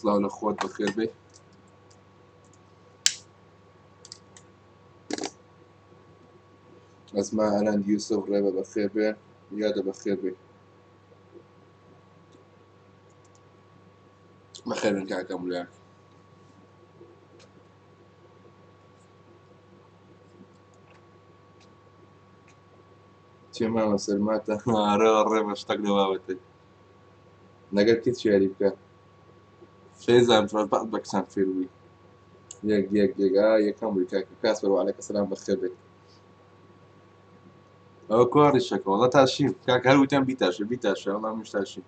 سڵاو لە خۆت بەخێر بێ. ئەسما ئەرەند یوسف ڕێبە بەخێر بێ یادە بەخێر بێ. بەخێر بن کاکە مولایان. چێ مامە سەرماتە ڕێ ڕێ بە شتەک لە بابەتێک لەگەر کێ چ یاری بکە فێزان بە بە کچان فێر بووی یەک یەک یەک ئا یەکەم بووی کاکە کاسپەر وعلەکە سەلام بەخێر بێت. ئەوە کوا ڕیشەکە وەڵا تاشیم کاکە هەر وتیان بیتاشە بیتاشە وەڵا منیش تاشیم.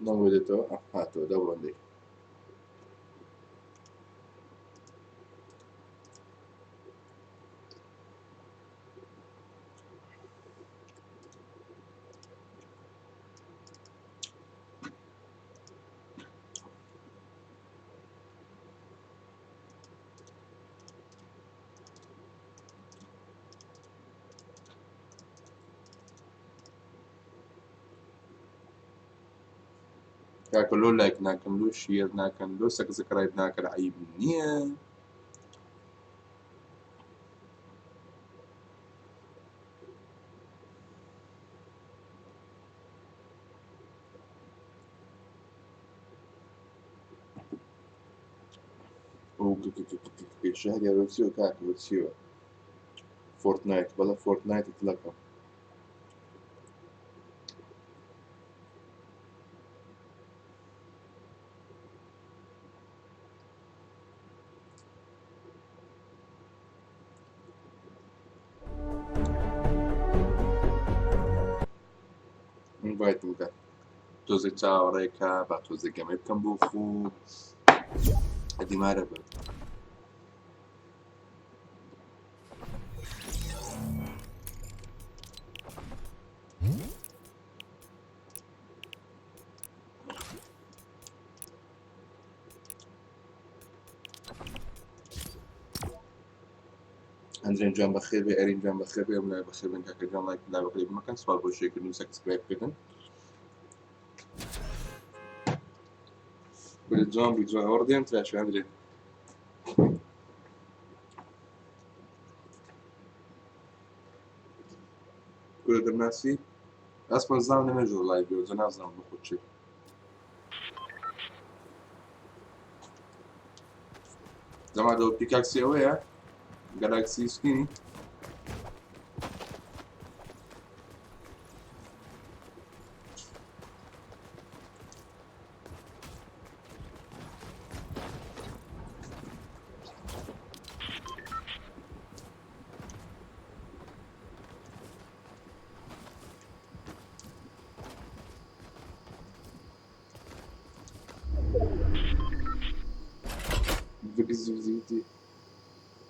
دەنگۆ دێتەوە هاتەوە دەبڕندەی. کاکە لۆ لایک ناکەن لۆ share ناکەن لۆ subscribe ناکەن عیب نییە. شەهریار چیوە کاکە چیوە فۆرتنایت بەڵێ فۆرتنایت تلەکەم. invite م بکە تۆزێک چاوەڕێکە با تۆزێک گەمەی بکەم بۆ خۆم ئەدیمارە بن. ئەندرێن جان بەخێر بێ ئەرین جان بەخێر بێ ئەم لای بەخێر بن کاکە جان لایک لا بەخێر مەکەن سوال بۆ share کردن و subscribe کردن. بلێ جوان بووی جوان ئەوە ڕدێم تراشی ئەندرێن. کورە دەمناسی ئەسمەن زانم لەمێژەوە لایڤ بێ جە نازانم بۆ خۆت چی. جەماعەت پیکاکسی ئەوەیە گەلاکسی سکینی.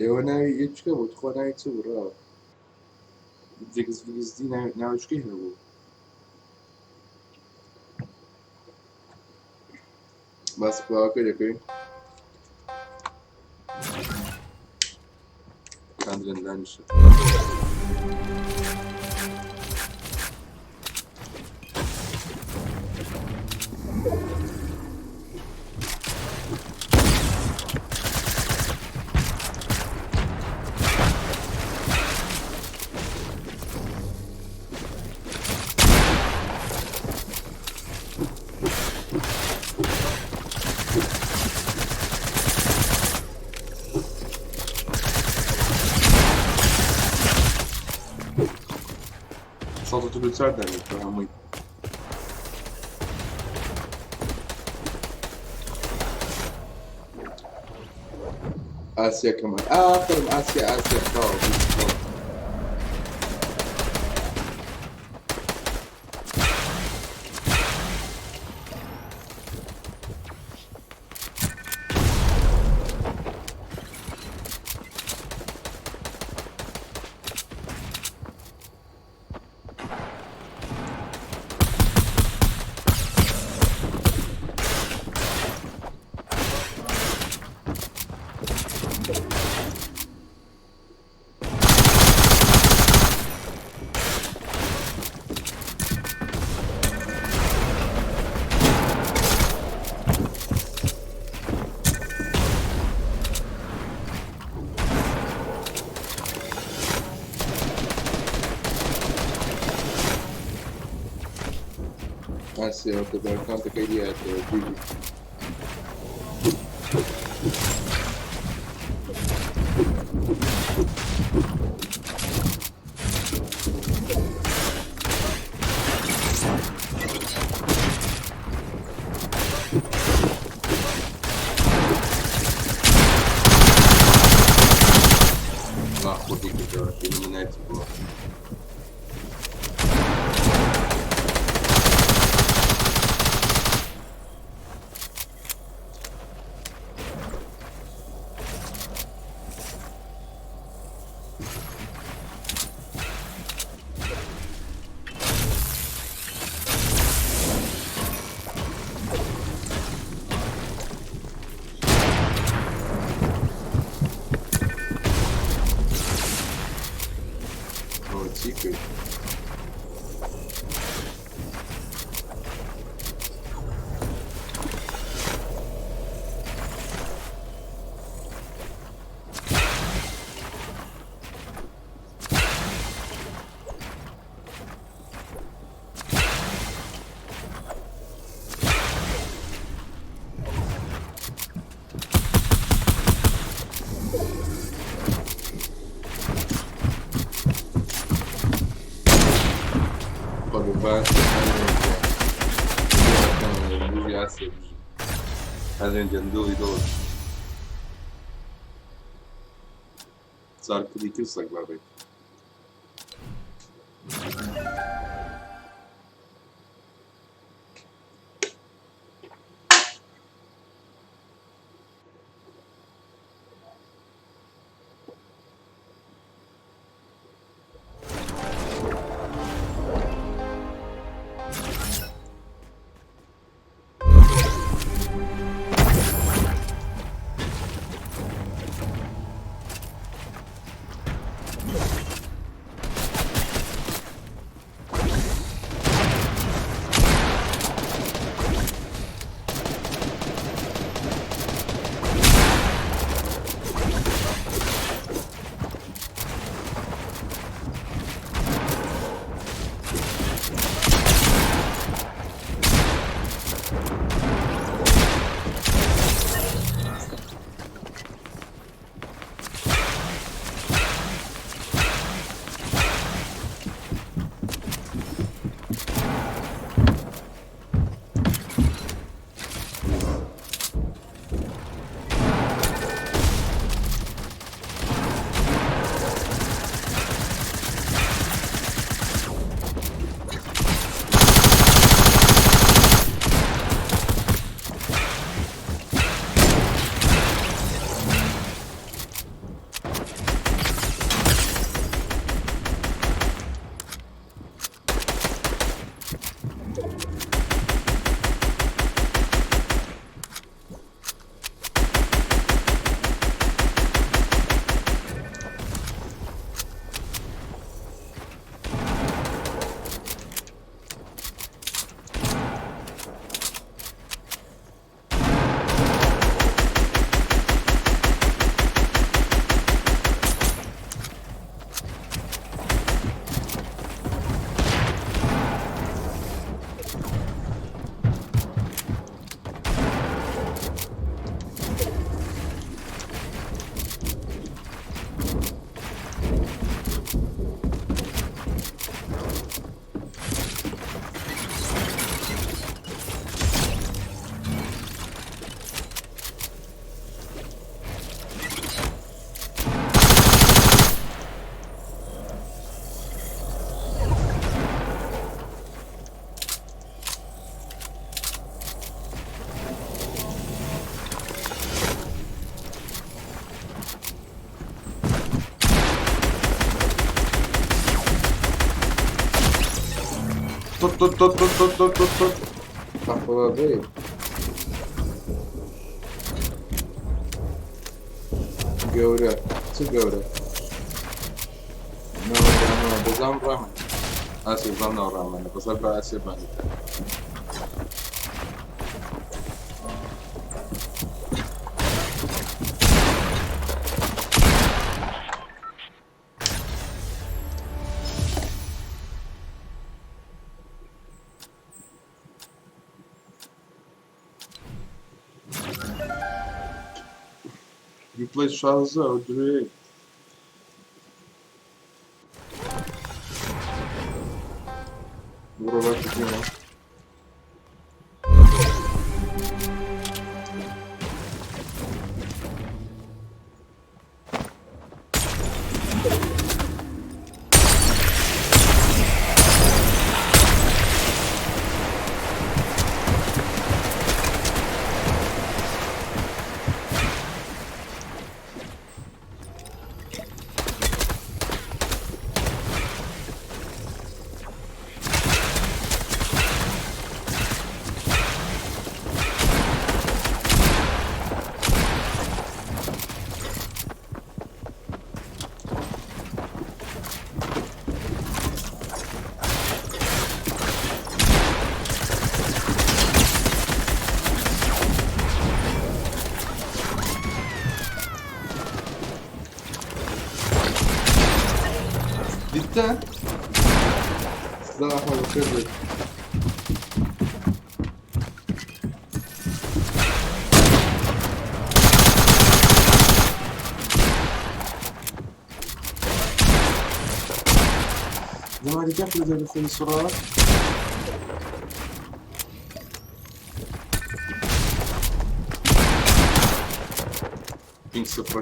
ئێوە ناوی یەکە بوو تخوا ناوی چ بوو ڕاوە ڤگز ڤگزدی ناوی چکەی هەبوو باس کڵاوەکە دەکەین کاندرێن دانیشە. سەد و چل و چوار دانێت بە هەمووی. ئاسیا کەمان ئافرم ئاسیا ئاسیا تەواو تەواو. ئاسیا کە بە ئەکاونتەکەی لێهاتەوە بیبی. وەڵا خۆتی کردەوە ئیلومیناتی بووە. ئەوە چی کرد؟ قڕبان بژی ئاسیا بژی هەرێن گیان دڵی دڵت چارکردی کرد سەگ بابێت. تۆ تۆ تۆ تۆ تۆ تۆ تۆ تۆ تاخوا بێ گەورە چ گەورە بەزام ڕامە ئاسێ بەم ناو ڕامانە بەسەر بە ئاسێ بانیتە Replay 16 و درێ. بڕۆ باش بکەینەوە. Bitti. Sizden Ahmet bakıyoruz. زمان كيف زي بس السرعة؟ بينك صفر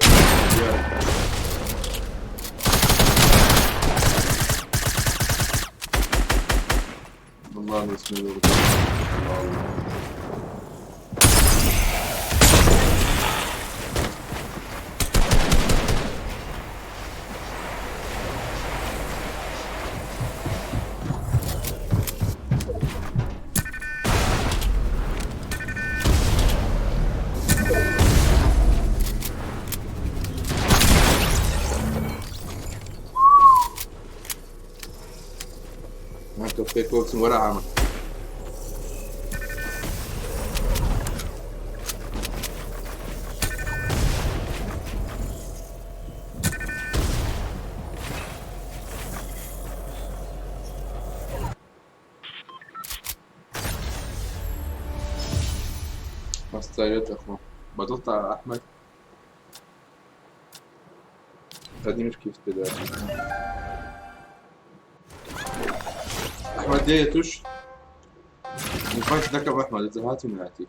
والله بسم الله الله الله. ما كفيت وقت ولا عمل. ما استايلت اخوان بطلت على احمد. هذه مش كيف كده احمد دي توش ينفعش تركب احمد اذا هاتي من هاتي.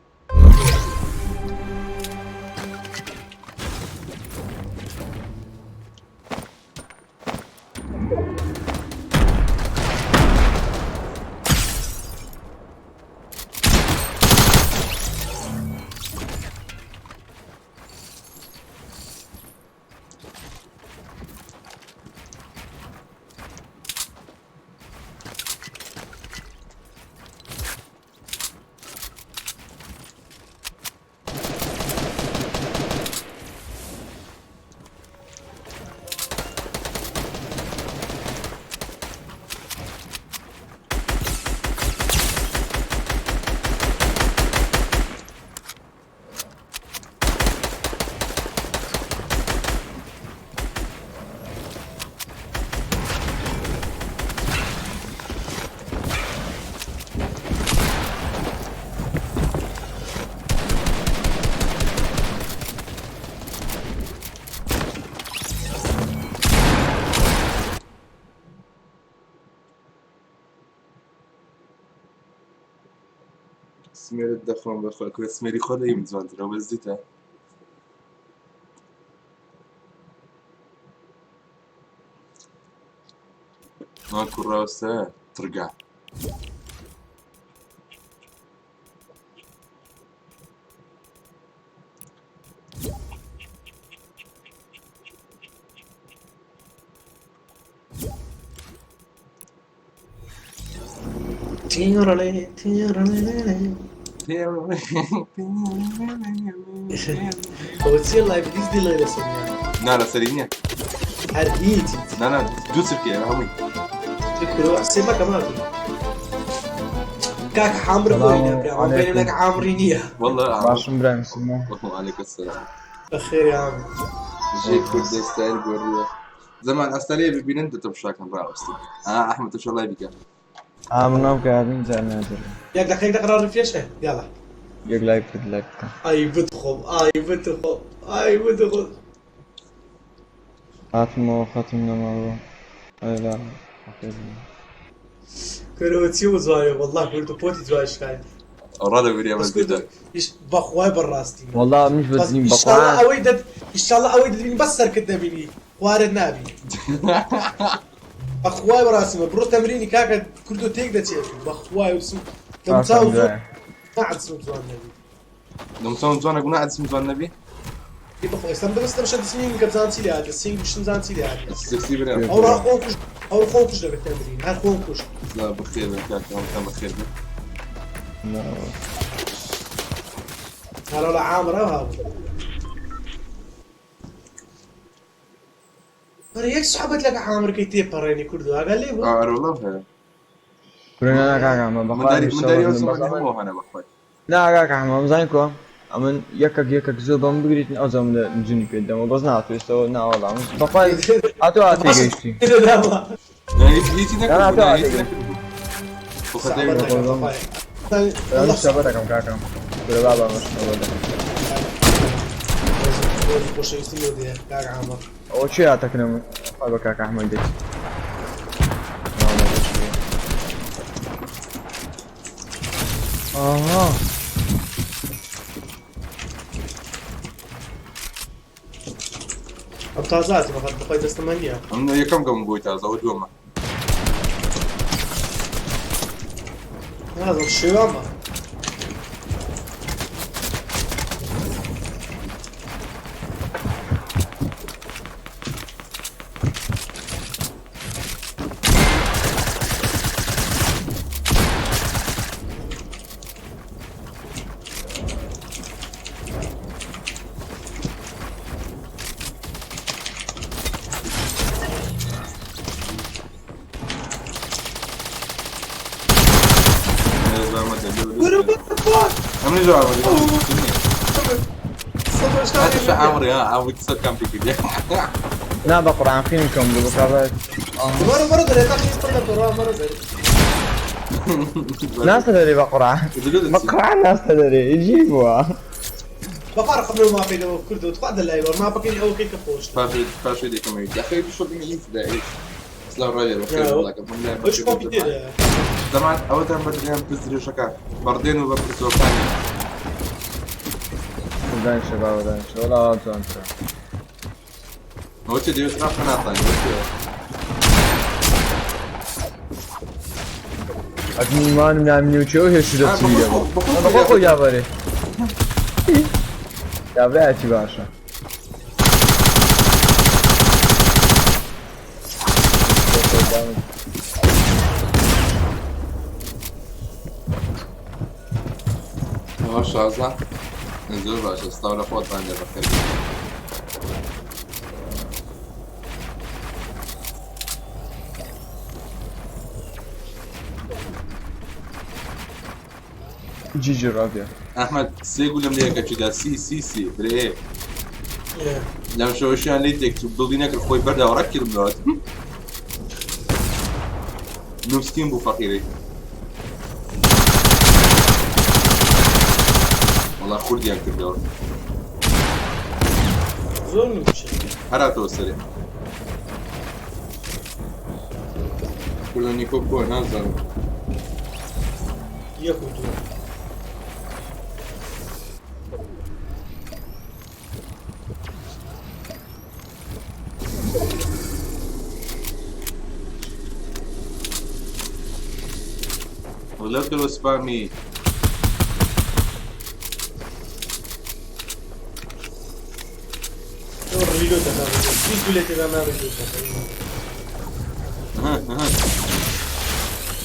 سمير الدخون بخوا كل سميري خدا يمزوان ترى بزيتها. ماكو راسه ترقع. ئەوە چییە لایڤ دیس دیڵێ لەسەر نا لەسەری نییە. هەر هیچ. نا نا دوو چرکەیە هەمووی. سێ مەکە ماکە کاک حامر بۆینە برا ئەو بینە عامری نییە. والله باشم برایم سلام. وعليكم السلام. بەخێر يا عم. جي كل ستايل قورية زمان أستالية ببين أنت تبشاك راوستي. أحمد إن شاء الله بك. ئامناو کارین جار نادر. یەک دقیقە دقیقە ڕفێشە يلا. یەک لایک کرد لایک بکە. ئای بتخۆم ئای بتخۆم ئای بتخۆم. هاتمەوە خەتم نەماوە ئەی لا بەخێر بێی. کورە چی بوو جوابێ واللە کوردو پۆتی جوای شکای. ڕا دەبری ئەمە بەس کوردو زیدە. ئیش بەخوای بەڕاستی من وەڵا منیش بەس بەدزیم ئیشاڵا بەقورعان. ئەوەی دەت ئیشاڵا ئەوەی دەتبینی بەس سەرکت نەبینی خوارت نابی. بەخوای بەڕاستی من بڕۆ تەمرینی کاکە کوردو تێک دەچێت بەخوای وسم باشە دەمچاو زۆر برایە. ناعەدسم جوان نەبی. دەمچاوم جوانە گوناح دەچم جوان نەبی. ئی بەخوا ئێستا من دەبەستم شە دسمیم کە بزانم چی لێ هاتیە سینگ شتم زان چی لێ هاتیە. سێکسی برام. ئەو ڕا خۆم کوشت ئەو خۆم کوشت دەبێت تەمرین هەر خۆم کوشت. سڵاو بەخێر بێن کاکە هەمووتان بەخێر بێن. هەرا لە عامرە هابوو. بەرە یەک سوحبەت لەگە عامرکەی تێپەڕێنی کوردو ئاگا لێ بوو. ئارە وەڵا هەیە. کورە نا کاکە ئەمە بەخوا منداری منداری ئەو شەوە زمانی بەس هەموو هەنە بەخوای. نا کاکە ئەحمە ئەمزانی کوا ئەمن یەکەک یەکەک زۆر بەم بگریتن ئەوجا من لە جونی پێت دەمەوە بەس ناتوێ ئێستەوە نا وەڵا من بەخوای ئەتۆ باش ئاتێگەیشتی داما. نا هیچ هیچی نا نا نەکردبوو تۆ نا هیچی ئاتێگەیشتی نەکردبوو. بۆ خەتای سەعبەت بوو. دەکەم بەخوا بەخوای. من والله شەبە دەکەم کاکە کورە بابا ئەمە شەبە دەکەم خۆشەویستی لۆ دێ کاک عامر. ئەوە چێ هاتەکنم خوا بە کاکە ئەحمەد دێت ئاها ئەم تازە هاتی بەخات بەخوای دەستەمە نییە. ئەمن یەکەم گەم بۆی تازە ئەوە دووەمە. نازم شێوامە. کورە what the fuck؟ ئەمنی زۆر ئامادە سەد هاتە عامری ها عامری سەر کامپی کردی. نا بە قورعان قینم کەم بوو بەکابە مەرە مەرە دەرێ تا خیز پڕ لە تۆ ڕا مەرە دەرێ. ناستە دەرێ بە قورعان بە قورعان ناستە دەرێ جی بووە بەخوا ڕقم لەو ماپەی لەوە کوردەوە تخوا دەلای بەر ماپەکەی ئەوەکەی کە خۆشتە. پاشێ دەکەمەوە یاخی بشۆ هیچ سلاو ڕایێ بەخێر وڵاکەم من لای ئەوش کۆپی تێدایە. دەمان ئەوەتان بەدریان پزرێشەکان بەڕدێن و بە پرزۆکانی. دانیشە بابە دانیشە وەڵا جوانترە. ئەوە چێ دەوێت ڕاستە ناتانی ئەک میمانم نامینی و چێ و هێشی دەچی دەبوو بەخۆ خۆی یاوەرێ کابرایەکی باشە. ئەوە شازە زۆر باشە سڵاو لە خۆتان لێ بەخێر بێن. جیجی ڕابیا. ئەحمەد سێ گولم لێ یەکەکیدا سی سی سی برێ لەم شەوەشیان لێی تێکچوو دڵی نەکرد خۆی بەردا و ڕەت کردم لەوە نووسین بوو فەقیری وەڵا خوردیان کردەوە. زۆر نووچە. هەر هاتەوە سەرێ. کوردە نیکۆ کۆ نازانم. یەک و دوو. وەڵا کەلۆ سپامی. ڕیلۆ دەکا هیچ گولێ تێدا نابێت دەکا.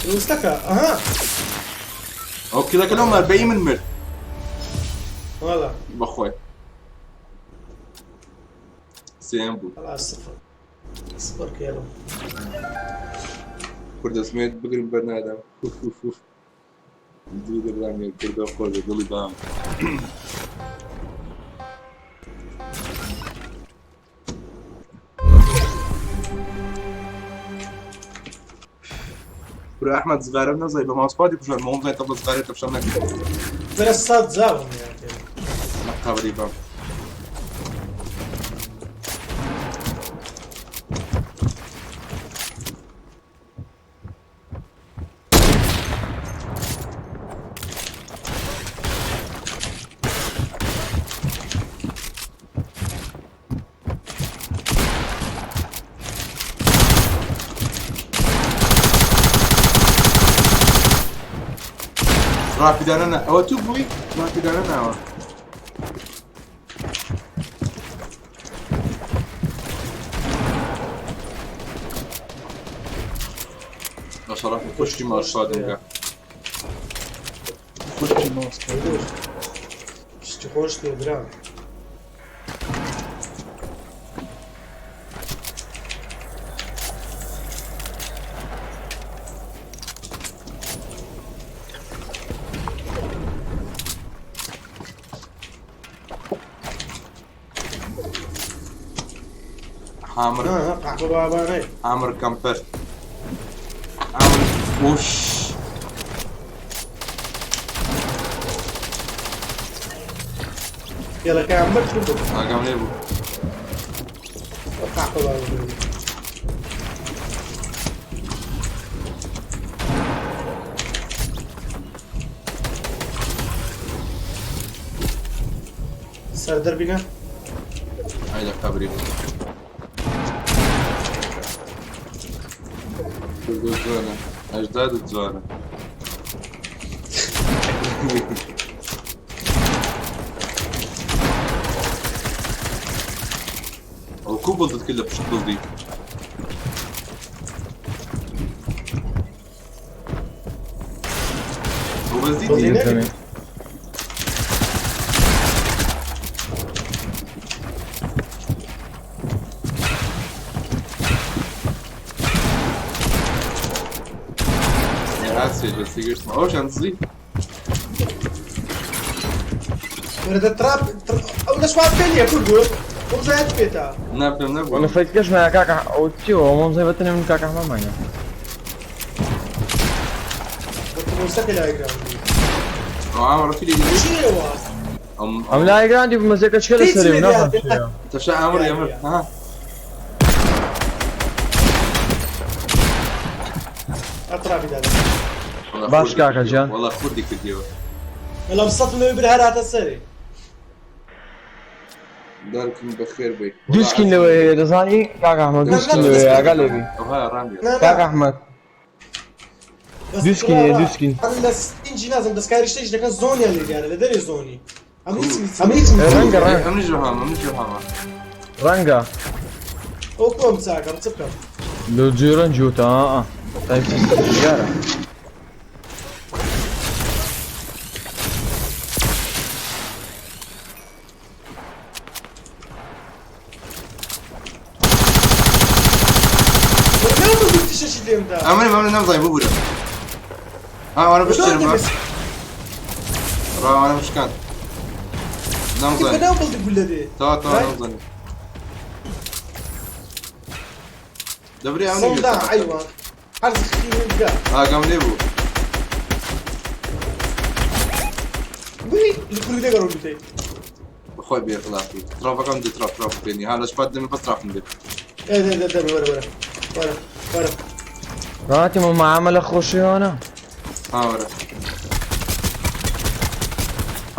دروستەکە ئەها. ئەو کلەکە لەو مار بەی من مرد. وەڵا. بەخۆی. سێیەم بوو. وەڵا سفر. سفر کێڵم. کوردەسمێت بگرم بەرنادەم. ئوف ئوف ئوف. دوو دەبرام یەک کوردە خۆش دڵی بام. برا ئەحمەد زغارەم نەزای بە ماوسپادی کوژان مۆم زای تەبە زغارێ تەفشەم نەکرد. برا سەد جاوم لە قەبری بەم. ڕاپیدانە نا ئەوە تو بووی ڕاپیدانە ناوە. لە شەڕەفی خوشکی ماوسپادم خوشکی ماوسپاد شتی خۆش تێ برا. حامر قحبە بابانەی عامر کەمپەر عامر وش یەڵەکەیان مرد کردو. ئاگام لێ بوو. قحبە بابانەی. سەر دەربینە. ئای لە قەبری بوو. کوردۆ جوانە ئەژدادت جوانە. ئەو کو بڵدت کرد لە پشت بڵدی؟ ئەو بەس دیتی؟ بڵدی نەبی. ڕاستێ دەستی گرتم ئەوشان دزی. وەرە دە تراب ئەو لە سوار پێ نییە کوردۆ ئەو زایەت پێتە. نا پێم نەبوو. وەڵا فەیتکەش مایە کاکە ئەو چیەوە مۆم زای بەتەنێ من کاکە ئەحمەد ماینە. مۆسەکە لای گراوند. ئەو ئامڕ چی لێ چیەوە؟ ئەم لای گراندی بوو مەزێکە چکە لە سەرێ نازانم چییە. تەشا ئامڕ ئێمە ها ئەترابی دادا. باش کاکە گیان. وەڵا خوردی کردیەوە. وەڵام سەد لەوێ بر هەراتە سەرێ. دارکم بەخێر بێ. دوو سکین لەوێ هەیە دەزانی کاکە ئەحمەد دوو سکین لەوێ ئاگا لێ بی. ئەوها ڕام بێ. کاکە ئەحمەد دوو سکین هەیە دوو سکین. لە سکینجی نازم دەستکاری شتێک دەکەن زۆنیان لێ دیارە لە دەرێ زۆنی. ئەم هیچ ئەم هیچ ڕەنگە ڕەنگە ئەمنیش هەمە ئەمنیش هەمە. ڕەنگە. ئەو کۆم چاکەم چ بکەم؟ لۆ جێ ڕەنگی وتە ئا تایب دیارە. ئەمن ئەمن نەمزای ببورە. ها وەرە بشتێنم ڕاوانە بشکان. نەمزانی. تەوا تەوا نەمزانی. دەبرێ ئەم ئاگام لێ بوو. بەخۆی بێ خلاقی. ترافەکەم دی تراف تراف پێنی. ها لە شپات دەمێ بەس ترافم دێ. وەرە وەرە. ڕاتی معاملە خۆشیانە. ها وەرە.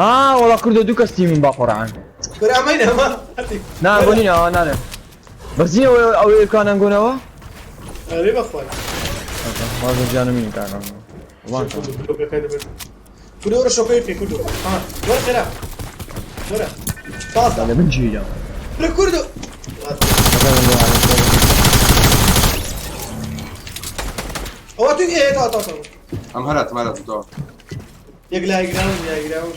ئا وەڵا کوردە دوو کەس تیمین با قورعان. وەرە ئەمەینە ئەمە. نا گۆنینە ئەوە نانێ. بەس نییە ئەوەی ئێرکانیان گۆنەوە؟ ئەرێ بەخوای. وازە گیانم مین کاکە. وان. کوردۆ وەرە شۆکەی بکەی کوردۆ. ها وەرە خێرا. وەرە. پاسدا. لە من گیرام. برا کوردۆ. ئەوە تو ئێ تا تا تا. ئەم هەراتم هەراتم تەوا. یەک لای گراون لای گراون.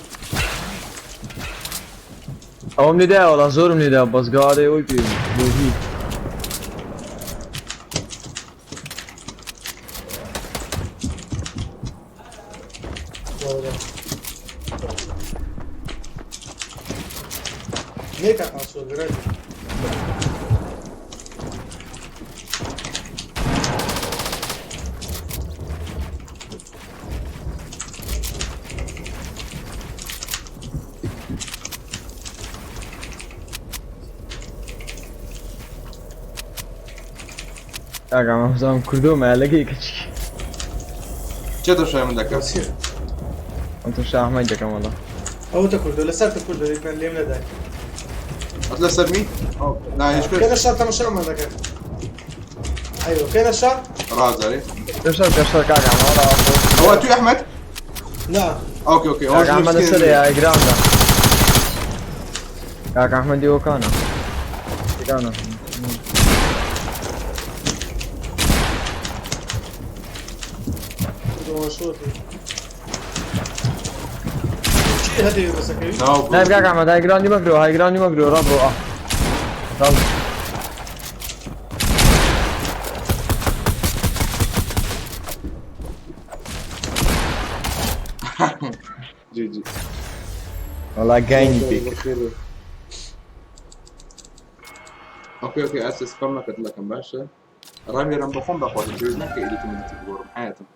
ئەوم لێدایە وەڵا زۆرم لێدا بەس گەوادەی ئەوی پێ بۆ هی. نێکا قاسۆ گرنگ. کاک ئەحمەد بزانم کوردۆ مایە کەچی. چێ تەماشای من دەکات؟ چیە؟ ئەم تەماشا ئەحمەد دەکەم وەڵا. ئەوە کوردۆ لەسەر تە کوردۆ لێم نەدای. ئەت لەسەر می؟ نا هیچ کێ کرد. لەشار تەماشامان دەکەن؟ ئەیوە کێ لەشار؟ ڕازەرێ. تەماشا تەماشا کاک ئەحمەد وەڵا. ئەوە توی ئەحمەد؟ نا. ئۆکێ ئۆکێ ئەوە کاک ئەحمەد لەسەر گراوندا. کاک ئەحمەد دیوەکانە. دیوەکانە. کوردۆ شۆتی. چی هەدەی ڕسەکەوی؟ نایب کاک ئەحمەد های گراوندی مەگرۆ های گراوندی مەگرۆ ڕابڕۆ ئا. ڕابڕۆ. جی جی. وەڵا گاینی پێ کرد. ئۆکێ ئۆکێ ئەسس سپەم نەکەت لەکەم باشە. ڕامیرم بەخۆم بەخۆتم پێویست ناکە ئیلیتم ئیلیتی بگۆڕم حیاتم.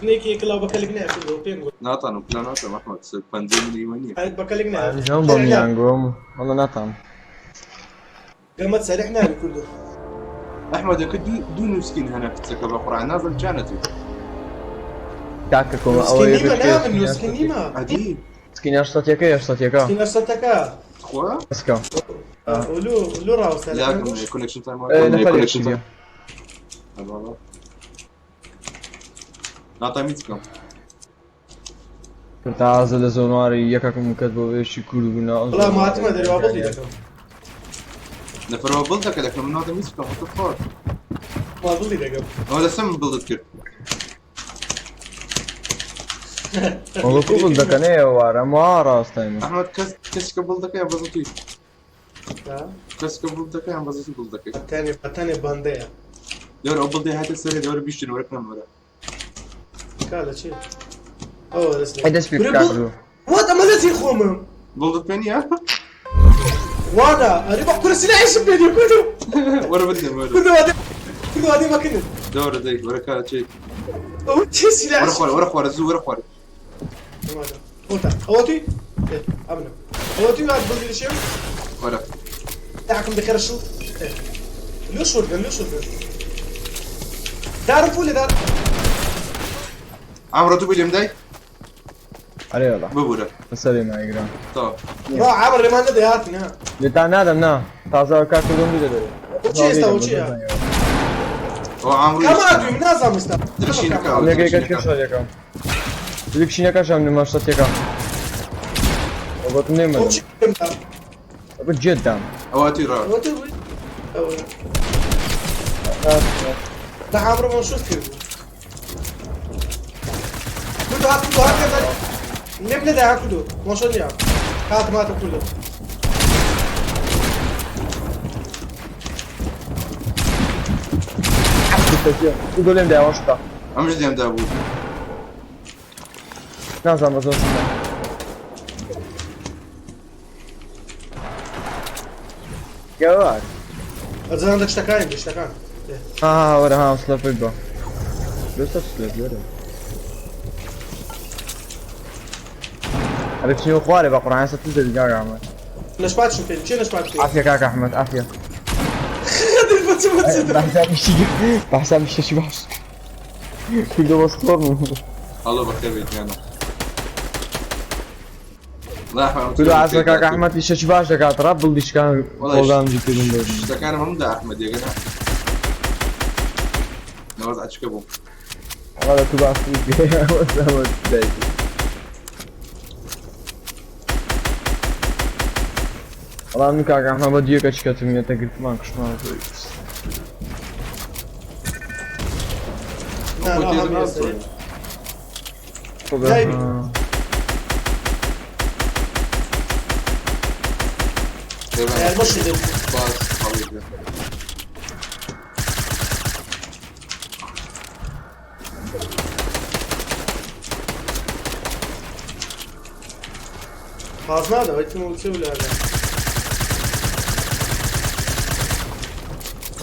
نێکی کلاو بەکەلک نایە کوردۆ پێم گوت. ناتانم پلان ناتەم ئەحمەد سەر پەنجەی منی وە نییە. بەکەلک نایە. هەم بەم گۆم وەڵا ناتام. قامت سريح نابي كله. ئەحمەد دەکە دوو نووسکین هەنە کچەکە بە قورئان نازم چانەتی. کاکە کۆمە ئەوە نوسكين نيما نعم نوسكين نيما. ئەدی سکینە شتەتیەکە یەشتەتیەکە. سكين ارسلتك. خوا؟ بەسکە. ولو ولو راو لاکم کۆنێکشن تایم نەفەر کۆنێکشن یەکشی تایم. ناتامی چکەم. تازە لە زۆنواری یەکەکم کرد بۆ وێشی کورد بوو والله ما ما ادري وابلي دكم. نەفەرەوە بڵ دەکە دەکەم من ناتامی چکەم what the fuck؟ ما بلي دكم. ئەوە لەسەر من بڵت کرد. وەڵا کو بڵ دەکەنەیە وارە ما ڕاستایمە. ئەحمەد کەس کەسکە بڵ دەکە یان بەزەتی؟ کەسکە بڵ دەکە یان بەزەتی بڵ دەکەی؟ الثاني الثاني باندية. دەور ئەو بڵدی هاتە سەرێ دەورە بیشتن وەرە کەم وەرە. كالا شيء. هو رسلي. ئەی دەست پێ بکە کاک بوو. وات امالتي خومم. بڵدت پێ نییە؟ وانا اريد كل سلاح يشبني كله. وەرە بدەم وەرە. كله هذا كله هذه ما كنت. دەورە دەی وەرە کارە چی؟ هو شي سلاح. وەرە خوارە وەرە خوارە زوو وەرە خوارە. هو اوتي ايه امنا اوتي بعد بلدي شيء. وەرە. دعكم بخير الشوط. ايه لو شوت لو شوت دار فولي دار. عمرو تو بلیم دای؟ ئەرێ وەڵا. ببورە. لەسەرێ مایگران. تەواو. راح عمر اللي ما ندري هاتني ها. لێتان نادەم نا تازە کاک کردم دوو دەدەێ. وشي استا وشي ئەوە عامرو كم ادري من نازم استا. درشینەکە لێگەی کەش شەرێکە. لێکشینەکەشم نماشتەتێکە. ئەوەتم نێمەدەم. وشي ئەوە جێت دام. ئەوە توی ڕا. لا عمرو ما شفت كده. كله هات كله هات كده. نبني ده كله ما شاء الله هات ما كله. دوو لێم داوە شتا. ئەمش دێم دابوو. نازانم بە زۆر شتا. گەوار. أظن عندك اشتكان اشتكان. ها وەرە ها سلەپێک بە. لەسەر سلەپ وەرە. ئەبێ بچینەوە خوارێ بە قورئان سەر دەبی کاک ئەحمەد. نشبات شو فين شي نشبات فين. عافية کاک ئەحمەد عافية. خذ بە حساب شتی بە حساب شتێکی باش. کوردە بەس خۆڕم. هەڵۆ بەخێر بێیت گیانە. لا ئەحمەد کوردە عاسە کاک ئەحمەد ئیشەکی باش دەکات ڕاب بڵدیشکان وەڵا خۆڵدان جیکردن بۆ. شتەکانم هەموو دا ئەحمەد یەکەنا. نەوەز عەچکە بوو. وەڵا لە تو باسی بێ ئەوە دایکی. وەڵا من کاک ئەحمەد بە دیەکە چکەتم یەتە گرتمان کوشمان زۆری. لا لا هم يا دايبي. المشي باس حبيبي. خلاص نادا هيك تسوي له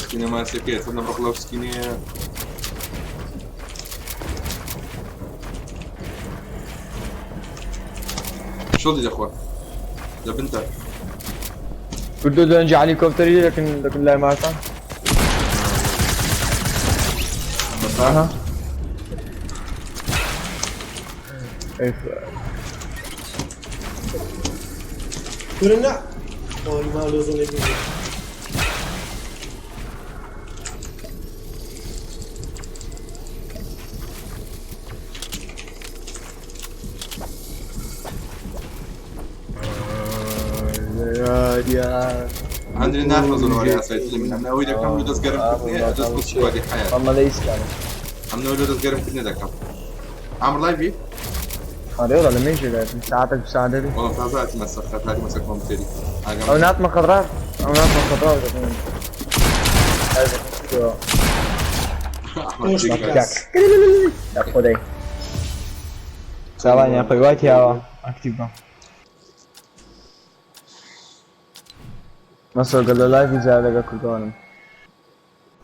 سکینە ماسەکەیە سەد نەبڕ لەو سکینەیە. شڵی دەخوا لە بنتە. کوردۆ دەنجی هەلیکۆپتەری دەکن دەکن لای مارتان. ئەها ئەی خوا. کورە نا ئەوەی ماڵ لۆ زۆنێک بوو. ئەندرێ ناخە زۆر وەری ئاسایتی من ئەمن ئەوەی دەکەم لۆ دەست گەرم کردنێ دەست بۆ سوپادی حەیات ئەمە لە ئیسکانە ئەمن ئەوەی لۆ دەست گەرم کردنێ دەکەم ئامر لایڤی ئەرێ وەڵا لە مێژێ لایڤم ساعتێک ساعتێک وەڵا تازە هاتیمە سەر خەت هاتیمە سەر کۆمپیوتەری ئاگام ئەو ناتمە خەدرا ئەو ناتمە خەدرا دەکەم ئەحمەد خۆش جێگای بکات. لە خودای ساڵانیان خۆی وای تیاوە ئەکتیڤ بە مەسۆگە لە لایڤی جار لەگە کوردوانم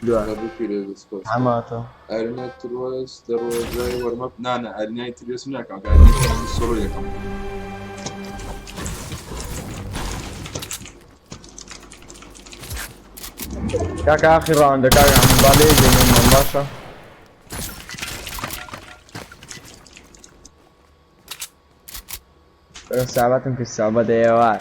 دووە بە پیرۆز سپاس هەماتە ئەرنا ترۆس دەڕۆژای وەرمەپ نانە ئەرنای تریۆس ناکەم ئەرنای سۆرۆ یەکەم کاکە ئاخی ڕاوندە کاکە ئەحمەد با لێ دێنم باشە ساباتم کرد سابە دەیەوار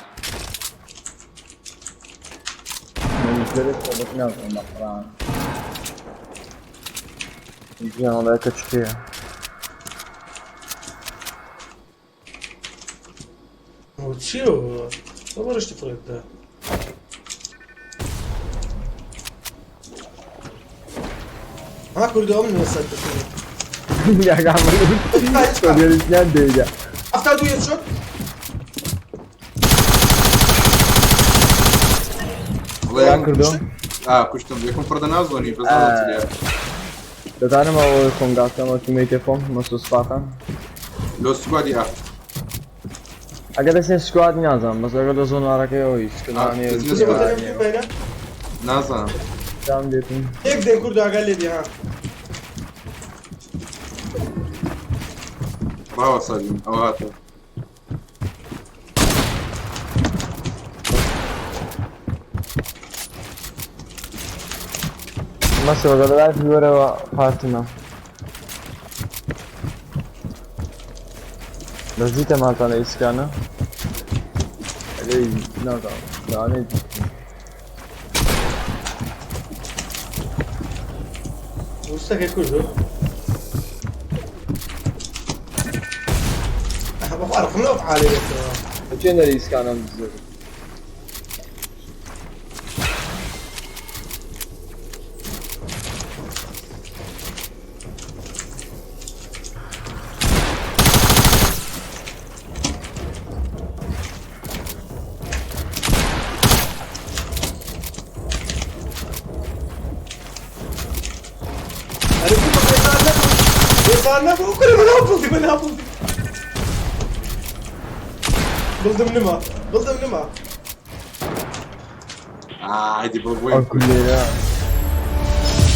گیانڵەکە چکەیە ئەوە چییە ئەوە ڕشتی فڕێت دا ها کوردۆ ئەم نوێسەر یان دەیدا 72 headshot. یا کردو کوشتم یەکەم فڕدە ناو زۆنی بەس نازانم چ لێیە. دەتانم ئەوەی خۆم گاتەمە تیمەیتێ خۆم مەسۆ سپاتان لۆ سکوادی ئا ئەگەر دەستێن سکواد نازانم بەس ئەگەر لە زۆن وارەکەی ئەوەی سکلانێ دەستێن کوردۆ بەتەنێ بینە نازانم دام دێتن یەک دێن کوردۆ ئاگا لێ بی ها. ڕاوە ساجم ئەوە هاتە مەسۆ لە لایڤی وەرەوە پارتیمە بەس دیتە ماتان لە ئیسکانە ئەگەی نازانم لەوانەیە دیتم. وستەکەی کوردۆ. بەخوا ڕقم لەو عالێ بێتەوە. چێن لە ئیسکانم بزێت ئەرێ کوردۆ بێزار نەبوو. بێزار نەبوو. کورە بەناو بڵدی بەناو بڵدی. بڵدم نما. بڵدم نما. ئایدی بۆ بۆی ئەو کولێرە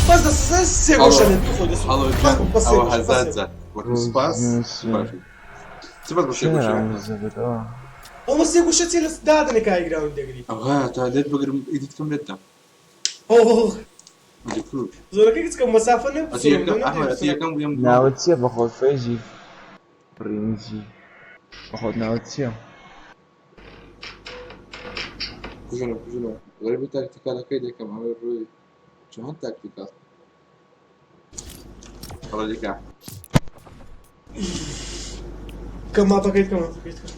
بەس دەست سێ گۆشە لێت بخۆ دەست. هەڵۆ بەس جان بەس سێ ئەوە گۆشە، بەس هەزار سێ. جار وەکو سپاس باشی چ بەس بە سێ گۆشە بزێتەوە ئەوە سێ گۆشە چیە لە دادەنێ کای گراوند دەگری. ئەوها تا لێت بگرم ئیدیت کەم لێت دەم ئۆه ئیدی کو زۆرەکە کچکە مەسافە نەبوو ئەتی یەکەم ئەحمەد ئەتی یەکەم بوویم دووەم ناوت چییە بەخۆت فەیزی ڕینجی بەخۆت ناوت چییە کوژنەوە کوژنەوە غەریبی تاکتیکالەکەی دەکەم ئەوەی ڕووی چۆن تاکتیکال هەڵە دیکە کە ماپەکەیت کە ماپەکەیت کە.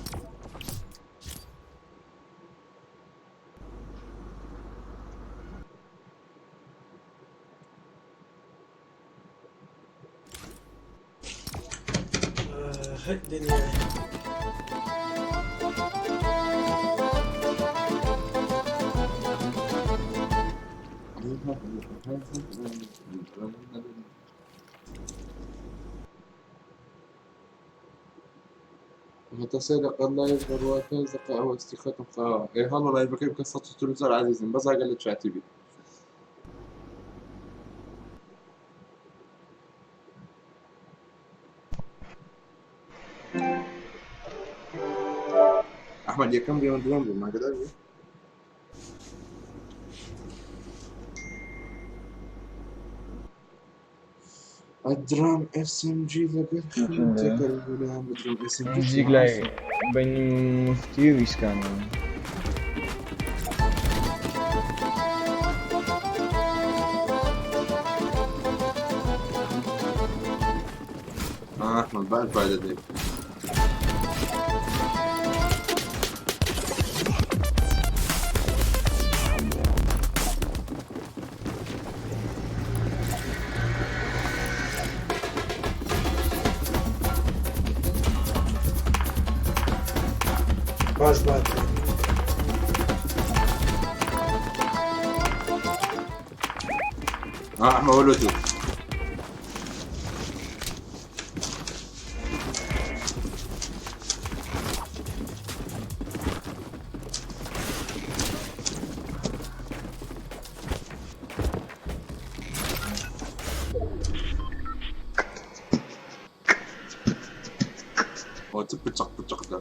آه، دنيا متسابق لايف الرواكز قهوة استخدام قهوة اي هلا لايف كيف قصة تلوزر عزيزي بس قال لك تي في احمد يا كم بيوم دوم ما قدر ئەدرام SMG لەگەر تێکەل بوو بدرام SMG نزیک لای بەینی مفتی و ئیسکانەوە. احمد بعد بعد دەی. باش بات. احمد ولوتو هو بتشق بتشق ده.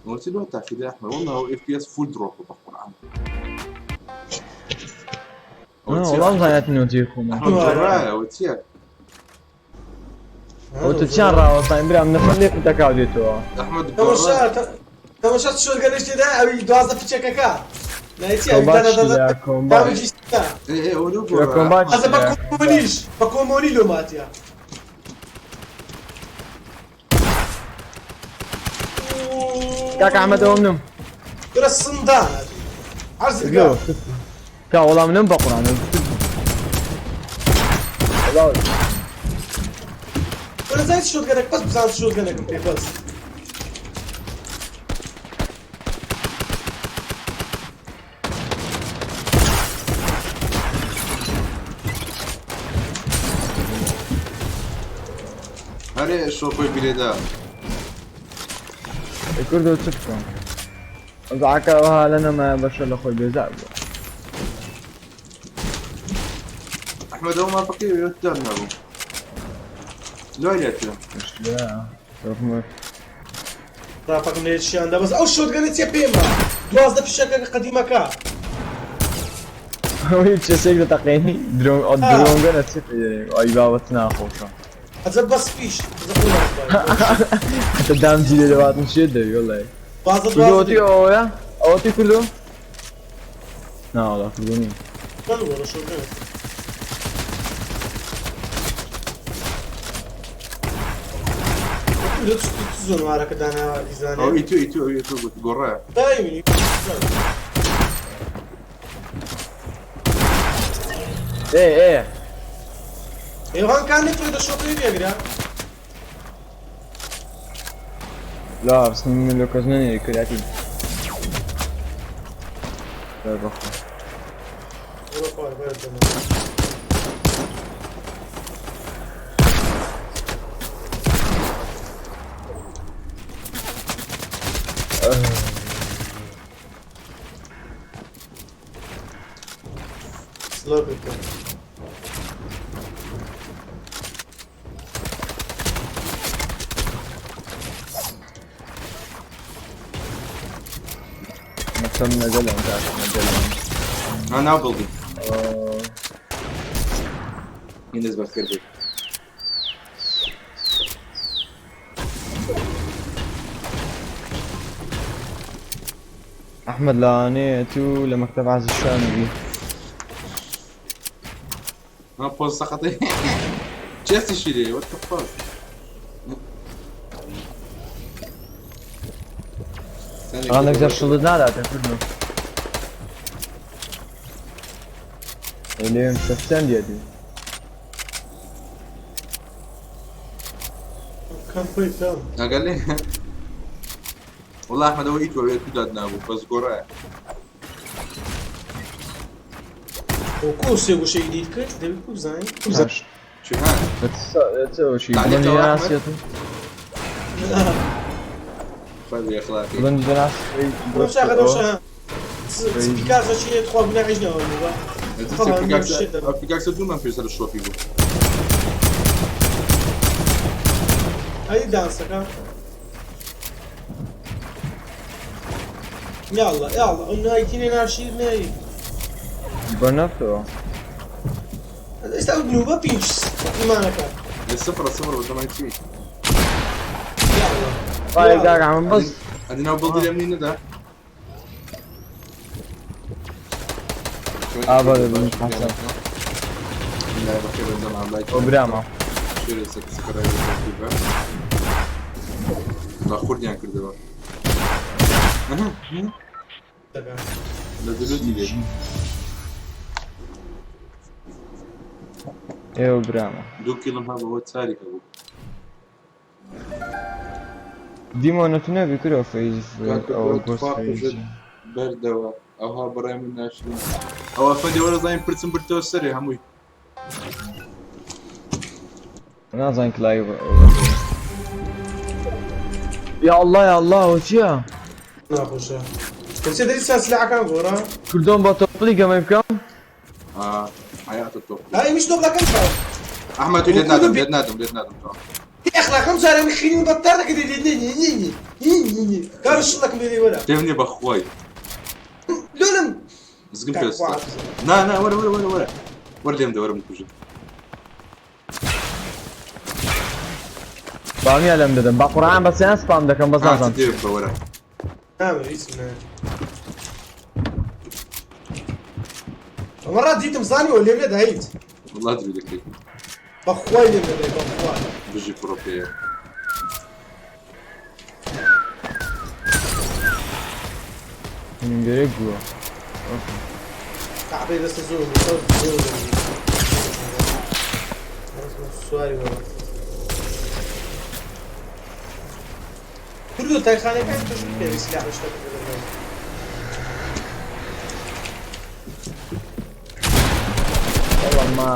قلت له تاخذ يا احمد والله هو اف بي اس فول دروب بالقران. وەڵام زانیات نۆتی خۆمە. احمد جراية وتيا. ئەو تۆ چیان ڕاوەستاین برام نەفەر لێ تەکاو دێتەوە. احمد تەماشا جراية. تەماشا شۆرگەنش تێدا ئەوی 12 فچەکەکە. نایچی ئەوی کۆمبات دادا دادا چی لە کۆمبات؟ داویجی ستا. ايه ايه هو لە لو کۆمبات ئەزە بە کۆمۆنیش بە کۆمۆنی لۆ ماتیا. کاک ئەحمەد ئەوە منم. درە سندان عەرز بکە. کا وەڵام منم بە قورئان. وەڵام درە زانیت شۆرگەنەک بەس بزان شۆرگەنەکم پێ بەس. هەرێ شۆپۆی بلێدا. کوردۆ چ بکەم؟ ئەوزعەکە ئەوها لە نەما بەشە لە خۆی بێزار بووە. احمد هو ما فقير يوترنا ابو لو لا ڕاپەکم لێ چیاندا بەس ئەو شۆرگەنە چیە پێمە 12 فشەکە قەدیمەکە. ئەوەی چەسێک دەتەقێنی درۆنگە نەچێت پێ دەرێ. ئەی بابەت ناخۆشە. ئەجە بەس فیش ئەجە خۆی ناس حتى دامجی لێ دەباتن شێت دەبی وەڵای. 12 کوردۆ 12 تی ئەوەیە؟ ئەوە تی کوردۆ؟ نا وەڵا کوردۆ نیم. وەڵا شۆرگەنە. لە زۆن وارەکە دانا ئیزانێ. او ايتو ايتو ايتو جراية. دایمنی. ئێ ئێ ئێوان کان نەتوێتە شۆپێ بێگرە. لا بس من لو کەس نەنێری کرداتی. بەخۆ. بڕۆ خوار بەرە دەمە. سڵاو بکە. مەکتەب نەگەڵم کاک نەگەڵم. انا بلدي بالنسبة لكيربي. ئەحمەد لەوانەیە تو لە مەکتەب عەزیز شانی بی. انا بوز سقطي جيسي شيلي وات ذا فاك. هەندێک جار شڵت ناداتە کوردۆ. لێم سەفتەن دێتی. کەم خۆی بکەم. قال لي والله احمد هو ايتو ايتو دادنا ابو بس جراية. وەکو سێ گوشەی دیت کرد دەبێت کو بزانین. باش. شو هذا؟ چ تعليق بڵندی أو أحمد؟ دەناسیەتن؟ خذ يا اخلاقي. بڵندی دەناسی؟ تەماشا تەماشا پیکاسە چیە تخوا گوناحیش نەوە بووە. بيكاكس دوما في سر الشوفي بو. ئەی دانسەکە. يلا يلا النايتين ناشير ناي. بەنەفتەوە. ئێستا ئەو گلوبە پێنج ئیمانەکە. لە 0 0 بەتەمای چی؟ يلا. وای کاک ئەحمەد بەس. ئەدی ناو بڵدی لەم نی نەدا. ئا بەڵێ، بڵێ، حەسەن. لا بەخێر بن جەماعە لایک. ئەو برامە. شێرە سەکرای بە خوردیان کردەوە. لە دلوتی لێ. ئێوە برامە. دوو کیلم هەبوو چاری هەبوو. دیمۆنە تو نەبی کورە فەیز کاکە ئەوە بۆ گۆست تفاق فەیز. ژت بەردەوە ئەوها بەڕای من ناشرین. ئەوە فەندی وەرە زانین پرچم بردەوە سەرێ هەمووی. نازانین کلای. یا الله یا الله ئەوە چییە؟ ناخۆشە. دەچێ دەری سا سلاحەکان گۆڕا. کردۆم بە تۆپڵی گەمەی بکەم؟ حياة التوب. هاي مش دۆبڵەکەم چاو. احمد لێت نادەم لێت نادەم لێت نادەم تەواو. ئەخلاقەم جارە من خینی بەتار دەکرد لێ نی نی نی نی نی نی کار شڵەکم لێ وەرە. تێم نییە بەخوای. لۆلم. زگم پێ نا نا وەرە وەرە وەرە وەرە وەرە لێم دە وەرە بکوژە. بامیە لەم دەدەم بە قورئان بە سیان سپام دەکەم بەس نازانم. دێ بە وەرە. نامە هیچ نا. مرات دیتم زانی و لێم نەدا هیچ. والله درو دەکەی. بەخوای لێم نەدای بەخوای. بژی پرۆپەیە. منم گەرەک بووە. کعبەی دەستە زۆر زۆر زۆر سواری وەرە. کوردۆ تایخانەکان تۆش پێویست سلاح شتەکە دەدەن. والله ما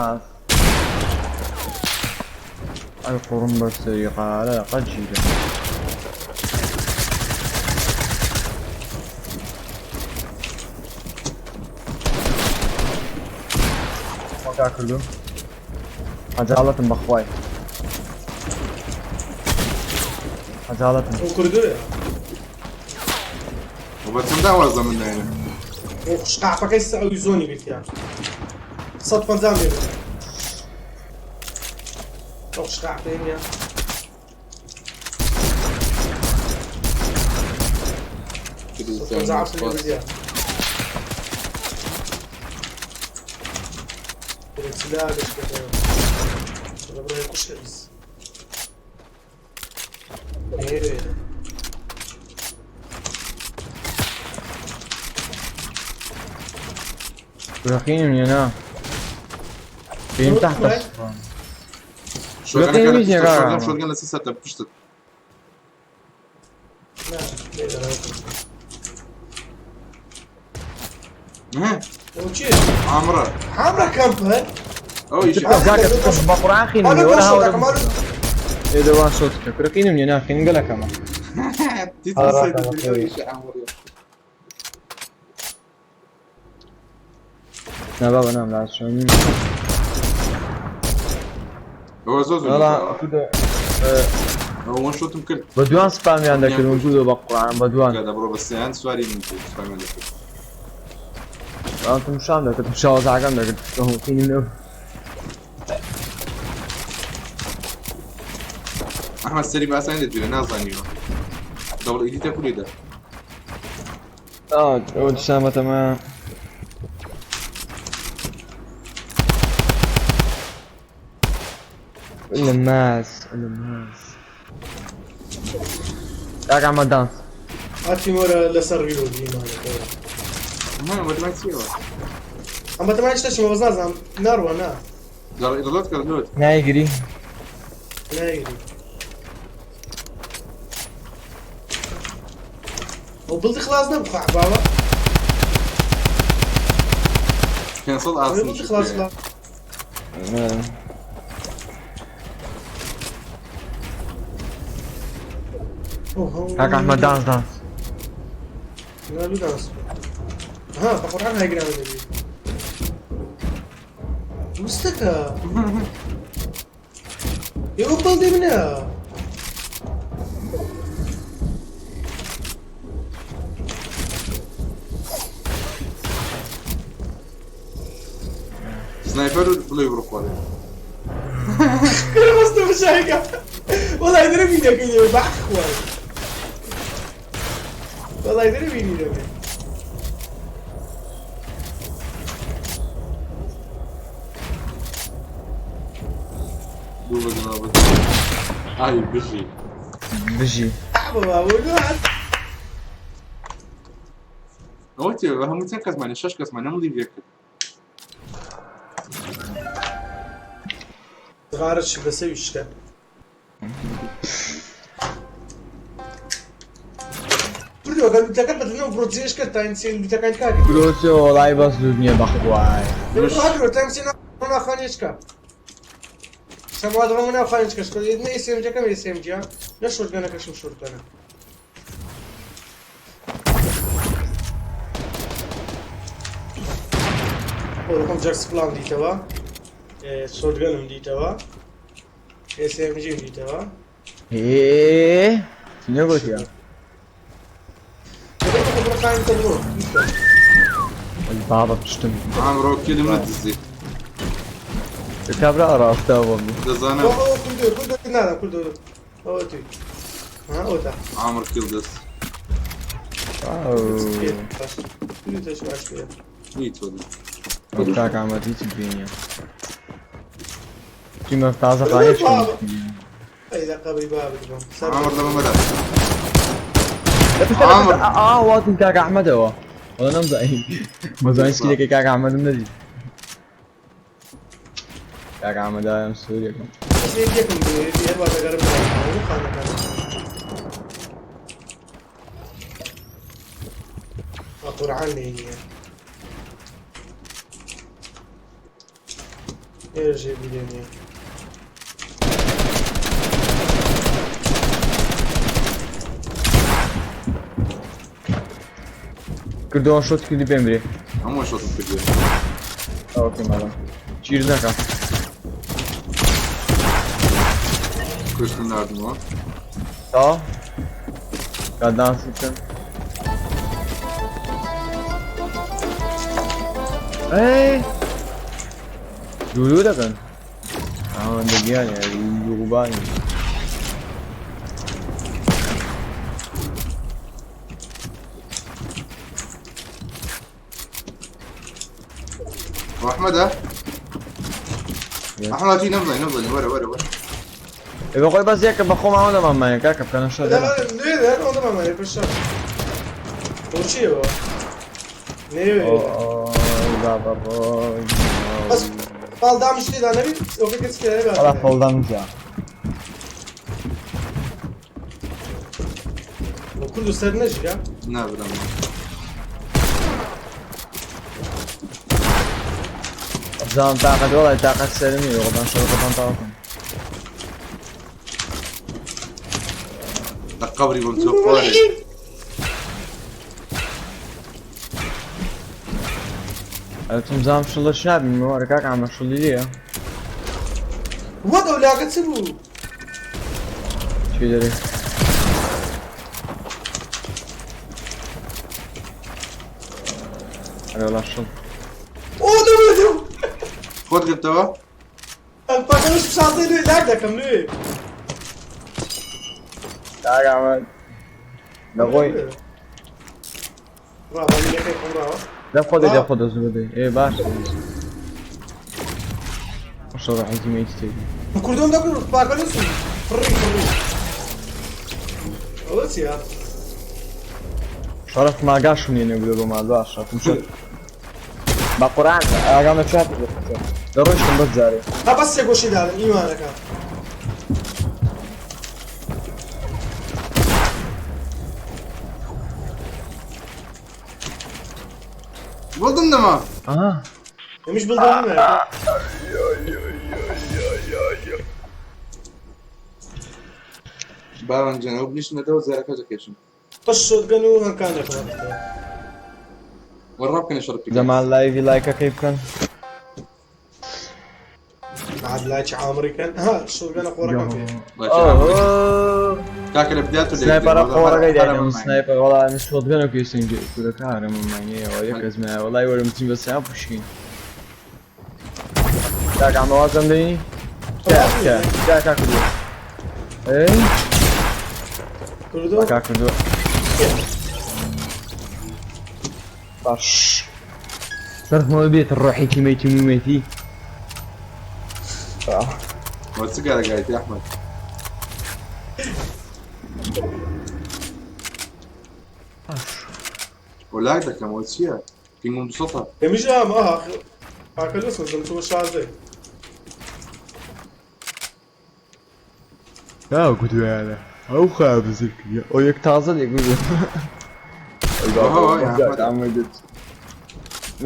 ئەی قوڕم بەسەری قالە قەت ژیرە. وەکا کردو خەجاڵەتم بەخوای خەجاڵەتم. ئەو کوردۆیە. وبەچەند داوازە من نایە. ئەو قعپەکەی ئەوی زۆنی گرتیان. 150 لێ بوو. ئەو قعپەی نییە. 150 عەفس لێ بردیان. سلاح بس. إيه. ڕەخینم نییە نا. فیم تحت الصفر. شۆگەنەکە نییە کاکە. شۆگەن لە سەتە پشتت. نا لێ دەڕێت. ئەو چییە؟ عامرە. عامرە کەمپەر؟ ئەو ئیشی. کاکە بە قورئان خینم مالو نییە وەرە شۆتەکە هاوڕێ. مالو. ئێ دەوان شۆتکە کورەخینم نییە ناخینم گەلەکەمە. تیت آه، سەیدە راکەمە ئەو خۆی. ئیشی عامرە. نا بابا نام لا شۆن. ئەوە زۆر زۆر. وەڵا کوردە ئەوە وەن شۆتم کرد. بە دوان سپامیان دەکردم کوردۆ بە قورئان بە دوان. کە دەبڕۆ بە سیان سواری من بوو سپامیان دەکرد. ئەم شام دەکردم شاوەزاکەم دەکرد خینم نەبوو. ئەحمەد سەری بە ئاسانی دەگیرێ نازانیەوە. دەوڵ ئیدیتە کولیدا. ئا ئەوە شامەتەمە. الماس الماس کاک ئەحمەد دانس. هاتی وەرە لەسەر ڕیلۆدی ئیمانەکە. ها وەدوای چیەوە؟ ئەم بەتەمای شتەشمە بەس نازانم ناڕوە نا. دەڵێت کە لۆت. نایگری. نایگری. ئەو بڵدی خلاص نەبوو خوا بابا. 500 ئەوەی ئاسن بڵدی خلاص خلاص. کاک ئەحمەد دانس دانس. نا لو دانس. ها بە قورئان هایگرانە دەبی. مستەکە. ئێوە بڵدی منە. سنایپەر و بڵێ بڕۆ خوارێ. کورە بەستە بشایکە وەڵای درە بینەکەی لێ بەخوای وەڵای درە بینی دەبێ. دوو بەدەما بەس. ئای بژی. بژی. بابا بۆ ئەوە چیە هەموو چەند کەسمانە شەش کەسمان هەموو لیڤ یەک کرد. غارە چ بەسەوی شکا. بردووە لوتەکە بەدەنەوە بڕۆ جێش کرد تا ئینسان لوتەکان کاکی. برۆ چێ وەڵای بەس لوت نییە بەخوای. هاکرۆ تا ئینسان ناخانێچکە. سەموات ڕۆمە ناخانێچکە شکۆ نە ئێسێمجەکەم ئێسێمجە نە شۆتگەنەکەشم شۆتگەنە. ئەوەکەم جەکس پلان دیتەوە، شۆتگەنم دیتەوە، ئێسێمجیم دیتەوە. هێ نەگوتیا. بابا پشتم. ئەمڕۆ کێلم نەدزی. کابرا ڕاستە بۆم. دەزانم. عامر کیل دەست. کاک ئەحمەد هیچ پێ نییە. چیمە تازە قایش عامر لەمە مەدە. عامر. ئا واتم کاک ئەحمەدەوە. وەڵا نەمزانی. مەزانی سکیلەکەی کاک ئەحمەدم نەدی. کاک ئەحمەد ئەم سووریەکەم. قورعان لێ نییە. ئێرە ژێ نییە. کردەوە شۆت کردی پێم برێ. هەموو شۆتم کردیە. ئۆکەی ماڵم. چیر نەکە. کوشتم ناردمەوە. تا دانسی بکەن. ئەی دوو دەکەن. ئەوەندە گیانە دووبانی. ئەحمەدە؟ ئەحمەد چی نەمزانی نەمزانی وەرە وەرە وەرە. ئێ بەخۆی بەس یەکە بە خۆم ئەوە نەمامایە کاکە بکەنە شەر. بابا بۆی. بەس پاڵدامیش تێدا نەبی ئەوکە کەس تێدا نەبی. وەڵا پاڵدام جا. کورد و سەر نەژیرا؟ نا برام. بزانم تاقەت وەڵای تاقەت سەرم نییە خۆتان شەڕ خۆتان تاقەکەن. لە قەبری بم چۆ خوارێ. ئەتم زام شڵەش نابینمەوە وەرە کاک ئەحمەد شڵی لێیە. وەک ئەو لاکە چ بوو؟ چی دەرێ؟ ئەرێ وەڵا شڵ. ئۆ دەبێت. خۆت گرتەوە؟ پاکەش شازدە لێ لاک دەکەم لێ. کاک ئەحمەد لەخۆی ڕاوە لەکەی خۆم ڕاوە. لە خۆ دەی لە خۆ دەست بدەی. ئێ باش. شەڕ حەزیمە هیچ تێکی. کوردۆم دەکرد پاکە سوو فڕی فڕی. ئەوە چییە؟ شەڕف ماگاشم نییە نەبوو بۆ ماڵ باشە. بە قورئان ئاگام لە چاپ دەڕۆیشتم بەس جارێ. ها بەس سێ گۆشەی دادەم ئیمانەکە. بڵدم نەما. ئاها. ئەمیش بڵدم نەما. باوان جان ئەو بنیشنەتەوە زارەکە دەکێشن. بەس شۆتگەن و هەنکان دەکەم. وەڕا بکەنە شەڕ پێ. زەمان لایڤی لایکەکەی بکەن. عاد لاچ عامری کەن. ها شۆتگەنە قۆڕەکەم پێ. کاکە لە بداية سنایپەرە قۆڕەکەی داینەم سنایپەر وەڵا من شۆتگەنە کوێسنگ کورەکارم مانیەوە یەک کەس مایە وەڵای وەرم چین بە سیان پوشکین. کاک عەمە وازم دەینی کە کە کە کاک کوردۆ ئەی کوردۆ کاک کوردۆ باش سەرمەوە بێت ڕۆحی تیمەیتی مومێتی. وە چ گەرەگایتی ئەحمەد؟ وەلاک دەکەمەوە چییە؟ پینگم 200. ئێمیش ئام ئاها کاکە لۆ سەزم تۆ شازدەی. تا گوتویانە ئەو خوا بزر کردیە ئەو یەک تازە لێک بوو. هۆ، یا ئەحمەد. ئەحمەد.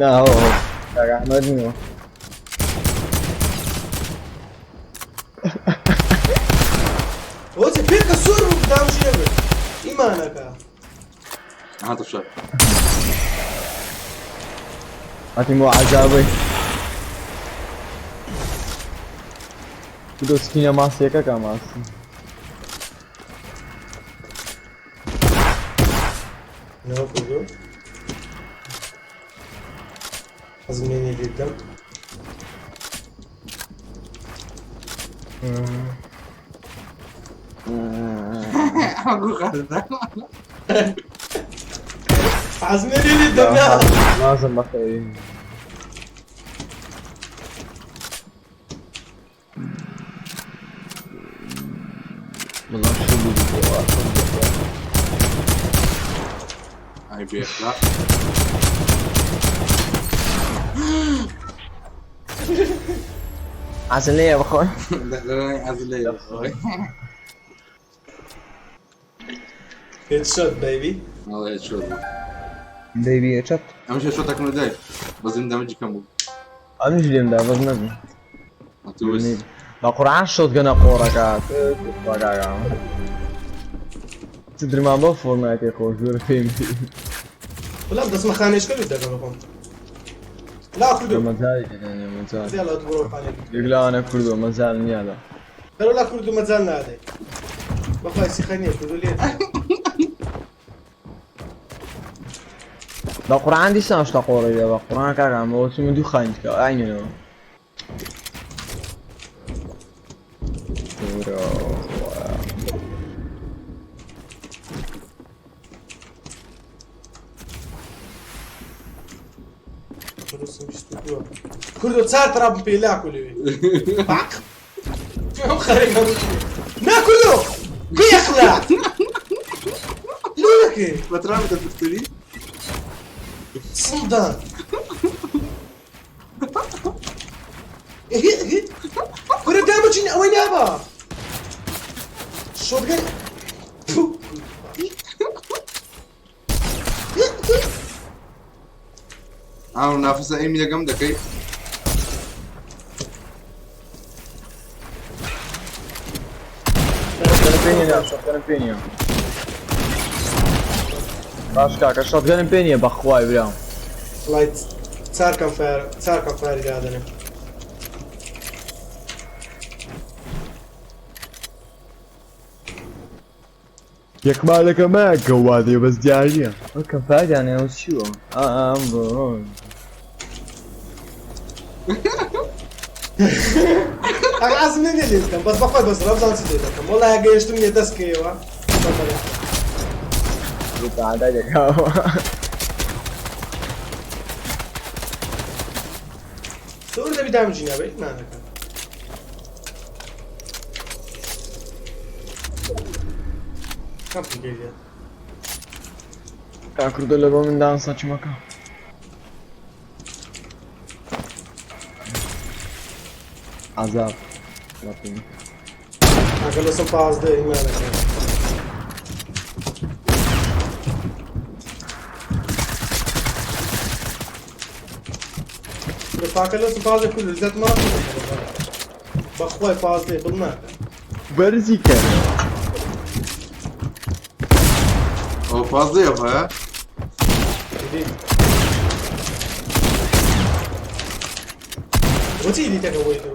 نا هۆ هۆ کاک ئەحمەد نییە. ئەوە چی پێکە سوور بوو دامشی نەبێت ئیمانەکە. هاتە شار. هاتین بۆ عەزابەی. کودۆ سکینە ماسیەکە کا ماسی. نەوە کوردۆ حەزم لێ نییە لێت دەم. حەزم لێ نییە لێت دەم نا. نازم بەخێری. وەڵا شو بوو ئای بێ ئەخلاق. عەزم لێیە بخۆی. دەخلەنای عەزم لێیە بخۆی. هێدشۆت بەیبی. وەڵا هێدشۆت بوو. بەیبی هێدشۆت. ئەمش هێدشۆتەکەم لە دایک بەزم دەمەجی کەم بوو. ئەمش لێم دا بەس نەبوو. ئەتووس. بە قورعان شۆتگەنە قۆڕەکە. چ درمان بۆ فۆرنایتێ خۆش زۆر پێم. وەڵام دەستمە خانێشکە لێت دەکەم خۆم. لا کوردۆ. مەجالی دەدەنێ مەجال. یاڵا بڕۆ خانێ. یەکلاوانە کوردۆ مەجال نییە. دەرەوە لا کوردۆ مەجال نادەی. بەخوای سیخە نییە کوردۆ لێت. بە قورعان دیسان شتە قۆڕی بێ بە قورعان کاک عەمە وەچی من دوو خانیت کە ئاینەوە. کوردۆ چار ترابم پێ لاکو لەوێ. باق. ئەم خەرێک هەموو نا کوردۆ بێ ئەخلاق. لۆ دەکەی؟ بە ترابت دەفتری؟ سڵدان. کورە دامەچین ئەوەی نابا. شۆتگەن. ئاو نافسە ئەیمی لەگەم دەکەی؟ شۆتگەنم پێ نییە شۆتگەنم پێ نییە. باش کاکە شۆتگەنم پێ نییە بەخوای برام. وڵای چار کەم فایەر چار کەم فایەری دادەنێم. یەکمالەکە مایە بەس دیار نییە. ئەو کەم فایەریانە ئەو چی بوو؟ ئام بۆ. ئەگە عەزم لێ نییە لێت بدەم بەس بەخوای بەس ڕەمزان چی لێ دەکەم وەڵا گەیشتم لێ دەست کەیەوە. عادای دەکاوە. سوور دەبی دامجی نابێ ئیمانەکە. کەم پێ کاک کوردۆ لە بۆ من دان سەچمەکە. عذاب. کاکە لەسەر پازدە ئیمانەکە. کاکە لەسەر پازدە کوردۆ لەزیات مەڕەت بەخوای پازدەی بڵ ناکە. بەرزی کە. ئەو پازدەیە هەیە؟ بۆچی ئیدیتەکە بۆی تۆ؟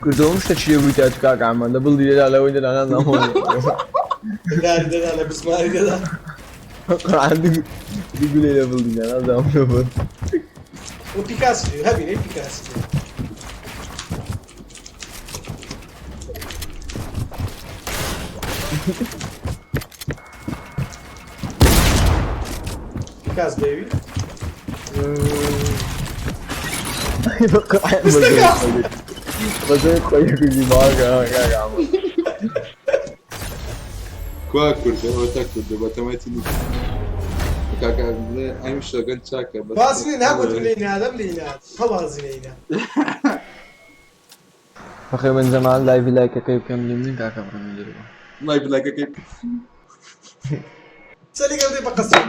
کوردۆ ئەم شتە چییە بووی تا تو کاک عەمە لە بڵی دەدا لەوەی دەدا نازانم. داری دەدا لە بسماری دەدا. قورعان دوو گولەی لە بڵی دا نازانم لە بڵ. و پیکاسی هەبینەی پیکاسی پیکاس بێوی بەزۆی خۆی کوژی باوکە کاکە ئەحمەد. کوا کوردە ئەوە تا کوردە بە تەمای چی کاکە ئەم شەگەن چاکە بەس بازی ناگوتم لێی نادەم لێی ناد هەوازی لێی نا بەخێر بن جەمال لایڤی لایکەکەی بکەم لێم نین کاکە بڕۆم دەرەوە. لایڤ لایکەکەی سەری گەورەی بە قەسر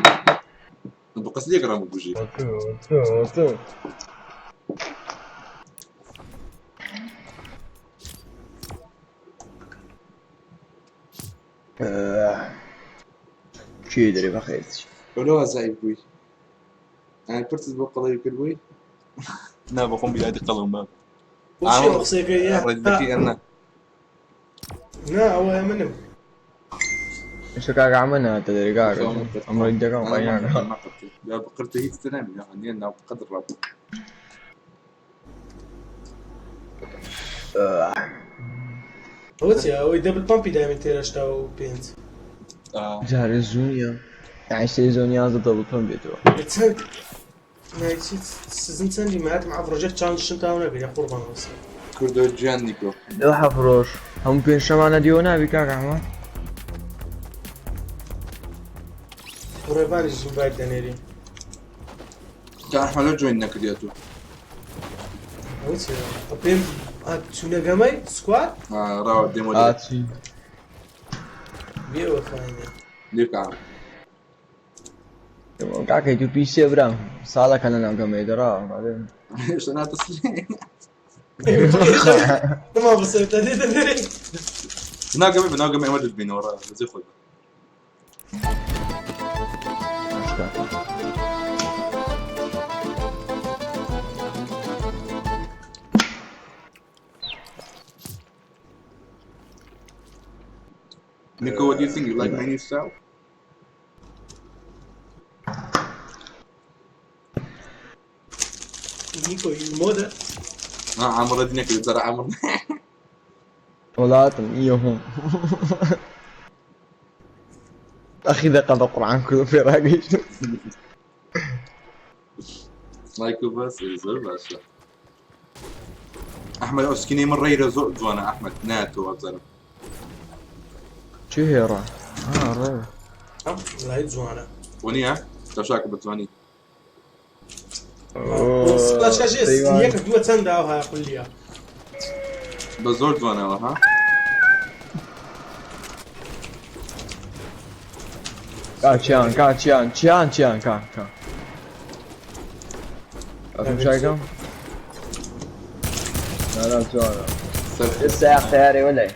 بە قەسر یەک ڕام بگوژی. کێ دەرێ بەخێر چی؟ لەوە زعیف بووی یانی پرست بۆ قەڵەوی کرد بووی نا بەخۆم بیرادی قەڵەم بە بۆچی ئەو قسەیەکەی ڕێزەکەی ئەنا نا ئەوە منم ئێستا کاکە ئەمە ناتە دەرێ کاکە ئەم ڕێدەکەم قەیناکە یا بقرتە هیچ تنامي يعني نا بقدر رب ئەوە چیە ئەوەی دەبل پەمپی دامی تێرەشتا و پێنج جارێ زوو نییە یانی سێ زۆن یازدە دەبڵ پەمپ بێتەوە. چەند نایچی سزن چەندی مات مع ڕۆژێک چاڵنجشم تاو نەکرد یا قوربان وەسە کوردۆ گیان نیکۆ. لەو حەفت ڕۆژ هەموو پێنجشەمانە دیوە نابی کاک ئەحمەد؟ ڕێبانیش ئینڤایت دەنێری. کە ئەحمەد لۆ جۆین نەکردیە تو. ئەوە چیە پێم چونە گەمەی سکواد؟ ڕاوە دێمۆ ئاچی بێ وەفاینە. لێ بکە. کاکەی تو پیسێ برام ساڵەکە لە ناو گەمەی دەڕا هێشتا ناتەسلێ. تمام بەسەر دەنێ دەنێ. بناو گەمەی بناو گەمەی ئەمە دەتبینەوە ڕا بەجێ خۆی. Nico, what do you think? You like my new style? Nico, you mother. عمر ردنك ترى عمر. وڵاتم ئیهم ئەخی دەقە بە قورعان کورد پێ ڕاگەیشتم. لایک و بەس زۆر باشە ئەحمەد ئەو سکینەی من ڕێیرە زۆر جوانە ئەحمەد ناتۆ وابزانم. چی هێڕا؟ ڕێ لای جوانە وەنیە تەشاکە بە جوانی. یەک دووە چەند ئەو هایا قولیە بە زۆر جوانەوە ها. کا چیان کا چیان چیان چیان کا کا ئەفم شاکەم نا جوانە ئێستا تیارێ وەلای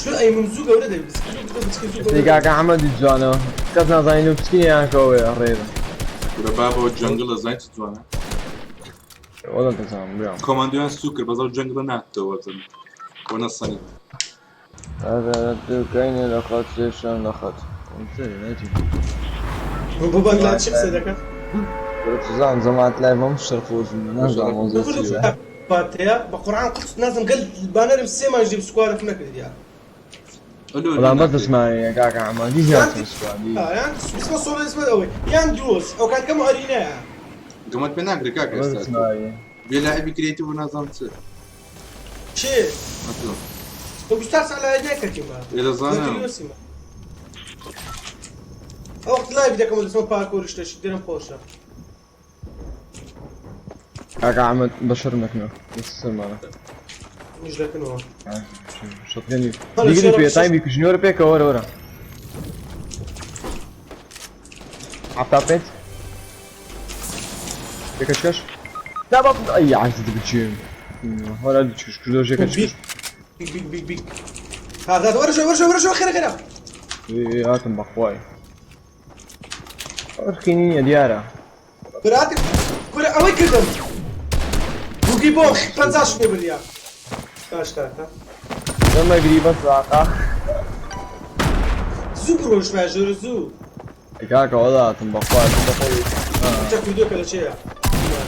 شو ئەی من زوو گەورە دەبی بسکی کاکە ئەحمەدی جوانە کەس نازانین و پسکینیان کەوەیە ڕێرە کورە بابەوە جەنگڵە زانیت چ جوانە وەڵا دەزانم برام کۆماندۆیان سوو کرد بەزەو جەنگڵە ناتەوە بزانم بۆ نەسەنی. دوکەینێ لە خەت سێشان لە خەت بۆ بەنگلادش قسە دەکات تزان جەماعەت لای بەم شەر خۆش بوو نازانم ئەو زۆر چییە. باتەیە بە قورعان قەت نازم گەل بانەرم سێ مانگ جێب سکوادەکم نەکردیا. وەڵام بەس دەسمانە کاکە ئەحمەد هیچ ناچم سکوادی. یان بسمە سۆڵە اسمە ئەوەی یان دووس ئەو کات کەم ئەرینایە. گەمەت پێ ناکرێ کاکە ئێستا بێ لاعبی کرێتی بۆ نازانم چ. چێ؟ تۆ 24 ساعة لای ناکردیمە. ئێ دەزانم. ئەو وەخت لایڤ دەکەم و دەچمە پارکۆر شتەشی دەرم خۆشە. کاکە ئەحمەد بەشەرم نەکنەوە بەس سەرمانە. منیش دەکنەوە. شەتگەنی دیگری پێ تایمی کوژنی وەرە پێکەوە وەرە وەرە. 75 پێکە چکەش نا با ئەی عەزیز بچیم وەرە چکش کردۆ ژێکە چکش بیگ بیگ بیگ بیگ هذا ورجع ورجع ورجع خير خير هاتم بەخوای ڕخی نییە دیارە. براتی کورە ئەوەی کردم بوگی بۆ 50 شمێ بردیا باش تاکە دەمەگری بەس واقع زوو بڕۆش باژۆرە زوو. کاکە وەڵا هاتم بەخوای بەخۆی. چە کردووە لە چێە؟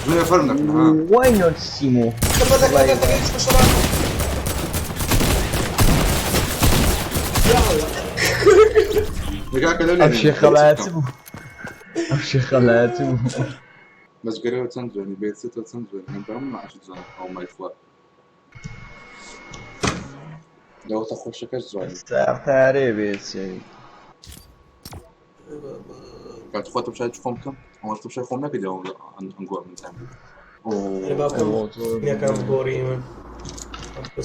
دوێ فەرم نەکەن ها. Why not سیمۆ؟ لەگا کە لەو ئەم شێخەڵایەتی بوو، ئەم شێخەڵایەتی بوو. بەس گەرەوە چەند جوانی بێت تۆ چەند جوانی من بەم معاش جوان ئەو مای خوا لەوەتە خۆشەکەش جوانی. تارێ بێت چێ. کات خۆت بشای خۆم بکەم ئەوە بشای خۆم نەکردی ئەو ئەنگۆ من تام. سکینەکان گۆڕی من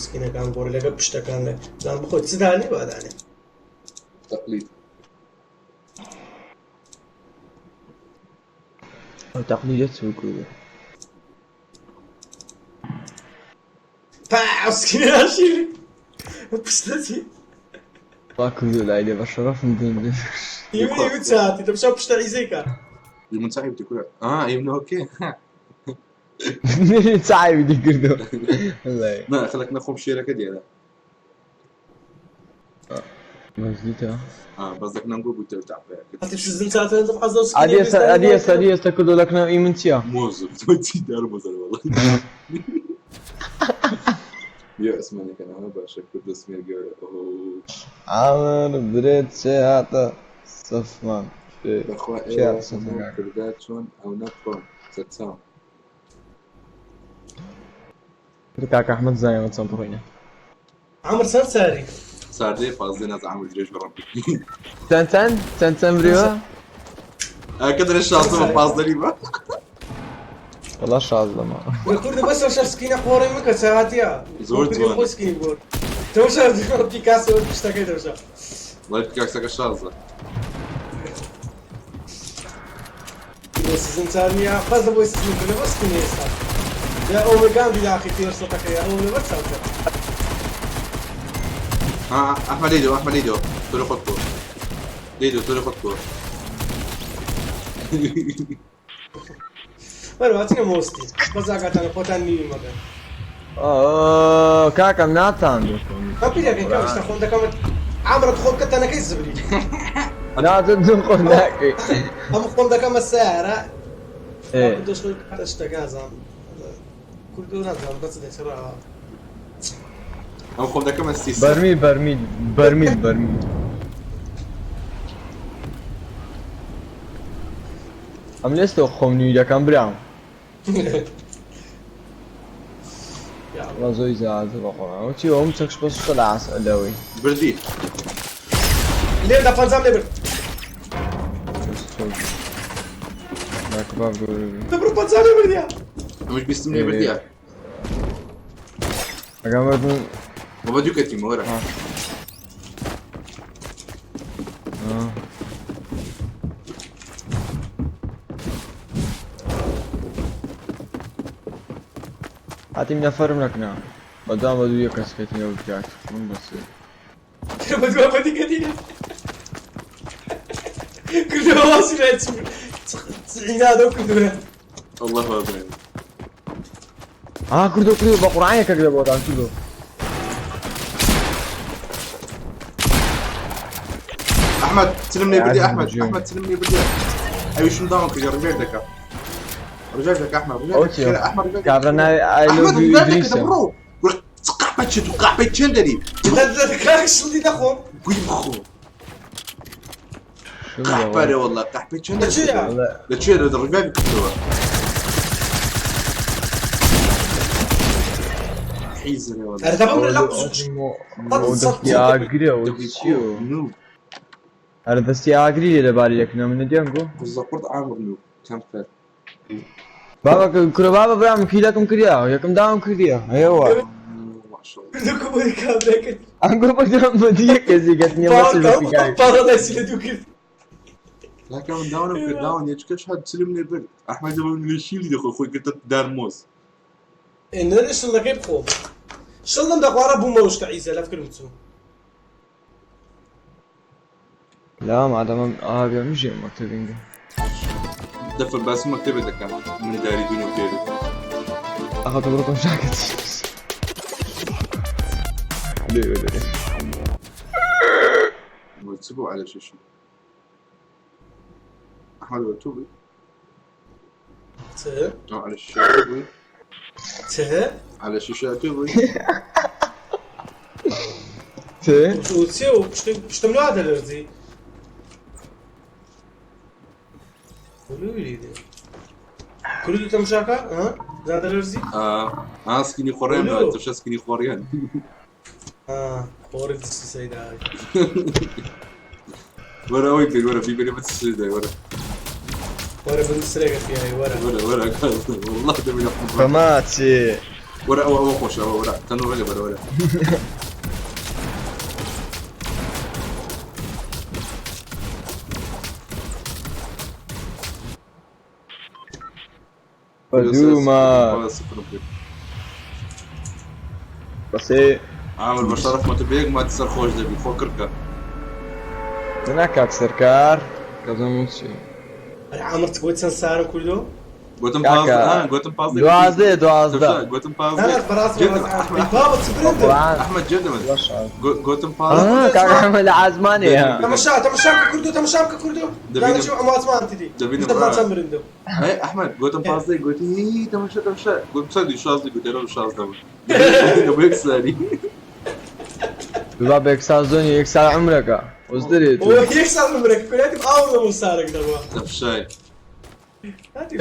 سکینەکان گۆڕی لەگە پشتەکان لە زان بخۆ چ دانێ بادانێ. تەقلید. ئەو تەقلیدە چ بکردو؟ پا سکینە ناشیری پشتەچی. وا کردو لای لێ بە شەرەفم دێن. يمين ساعتي تمشى پشتە عیزەیکە. من صاحبتي كلها اه يمنى اوكي. چاوی دی کردو. والله. نا خلك نخوم شيرك ديالها. مزدیتە. اه بس ذاك نقول بوت تاع هاتي شو زن ساعتين تبقى زوج. ئەدی ئێستا ئەدی ئێستا ئەدی ئێستا کردو لەکنەوە ئی من چییە؟ موظف تودي دار موزر والله. يا اسمعني كان انا باشا كنت اسمي اوه. عامر برێت چێ هاتە سەفمان. اخوة شي ايه عرفت. كرداتشون او نفرون ستسام. کاکە ئەحمەد زانیەوە چەند بڕۆینە. عمر سەر ساری. صار لي فازين از عامل دريش بربي. چەند چەند چەند چەند بریوە؟ كدر الشاطئ فازدري ما. وەڵا شازدەمە. کوردە بەس شە سکینە قۆڕی من کە ساعتیە. زۆر جوان. خۆ سکینی گۆڕ. تەوشە پیکاسۆ پشتەکەی تەوشە. والله بكاكسك الشاطئ. بۆ سیزن چار نییە بەس لە بۆی سیزن کردە بەس سکینی ئێستا. یا ئەوەگان بیلاخی تێر سەتەکەی ئەو لەبەر چاوتە. ها احمد ليدو احمد ليدو طول خطكو ليدو طول خطكو. وەرە چنە مۆستی بەس ئاگاتانە خۆتان نیوی مەگەن. ئۆ کاکەم ناتان. ئەم پیرەکەی کە شتە خۆم دەکەم عامرت خۆم کە تەنەکەی زبری. ناتن دوم خۆ ناکەی. ئەم خۆم دەکەمە سیارە. ئێ. دۆش خۆی شتەکە نازانم. کوردۆ نازانم بەس دەچڕەوە. ئەم خۆم دەکەمە سیس. بەرمیل بەرمیل بەرمیل بەرمیل. ئەم لێستەوە خۆم نوی دەکەم برام. وەڵا زۆی زیاتر بەخۆم. ئەوە چی ئەوم چەکش بەس شتە لە عاس لەوەی. بردی. لێردا پەنجام لێ برد. کاکە باب گەورە بی. دەبڕۆ پەنجام لێ بردیا. ئەمش بیستم لێ بردیە. ئەگەم بردن. بابا دوو کەتیم وەرە. هاتیم نەفەرم نەکنا. بەدوام بە دوو یەک کەس کەتینەوە بکات. من بەس. بەدوا بەدی کەتینە. کردەوە واسی لای عنادەو کردووە. الله أكبر. آه کردو کردو بە قورعان یەکێک لە بۆتان کردو. احمد سلمني بدي يا احمد عزيز. احمد سلمني بدي ايوه شو نظامك يا رجال دكا رجال دكا احمد رجال ئەو دكا. چیە؟ احمد رجال کابرا ناوی I احمد love you رجال دكا ئیدریسە. برو قحبة شتو قحبة شندري کاک شڵی دەخۆم. قوي بخو شو قحبة والله قحبة شندري لشو يا؟ والله لشو الرجال كتبوا حيزة والله. ئەرە دەبم لە دەستی ئاگرە و چیۆ؟ نو. ئەرە دەستی ئاگری لێ لەباری یەکنە من نەدیانگۆ. قرد عامر نو كم فر. بابا کورە بابا برام کیلەکەم کردیا یەکەم داوام کردیا ئێوە. ما شاء الله. کردو بۆی کابرەکە. ئەنگۆ بەدوام بەدی یەک کەسی گەتنیە مەسج بەسیکای. پاڕەدایسی لە دوو کرد. لكن من داون داون يشكش هاد سلمني برد احمد من الشيء اللي خوي قلت دار موز. نەرێ شڵەکەی بخۆم. شڵم دەخوارە بوومەوە شتە عیزە لە فکرم چوو. لا مادەمە ئاگە مژێ مەکتەبینگە. دفع بس مكتبة دكا من داري دون وكيل. ئاخە تۆ بڕۆ شاکەت. لێ لێ. وتسبوا على شو احمد وتوبي. چ؟ على الشاشة بوي. چ؟ على الشاشة بوي. چ؟ و چێ و پشتم لوا دەلەرزی. ولوی دێ. کوردو تەمشاکە؟ ها؟ زا دەلەرزی؟ اه سكيني خوريان. ولو. تمشى سكيني خوريان. خۆڕی دەستی سەیداوی. ورا وين بين ورا في بين بس ورا. وەرە بن سرێگە پیاوی وەرە. ورا ورا والله دبي فما چێ؟ ورا او او خوش او ورا تنور ورا ورا. بەدوومە بەسێ. عامر بشرف ما تبيك ما تسر خوش دبي خو كركه. نا کاک سەرکار کەزم چی؟ عامر بۆی چەند سارم کوردۆ؟ قوتم كاكا. باز اه قوتم باز. 12 12. قوتم باز. نا بەڕاست احمد. بابە چ برندم. قورآن. احمد جدما. بەشە. قوتم باز. آه کاک ئەحمەد لە عازمانەیە. تەمەشا تەمەشا بکە کوردۆ، تەمەشا بکە کوردۆ. دەبینم. دانەچوو ئەم ئاسمان تیدی. دەبینم. دەبا چەند برندم. اي احمد قوتم باز قلت هي تمشى تمشى قلت صدق شاز قلت له شاز دبي ساري. بابا یەکسال زۆنی یەکسال عمرەکە وەزدرێت. ئۆ یەک ساڵ عمرەکە کورێتیم ئاو لە سارێک دەڕوا. تفشاي.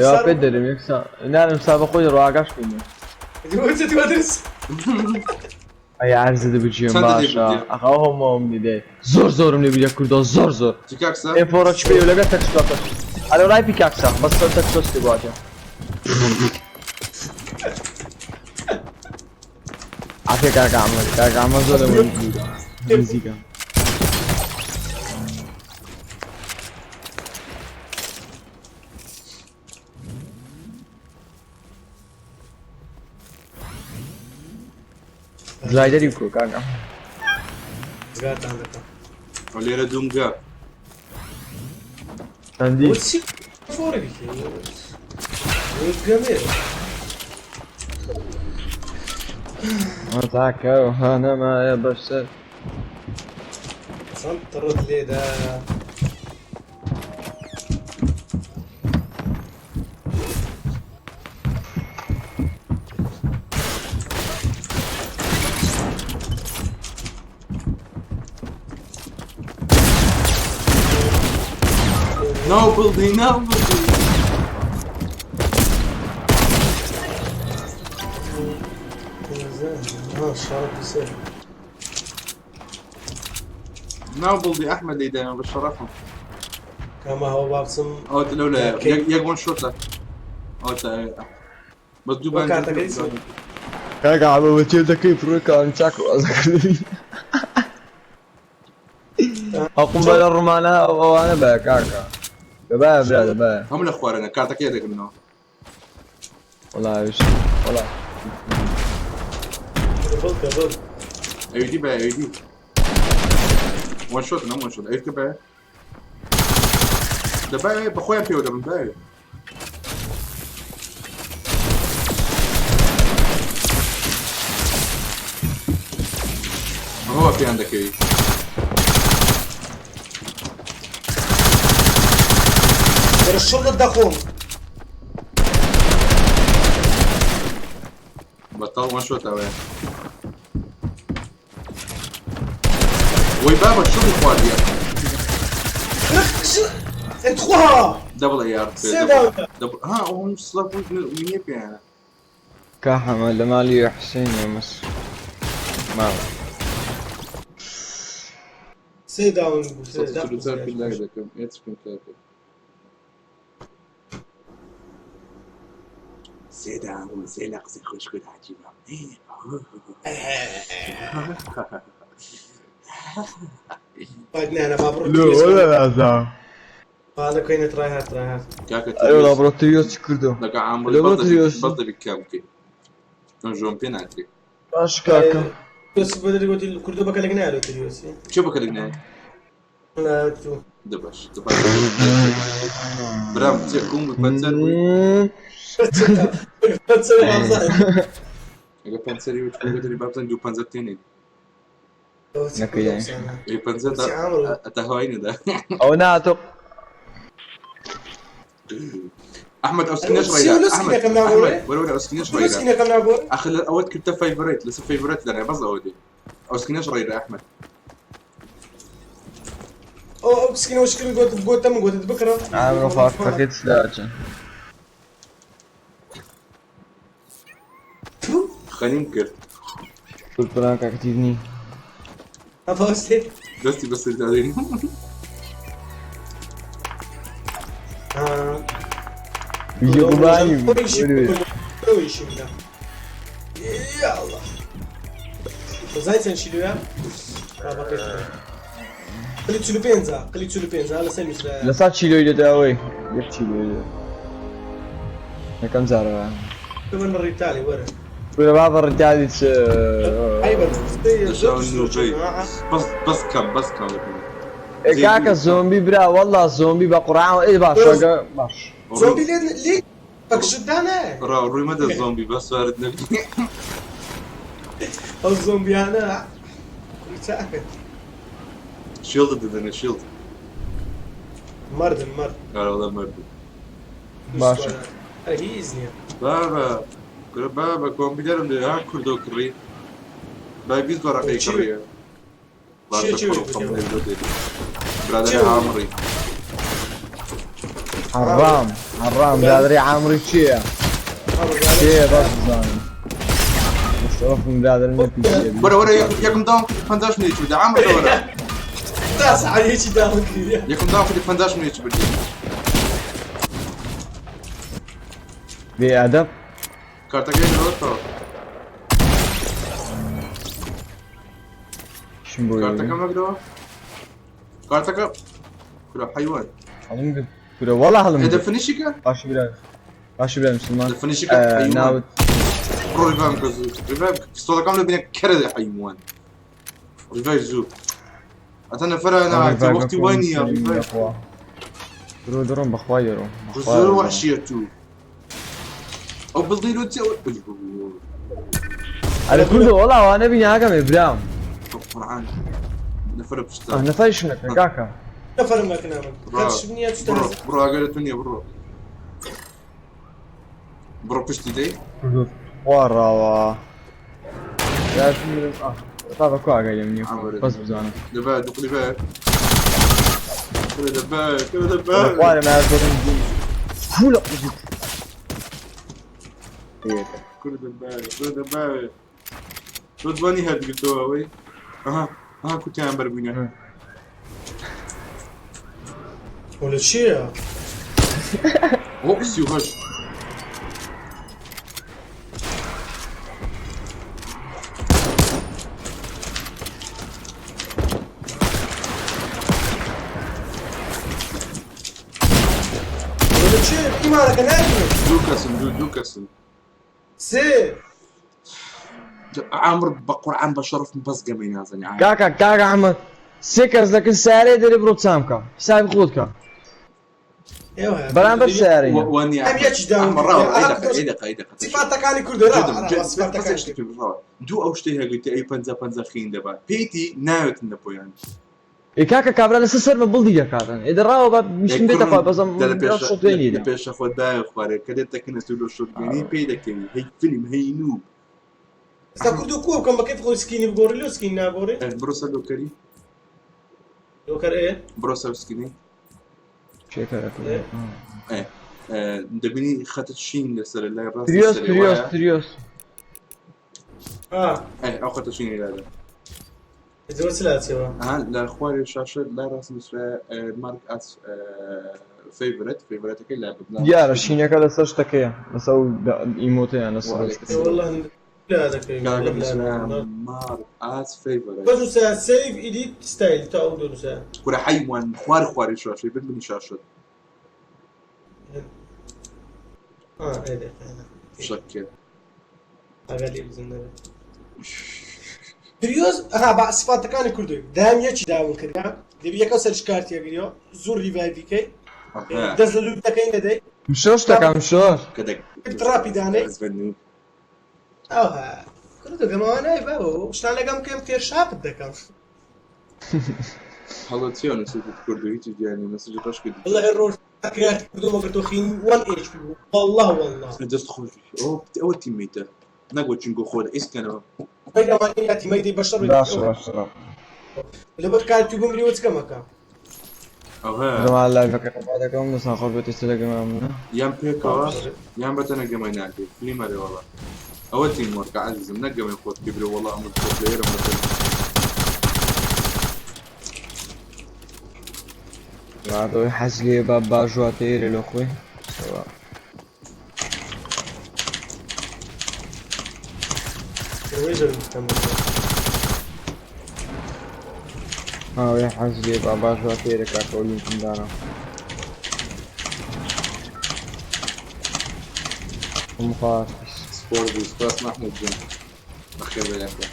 ئێوە پێ دەرم یەکسال نارم سا بە خۆی ڕاگەش بینێ. درس. ئەی عەرزە دەبجیم. چەندە باشە. دەبجێ؟ ئەخ ئەو هەمووم دیدێ زۆر زۆرم لێ بیرە کوردۆ زۆر زۆر. كاكسا. ئێ فۆرە چ پێ لەگە تەکسۆ ئەلۆ ڕای پی کاکسا بەس تەکسۆستی بواتە. عافیە کاک ئەحمەد، کاک ئەحمەد زۆر لە من نزیکە. گلایدەری بکۆ کاک ئەحمەد. زگاتان دەکەم. وليرة دونجا. چەندی؟ چی فۆرێکی گەمێ. تاکە ها نەمایە بەسەر. چەند تڕت لێدا. نو بلدي نو بلدي. شارك بسير. نو بلدي احمد اللي دائما بشرفهم. كما هو بابسم. او لولا كي. يق ون شوت له او بس دوبان. وكارتك ليس. کاک ئەحمەد بەچێ دەکەی فڕۆکان چاک وازەکردنی ئەقوم بە لە ڕمانە ئەوانە بە کاکە دەبایە برا دەبایە. هم الاخوان انا كارتك يدك منه. وەڵا وەڵا. بڵکە بڵ. اي دي بقى اي دي ون شوت نعم ون شوت اي بقى ده بقى بخويا بيو ده من بقى. هو في عندك ايه؟ دەرە شڵت دەخۆم. بطل ون شوت اوي وي بابا شو الخوار دي؟ انتخوها. دبل اي ار. سي داون. دبل ها هو صلاف وين يعني. کاحەمە لە ماڵی حوسێن مس ماوە. سێ داون بوو، سێ داون. سيدا سيدا قصي خوش كل عجيبة. بعدنا انا بابرو. لا. هذا كاين تراي هارد تراي هارد. كاكا. ئەرێ بڕۆ چ کردو؟ لك عامر. لو تريوس. بطل بكام كي نجوم بيناتي. باش کاکە. بس بدري قلت كردو بك لقنا له تريوسي. شو بك لقنا؟ لا تو. دبش دبش برام تيكون بنسر. اگه پنسری و چون داری بابزن دو پنزه تینی. نەکەی. اي پنزه. تهوين ده. ئەو نا تۆ. ئەحمد ئەو skin ەش سی و ڕێیدا لۆ ئەحمد skin ەکەم ناگۆڕێ؟ ئەحمد وەرە وەرە ئەو skin ەش لۆ ڕێیدا skin ەکەم ناگۆڕێ؟ ئەخر ئەوەت کردە favorite لەسەر favorite دەنێ بەس ئەوە دێ ئەو skin ەش ڕێیدا ئەحمد. ئەو ئەو skin ە وش کرد گۆت گۆتە من گۆتت بکڕە. عامر فاکەت سلاچە. خەنیم کرد. کورد کاکتیڤ نی. ئەفاستێ. دەستی بەسەر دادێنی. ڤیدیۆ قوربانی يا الله زايد چەند شیلوە قلی 45 قلی 45 لەسەر نووسرا. لە سا چیلۆی دەداوەی یەک چیلۆی دەدا. یەکەم جارەوە. من ڕیتالی وەرە. کورە بابە ڕیتالی چ عیبە. بەس بەس کەم بەس کەم. ئێ کاکە زۆمبی برا والله زۆمبی بە قورعان ئێ باشەگە باش. زۆمبی لێ لێ بەکشتدانە. ڕا ڕووی مەدە زۆمبی بەس سوارت نەبی. ئەو زۆمبیانە چاکە. shield دەدەنێ shield. مردن مرد. ئارە وەڵا مردن. باشە. ئەرە هیچ نییە. بابە کورە بابە کۆمپیوتەرم لێ ها کوردۆ کڕی بای 20 وەرەقەی چی؟ کڕیە. باشە چی کوڕ وەرگرتیەوە؟ خەم لێ زۆر دێت. برادەرە چی عامڕی. حەڕام حەڕام برادەری عامری چییە؟ چییە بەس بزانم. مستەوەفم برادەر نەپیچیە. وەرە وەرە یەکم داوم کردی 50 منێکی بدە عامڕ وەرە. تا سعادێکی داوە کردیە. یەکم داوم کردی 50 منێکی بدە. بێ ئەدەب. کارتەکەی لەوەتەوە. شم بۆ کارتەکەم مەگرەوە. کارتەکە کورە حەیوان. هەڵم گرت. کورە وەڵا هەڵم ئێ گرت. دەفنیشیکە؟ باشە برا باشە برا مسلمان. دەفنیشیکە حەیوان. ناوت بڕۆ ڕیڤایڤ بکە زوو. ڕیڤایڤ بکە. پستۆڵەکەم لە بینە کەرە حەیوان. ڕیڤایڤ زوو. ئەتە نەفەرە ناوەتی وەختی وای نییە ڕیڤایڤ. درۆ درۆم بەخوای دەرۆم. زۆر وحشیە تو. ئەو بڵدەی لۆ چی ئەو ئەرە کوردە وەڵا وانە بینی ئاگەمێ برام. قورعان نەفەرە پشتە. نەفەریش نەکە کاکە. نەفەرم نەکەنا من. خەرش نییە چتە بڕۆ بڕۆ ئاگەرە تو نییە بڕۆ. بڕۆ پشتی دەی. خوا ڕاوە. تا بە کو ئاگای لێم نییە بەس بزانم. دەبا دوقلی بە. کورە دەبا کورە دەبا. خوارە ما زۆرم کوولە قوزیت. کورە دەبا کورە دەبا. تۆ جوانی هەردگرتەوە ئەوەی. ئەها ئەها کوتیان بەربووینە. ولا چییە؟ ئۆ 38. ولا چییە؟ ئیمانەکە ناگرم. دوو کەسن دوو دوو کەسن. سێ. عامر بە قورعان بە شەرەفم بەس گەمەی نازانی عامر. کاکە کاکە ئەحمەد سێ کەس دەکەن سیارەیە دەرێ بڕۆ چام بکە حسابی خۆت بکە. ئێوە بەرامبەر سیارەیە. وانیە. ئەم یەکیش داوم ئەحمەد ڕاوە ئەی دەقە ئەی دەقە ئەی دەقە. سیفاتەکانی کوردە ڕاوە سیفاتەکانی. دوو ئەو شتەی هەگرتە ئەی پەنجا پەنجا خین دەبا پێیتی ناوێتن لە پۆیان. ئێ کاکە کابرا لەسەر سەرمە بڵدی دەکاتن. ئێ دەڕاوە بە میشتم بێتە خوا بەزەم شۆتێنی لە پێشە خۆت دایە خوارێ کە دێت دەکەنە تو لۆ شۆتگەنی پێی دەکەوی هەی فیلم هەی نوو. ئێستا کوردو کووە بکەم بە کەیف خۆی skin ی بگۆڕی لۆ skin ناگۆڕی؟ بڕۆ سەر locker ی. locker ئێ؟ بڕۆ سەر skin ی. چێکەرە دەبینی خەتت شین لەسەر لای ڕاست تریۆس تریۆس تریۆس. ئەو خەتە شینی لادا. زۆر چلاچەوە. ئەها لە خوارێ شاشە لای ڕاست نووسرا mark as favorite favorite ەکەی لا ببنا. دیارە شینەکە لەسەر شتەکەیە لەسەر ئەو emote ەیان لەسەر. والله لا دەکەی. mark as favorite. بەس نووسرا save edit style تا ئەو دو نووسرا. کورە حەیوان خوار خوارێ شاشەی ببنی شاشە. ئێ دەکەی. شەکێ. ئاگا لێ بزن نەبێت. تریۆز ئەها بە سیفاتەکانی کوردی دام یەکی داون کردیا دەبی یەکەو سەرش کارتیە گریەوە زۆر ریڤایڤی کەی دەست لە لوتەکەی نەدەی مشۆش دەکەم مشۆش. تراپی دانێ ئەوها کوردە گەمەوە نای بابە شتان لەگەم کەم تێر شاپت دەکەم. هەڵە چییە نووسیت کوردو هیچی دیانی مەسجی ڕەش کردی. والله ڕۆژ کرات کردو مەگەر تۆ خین 1 HP بوو والله والله. دەست خۆش. ئەوە تیمەیتە نەگۆ چونگۆ خۆ ئیسکەنەوە. پەیداوانی تیمەیتی بەشەر. باشە باشە. لەبەر کارتی بمری وچکەمەکە. ئەوها زمان لایڤەکە دەکەم دەستان خۆش بێت ئێستا لەگەڵ منە. یان پێکەوە یان بەتەنە گەمەی ناکەی فلیمەرێ وەڵا. ئەوە تیم وەرکە عەزیزم نەگەمەی خۆت کبرێ وەڵا ئەمە تۆ پلەیەرم بەتەنە. ئەوەی حەز لێ با باژواتە ئێرە لە خۆی. ئەوەی زۆر بکەم. ئەوەی حەز لێ با باژواتە ئێرە کاکە لینکم دانا. مخاطر. سپۆر بوو سپاس مەحموود گیان. بەخێر بێنەکە.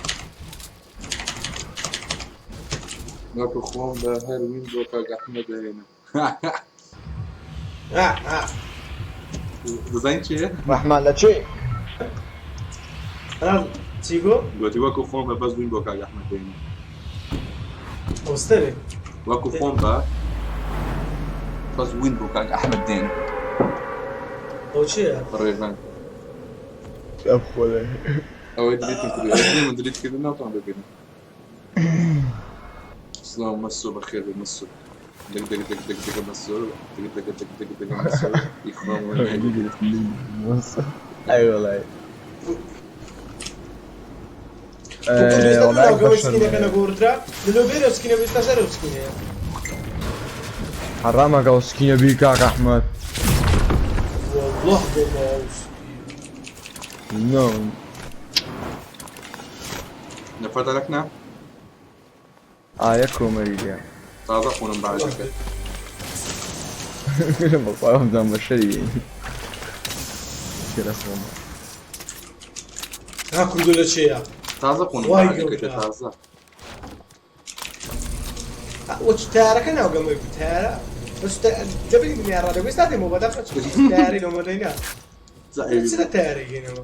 وەکو خۆم بە هەر وین بۆ کاک ئەحمەد دەهێنم. دەزانی چییە؟ ڕەحمان لە چی؟ چی گۆ؟ گوتی وەکو خۆم بە بەس وین بۆ کاک ئەحمەد دەهێنم. ئەوستەرێ. وەکو خۆم بە بەس وین بۆ کاک ئەحمەد دێنم. ئەو چییە؟ ڕێڤەن. ئەخۆێ. ئەوەی دلیتم کردو. من دلیت کردم ناتوانم ببینم. سڵاو مەسۆ بەخێر بێ مەسۆ. دق دق دق دق دق مەسۆ دق دق دق دق دق مەسۆ ئیخوان ئەی وەڵای. سکینەکە نەگۆڕدرا لەلۆ بێرە سکینە بێستا سەرەوە سکینەیە. حرامەکە ئەو سکینە بی کاک ئەحمەد. والله بەڵاو نۆ. نەفەتەلەکنا؟ ئاە کۆمەری لێ. تازە خۆنم باجەکە. بەخوا بزانم بە شەری خۆم. ها کوردو لە چێیە؟ تازە خۆنم وای باجەکە گەورە. تازە. وەچ تارەکە ناوگەمەی بوو تارە بەس دەبینی دنیا ڕادەگوی ئێستا دێمەوە بەدەم تارەی لەمە دەینا چ لە تارەی گەینەوە؟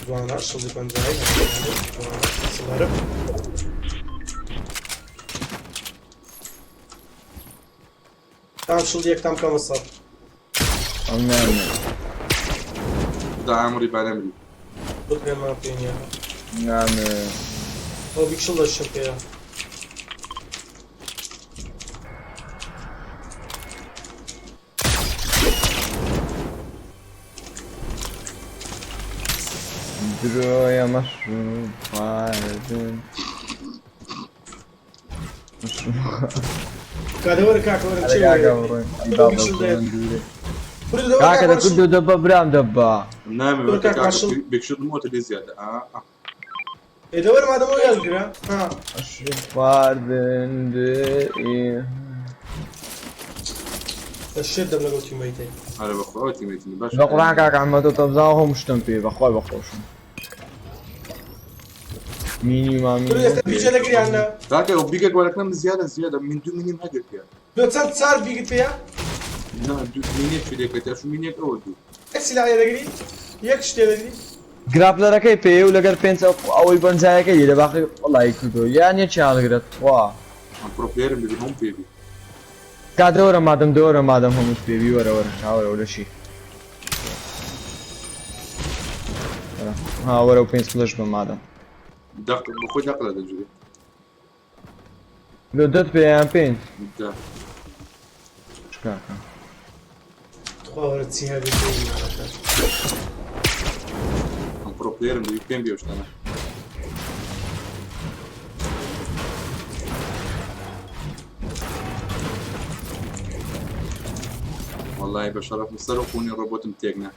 جوانە شڵی پەنجای جوانە سڵەرب تام شڵ یەکتام کەمە سەد. ئەم نامێ. خدا عمری بەرەمری. بکرێمان پێ نییە. نامێ. ئەو بیک شڵ دەشم پێیە. درۆیە مەشروب خواردن. کادەوەرە کاکە وەرە چێ کاکە وەرە. بڕۆین. کوردو بیک شڵ دێت. کوردو دەوەرە کاکە کاکە دە کوردو دەبە برام دەبا. نامێ دور کاک عاشق. بێکشت موتە لێ زیادە. ئێ دەوەرە مادەمەوە یاز گرە. ها مەشروب خواردن درێ. دەشێت دەم لەگەڵ تیمەیتەی. ئەرە بەخوا ئەوە تیمێتنی باش. بە قورئان کاک ئەحمەد تۆ تەبزاوە هەموو شتم پێ بەخوای بەخۆشم. مینی مامی. کوردو ئێستا بیجە لەگریان نا؟ کاکە ئەو بیگەک وەرەکەم زیادە زیادە من دوو مینیم هەگرت پێ. لۆ چەند چار بیگت پێیە؟ نا دوو مینێک فلێکەتی ئەشو مینێک ئەوە دوو. یەک سیلاحێ دەگری؟ یەک شتێ دەگری؟ گراپلەرەکەی پێ و لەگەر پێنج ئەوەی بەنجایەکەی لە باقی وەڵی کردو یان یەکیان هەڵگرت وا. ئەم پرۆ پلەیەرم ببی هەموو پێ بی. کا دەوەرە مادەم دەوەرە مادەم هەموو پێ بی وەرە وەرە ها وەرە لەشی. ها وەرە و پێنج فلەش بە مادەم. دەق بەخۆی دەق لە دەجوێ. لۆ دەت پێ یان پێنج؟ دە. کاکە. تخوا وەرە چی هەبێت پێی مالەکە. ئەم پرۆ پلەیەرم ببی پێم بێ شتانە. والله بە شەرەف سەر و خونی ڕۆبۆتم تێک نا.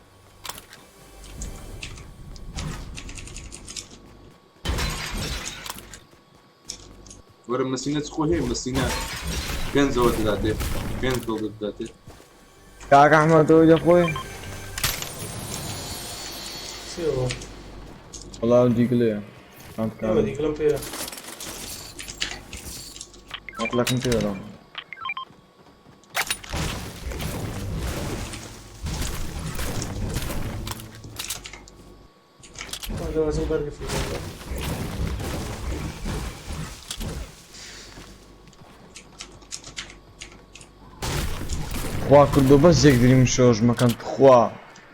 وەرە مەسینە چ خۆ هەیە مەسینە پێنجەوە دەداتێ پێنج دڵ دەداتێ. کاک ئەحمەد ئەوەی دەخۆی؟ چیەوە؟ وەڵا ئەو دیگلەیە. ئەمە دیگلم پێیە. عقلەکم پێ دەڵم. دەوازم بەرگفی. خوا کردو بەس یەکدریم شۆژمەکەن تخوا.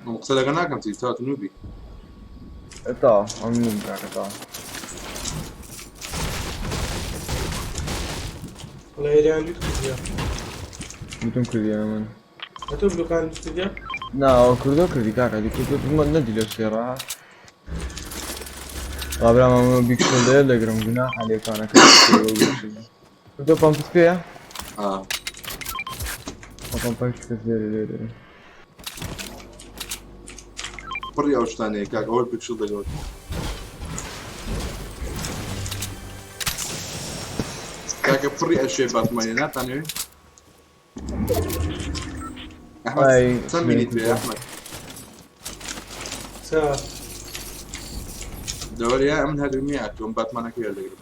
من قسە لەگە ناکەم چی تا نوبی. تا ئەم نوب کاکە تا. وەڵا ئێریان لوت کردیە. لوتم کردیە من. ئەتۆ بلوکان لوت کردیە؟ نا ئەوە کردۆ کردی کاکە دی کردۆ نەدی لەو سێڕا. ڕابرام ئەمە بیکسل دەیە دەگرم گوناحە لێکانەکە. کردۆ پەمپت پێیە؟ ئا. پەمپەش کرد لێرە لێرە. پڕی ئەو شتانەیە کاک ئەوە بیکسل دەگەوت. کاکە پڕی ئەشێ باتمانێ ناتانەوێ؟ ئەحمەد ئای چەند مینیت پێ ئەحمەد؟ سا دەوەریا ئەمن هەر نییە تۆم باتمانەکەی هەردەگرم.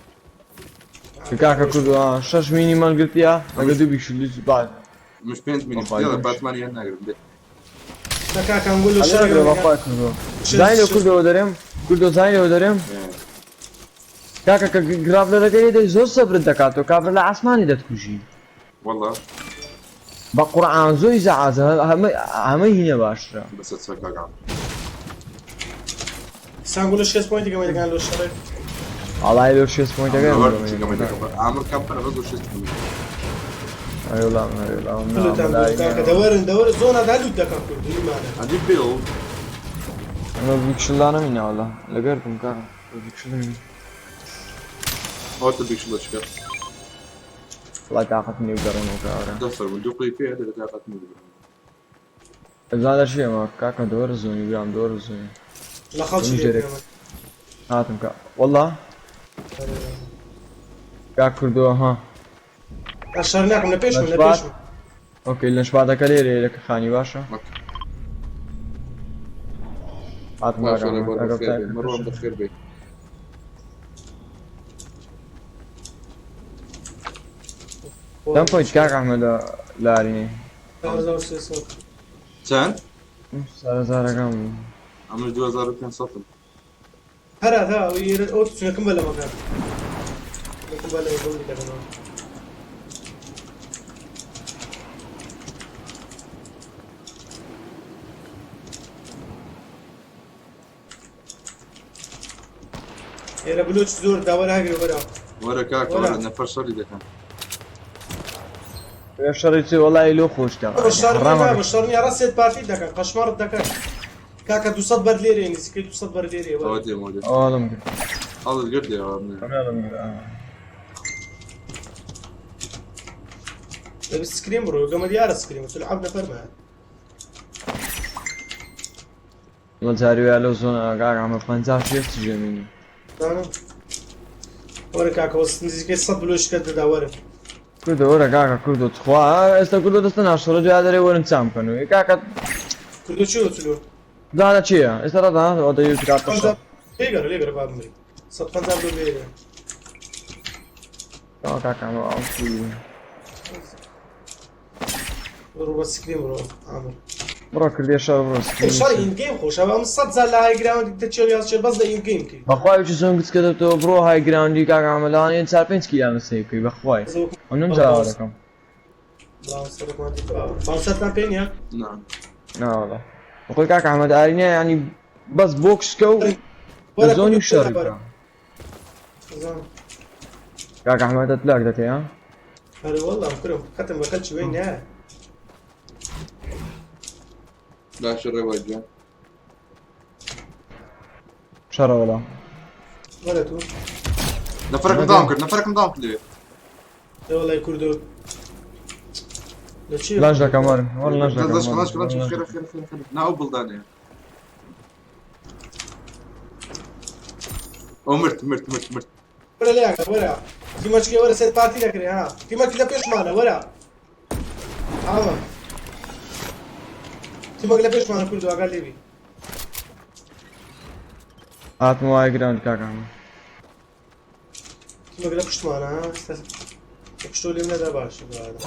کاکە کردو شەش مینیمان گرتیە لەگە دوو بیکسل باش. مش پێنج مینیت بابا، یاڵە دوو. باتمانی هەر ناگرم دێ. کاکە ئەم گول ئەلێ شەڕ نەگرە بەخوا کردو. زانی لە کوردەوە دەرێم کوردۆ زانی لەوە دەرێم کاکە کە گراڤلەرەکە لێ دەی زۆر سەبرت دەکاتەوە کابرا لە ئاسمانی دەتکوژی. والله بە قورعان زۆی زەعازە هەمە هینە باشترە. بەسە چە کاکە. سانگولە شێست پۆینتی گەمە دەکان لۆ شەڕێ. وەڵای لۆ شێست پۆینتەکە عامر کەمپەر بەس لۆ شێست پۆینت. ئەیوەڵام ئەیوەڵام لوتان کاکە دەوەرن دەوەرن زۆنا دا لوت دەکەن کوردی ئیمانە. ئەدی بێڵ ئەمە بیکشلدانە مینە وەڵا لەگەرتم کاکە بیکشل مینە. ئەوە تە بیکشل دەچکە. وەڵای تاقەت نییە بگەڕێمەوە کاورە. دەفەرموو دوو قوی پێ دەبێت تاقەت نییە بگەڕێمەوە. ئەزان دەچی ئەمە کاکە دەوەرە زۆنی برام دەوەرە زۆنی. لە خەڵکی من لێ جەرگ. بکەمە. هاتم کە وەڵا کاک کردووە ها. شەڕ ناکەم لە پێشم لە لەشبات. پێشم. ئۆکەی لەشباتەکە لێرەیە لە خانی باشە. هاتم باشە کاکە لە بەر ئەگەر بەخێر بێ مەڕوان بەخێر بێ. چەند پۆینت کاک ئەحمەد لە ئارینێ؟ 1300. چەند؟ سەرەزارەکان بوو. ئەمەش 2500. هەرا تا ئەو چونەکەم بە لەمەکان. لەکەم بە لەمە بڵی دەکەمەوە. ئێرە بلوچ زۆر داوەرە هەگرە وەرە. وەرە کاکە وەرە. وەرە نەفەر شەڕی دەکەن. شەڕی چی وەڵای لۆ خۆش بە شەڕ نییە بە شەڕ نییە ڕاست پارتی دەکەن قەشمەڕت دەکەن. کاکە 200 بەر لێرێ نزیکەی 200 بەر لێرێ ئەوە وەرە. دێمەوە دێ. ئەوڵم کرد. هەڵت گرتیەوە من. ئەمێڵم کرد. دەبێت سکرین بڕۆ گەمە دیارە سکرین تلعب نەفەرمایە. ئەمە جاری وایە لەو زۆنە کاک ئەحمەد 50 شێست ژێمینی. وەرە کاکە وەس نزیکەی 100 بلۆشکە دەدا وەرە. کوردە وەرە کاکە کوردۆ تخوا ئێستا کوردۆ دەستە ناشەڕە دویا دەرێ وەرن چام بکەن و کاکە کوردۆ چی وتلو؟ دانا چییە ئێستا ڕادان ئەوە دەیوت کاکە شەڕ. لێگەڕ لێگەڕ با بمری. 150 بلۆ لێرە. تەواو کاکە ئەمە ئەو کوردی. بڕۆ بە سکرین بڕۆ عامر. بڕۆ کردێ شەڕ بڕۆ سکرین. شەڕ ئین گەیم خۆشە ئەم 100 زار لە های گراوند دەچێت یاز چێت بەس لە ئین گەیم کەی. بەخوای چ زۆن گچکە دەبتەوە بڕۆ های گراوندی کاکە ئەحمەد لەوانەیە چار پێنج کیلانە سەیر بکەی بەخوای. ئەم جاوە دەکەم. باوسەرتان پێ نییە؟ نا. نا وەڵا. بەخۆی کاکە ئەحمەد ئارینە یعنی بەس بۆکسکە و لە زۆنی شەڕی بکە. کاکە ئەحمەد ئەتلاک دەکەی ها؟ ئەرێ وەڵا کرم خەتم بە کەلچی وەی نایە. باشە ڕێوە گیان. شەڕە وەڵا. وەرە تو. نەفەرەکم داوم کرد نەفەرەکم داوم کرد لێ. ئێ وەڵای کوردۆ. لە چی؟ لانج دەکەم وەرن وەرن لانج دەکەم. لانج لانج لانج خێرە خێرە خێرە خێرە نا ئەو بڵدانەیە. ئەو مرد مرد مرد مرد. وەرە لێیان وەرە. تیمەچکێ وەرە سێت پارتی دەکرێ ها. تیمەکی لە پێشمانە وەرە. ئاوە. تیمەک لە پێشمانە کوردۆ ئاگات لێ بی. هاتمەوە های گراوند کاکە ئەحمەد. تیمەک لە پشتمانە ها. لە پشتۆ لێم نەدا باشە برادە.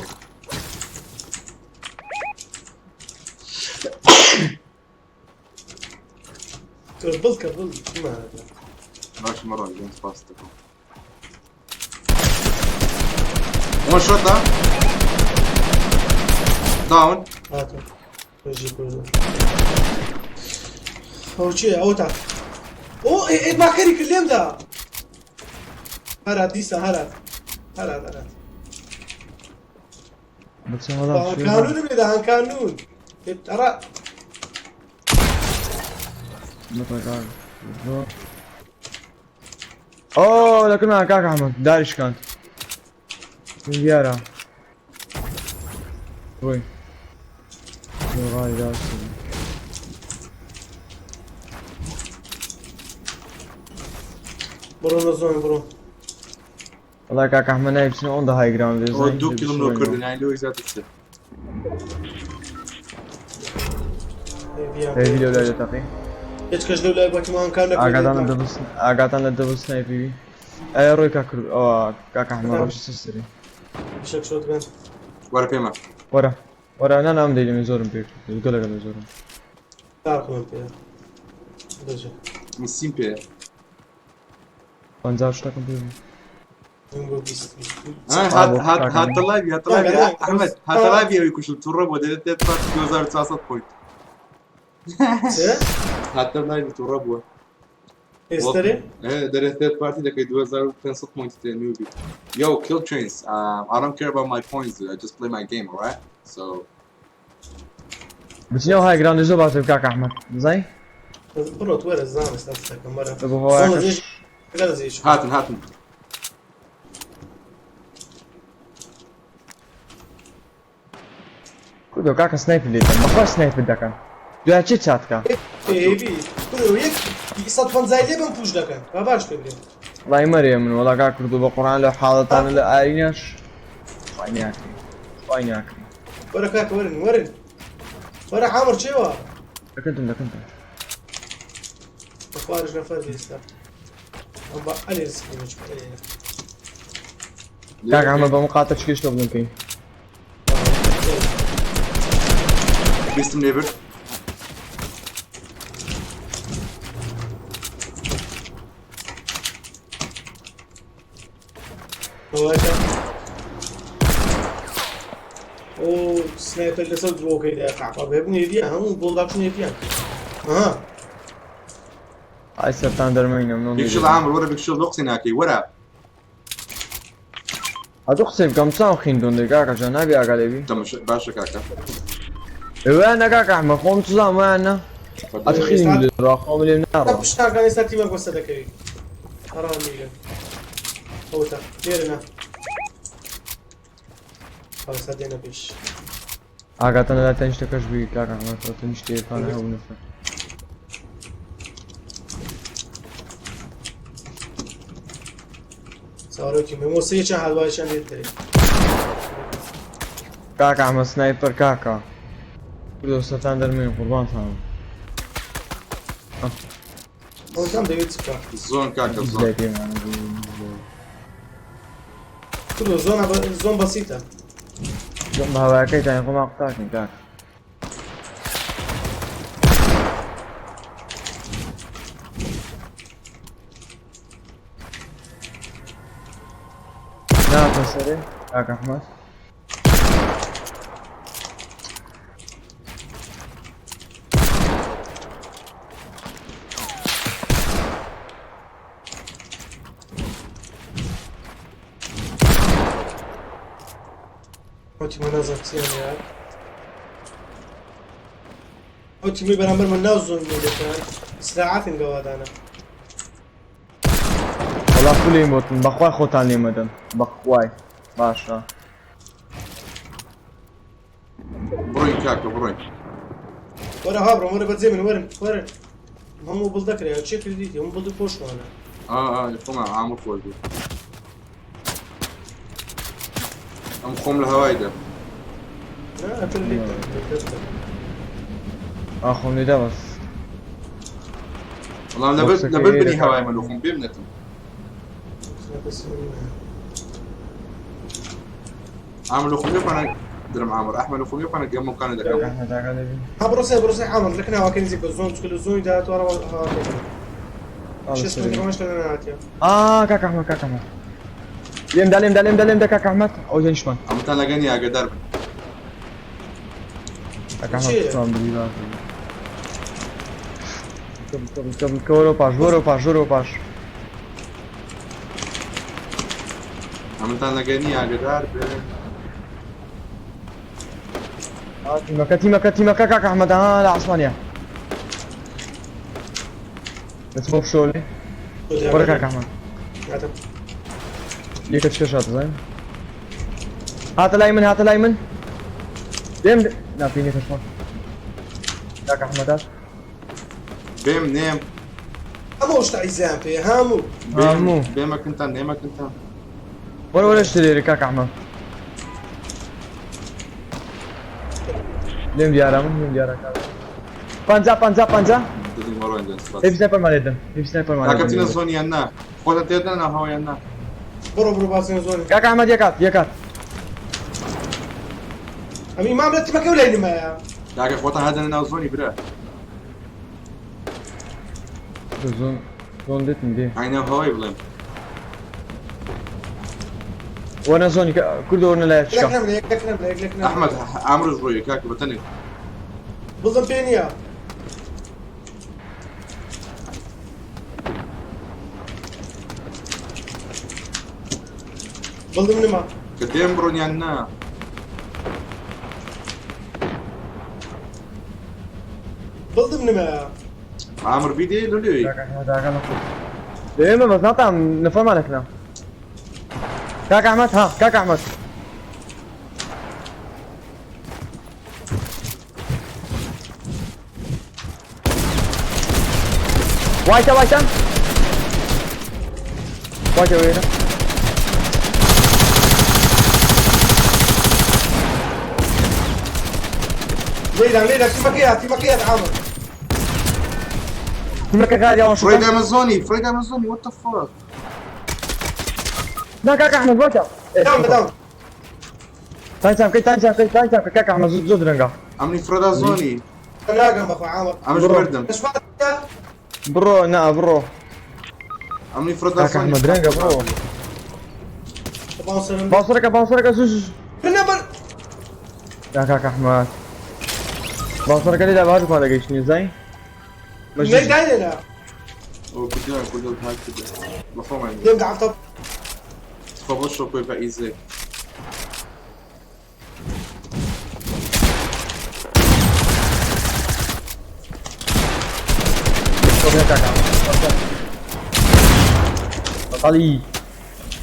بڵ کە بڵ ما باش مەڕۆن گەم سپاس دەکەم. One shot da. Down. هاتۆ ڕژی کوردۆ ئەو چییە ئەوە تا ئۆ ئێ ماکەری کرد لێمدا هەرات دیسان هەرات هەرات هەرات بچە وەڵام شوێ کانونم لێدا هەن کانون ئەڕا بەتەکان. ئۆ لەکنا کاک ئەحمەد داری شکاند دیارە بۆی غاری دار بڕۆ لە zone بڕۆ. وەڵا کاک ئەحمەد ناوی بچنە on the high ground ئەوە دوو kill م لۆ کردن یانی لۆی زیاتر چ. هێڤی لەو لای دەتەقی. هیچ کەس لەو لای بەتیمان کار ئاگاتان لە نەکردێت. double ئاگاتان لە double snipe ی بی ئەی ڕۆی کاک کرد ئەوە کاک ئەحمەد ڕۆشی سەر سەری. شەک shotgun. وەرە پێمە. وەرە وەرە نا نام دەیلم زۆرم پێ گەلەگەل زۆرم. تاقمم پێ بەجێ. من سیم پێ. 50 شتەکەم پێ بوو. من بۆ 20 هات بۆ هات کاک هاتە ئەحمەد. live ی هاتە live ی کاکە، ئەحمەد هاتە live ی ئەوی کوشت تووڕە بووە دەێت third party 2400 point. چێ؟ هاتە live ی تووڕە بووە. ئێستەرێ؟ دەرێ third party دەکەی 2500 point تێ newbie. Yo, kill trains. I don't care about my points, dude. I just play my game, alright? So بچنەوە high ground زۆر باشتر کاک ئەحمەد زای بڕۆ وەرە زان ئێستا دەکەم وەرە. بۆ هەوایەکەش لەگەڵ زیش. هاتن هاتن. کوردۆ کاکە sniper لێدەن بەخوا sniper دەکەن دوای چی چاتکە هێڤی کوڕ یەک 150 لێ بم push دەکەن با باش پێ بلێ. وڵای مەرێ من وەڵا کاک کوردۆ بە قورئان لە حاڵەتانە لە ئاریناش خوای ناکرێ خوای ناکرێ. وەرە کاکە وەرن وەرن وەرە عامر چێوە؟ دەکەنتم دەکەنتم. بەخوارش نەفەر ئێستا. ئەم بە ئەلێ سکرینە چکە ئەلێ. کاک ئەحمەد بە مقاتە چکێش تۆ بڵێم پێی. بیستم لێ برد. ئەوەکە. ئەو sniper لەسەر درۆکەی دا قاقا بێبن هێڤیان هەموو بۆڵداکشن هێڤیان. ئەها. ئای سەرتان دەرمەینم نۆ big shield عامر وەرە big shield لۆ قسەی ناکەی وەرە. ئەتۆ قسەی بکەم چاو خیندۆن دێ کاکە جان نابی ئاگا لێبی. تەمەشا باشە کاکە. ویان کاکە ئەحمەد خۆم چزانم ویان نا ئەتۆ خیندم لێ ڕا خۆم لێم ناڕوا. پشتاکان ئێستا تیمەک وەسە دەکەوی. ئەڕا میرە. ئەوتا لێرە نا. ئەوسا دێنە پێش. ئاگاتان لە تەنیشتەکەش بی کاکە ئەحمەد ئەو تەنیشتەیەکان هەبوو نەفەر. ساڕۆکی مەمۆ سێ چەند هەڵوای چەند لێت دەرێ. کاکە ئەحمەد sniper کاکە. کوردۆ سەرتان دەرمێن قوربانتان. ئەوەتان دەوێت چ بکا؟ zone کاکە zone. لای پێمانە کوردۆ zone zone بەسیتە. zone بە هەوایەکەیتان خۆمان قوتاکەین کاکە. ناتە سەرێ کاک ئەحمەد. ئەو تیمە نازانم چیان لێ ئەو تیمەی بەرامبەر من ناو zone لێ دەکەن ئیسراعاتن گەوادانە. وەڵا فولیم بۆتن بەخوای خۆتان لێ مەدەن بەخوای باشە. بڕۆین کاکە بڕۆین. وەرە ها بڕۆم وەرە بەجێ من وەرن وەرن. هەموو بڵ دەکرێ چێ کردیتی هەموو بڵی خۆشمانە. ئا خۆمان عامر خۆش بوو. ئەم خۆم لە هەوایدا. نا ئەتر لێ دەکەم. ئا خۆم لێدا بەس. وەڵام لەبەر بنی هەوای من خۆم بێم نەتم. عامر خۆم لێ درم عامر احمد وخوم يقنا جمو كان دكم احمد ئاگا لێ بی. ها بڕۆ سێ بڕۆ سێ عامر لەکن هاواکەی نزیک بە زۆن چکە لە زۆنی داهاتوو هاواکەی ئاڵ شش سەری. متر ڕۆشتە نەهاتیە. ئا کاک ئەحمەد کاک ئەحمەد لێم دا لێم دا لێم دا لێم دا کاک ئەحمەد ئەو جەنیشمان عمتان لەگەنی ئاگدار بن. کاک ئەحمەد چییە؟ پشتمان بری باش بوو. بکە بکە بکە بکە وەرەوە پاش وەرەوە پاش وەرەوە پاش. عمتان لەگەنی ئاگدار بن. آه، تیمەکە تیمەکە تیمەکە کاک ئەحمەد ها لە عاسمانیە دەچمەوە پشتەوە لێ وەرە کاک ئەحمەد هاتم. یەکە چکەش هاتە زانیم هاتە لای من هاتە لای من لێم ناپینی خشمە کاک ئەحمەد هات بێم نێم هەموو شتە عیزیان پێ هەموو. بێم هەموو. بێمە کنتان نێمە کنتان. وەرە وەرە شتە لێرە کاک ئەحمەد لێم دیارە من لێم دیارە کاک پەنجا پەنجا پەنجا دڵی مەڕۆین دەست بەس. هێڤی سنایپەرمان لێدەن هێڤی سنایپەرمان کاکە بچینە لێدەن زۆنیان نا خۆتان تێدەن ناو هەوایان نا. بڕۆ بڕۆ باسێن زۆنی. کاک ئەحمەد یەکات یەکات ئەمی مام لە تیمەکە و لای نمایە. کاکە خۆتان هەدەنە ناو زۆنی برا. زۆن زۆن دێتن دێ ئای ناو هەوای بڵێم. وەرە زۆنی کوردە وەرنە لای لەک چکە نەم لە یەک لەک نەم لە یەک لەک نەم. ئەحمەد ئامرز ڕۆیە کاکە بەتەنێ. بڵدم پێ نییە. بڵدم نما. کە دێم بڕۆنیان نا. بڵدم نمایە. عامر بیدێ لۆ لێوی. کاک ئەحمەد ئاگا لە خۆت لێمە بەس ناتام نەفەرمان لەکنا کاک ئەحمەد ها کاک ئەحمەد وایتە وایتە وایتە وێرە لێدان لێدان تیمەکەیە تیمەکەیە عامر. تیمەکە غاری ئەوان فرۆی شوکە دامە زۆنی فرۆی دامە زۆنی what the fuck. نا کاک ئەحمەد وایتە داون بە داون. تانچام کەی تانچام کەی تانچام کەی کاک ئەحمەد زۆر درەنگە ئەمنی فرۆدا زۆنی. ناگەم بەخوا عامر. ئەمش بڕۆ. بردم. دەشفاتە. بڕۆ نا بڕۆ ئەمنی فرۆدا کاک زۆنی. ئەحمەد درەنگە بڕۆ باوسەرم. باوسەرەکە باوسەرەکە زوو زوو بنە بەر. یا کاک ئەحمەد باوسەرەکە لێدا بە هەردووکمان دەگەیشتین زای نەی داینێنە. ئەو کوردیان کوردیان هاک کردە. بەخۆمان. لێم داعفتە. خۆ بۆ شۆکۆی بە ئیزێ. کاک ئەحمەد بەتاڵی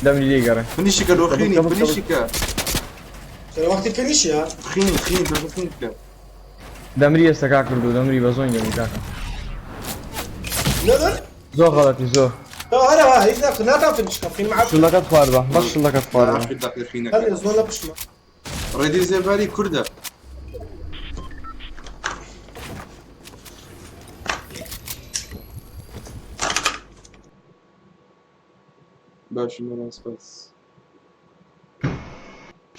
دەمری لێگەڕێ فنیشیکە لۆ خینی فنیشیکە. وەختی فینیشە. خینی خینی بە خینی بکە. دەمری ئێستا کاک کردو دەمری بە زۆین دەمری کاکە نەدەر. زۆر غەڵەتی زۆر هەرەوە هیچ ناکە ناتان فینیش کەم خین معاف. شلەکەت خواردبە بەس شلەکەت خواردبە ئاخر دەقی خینەکە. هەر زۆن لە پشتمە. ڕێدی زێباری کوردە. باشی مەران سپاس.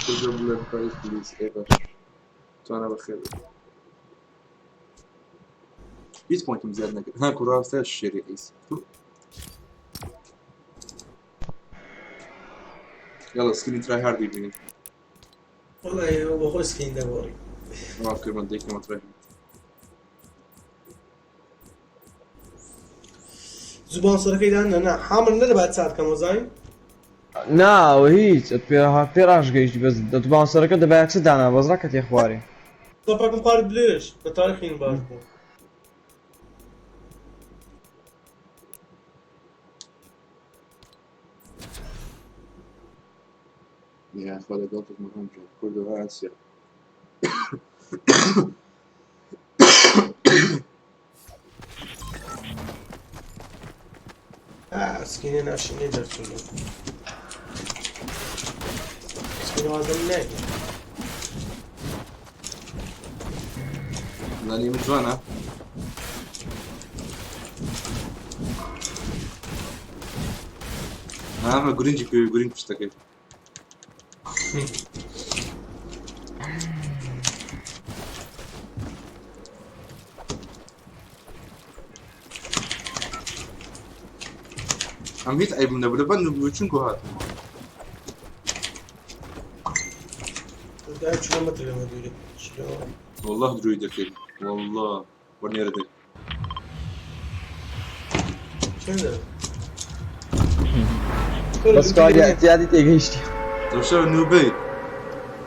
کوردە بڵێ پاریس پلیس ئێ باش. توانە بەخێر بێت. هیچ پۆینتم زیاد نەکرد. ها کوڕاستە شێری عیس. يلا سكرين تراي هارد يبيني. والله بەخۆی سکین دەگۆڕی. ما أفكر من ديك ما تراي. زوو باوسەرەکەی دان نا حامر نەدەبات سات کەمەوە زانین. نا هیچ پێ ڕاش گەیشتی بەس باوسەرەکە دەبا یەکسەر دانا بەس ڕەکەت خوارێ تۆپەکم خوارد بلێش بە تاریخین باش بوو. يا أخوة قلتك مهم جدا كله آسيا. سکینە ناشینێ دەرچوو. سکینە وازم نایە. لاني من جوانا. ها ما جرينجي كوي جرينج بشتكي. ئەم هیچ عیبم نەبوو لەبەر نوبوو چونکو هاتم. دای چلۆ مەتر لەمە دوورە چلۆ. والله دروی دەکەی والله وەرنێرە دەی. چەندە؟ بەس کاری اعتیادی تێگەیشتی. تەمشا نوبەی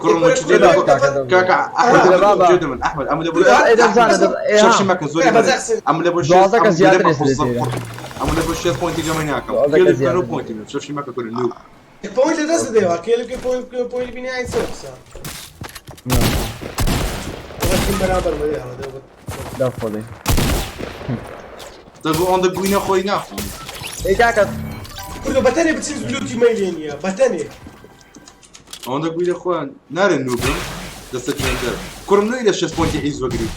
کوڕم کوڕە چ کوڕە کاکە ئەحمەد کوڕە بابا. جێ دەمن ئەحمەد ئەم لە بۆ ئێ دەمزانە دەم ئێ ها. شەشی مەکە زۆری ئێ، بەس ئەخسن. ئەم لە بۆ 12 کەس زیاتر ئێستا لێ ئەم لە بۆ شێت پۆینتی گەمە ناکەم 12 کێ کەس لە زیاتر. پۆینتی من شەشی مەکە کوڕی نوب پۆینت لە دەست دەیەوە کێلکە پۆینت پۆینت بینی ئاین سەر قسە. ڕەکیم بەرامبەر مەدەی هەڵە دەو دا خۆدەی. دەبوو ئەوەندە گوینە خۆی ناخۆم ئێ کاکە کوردۆ بەتەنێ بچین لوتی مەیلێ نییە بەتەنێ. ئەوەندە گوینە خۆیان نارێن نوبم دەستە جوێندەر کوڕم نوی لە شێت پۆینتی عیز وەگری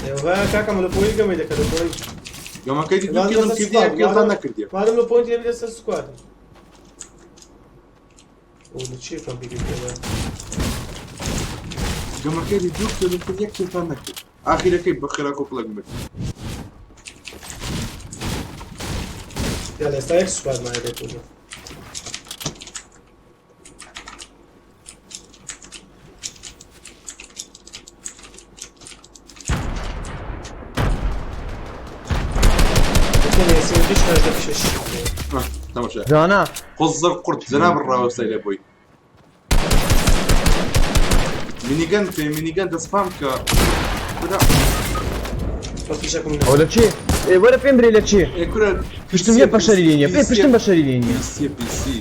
ئێوە کاکە من لە پۆینت گەمەی دەکە لە پۆینت. گەمەکەی دوو کێڵم کردیە کێڵتان نەکردیە مادەم لە پۆینت لێ لەسەر سکوادم. ئەو لە چی کەمپی کردەوە؟ گەمەکەی دوو کێڵم کرد یەک کێڵتان نەکرد ئاخیرەکەی بە خێراکۆ پڵەک مرد یا لە ئێستا یەک سکواد مایە دەکوژە. بەتەنێ سێ و دوو هەژدە شەش. تەماشا جوانا قزر قرد جەناب ڕاوەستای لە بۆی مینیگەن پێ مینیگەن دەستپام کە کورە بە فیشەکم ئەو لە چی؟ ئێ وەرە پێم برێ لە چی؟ ئێ کورە پشتم یە بەشەری لێ نییە پێ پشتم بەشەری لێ نییە پیسیە پیسی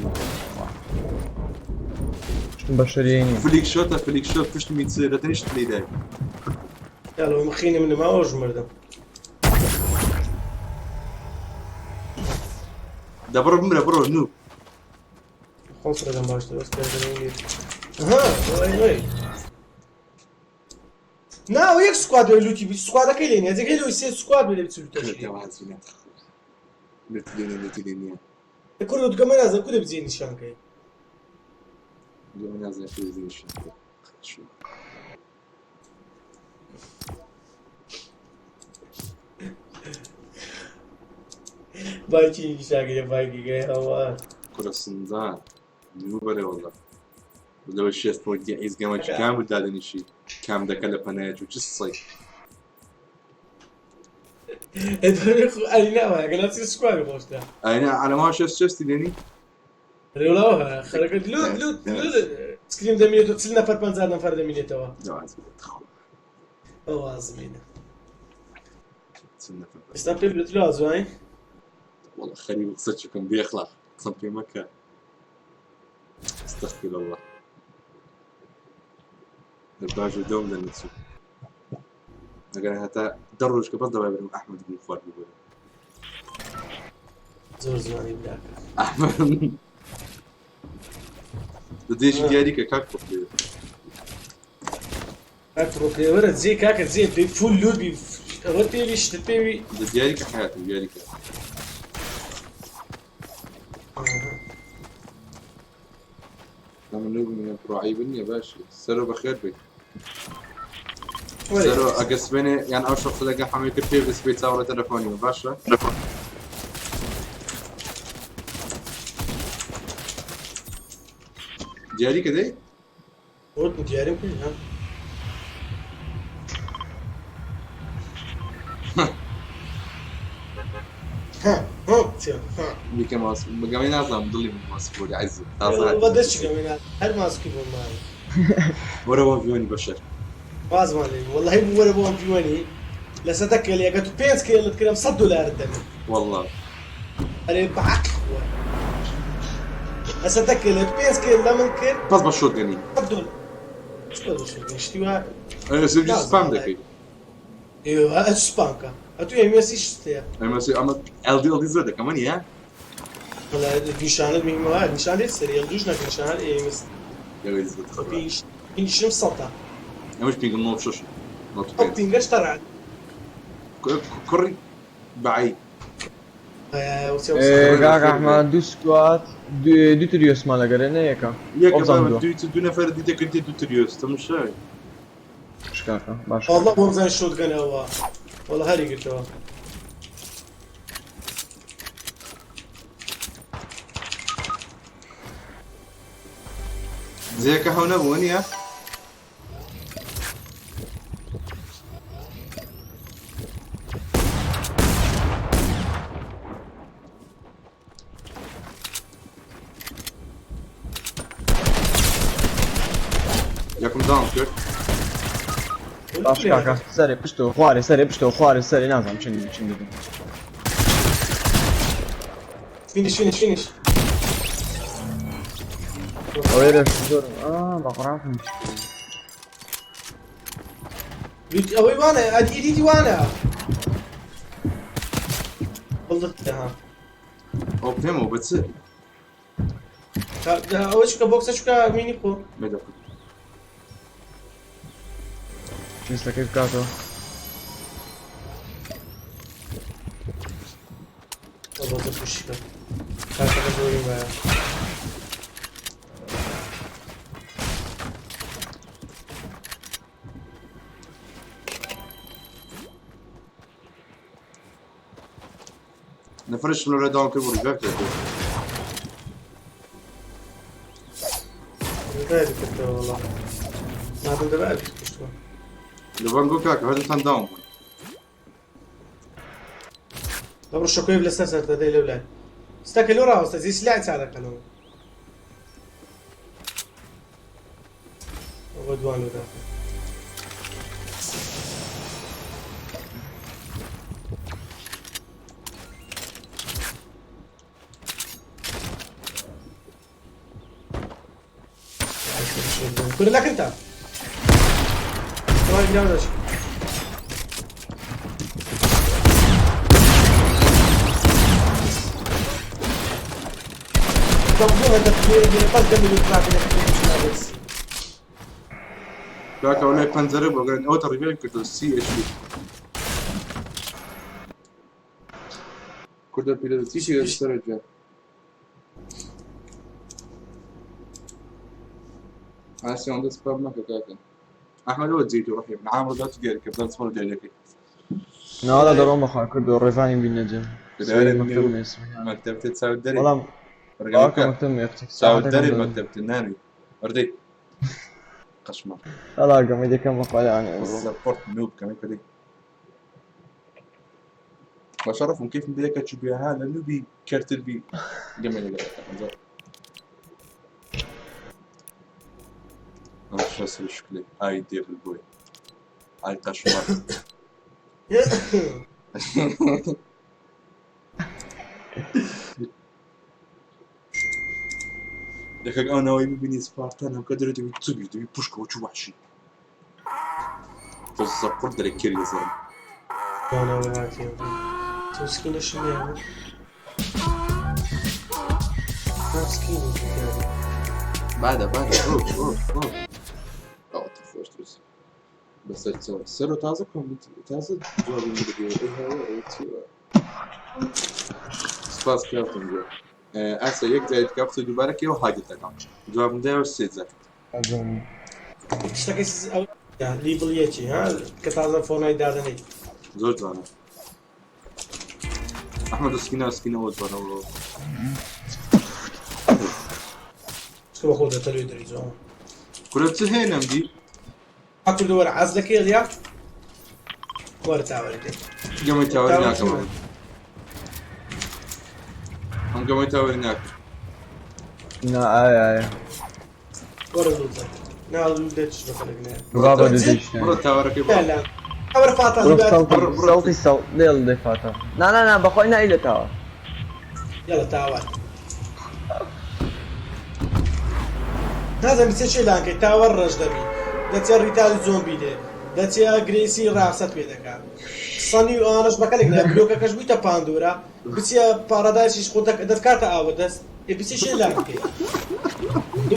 پشتم بەشەری لێ نییە فلیک شۆتە فلیک شۆت پشتمی چ لە تەنیشت لێدای یاڵە مخینە من ما ئەوش مردم. دەبڕ بمرە بڕۆ نوو خۆم فرەدەم باشتر بەس پێ ها وەی وەی. نا ئەو یەک سکواد بێ لوتی بی سکوادەکەی لێ نییە جێگەی لۆی سێ سکواد بێ لێ بچ لوتەشی. لێ نییە کوردۆ گەمە نازم کورە بجێ نیشانکەی. گەمە نازانم چی بزنیشن. بايکی نیشانکەی بايکی هەوا. کورە سندان نوو بەرێ وەڵا لەوە شێست پۆینتی عیز گەمە کام بود دادەنیشی کام دەکە لە پەنایەت و چ سەی ئەلی ناوە گەلە چی سکوادی خۆشتە. ئاینە عەلەما شێست شێستی لێنی ڕێولاوە خەرەکە لوت لوت لوت سکریم دەمێنێتەوە 40 نەفەر 50 نەفەر دەمێنێتەوە. دەواز بێت خۆ ئەو وازمێنە. چل نەفەر ئێستا پێ بلوت لۆ ئازوانی؟ والله خەریب قسە چکم بێخلاق قسەم پێ مەکە استغفر الله باش دەوم دەنووسم ئەگەر هەتا دە ڕۆژ کە بەس دەوای برم ئەحمەد بوو خوارد بوو زۆر زوانی براکە. ئەحمەد دەدێکی دیاری کە کاک پڕ کاک پرۆپلێوەرە جێ کاکە جێ پێ فول لوت بی ئەوە پێوی شتت پێوی. دیاری کە حیاتم دیاری کە لەمە نوو من پڕعیب نییە باشی سەرۆ بەخێر بێت سەرۆ ئەگە سبێنێ یان ئەو شخص لەگە حەمەی کرد پێ بسبێ چاوەڕێ تەلەفۆنی باشە دیاری کە دەی وتم دیاریم کرد ها. ها ها چیە ها. بیکە ماس بەگەمەی نازانم دڵی من ماسپۆری عەزیز تازە بە دەست چی گەمەی هەر ماسکی بۆ ماوە. وەرە وەن ڤیۆنی بەشەر وازمان لێ والله بوو وەرە بۆ ئەم ڤیوەنی لەسەر دە کێلی ئەگەر تو پێنج کێلت کرم 100 دلارت دەمێ. والله ئەرێ بەعەقل خۆ. لەسەر دە کێلت پێنج کێل لە من کرد بەس بە شۆت گەنی 100 دلار. چ بە شۆت شتی وا سبجی سپام دەکەی ئێوە ئەچ سپام کە ئەتو ئێمێسی شتەیە. ئەمەسی ئەمە ئەلدی ئەلدی زۆر دەکەم نییە وەڵا نیشانت مهمە نیشان لێت سەری ئەلدوش نەکە نیشانت ئێمێس لەوەی زۆر خراپ. پینشم سەتە. ئەمەش پینگم نۆ شەش نۆ ئەو پێنج پینگەش تەڕا. کوڕی بەعی کاک ئەحمەد دوو squad دوو trios مان لەگەرێ نە یەکە. یەکە بابە دوو دوو نەفەر دیتە کردی دوو trios تەماشای. شکاکە باش. والله بۆم زان shotgun ئەوە والله هەری گرتەوە. زیەکە هەو نەبوو نییە؟ یەکم down کرد. باش کاکە سەرێ پشتەوە خوارێ سەرێ پشتەوە خوارێ سەرێ نازانم چند چند دەدەم. finish finish finish. ئەوەی رەش زۆرم ئا بە قورئان finish. ئەوەی وانە ئەدی ئیدیتی وانە بڵدت ها. ئەو پێمەوە بە چ؟ ئەوە چکە بۆکسە چکە مینی خۆ. مێدە. چیستەکەی بکاتەوە. بۆتە تووشی کرد. کاتەکە زۆری وایە. نەفرش لە down کرد بۆ revive کرد. revive کردەوە والله. مادەم دەبا ئەبیت کوشتووە. لە بانگۆ کاکە هەردووتان down بوون. دەبڕۆ shockwave لەسەر سەرتە دەی لەو لای. ستەکە لۆ ڕاوەستە زی سلاح چا دەکەنەوە. ئەوە دوان لۆ داخل. کورە لەکنتە. وای گران دەچ. طب بس دم اللي طلع بس. کاکە ئەو لای پەنجەرە بۆ گەرن ئەوە revive کردەوە سی HP. کوردە پیرە چیشی سەر جا. ئاسی ئەوەندە spam مەکە کاکە. ئەحمەد ئەوە جێیت و ڕەحیم عامر دات دیاری کە بزان سپۆر دیارەکەی. ناوەڵا دەڕۆم بەخوا کردو ڕێڤانی بینەجێ. مەکتەبتە چاو دەرێ. بەڵام ڕێگەکە مەکتەب چاو دەرێ مەکتەبتە نانوی. وەردەی. قەشمە. وەڵا گەمەی دەکەم بەخوا لەوانەیە بڕۆم. سەپۆرت نوب کەمێ کردی. بەشەڕفم کەیفم دەیەکە چوو بێ ها لە نوبی کەرتر بی گەمەی لەگەڵ دەکەم. ئەم شەسر شکلێ ئای دێبل بۆی. ئای قەشمەر. یەکێک ئەو ناوەی ببینی سپارتان هەمکە دەرێت دەبی چ بی دەبی پشکەوە چوو وحشی. تۆ سەپۆرت دەرێ کێری لەسەرم. وانەوە هاتیە. تۆ سکینەشی نییە. سکینی بعد بعد اوه اوه اوه ئەوە خۆش دروست. بەسەر چاو سەر و تازە کۆمیت تازە جوابی میدەگەوە ئەی هاوە ئەوە چیوە. سپاس کاپتن گیان. ئاسە یەک جارێت کاپتن دووبارە کەیەوە هاگت دەکەم. جوابم دایەوە سێ جار. شتەکەی ئەو لیڤڵ یەکی ها کە تازە فۆنای دادەنێی. زۆر جوانە. ئەحمەد سکینە سکینەوە جوانە. چکە بە خۆ دەتەلوێ دەری جوان. کورە چ هێنەم دی؟ کردو وەرە عەزلەکەی ڵیا وەرە تاوەری دێ. گەمەی تاوەری ناکەم. ئەم گەمەی تاوەری ناکەم. نا ئایا ئایا. وەرە لوتە. نا لێتش بەخەلک نایە. بابە دەدەیش. بڕۆ تاوەرەکەی لا لا. ئەوەرە فاتە سەڵتی سەڵ لێڵ دێ فاتە. نا نا نا بەخۆی نای لە تاوە. یاڵا تاوەر. نازانم چێ چێ لانکەی تاوەر ڕەش دەبی. دەچێ ڕیتالی زۆمبی دێ. دەچێ گرێسی ڕاستەت پێ دەکا. سەنی و ئەوانەش بەکەلێک نایە. بلۆکەکەش بوویتە پاندۆرا. بچیە پارادایسیش خۆ دەتکاتە ئاوە دەست. ئێ بچێ شێ لانکەی.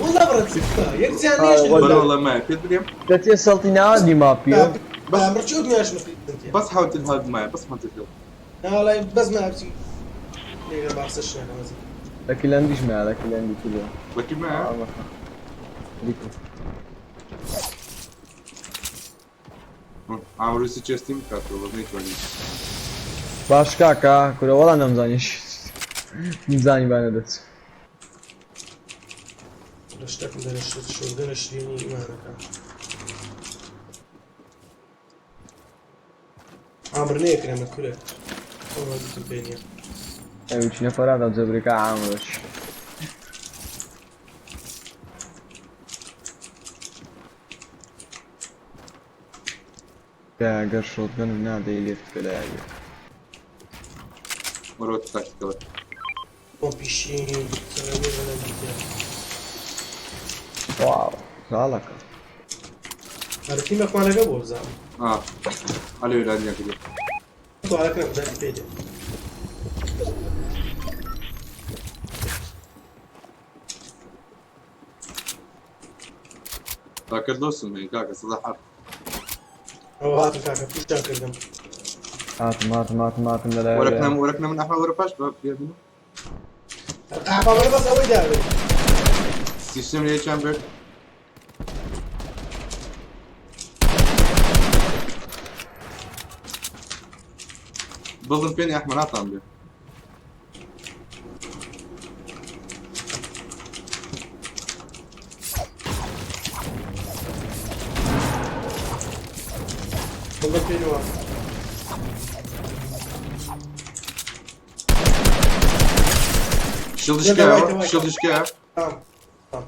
والله بڕە یەک زیان نێشت. بەڵێ وەڵا مایە پێت بگەم. دەچێ سەڵتی ناوە دیماپیۆ. بەڵام ڕچی ئەو دنیاش بەس حوتل هەڵ مایە بەس حوتل هەڵ. ناوەڵای بەس ما بچی. لێگە باسەش نەکەم. لەکی لەندیش مایە لەکی لەندی کردووە. لەکی مایە؟ ریکۆ. ئامروسی چێستیم بکاتەوە بەس نەیتوانی. باش کاکە کورە وەڵا نەمزانی نمزانی بانە دەچ. لە شتێکم دەرە شت شۆردنە شیرینی ئیمانەکە. عامر نەیەکرێ من کورە. ئەوە دیتم پێ نییە. ئەوی چینە فەرادە جەبرێکە عامرش. گەر شۆتگەنم نادەی لێت بکە لە یاریە. وەرەوە تاکتیکەڵە. پۆمپی شین سەرەوەی بەنە دیتە. واو زاڵەکە. ئەرە تیمێکمانەکە بۆ بزانم. ئا ئەلێ لاندیان کردو. دوارەکە نەبوو پێ دێ. تاکە دۆستم هەیە کاکە سەدا حەفت. ئەوە هاتم کاکە پوشتان کردم. هاتم هاتم هاتم هاتم لەلای وەرەکنە وەرەکنە من ئەحمە وەرە پاش بە بێ قاپا وەرە بەس ئەوەی داوێ. سیستم لێ چیان بێت. بڵم پێنی ئەحمە ناتان بێ. بڵم پێنەوە. شیڵدشکایەوە شیڵدشکایە. تام. تام.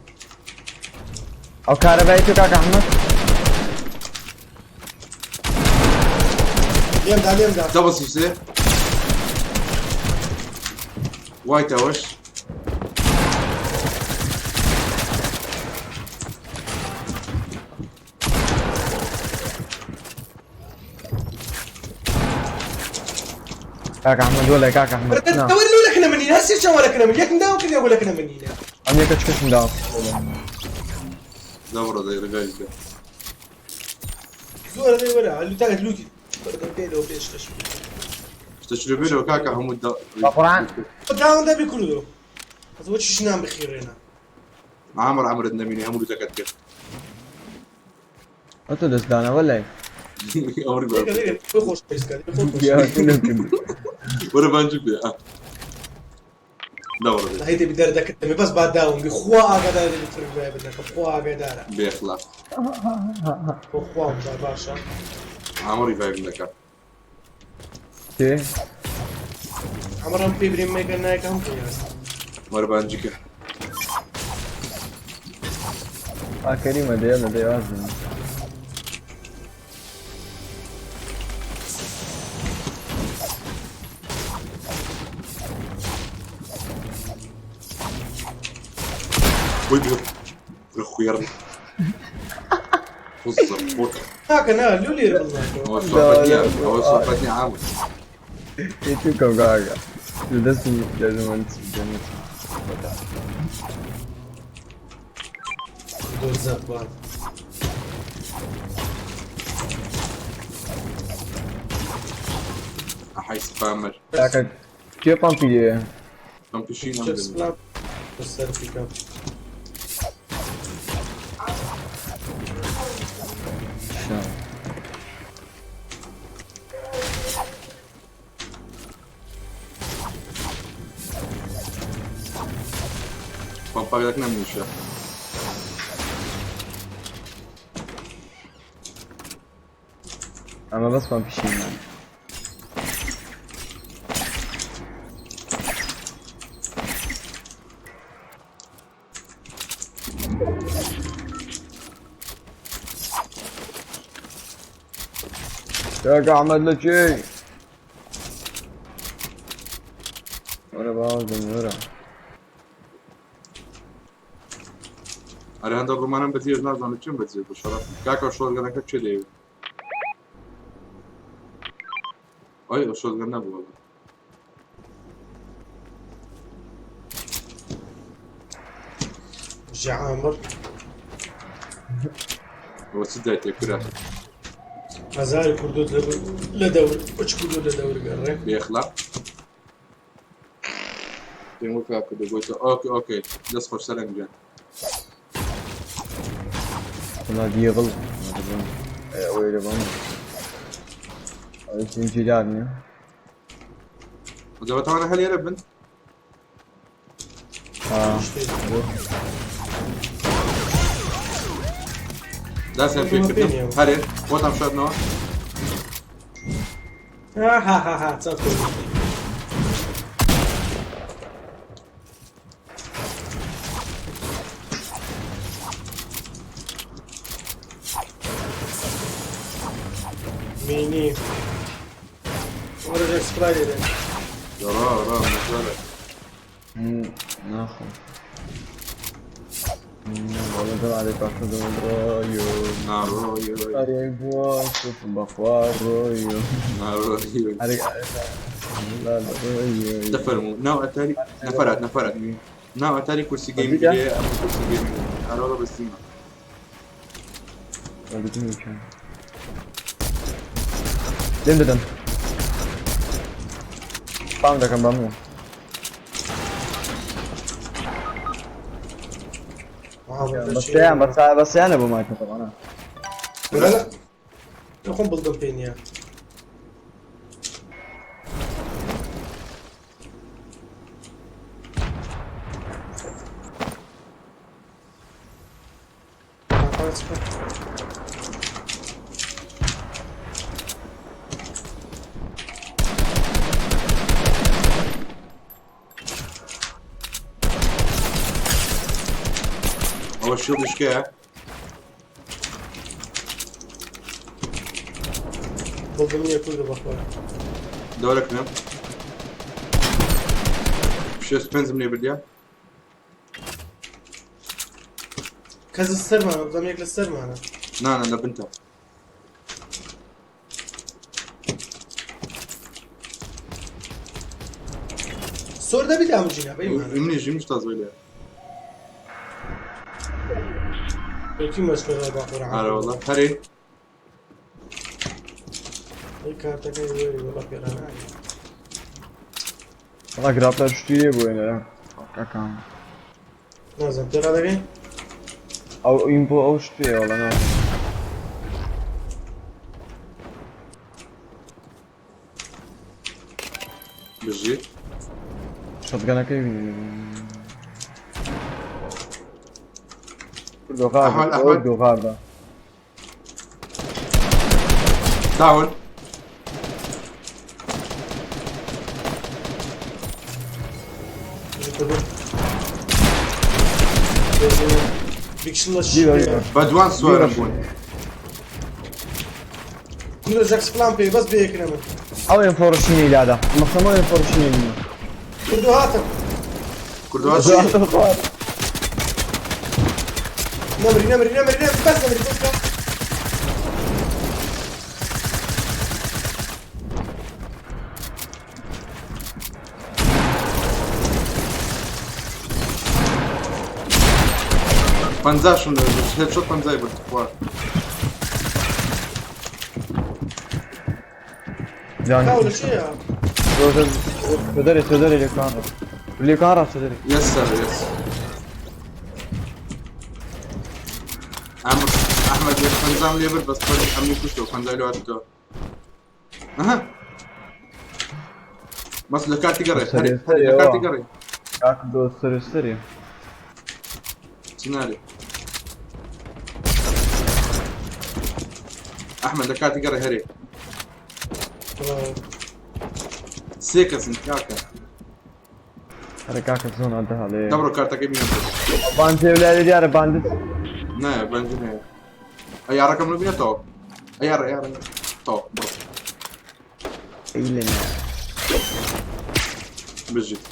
ئەو کارەبای تۆ کاکە ئەحمەد؟ لێم دا لێم دا. دەبڵ سیسێ. وایتەوەش. کاکە ئەحمەد وەلای کاکە ئەحمەد نا. تەوەر لۆ لەکنە منینە هەر سێ چاوە لەکنە من یەکم داوە کردی ئەوە لەکنە منینە. ئەم یەکە چکەشم داوە. دەبڕە دەی ڕێگای بکە. زۆرە دەی وەرە لوتاکەت لوتی. بێنەوە پێش شتەش. شتە چلو بێنەوە کاکە هەموو دا. بە قورئان. داون دەبی کوردۆ. ئەس وە چیش نام بخیڕێنە. عامر عمرت نەمینێ هەموو لوتەکەت کرد. ئەو تۆ دەستدانە وەلای. ئەوڕی بە. لێکە لێکە خۆی خۆش پێسکات. وەرە بانجی بێ. دەبڕە دەی. هەی دەبی دەردەکردەمێ بەس با داوم بی خوا ئاگادار دەبی تر بای بنەکەم خوا ئاگادارە. بێ ئەخلاق. بۆ خوام جا باشە. عامر ڕیڤایڤ دەکات. کێ؟ عمرم پێ بریم مەیکە نایکە هەم پێ هەست. وەرە بانجیکە. ئا کەریمە دەیەڵە دەی واز بێنە. وی بێ خوێڕ. خۆ کاکە نا لۆ لێرە بڵناکەوە. ئەوە سۆفەت نییە ئەوە سۆفەت نییە عامر. تێکم کاکە. لە دەستم دەزمەن دەمت. دۆر زەبان. ئەحەی سپامەر. کاکە کێ پەمپی لێیە؟ پەمپیشی چەپ نەم سپلام سەرفی کەم. شا. پەمپاک نەمنیشە. ئەمە بەس پەمپیشی من. کاکە ئەحمەد لە کوێی؟ وەرە باوەزم وەرە. ئەرێ هەندە ڕوومانم بەجێ نازانم چیم بەجێ بە شەرەف. کاکە شۆرگەنەکە کێ دەیەوێت؟ ئەی ئەو شۆرگەن نەبوو. ژە عامر. ئەوە چ دایتێ کورە؟ هەزاری کوردۆت لە دەور وەچ کوردۆت لە دەور گەڕێ. بێ ئەخلاق. پێم وت کاکە دەگۆیتە ئۆکەی ئۆکەی دەست خۆش سەرنگ گیان. وەڵا دیغڵ ئەوەی لەبەم ئەوەی سنجیدار نییە. جا بەتوانە هەر لێرە بن. دەستیان پێکردم هەرێ خۆتان شاردنەوە. ها ها ها ها چەند خۆش. مینی وەرە سپلای لێ دەن. ڕا ڕا مەزارە. ناخۆم. والله عليك أحد رايو ناڕۆیۆ عليك واصف بخوا رويو ناڕۆیۆ عليك لا رويو دەفەرموو ناو ئەتاری نەفەرات نەفەرات ناو ئەتاری کورسی گەیمینگ لێ ئەم کورسی گەیمینگ ئەرۆڵە بەسیمە. لێم دەدەن بام دەکەم بام بەسیان بەسیانە بۆ مایکە طبعا. لا لا خۆم بڵدم پێ نییە. ئەوە شیڵدیشکەیە. بڵدم نییە کوردە بەخۆ. دەورەکنم شێست پێنجم لێ بردیە. کەس سەرمانە بزانم یەک لە سەرمانە. نا نا لە بنتە. سۆر دەبیت ئامجینا بەیمانە. منیش منیش تازۆی لێ. یەکی مەشکە باخۆرە. ئارە وەڵا هەرێ. ئەی کارتەکەی وەری وەڵا پێرانە. وەڵا گراپلەر شتی لێ بووێنە کاکە. نازانم پێرا دەگەین؟ ئەو ئیمپۆ ئەو شتێ وەڵا نا. بژیت. شۆتگەنەکەی بینی. ئەحمەد، ئەحمەد. دوغاردا. داون. بیکشلە بە دوان سوارم بوون. کورە جەکس پلان پێ بەس بێکرە من. ئەو ئینفۆڕشنی لادا مەخەمە ئینفۆڕشنی نییە. کوردو هاتم. کوردوات نەمری نەمری نەمری نەمری بەس نەمری بەس بەس. پەنجاشم لێ برد هێدشۆت پەنجای برد خوار. کاو لە چییە؟ تدري تدري اللي كان اللي كان راس تدري. يس سر يس. ئەحمەد ئەحمەد یەک پەنجام لێ برد بەس ئەمنی کوشتەوە پەنجای لێ هاتتەوە. ئەها بەس لە کاتی گەڕێ هەرێ هەرێ لە کاتی گەڕێ. کاک دۆ سەر سەری. چ نارێ ئەحمەد لە کاتی گەڕێ هەرێ. سێ کەسن کاکە. هەرە کاکە زۆن ئەدەها لێ. دەبڕۆ کارتەکەی بینە. باندێ لای دیارە باندت. نایە بەنجی نایە. ئەی یاڕەکەم لە بینێتەوە. ئەی یاڕە یاڕە تەواو بڕۆ. ئەی لێ نا. بژیت.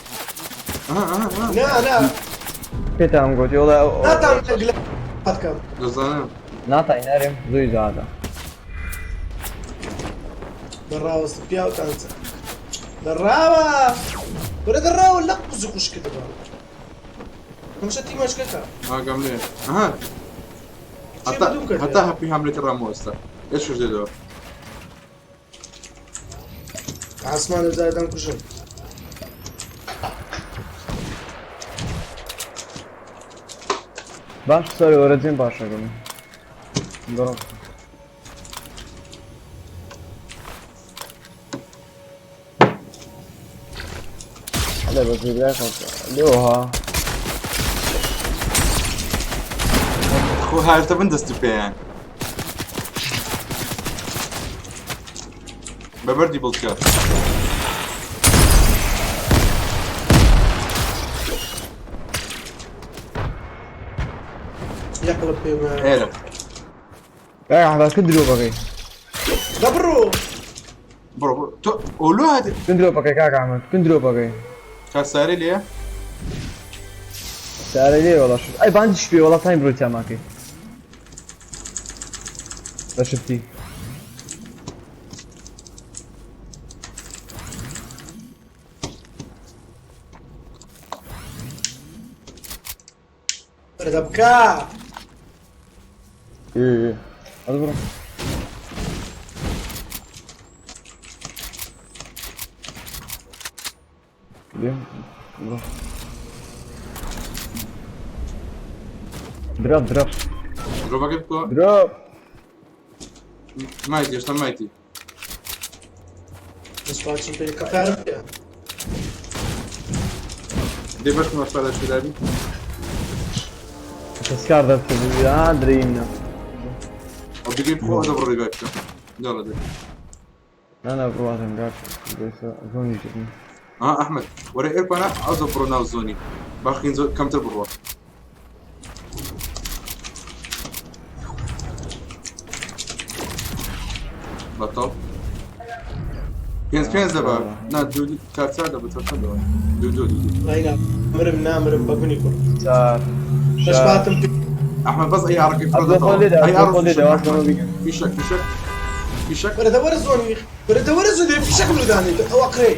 ئەها ئەها ئەها. نا نا پێتان گوتی وەڵا ناتان گلە بکەم. دەزانم. ناتای نارێم زۆی زادە. دەڕاوە پیاوتان چ دەڕاوە وەرە دەڕاوە لە قوزی خوش کردبا. هەمشە تیمەشکەکە. ئاگام لێ. ئەها. چی بدوم کرد؟ هەتا هەپی هەملێتی ڕامۆستا. ئێش دێدەوە. ئاسمان لە جارێ دەمکوژن. باش سەر وەرە جێم باشەکەم بڕۆ. هەڵێ بە زیبرای خەڵک لێوها. خۆ هاوێتە بن دەست و پێیان بە بەردی بڵکە. یەقڵب پێ ئێرە کاک ئەحمەد کە درۆپەکەی دەبڕۆ. بڕۆ بڕۆ تۆ ئۆلو هات. کن درۆپەکەی کاک ئەحمەد کن درۆپەکەی. کاک سارەی لێیە؟ سارەی لێیە وەڵا شت ئەی باندیش پێ وەڵا تایم برۆی تاماکەی بە شفتی. دەبکە. ئێ ئەد بڕۆ. بڕۆ. درۆپ درۆپ. درۆپەکەی بکۆ. درۆپ. مایتی هێشتا مایتی. دەستپاچم پێ کەفارم پێ. دێ بەشکم ئەسپادە شدابی. تەسکار دەرکرد یا درێیم نا. ئەو بگەی بخۆ ئەدە بڕۆ ڕیڤایڤ بکە. داڵە دێ. نا نا بڕواتم کاک بێسە زۆنیش دەبم. ها ئەحمەد وەرە ئێرپانە ئەو بڕۆ ناو زۆنی باخین زۆر کەمتر بڕوە. بەتاڵ پێنج پێنج دەبا نا دوو دوو چار چار دەبا چار چار دەبا دوو دوو دوو دوو. ئەی نا مرم نامرم بە گونی کوڕ. چار شار. دەشباتم پێ. ئەحمەد بەس ئەی ئاڕەکەی ئەبدۆ فرۆدەتەوە خۆ لێدە ئەی ئەبدۆ ئاڕ خۆ لێدە فیشەک واز ئەحمەد لەمە بیکەن. فیشەک فیشەک فیشەک. وەرە دە وەرە زۆنی وەرە دە وەرە زۆنی فیشەکم لۆ دانێ ئەو ئەقرێ.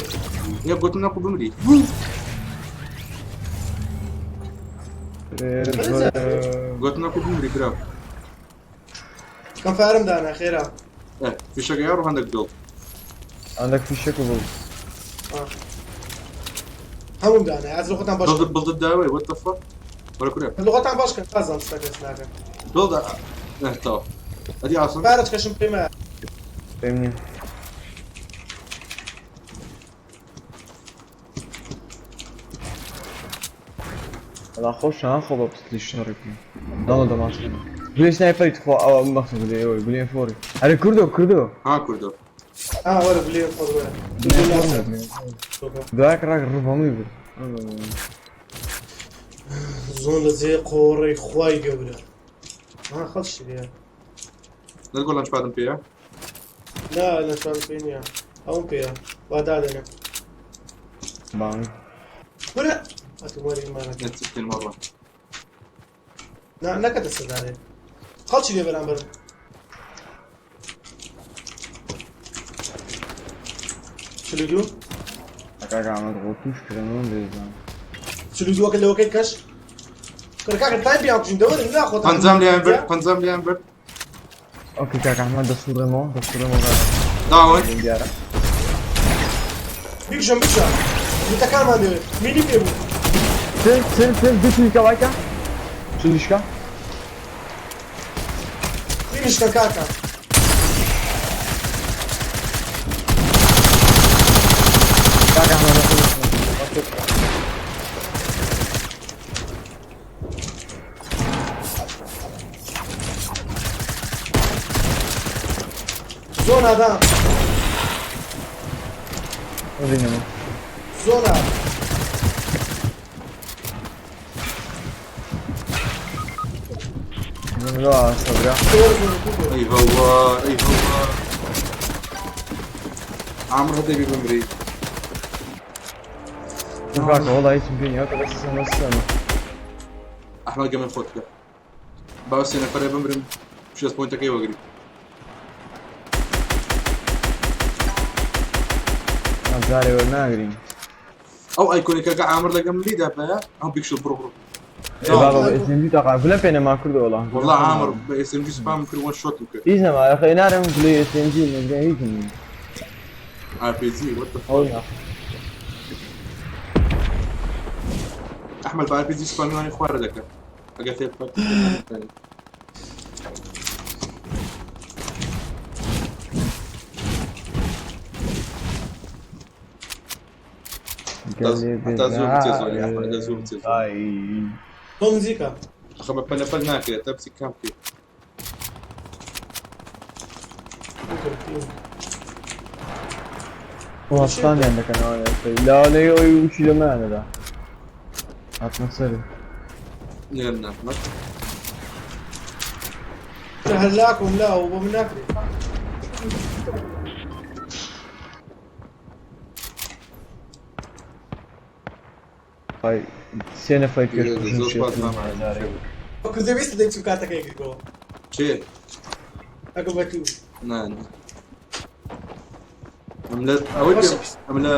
یە گوتم نەکو بمری. گوتم نەکو بمری برا. کەم فارم دانا خێرا. فیشەکە یاڕ هەندێک دڵ. هەندێک فیشەک و بڵ. هەموم دانا ئەز لە خۆتان باش. بڵد بڵد داوێ what the fuck وەرە کورە. لە خۆتان باش کەن نازانم شتەکە ناکەن. بڵد تەواو. ئەدی ئاسم. فارج کەشم پێمە. پێم نییە. وەڵا خۆشە ها خۆ بە پستلی شەڕی بکەین. دەڵە دەماش. گولێ سنایپەری تخوا ئەوە مەخصوص گولێ ئەوەی گولێ فۆری. ئەرێ کوردۆ کوردۆ. ها کوردۆ. ها وەرە گولێ فۆر وەرە. دوای ڕاک ڕووبەمووی برد. زۆن لە جێ قۆڕی خوای گەورە. ها خەڵشی لێیە. نەگۆ لانچ پادم پێیە؟ نا لانچ پادم پێ نییە. ئەوم پێیە. وا دادەنێم. بانگ. وەرە ئەتوماری مانەکە. نەچ بکەین وەڵا. نا نەکەتە سەردارێ. خەڵکی لێ بەرامبەر. 42. کاکە ئەحمەد خۆ توش کرم بێزان. 42ەکە لەوەکەی کەش. کورە کاکە تایم بیان کوژین دەوەرن نا خۆتان. پەنجام لێیان برد پەنجام لێیان برد. ئۆکەی کاکە ئەحمەد دەسوڕێمەوە دەسوڕێمەوە کاکە. داون. دیارە. بیکژم بکژە. لوتەکانمان دەوێت. مینی پێ بوو. چل چل چل دوو چلیکە وایکە. چلیشکە. بینیشکە کاکە. کاکە ئەحمەد دەسوڕێمەوە. زۆنا دا. بینەوە. زۆنا. لا سەبرا. ئەی هەوا ئەی هەوا. عامر هەدەبی بمری. کاکە وەڵا هیچم پێ نییە بەس بەس ئەحمەد گەمە خۆت بکە. با سێ نەفەرێ بمرم شێست پۆینتەکەی وەگری. جارێ وەرناگرین. ئەو ئایکۆنیکەکە عامر لەگەم لیدا بەیە ئەو بیکشل بڕۆ بڕۆ. بابا بە SMG تاقا گولەم پێ نەما کوردە وەڵا. والله عامر بە SMG سپام کرد وان شۆتم کرد. هیچ نەما یاخە نارم گولەی SMG نەگرێ هیچم نییە. RPG what the ئەو fuck. نا. ئەحمەد بە RPG سپامی وانی خوارە دەکە. ئەگەر فێر حتى زوو بچێ زۆری ئەحمەد ئەگەر زوو بچێ زۆر. تۆ نزیکە. ئەخە بە پەلە پەل ناکرێت تا بچی کام بکەیت. وەستانیان دەکەنەوە لەوانەیە ئەوی وشی لەمایان دەدا هاتمە سەری. نێرن ئەحمەد. هەلاکم لا ئەو بۆ من ناکرێت. خی سێ نەفەر پێش کوژن زۆر شێت سوپاس مامە هەزارێک. کوردە ویست دەی چوو کاتەکەی گرتەوە. چێ؟ ئەگە بە تو. نا نا. ئەم لە ئەوەی پێم ئەم لە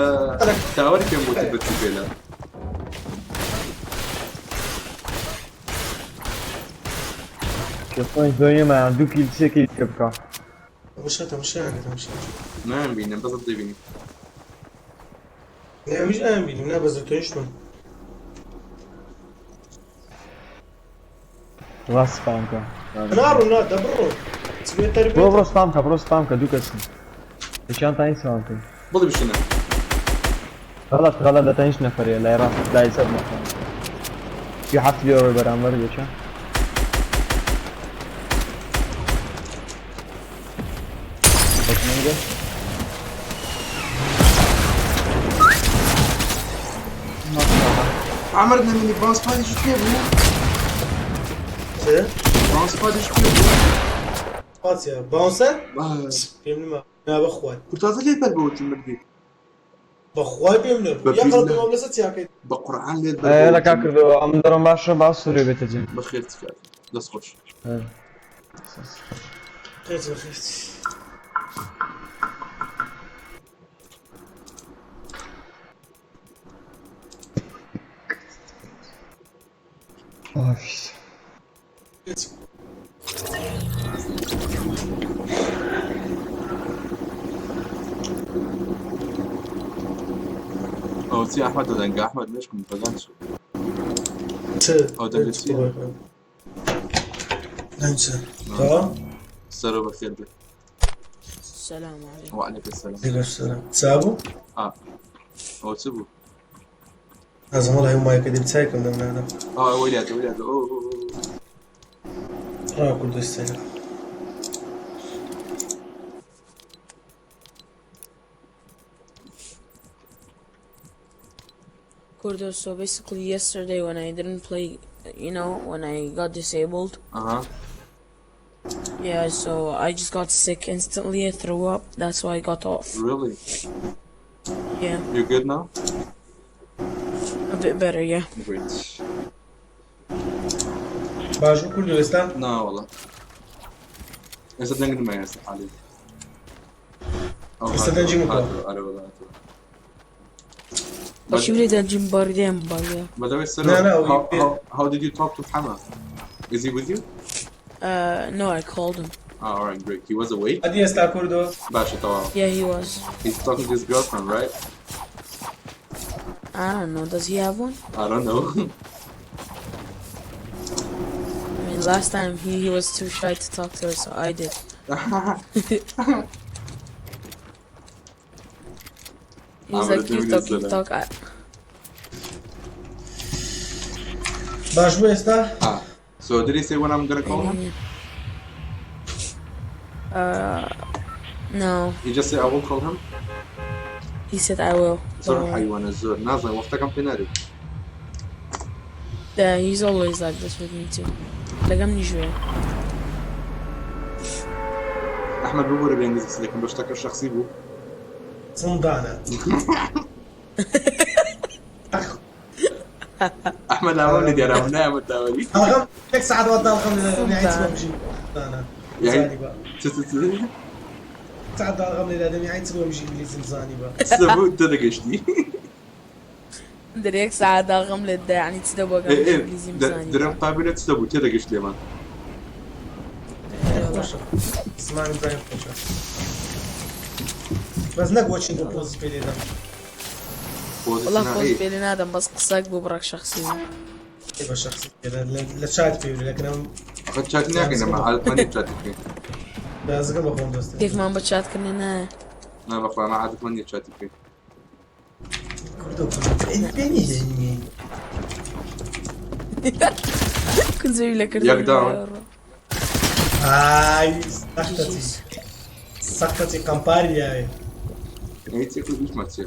تاوەری پێم گوتی بچوو پێ لە کە خۆی زۆر نەمایان دوو کیل سێ کیل کە بکە. تەماشا تەماشا تەماشا. نایان بینم بەس دەبینی. ئەویش ئەیان بینیم نا بەس تۆیشتم. ڕاست سپام کە. ناڕۆ نا دەبڕۆ. چ بێ بڕۆ تەربیەتە. بڕۆ سپام کە بڕۆ سپام کە دوو کەسن. یەکیان تانی سپام کەی. بڵێ بشینە. غەڵەت غەڵەت لە تەنیشت نەفەرەیە لای ڕاست لای چەپ نەفەر. You have to be over بەرامبەر یەکە. بەس عمر نەمینی باس پادیش پێ بوو؟ چ؟ باس پادیش پێ بوو؟ قاتیە باونسەر؟ آه. پێم نما نا بەخوای. کورتازە لێت بەر بەوە چون مردی. بەخوای پێم نەبوو. بە یا بیلله. قەڵەم ئەم لەسەر چیاکەی. بە قورعان لێت بەر لە بەوە کا کردەوە ئەم دەڕۆم باشە با سوورێ بێتە جێ. بەخێر چکات. دەست خۆش. خێرت بەخێرت. ئەو چی ئەحمەد دەنگە ئەحمەد مێشکم بەگان چوو. چ؟ ئەو دەنگە چییە؟ دەنگ چ؟ تەواو؟ سەرۆ بەخێر بێ. السلام عليكم. وعليك السلام. عليكم السلام. چابوو؟ آه. ئەو چ بوو؟ نازم وەڵی هەموو مایکە دێم چایکەم دەم نادەم. ئاه وەلیاتە وەلیاتە ئەو ڕا کوردستانە. Kurdo, so basically yesterday when I didn't play, you know, when I got disabled, ئەها yeah, so I just got sick instantly. I threw up. That's why I got off. Really? Yeah, You good now? a bit better, yeah. Great. باش بوو کوردۆ ئێستا؟ نا والله. ئێستا دەنگ نمایە ئێستا حالی. ئەو ئێستا دەنگی من کۆ. ئەرێ وەڵا هاتووە. But you did that gym body yeah. By the way, Sero, No, no, how did you talk to Hama? Is he with you? No, I called him. Oh, all right, great. He was awake? ئەدی ئێستا کوردۆ؟ باشە تەواو. Yeah, he was. He's talking to his girlfriend, right? I don't know. Does he have one? I don't know. I mean, last time he was too shy to talk to her, so I did. He's I'm like, gonna you do talk, this you then. talk. I, باش بوو ئێستا؟ ah, so did he say when I'm gonna call him? No. He just said I will call him? He said I will. زۆر Don't worry. حیوانە زۆر نازانم وەختەکەم پێ نارێت. Yeah, he's always like this with me too. Like I'm usual. ئەحمەد ببوورە بە ئینگلیزی قسە دەکەم بە شتەکە شخصی بوو. زندانە. ئەحمەد لاوە لە دیارە نایەمە تاوەری. ئەڵغەم یەک سەعات وە داڵغەم لە نهایت بۆ بژی. زندانە. یعنی زانی بە. چ چ چ سەعات داڵغەم لێ دادەم یعنی چ بۆ بژی ئینگلیزیم زانی بە. سەبوو تێدەگەشتی. دريك ساعة داغم للدا يعني تدبوا ئێ ئێ انجليزي مزاني. درم قابلە چ دەبوو تێدەگەشت لێمان. خۆشە. زمانم زانی خۆشە. بەس نەک وەچین بۆ پۆزی پێ لێدەم. والله پۆزیشنە فوز ئەی بيلي نادم بس قصاك ببرك شخصيا. بە شخصی لە چات پێ لەکنم. ئەخە چاتی ناکەین، ئەمە عادەتمان نییە چاتی بکەین. دازگە بە خۆم دەستێ. کێکمان بە چاتکردنێ نایە. نا بەخوا ئەمە عادەتمان نییە چاتی بکەین. کوردۆ پێنی. كنت لە کردن. یەک داون. ئای سەختەتی سەختەتی قەمپاری یاوێ. هیچ یەک هیچمان چیە.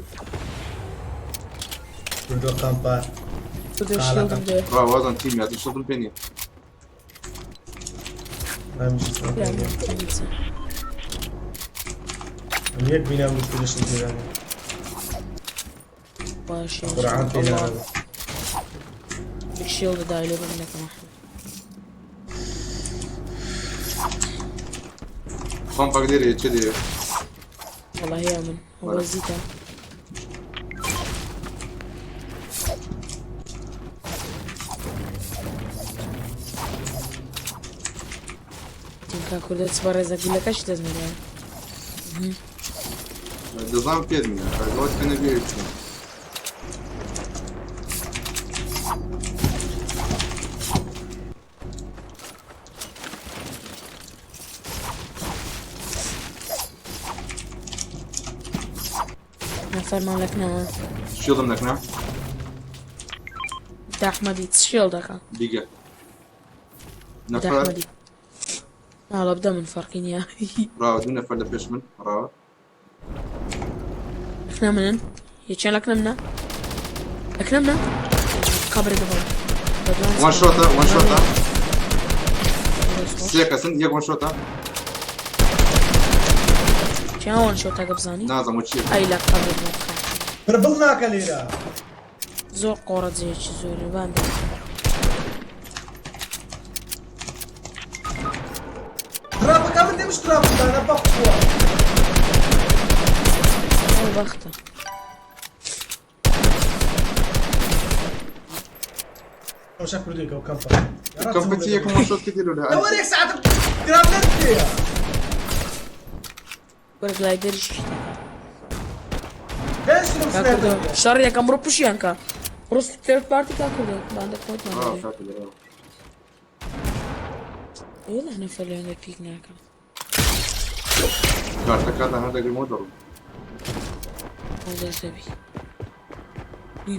کوردۆ قەمپار. کوردۆ شیڵدم دێ. ڕا وازان تیم یاتن شڵدم پێ نییە. ئەم یەک بینام کوردشم پێدانێ. قورعان پێدانێ. شیڵد دای لێ بم دەکەم. خۆم پاک لێرەیە چ لێرە؟ والله هي من هو زيتا. تیم کا کوردە چ بەڕێزە گولەکەش دەستمێ. دەزانم پێت نییە ئەوەت کە نەبێ چۆن. نەفەرمان لەکنەوە. شیڵدم دەکنا؟ دا ئەحمەدی چ شێڵ دەکا؟ بیگە. دا نەفەر ئەحمەدی. ناڵە بدە من فەرقی نییە. ڕاوە دوو نەفەر لە پێش من ڕاوە. لەکنە منن؟ یەکیان لەکنە منە؟ لەکنە منە؟ قەبرە دەبەڵ. وان شۆتە وان شۆتە سێ کەسن یەک وان شۆتە. چیان وان شۆتەکە بزانی؟ نازانم وە چییە. ئەی لە قەبر بۆ. پربڵ ناکە لێرە. زۆر قۆڕە جێیەکی زۆرە بان. تراپەکە من دێمش تراپ دانە بەخوا. ئەو بەختە. ئەو شا کوردێکە و کەمپە. کەمپەتی یەکم وان شۆت کردی لۆ لە لەوەر یەک ساعتم تراپ نەدێ. وەرە گلایدەریش دەشتم سنایپەر. شەڕ یەکەم بڕۆ پشیان کە. ڕۆ تێرد پارتی کا کوردە باندە خۆتمان ڕاوە دەبێ. کاکە لێرەوە. ئێ لە نەفەر لە پیک ناکە. کارتەکانتان هەر دەگرمەوە دەڕۆم. ئەو دەست دەبی.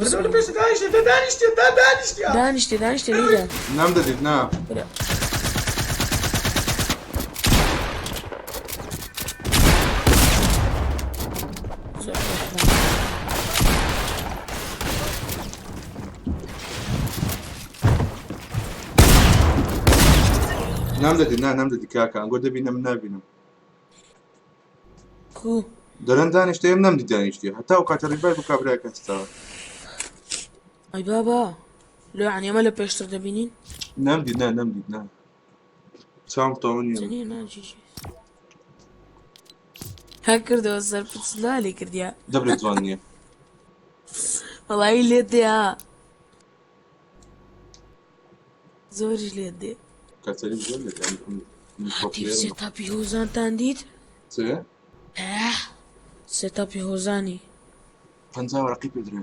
بردەوە لە پێش دانیشتێ دانیشتێ دانیشتێ. دانیشتێ دانیشتێ لیدا. نام دەدیت نا. زۆر بەخوا. نام دەدیت نا نام دەدیت کاکە ئەنگۆ دەبینم نابینم. کو دەرەن دانیشتێ ئەم نەمدیت دانیشتێ هەتا ئەو کاتە ڕیڤایڤ بوو کابرایەکە هەستاوە. ئەی بابا لۆ یعنی ئەمە لە پێشتر دەبینین؟ نەمدیت نا نەمدیت نا. چاوم تەواو نییە. چنیە نا جیجی. ها کردەوە سەر پچلالی کردیا. دەبرێت جوان نییە. وەڵی لێت دێ ها. زۆریش لێت دێ. کاتەری زۆر لێت دێ. من پۆپلێرم. سێتاپی هۆزانتان دیت؟ چ؟ سێتاپی هۆزانی. 50 وەرەقی پێ درێ.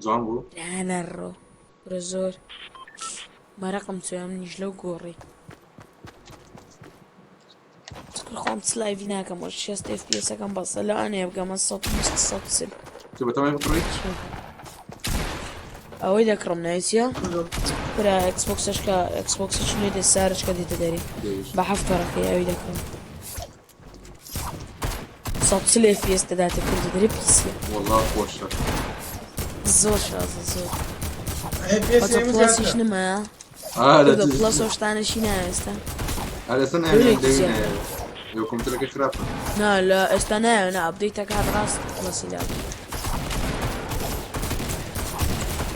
جوان بوو؟ نەڕۆ. برە زۆر. مەرەقم چۆ منیش لەو گۆڕی. خۆم چ لایڤی ناکەم وە 60 FPS ەکەم بەسە لەوانەیە بگەمە 120 140. تۆ بەتەمای بکڕی؟ ئەوەی دەکڕم ناوی چییە؟ برا ئەکسبۆکسەش کە ئەکسبۆکسێکی نوێ دێ سارچ کە دێتە دەرێ. بە حەفت وەرەقەی ئەوی دەکڕم. 140 FPS دەداتە کوردی دەرێ پیسیە. وەڵا خۆشە. زۆر شازە زۆر. FPS ئەوجا پڵەسیش نمایە. ئا لە کوردە پڵەس ئەو شتانەشی نایە ئێستا. ئا لەسەر نایە لەوێ دەوی چییە؟ نایە. لەو کۆمپیوتەرەکەی خراپە. نا لە ئێستا نایە نا ئەپدەیتەکە هات ڕاست پڵەسی لا.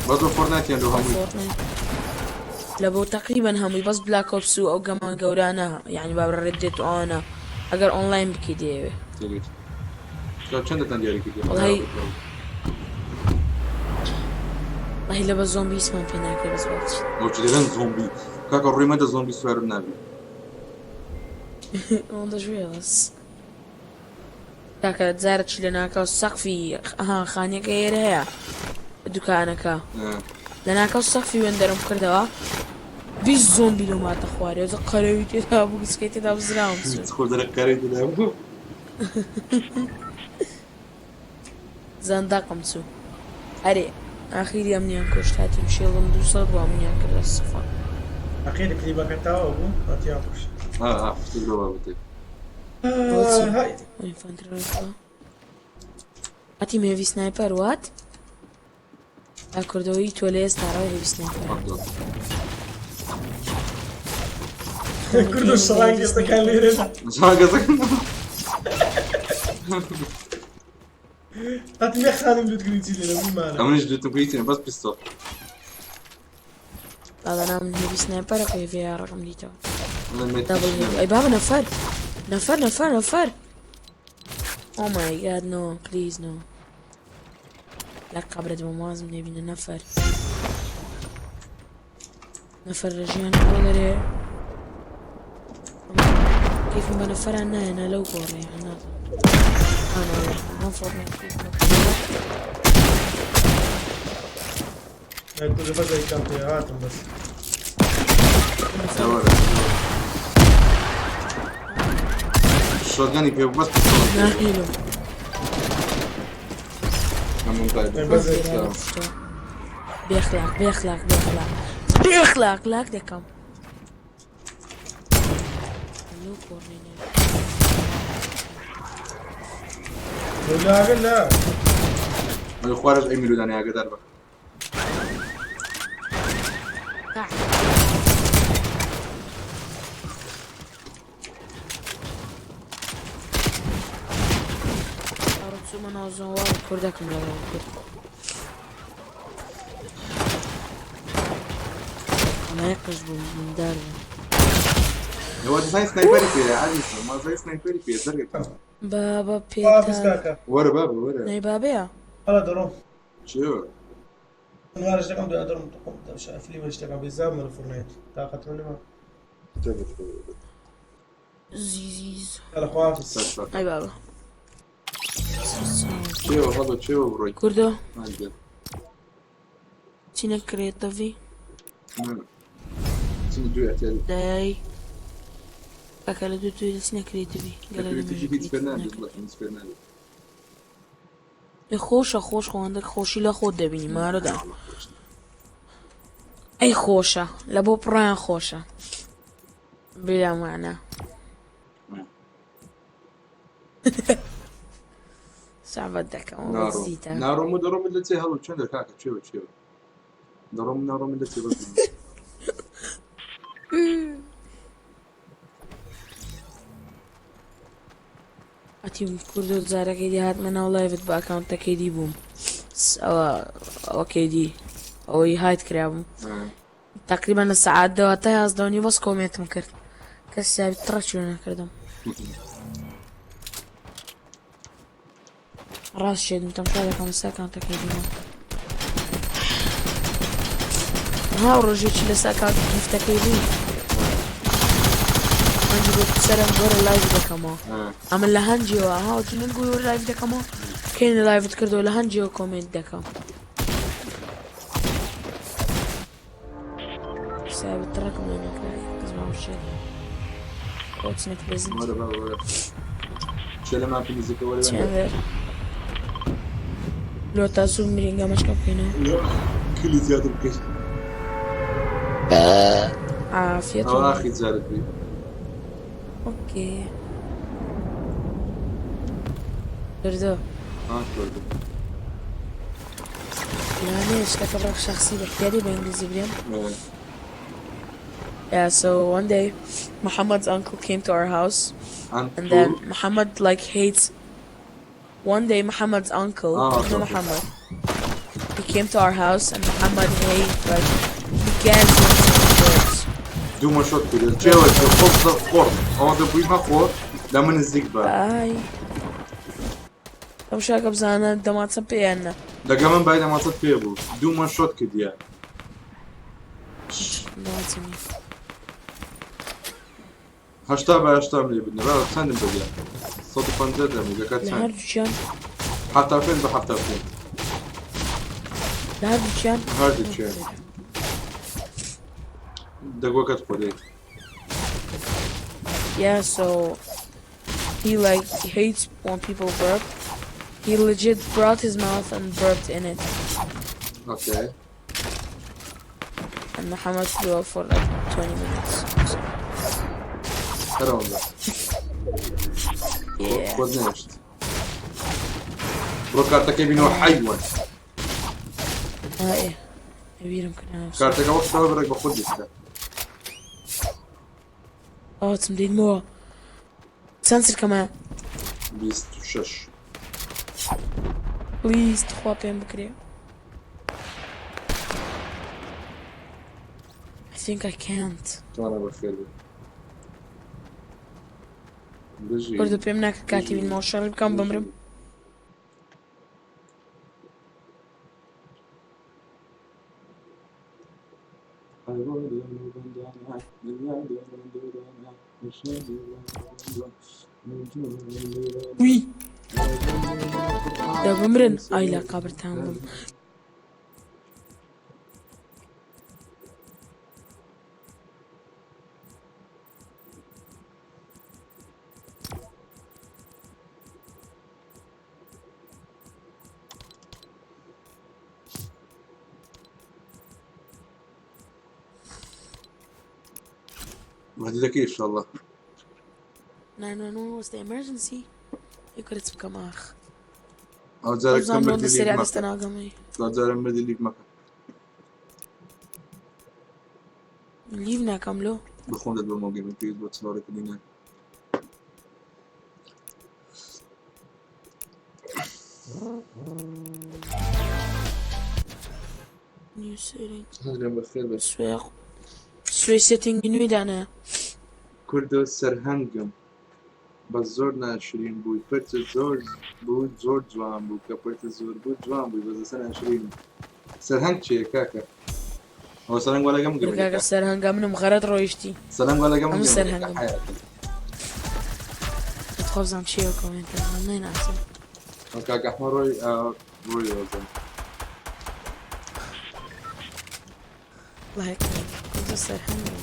بەس بۆ فۆرتنایتیان لۆ هەمووی. فۆرتنایت. لە بۆ تقریبا هەمووی بەس بلاک ئۆپس و ئەو گەمە گەورانە یعنی بابرە ڕێد دێت و ئەوانە ئەگەر ئۆنلاین بکەی دەیەوێ. تێگەیشت. چەندتان دیاری کردی؟ وەڵی لە بە زۆمبی هیچمان پێ ناکرێ بەس با بچین. بۆچی دەڵێن زۆمبی؟ کاکە ڕووی مەدە زۆمبی سوارم نابی. ئەوەندە ژوێ بەس. کاکە جارە چی لە ناکاو سەقفی ها خانیەکە ئێرە هەیە. دوکانەکە لەناکاو سەقفی وێندەرم کردەوە 20 زۆمبی لەو ماتە خوارێ زە قەرەوی تێدا بوو گسکەی تێدا بزراوم سوێ. خۆ دەرە قەرەی تێدا بوو. زەندەقم چوو ئەرێ ئاخیری ئەمنیان کوشت هاتیم شێڵم 200 بوو ئەمنیان کردە سفر. ئەخیر کلیپەکە تەواو بوو هاتیان کوشت. ها ها پشتێک لەو بابەتێک. بۆچی های ئینفانتری ڕایفڵە هاتیم هێڤی سنایپەر وات تا کوردەوەی تۆ لە ئێستا ڕای هێڤی سنایپەر. تفضل. کوردو شەڕان گەستەکان لێرە. شەڕان هاتم یەک خانم لوت گریتی لێرە بوومانە. ئەمنیش لوتم گریتی بەس پیستۆڵ. بابا نام هێڤی سنایپەرە کە هێڤی ڕقم دیتەوە. دەبڵ هێڤی ئەی بابا نەفەر نەفەر نەفەر نەفەر. Oh my god no please no. لە قەبرت بم وازم لێبینە نەفەر نەفەر لە ژیان بۆ دەرێ کەیفم بە نەفەران نایەنە لەو گۆڕێ نازانم ئەم فۆرمێت کوردە بەس ئەیکەم پێ هاتم بەس. شۆتگەنی پێ بەس پیستۆڵ. ناهێنم. ئەمن طيب. بەس بێخلاق بێخلاق بێخلاق بێخلاق لاک دەکەم. لەو گۆڕێ لاگە لا. ئەی خوارج ئەی میلودانی ئاگدار بە. چوومە ناوزەوە کوردەکەم لەگەڵ کرد. ئەمە قژ بووم مندار بووم. هو دەزای سنایپەری پێ عزیزم ما زای سنایپەری پێ زەرگەکەم. بابە حافظ پێتان کاکە. وەرە بابە وەرە. نەی بابەیە؟ هەڵە دەڕۆم. چیۆ؟ من وارە شتەکەم دوای دەڕۆم فلیمە شتەکەم بێزارم لە فۆرنایت. تاقەتم نەما. زیزیز. هەڵە خواحافظ. سەر ئەی بابە. چێوە هەڵە چێوە بڕۆی. کوردۆ هەندێ. چی نەکرێتەڤی؟ چی دوو اعتیادی. دای کاکە لە دوو توێ چی نەکرێتەڤی؟ گەلە لە هیچ مێژوو فێر نابێت هیچ فێر نابێت. خۆشە خۆش خۆندەک خۆشی لە خۆت دەبینی مارەدا. ئەی خۆشە لە بۆ پڕیان خۆشە بلا معنى. صعبة دەکەم زیتە. ناڕۆم و دەڕۆم لە چێ هەڵ چۆن دەکاکە چێوە چێوە. دەڕۆم ناڕۆم لە چێ بەس. ئەتی کوردۆ جارەکەی دی هاتمە ناو لایڤت بە ئەکاونتەکەی دی بووم. ئەوە ئەوەکەی دی ئەوەی هایت کرابووم. تقریبا لە سەعات دەوە تا یازدە و نیو بەس کۆمێنتم کرد. کەس حسابی تڕەچی نەکردم. ڕاست شێدم تەمشا دەکەم لەسەر ئەکاونتەکەی دیمە. ها ڕۆژێکی لەسەر ئەکاونت گیفتەکەی بوو. هەنجی گوت سەرم وەرە لایڤ دەکەمەوە. ئەمە لە هەنجیەوە ها وتی من گوی وەرە لایڤ دەکەمەوە. کەین لایڤت کردەوە لە هەنجیەوە کۆمێنت دەکەم. حسابی تڕەکم لێ نەکرا کەس ماوشێت. ئەو چنە پرێزنت. وەرە بابە وەرە. چێ لە ماپی نزیکە وەرە. چێنەر. لۆ تا زوو مرینگە مەشکە بکەینەوە. کلی زیاتر بکەیت. عافیەت. ئەوە ئاخی جارت بی. ئۆکێ. کردۆ. ها کردو. لانەیە شتەکە بڕەک شخصی بەختیاری بە ئینگلیزی برێم. Yeah, so one day Muhammad's uncle came to our house and then Muhammad like hates one day Muhammad's uncle, Oh, no okay. Muhammad. He came to our house and Muhammad hate like he can't drink certain words. دوو مەشۆت کرد چێوە چێ خۆ خۆڕ ئەوە دەبووی مەخۆ لە من نزیک بە. ئای ئەم شاکە بزانە دەماچە پێیان نا. لەگە من بای دەماچەت پێ بوو دوو مەشۆت کردیە. دەماچە نییە. هەشتا بە هەشتام لێ بدنە بابە چەندم بدە؟ 150 دەمی دەکات لە چەند؟ هەردووکیان 75 بە 75. لە هەردووکیان؟ هەردووکیان دەگۆکەت خۆ دەی. Yeah, so he like hates when people burp. He legit brought his mouth and burped in it. Okay. And Muhammad flew up for like 20 minutes. So, هەرەوەندە yeah. خۆت نەهێشت. بڕۆ کارتەکەی بینەوە حەیوان. إيه. أبيرم كنا نفسه. کارتەکە وەک سەوە بڕێک بە خۆت دیسکە. Oh, it's مدين مو. سنسر كمان. 26. Please تخوا پێم بکرێ. I think I can't. توانە بەخێر بێ. بژی. کوردە پێم ناکە کاتی بینمەوە شەڕی بکەم بمرم. وی دە بمرن ئای لە قەبرتان بم. مهدیدەکەی ئینشاءالله. 911 was the emergency. یکورت بکەم ئاخ. ئەو جارە ئەو کە زام لۆ مردی لیڤ سەری مەکە. دەستە ناگەمەی. ئەو جارە مردی لیڤ مەکە. لیڤ ناکەم لۆ. بخۆم دەت بەمەوە گەمە پێویست بۆ چاوەڕێکردنی ناکە. New setting. هەندرێن بەخێر بێت. سوێ سوێ setting نوێی دانایە. کوردۆ سەرهەنگم بەس زۆر ناشرین بووی پرچت زۆر بوو زۆر جوان بوو کە پرچت زۆر بوو جوان بووی بەس لەسەر ناشرین بوو. سەرهەنگ چییە کاکە؟ ئەوە سەرهەنگ وا لەگەم گەمە کاکە دەکا. سەرهەنگە منم غەرەت ڕۆیشتی. سەرهەنگ وا لەگەم ئەم گەمە دەکا سەرهەنگم. حەیاتم. تخوا بزانم چییە کۆمێنتە من نایناسم. ئەو کاکە ئەحمەد ڕۆی ڕۆی وەزم. ڵایک کوردۆ سەرهەنگم.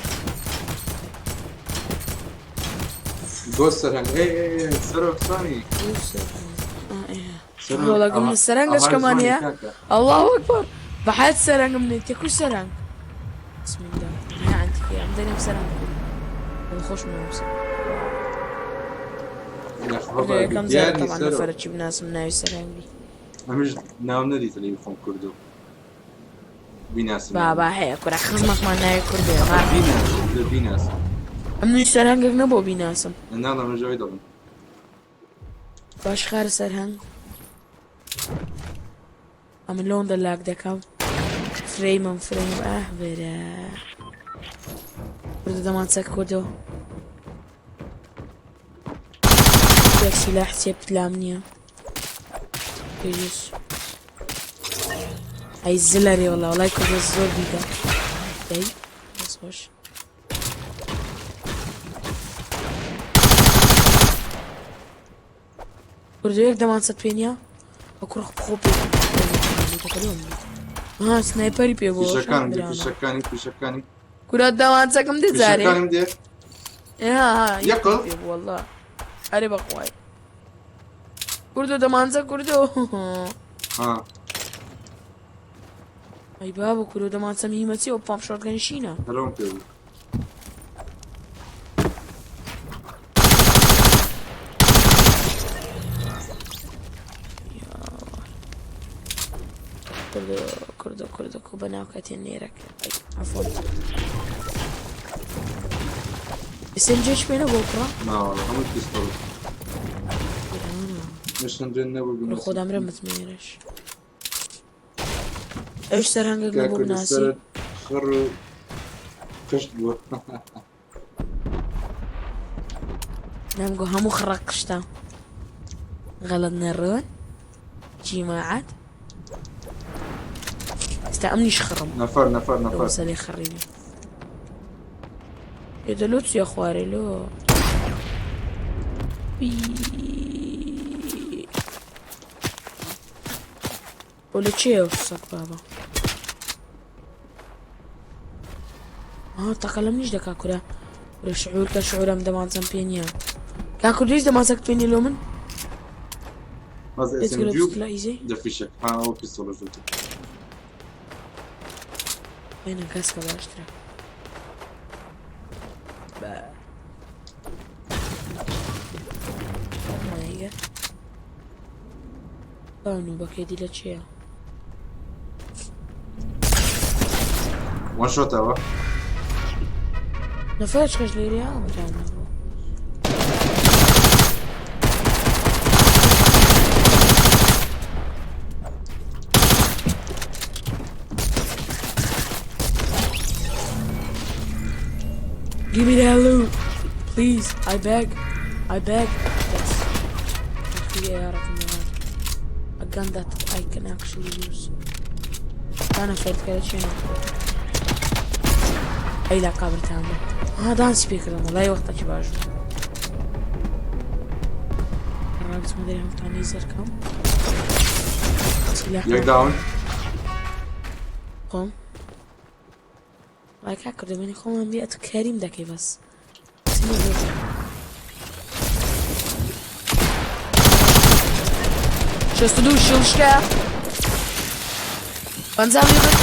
گۆ سەرهەنگ ئێ ئێ ئێ سەرۆک چۆنی؟ دوو سەرهەنگ. ئا ئێ. سەرۆک وەڵا ئەوە گوم سەرهەنگەش ئەوها کەمان جوانی هەیە. کاکە. الله أكبر بحياة سەرهەنگم نێ تێکوش سەرهەنگ. بسم الله. ما عندي عم دنيا سەرهەنگ. خۆشم نووسم. یاخوا یەکەم جار دیاری طبعا سەرۆک. نەفەرەکی بناسم ناوی سەرهەنگ بی. ئەمش ناوم نەدیتە لەوی خۆم کوردۆ. بیناسم بابا هەیە کورە خزمەکمان ناوی کوردێ. بیناسم لە بیناسم. ئەم سەرهەنگێک نەبوو بیناسم. ناڵە من ژەوەی دەڵم. باش خارە سەرهەنگ. ئەمن لۆندە لاک دەکەم. فرەیمم فرەیم ئاه بێرە. کوردە دەمانچەک کوردۆ. یەک سیلاح چێ پلام نییە. پێویست. ئەی زلەرێ وەڵا وەڵای کوردە زۆر بیدە. دەی دەست خۆش. کوردۆ یەک دەمانچەت پێ نییە؟ ئەو کوڕ خۆ پێ ها سنایپەری پێ بوو. پیشەکانم دێ پیشەکانی پیشەکانی. کورە دەمانچەکەم دێ جارێ. پیشەکانم دێ. ها ها یەقڵ؟ پێ بوو وەڵا. ئەرێ بەخوای. کوردۆ دەمانچە کوردۆ. ها ئەی بابە کورۆ دەمانچەم هیمە چی ئەو پامپ شۆتگەنی شینە. هەرۆم پێ بوو. کوردۆ کوردۆ کوردۆ کو بەناو کەتێ نێرەک. ئەی عەفوەن. SMG پێ نەبوو کوڕە؟ ناوەڵا هەموو پیستۆڵ. مش هەندرێن نەبوو کوڕە بیناسم. خۆ دامرم متمێرەش. ئەوش سەرهەنگێک نەبوو کاکە بناسی. لەسەرت خڕ و قشت بووە. نامگۆ هەموو خڕە قشتە. غەڵەت نەڕۆن. جیماعات. ئێستا ئەمنیش خڕم. نەفەر نەفەر نەفەر. مەسەلەی خڕینی. ئێدە لۆ چیە خوارێ لۆ. بۆ لە چێ ئەو سەگ بابا؟ ها تەقە لە منیش دەکا کورە کورە شعور کە شعورم دەمانچەم پێ نییە کا کوردیش دەمانچەکت پێ نییە لۆ من بەس بێجگە لە SMG و پستڵە ئیزێ دەفیشەک ها ئەو پیستۆڵە ژووتە بێنە کەسکە باشترە بە مایگە نوبەکەی دی لە چییە؟ وان شۆتەوە نەفەرش کەش لێرەیە ئەم بوو. Give me that loot, please. I beg. I beg. Yes. Yeah, A gun that I can actually use. أنا فێرت کە چێنە ئەی لا قابرتان بوو ها دانسی پێکردم وڵای وەختەکی باش بوو ڕابچمە دەرێ هەمتانی زەرکەم یەک داون خۆم وای کاک کردمێنی خۆمان بێ ئەتو کاریم دەکەی بەس 62 شڵشکە پەنجا لێ برد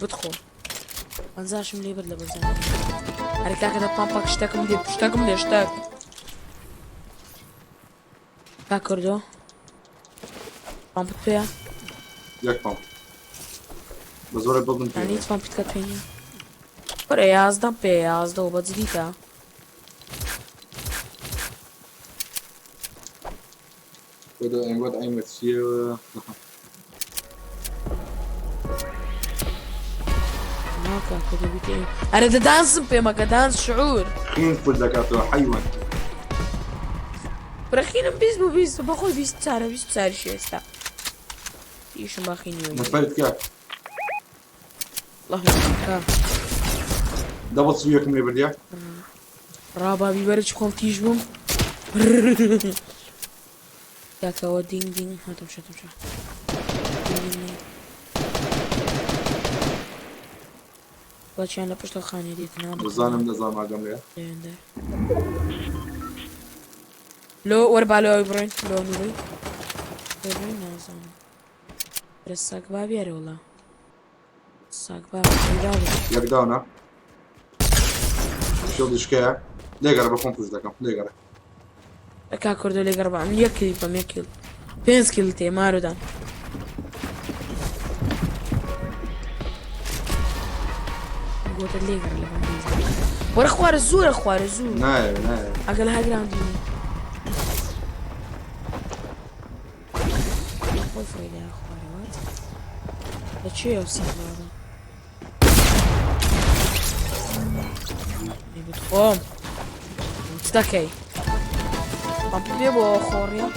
بتخۆ پەنجاشم لێ برد لە بەرزان ئەرێ کاکە دە پامپاک شتەکم لێ شتەکم لێ شتەک کا کردۆ پامپت پێیە یەک پامپ بە زۆرە بڵدم پێ یعنی هیچ پامپت کە پێ نییە وەرە 11 پێ 11 و بە جدیتە بۆ ئەنگۆت ئەیمەت چییە ناکا کە دەبیتە ئەرێ دە دانسم پێ مەکە دانس شعور خین فول دەکاتەوە حیوان برەخینم 20 بوو 20 بەخۆی 20 چارە 20 چاریش ئێستا ئیشم باخینی وەی نەفەرت کە الله يرحمك دەبڵ سویەکم لێ بردیە ڕابابی بەرە چ خۆم تیژ بووم کاکەوە دینگ دینگ هاتم شتم شە بەچیان لە پشتەوە خانێ دێت نا بزانم دەزانم ئاگام لێ لۆ وەربا لۆ ئەوی بڕۆین لۆ نوڕی بڕۆین نازانم بەرە ساگبا بێرە وڵا ساگبا یەک داونە شڵ شکەیە لێگەڕە بە خۆم پوش دەکەم لێگەڕە کا کوردۆ لێگەڕ بە ئەمن یەک کلیل بەم یەک کیل پێنج کیل تێ مارودان گۆتە لێگەڕ لە بەم وەرە خوارە زۆرە خوارە زوو نایە نایە ئەگەل هاگراندینی خۆی فڕێدا خوارەوە لە چێ ئەو سەربازە بتخۆم چ دەکەی پەمپ پێ بۆ خۆڕیە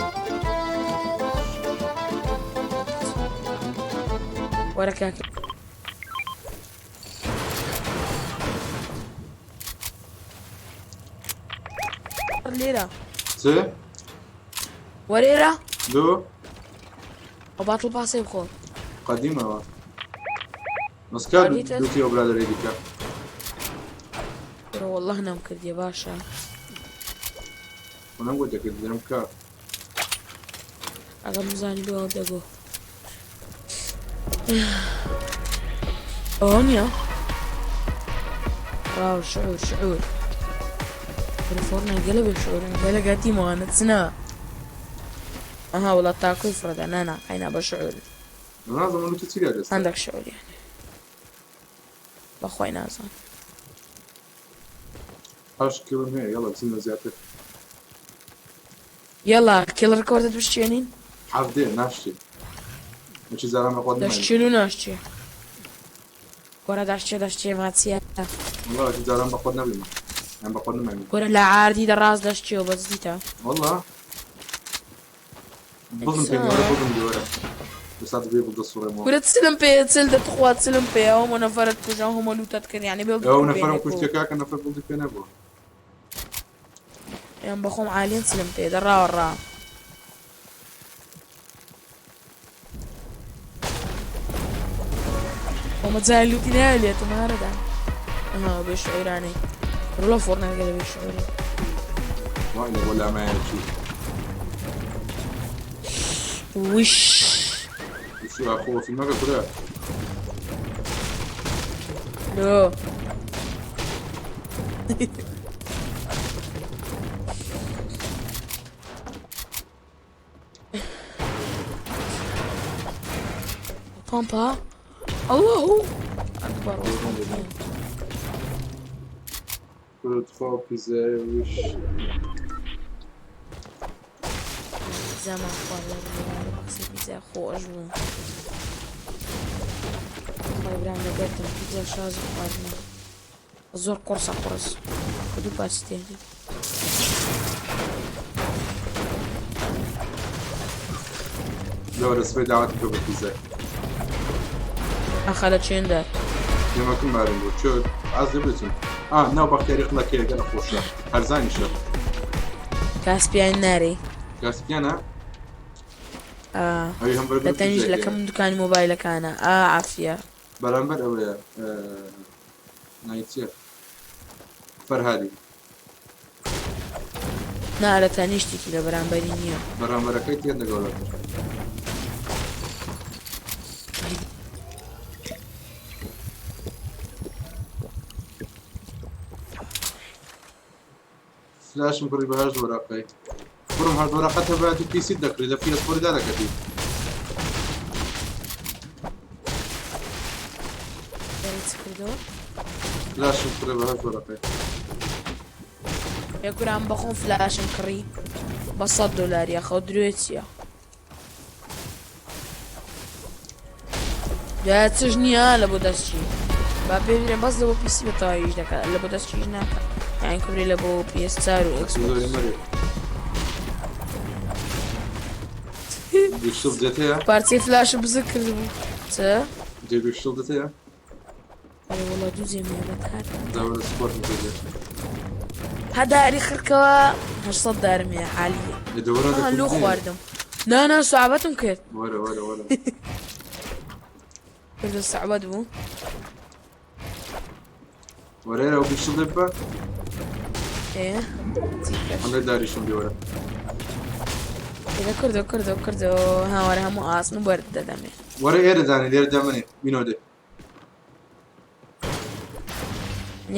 وەرە کاکە لێرە چ وەرێرە لۆ ئەو باتڵ پاسێ بخۆ قەدیمەوە مەسکار دوتی ئەو برادەرەی دیکە والله نام کردیە باشە منم گوت دەکرد دەرم کە ئەگەر بزانی بۆ دەگۆ ئەوە نییە واو شعور شعور تەلەفۆنە گەلە بێ شعورن گەلە گاتی ماوانە چنە ئەها وڵات تاکۆی فڕەدا نانا قەینا بە شعور نازم لوتی چی لێ دەست هەندێک شعور یعنی بەخوای نازان 8 کیلۆم هەیە یاڵا بچینە زیاتر یاڵا کیڵ ڕکۆردت بشتێنین حەڤدێ ناشتێ مچی زاران بەخۆت نمێنێ. دەشچێن و ناشچێ کۆرە دەشچێ دەشچێ ماچیە والله چی جاران بەخۆت نەبیمە یان بەخۆت نمێنێ کۆرە لە عاردی دەڕاست دەشچێ و بەجدیتە والله بڵم پێ وەرە بڵم دی وەرە بسات بێ بڵ دەسوڕێمەوە کورە چلم پێ چل دەتخوا چلم پێ ئەو هەموو نەفەرت کوژە ئەو هەموو لوتەت کرد یعنی بێ ئەو نەفەرم کوشتێ کاکە نەفەر بڵدی پێ نەبووە یان بەخۆم عالیەن چلم پێ دەڕاوە ڕا خۆ مەجای لوتی نایە لێتم هارەدا ئەها بێ شعورانەی ڕۆڵە فۆرنایت گەلە بێ شعوری. وای لە غۆلامایە چوو. وش. وشی ئاخۆ فیلمەکە کورە. لۆ. بامبا الله اكبر. کورە تخوا پیزای وش. پیتزامان خوارد بەقسەی پیتزا خۆش بوو. خۆی برام لەگەرتم پیتزا شازی خواردنە زۆر قورسە قورس دوو پارچە تێنێ. لەوەرە سبەی داوەتی کە بە پیزای. ئاخە لە چێندە؟ ئێمەکم بارم بوو چۆ ئاز لێ بچم. ئا ناو بەختیاری قڵەکەیە گەلە خۆشە هەرزانیشە. کاسپیان نارێ. کاسپیانە؟ ئا ئەوی هەم بەرگەر لە تەنیش لە پیزاکەیە. کەم دوکانی مۆبایلەکانە. ئا عافیە. بەرامبەر ئەوەیە ناوی چییە؟ فەرهادی. نا لە تەنیشتێکی لە بەرامبەری نییە. بەرامبەرەکەی تێن دەگەورەتر. فلاشم کڕی بە هەشت وەرەقەی. کوڕم هەشت وەرەقەت هەبایەت و پیسیت دەکڕی لە پیس خۆری دادەکەتی. دەری چ کردەوە؟ فلاشم کڕی بە هەشت وەرەقەی. یە کورام بەخۆم فلاشم کڕی بە 100 دلار یاخە درێ چییە؟ دوای چش نییە لە بۆ دەستچی با پێ بدرێن بەس لە بۆ پیسی بە تەواویش دەکات لە بۆ دەستچیش ناکات یان کوری لە بۆ PS 4 و ئێکس زۆری مەرێ. دوو شڵ دێتەیە؟ پارچەی فلاشم بزر کردبوو چ؟ جێ دوو شڵ دێتەیە؟ ئەرێ وەڵا دوو جێم هەیە بەتار. داوە سپۆرت بکەیت. هەداری خرکەوە 800 دارم هەیە حالیە. دەوەرە آه لۆ خواردم. نا نا سعبەتم کرد. وەرە وەرە وەرە. کردە سعبەت بوو. وەرە ئەو دوو شڵ دێ ببە. ئێ چی کرد؟ هەندێک داریشم لێ وەرە. کردە کردە کردە کردە ها وەرە هەموو ئاسن و بەرد دەدەمێ. وەرە ئێرە دانێ لێرە دامەنێ مینۆ دێ.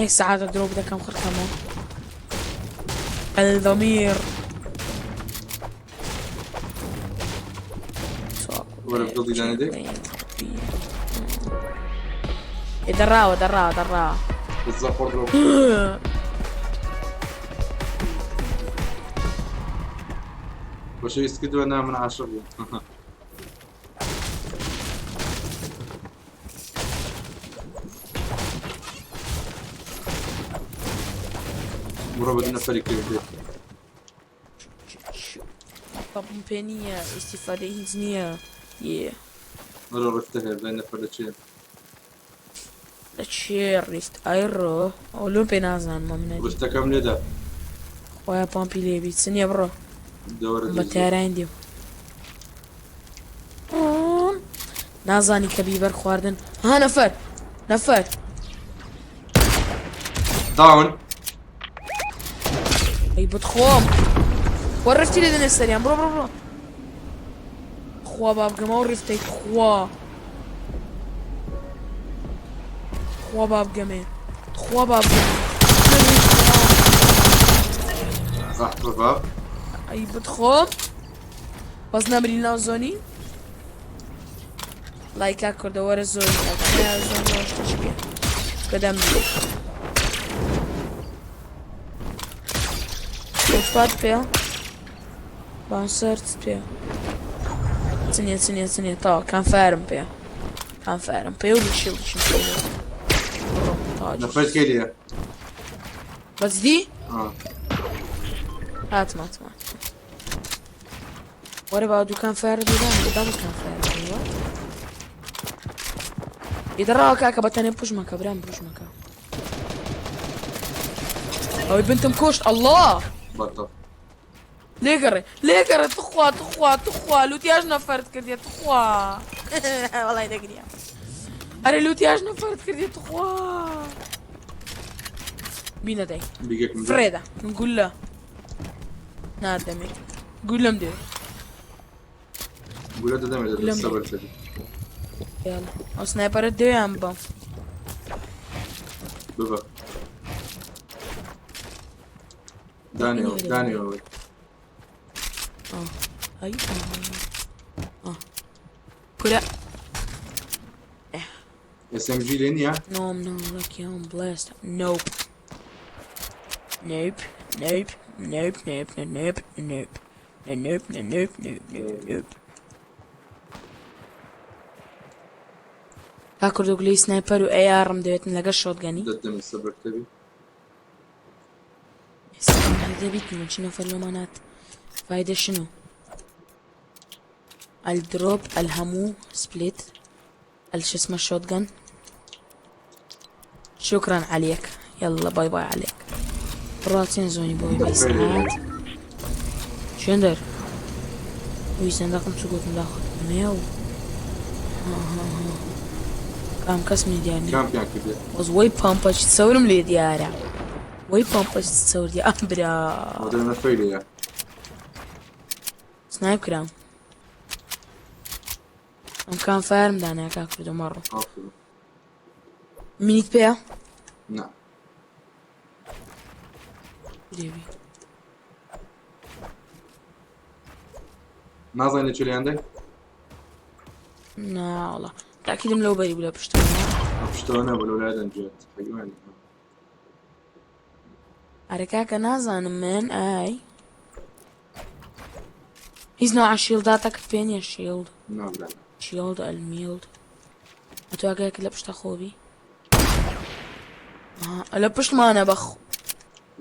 یەک سەعاتە درۆ دەکەم خڕکەمەوە. الضمير. وەرە دڵی دانێ دێ. إيه دراوة دراوة دراوة. بتزەفەر درۆ. خۆشەویست کردووە نا من عاشق بووم. بڕۆ بە دوو نەفەری کردێ. طب پێ نییە ئیسیفادەی هیچ نییە. یێ وەرە ڕفتە هەیە بزانین نەفەر لە چێ. لە چێ ڕیفت ئایڕۆ ئەو لۆ پێ نازانم منە ڕفتەکەم لێدا. خۆیان پامپی لێبی چ نییە بڕۆ. دەوەرە بە تاران دێم. نازانی کە بیبەر خواردن. ها نەفەر نەفەر. داون. ئەی بتخۆم. وەڕفتی لێ دەنێ سەریان بڕۆ بڕۆ بڕۆ. خوا با بگەمەوە ڕفتەی خوا. خوا با بگەمێ. خوا با بگەمێ. ئەح بابا. ئەی بتخۆم. بەس نەمری ناو زۆنی. لایکا کردە وەرە زۆنی. ئەگەر زۆنی شتێکی بێ. بەدەم بێ. پات پێ. باونسەرت پێ. چنیە چنیە چنیە تاوا کانفارم پێ. کانفارم پێ و شیڵدیشم پێ. بڕۆ تاوا نەفەر کێ لێیە؟ بەس دی؟ ئا. هاتم هاتم هاتم. وەرە با دوکان فارە دەدام دەدام دوکان فارە ئەیوە. ئیدەڕاوە کاکە بە تەنێ پوش مەکە برام پوش مەکە. ئەوەی بنتم کوشت ئەڵڵا. بەتە. لێگەڕێ لێگەڕێ تخوا تخوا تخوا لوتیاش نەفەرت کردیە تخوا. وەڵای دەگریا. ئەرێ لوتیاش نەفەرت کردی تخوا بینە دای بیگەکم فرێدا گولە نادەمێ گولەم دێ گولە دەدەمێ گولەم دێ. سەبر تەبی یاڵا ئەو سنایپەرە دەوێیان بەم ببە دانێەوە دانێەوە ئەی کورە SMG لێ نییە No, I'm not lucky. I'm blessed. Nope. Nope. Nope. Nope. Nope. Nope. Nope. Nope. Nope. Nope. Nope. Nope. تا کوردۆگلی سنایپەر و ئەیارم دەوێتن لەگەر شۆتگەنی دەدەم سەبر تەبی دەبیت من چ نەفەر لۆمانات فایدە شنو الدروب الهمو سبليت الش اسمه الشوتجن شكرا عليك يلا باي باي عليك راتين زوني بوي بيسات شندر ويسندقم سقوط مداخل ميو ها ها ها كام كسمي ديالني کامپیان کردێ بەس وەی پامپەش سەورم لێ دیارە وەی پامپەش سەور دی ئەم برا ئەوە دەمە فەیلەیە سنایپ کرام ئەم کام فایرم دانا کاک کوردۆ مەڕۆ منیت پێیە نا دێوی نازانێت لە چلیان دای ناوەڵا تاکیدم لەو بەری بوو لە پشتەوە پشتەوە نەبوو لەو لای دەنجێت حیوانی ئەرێ کاکە نازانم من ئای هیچ نوع شیڵداتەکەت پێ نییە شیڵد نابرا شیڵد ئەلمیڵد ئەتۆ ئاگایەکت لە پشتە خۆبی لە پشتمانە بەخ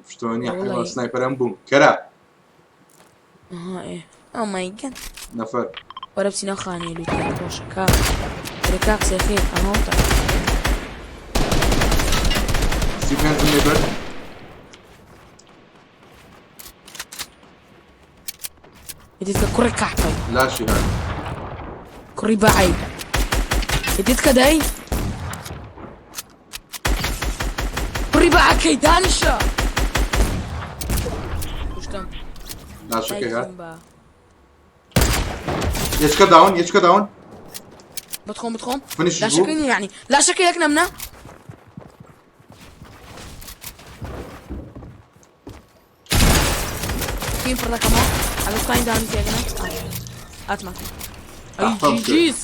پشتەوە نییە والله. حیوان سنایپەرم بووم کەرا ئەها ئێ ئۆ مای گاد نەفەر وەرە بچینە خانەی لوتکە خۆشە کاک ئەرێ کاک سێخێر ئەها وتە 35 لێ بەر یدیتکە کوڕی کەحپەی لاشی هات کوڕی بەعی یدیتکە دای کوڕی بەعەکەی دانیشە کوشتم لاشەکەی هات دایکم بە یەچکە داون یەچکە داون بتخۆم بتخۆم فنیش بوو لاشەکەی نییە یعنی لاشەکەی یەک نەمنا فين پڕ دەکەمەوە ئەگەر توانین داونی تێگەنە ئاتمە ئەی ئەحفەم کرد. جیجیز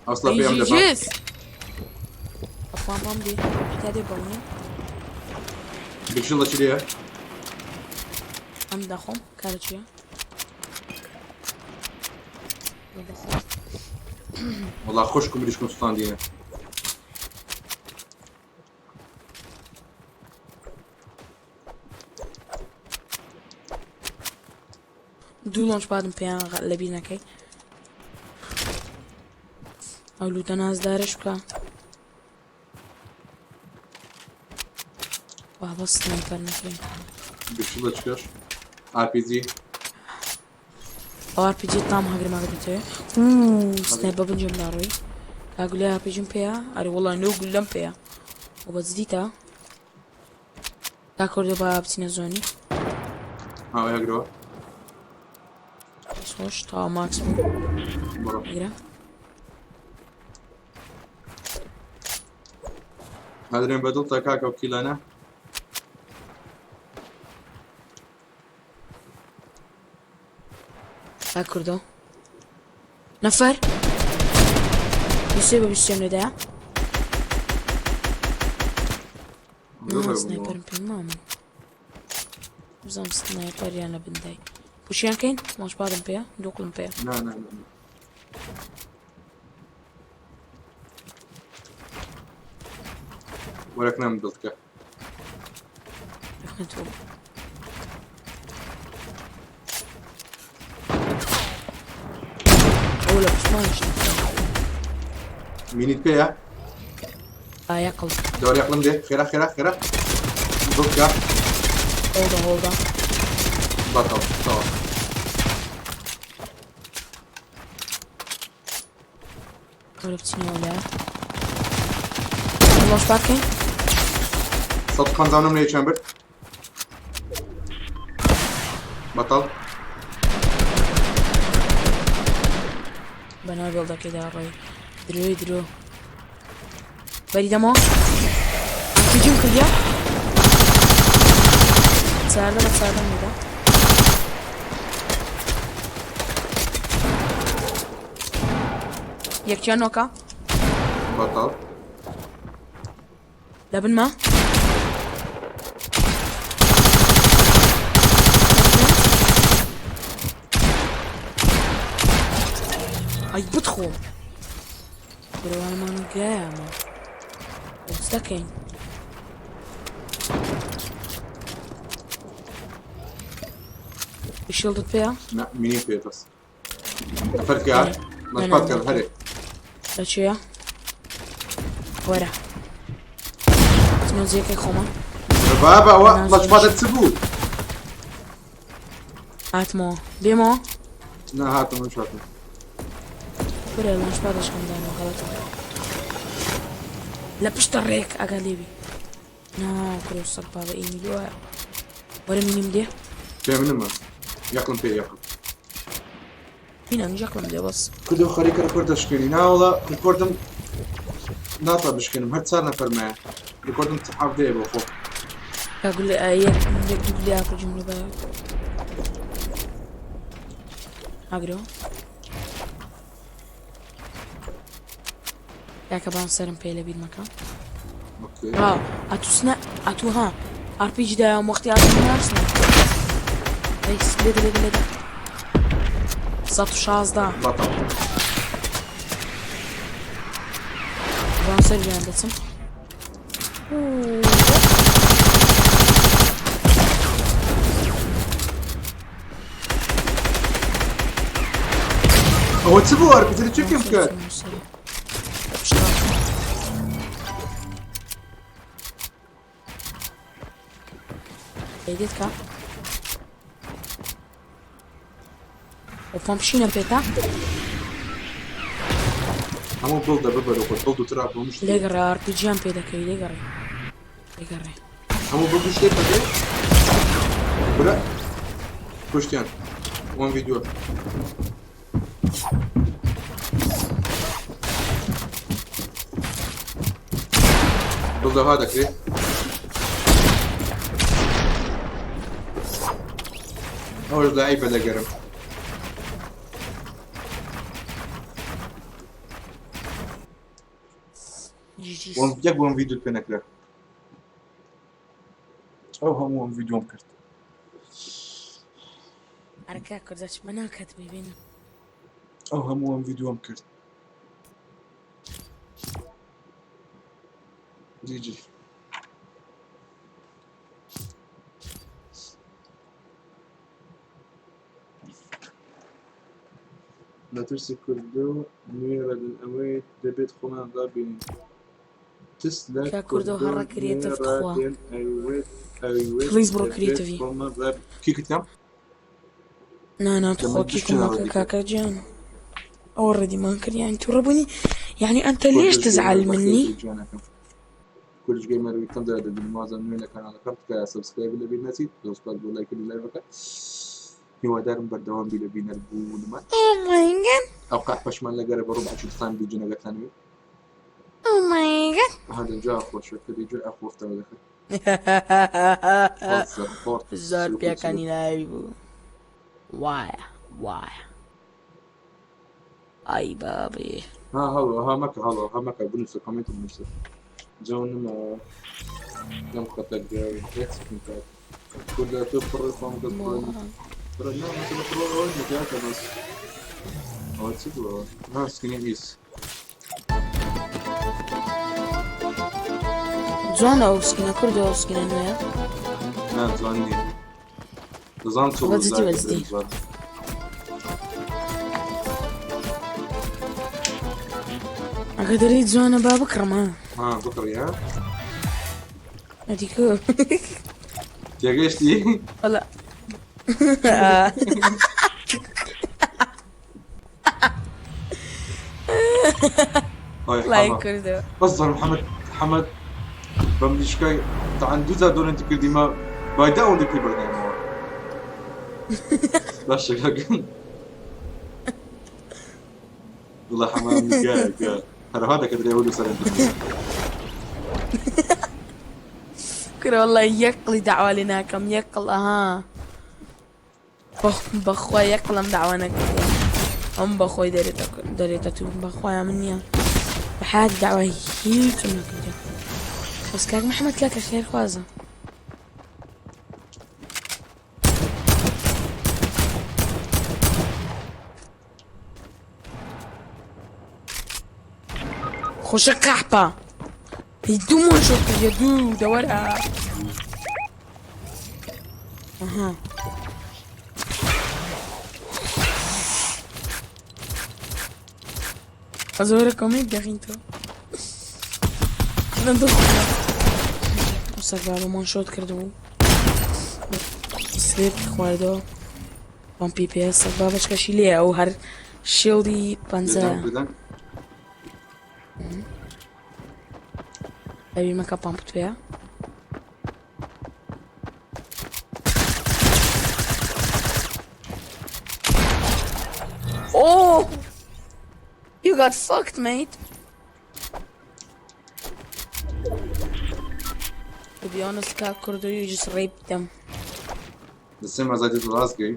ئەسڵە ئەی پێم دەبا جیجیز ئەفام بام دێ تا دێ بەونی بکشڵە چی لێیە ئەم دەخۆم کارە چییە بخۆم وەڵا خوشکم مریشکم سوتاندینە دوو لۆنج پادم پێیان لەبیر نەکەی ئەو لوتە نازدارش بکە وا بەس سنایپەر نەکەین بکشڵە چکەش RPG ئەو RPG تام هەگرم ئەگەر دەتەوێ سنایپەر بنجم لاڕۆی کا گولەی RPG-م پێیە ئەرێ وەڵا نۆ گولەم پێیە و بە جدیتە تا کوردۆ با بچینە زۆنی ئاوە هەگرەوە خۆش تا ماکس بوو بڕۆ هەگرە هەدرێن بەدڵتە کاکە و کیلانە تا کوردۆ نەفەر بیسێ بە بیسێم لێدایە سنایپەرم پێ مامن بزانم سنایپەریان لە بندای پوشیان کەین ماش پادم پێیە دووقلم پێیە نا نا نا وەرەک نام دڵتکە نەتوو ئەو لە پشتمانیش مینیت پێیە یەقڵ دەوری عقلم دێ خێرا خێرا خێرا دڵتکە هۆڵدە هۆڵدە بەتەڵ تەواو وەرە بچینەوە لای launch pad کەین. 150 لە یەکیان برد. بەتاڵ. بەناو بێڵدەکەیدا ڕۆی. درۆی درۆ. بەری دەمەوە. RPG م کردیا. چاردە بە چاردەم لێدا. یەکیان نۆکە. بەتاڵ. لە بنما. ئەی بتخۆ. برەوانمان گایامە. چ دەکەین؟ شیڵدت پێیە؟ نا مینی پێ بەس. نەفەر کرد مەشپات کرد هەرێ. لە چییە؟ وەرە. چمە جێکەی خۆمان. بابا ئەوە مەشپاتە چ بوو؟ هاتمەوە. بێمەوە؟ نا هاتم منش هاتم. کورە لانچپادەشکەم دانەوە غەڵەتە. لە پشتە ڕێک ئاگا لێبی. نا کورە سەگ بابە ئینی دوایە. وەرە مینیم دێ. پێ منمە. یەقلم پێ یەقلم. مینە منیش یەقلم دێ بەس. کوردم خەریکە ڕیکۆرد دەشکێنی ناوەڵا ڕیکۆردم ناتا بشکێنم هەر چار نەفەرمایە ڕیکۆردم حەڤدەیە بۆ خۆ. کاگولێ یەک یەک دوو گولێ ئاپجم لە بایە. ئاگرۆ. کاکە بان سەرم پێ لە بیرمەکە. ئۆکەی. ها ئەتوو سنە ئەتوو ها RPG دایەوە وەختی ئاسم نارسنە. ئەی لێدە لێدە لێدە. 116. بەتاڵ. بان سەر گیان دەچم. ئەوە چ بوو RPG چ پێم کرد؟ دێت کە ئەو پەمپشینە پێتە هەموو بڵدە ببەرە خۆت بڵد و ترا بۆ مشت لێگەڕێ RPG یان پێ دەکەوی لێگەڕێ لێگەڕێ هەموو بڵد و شتێک پێ برا کوشتیان وان ڤیدیۆ بڵدەها دەکرێت ئەوەش لای بەدەگەرم GG's. یەک وان ڤیدیۆ پێ نەکرا ئەو هەموو وان ڤیدیۆم کرد ئەرکە کوردەچ مە ناکات ببین ئەو هەموو وان ڤیدیۆم کرد GG. لە ترسی کوردۆ نوێ ڕەدن ئەوەی دەبێت خۆمان ڕابینین. تس لە کاک کوردۆ کوردۆ هەڕە creative نوێ تخوا. ڕادێن ئەوێت ئەوێت Please بڕۆ دەبێت creative ی. خۆمان ڕاب کی کتام نا نا لە تخوا من كيكو پشتنا ماكا ڕەدی کرد. كاكا جان already ما كر يعني تربني يعني انت ليش کوردش تزعل gamer مني؟ بەخێر جوانەکەم. کوردش gamer ویکەم دەرە دەبین مازم نوێ لە کەناڵەکەم تکایە subscribe لەبیر نەچیت زۆر سوپاس بۆ لایک و live ەکە هیوادارم بەردەوام بی لە بینەر بوونمان. Oh my god. ئەو قەحپەشمان لەگەرە بە ڕوبع چلستان بیجنەگەتانوێ. Oh my god. هذا جا خۆشە کردی جا ئەخۆفتەوە دەکرد. زۆر پێکانی لاوی بوو وایە وایە ئای بابێ ها هەڵۆ ها مەکە هەڵۆ ها مەکە بنووسە comment بنووسە جا نما لەم خەتە گەوی کوردە تۆ پڕی خۆم کەس پڕ پڕ نا مثلا پڕ ئەوە نەکاتە بەس ئەوە چی بوو ئەوە؟ ها skin ی ئیس جوانە ئەو skin ە کوردە ئەو skin ە نوێیە نا جوان نییە دەزانم چۆ بەجدی بەجدی. جوان ئەگە دەری جوانە با بکڕم ها ها بکڕی ها ئەدیکە تێگەشتی وەڵا هاي لايك حمد کوردەوە بەس زۆر محەممەد محەممەد بەم دیشکای تاعا دوو جار دۆنێتی کردیمە بای دە ئەوەندە پێ بەردامەوە باشە کاکە وڵا حەمام گایەکە هەرەها دەکە درێ وەلو سەرم کورە والله یەک قڵی داوا لێ ناکەم یەک قڵ ئەها بەخوا یەک قڵم داوا نەکردیە ئەم بەخۆی دەرێتە دەرێتە تو بەخوایە من نییە بەحیاتی داوای هیچم نەکردیە بەس کاک محەممەد کاکە خێرخوازە خوشە قەحپە هی دوو مۆن شۆت کردیە دوو دەوەرە ئەها زۆرە کۆمێنت دەخین تۆ سەر بابە مۆن شۆت کردبوو سلێپ خواردەوە پەمپی پێ سەر بابەچکەشی لێ ئەو هەر شێڵی پەنجە بێدەنگ ئەوی مەکە پەمپت پێ Oh! You got fucked, mate. To be honest, Kak Kurdo, you just raped them. The same as I did the last game.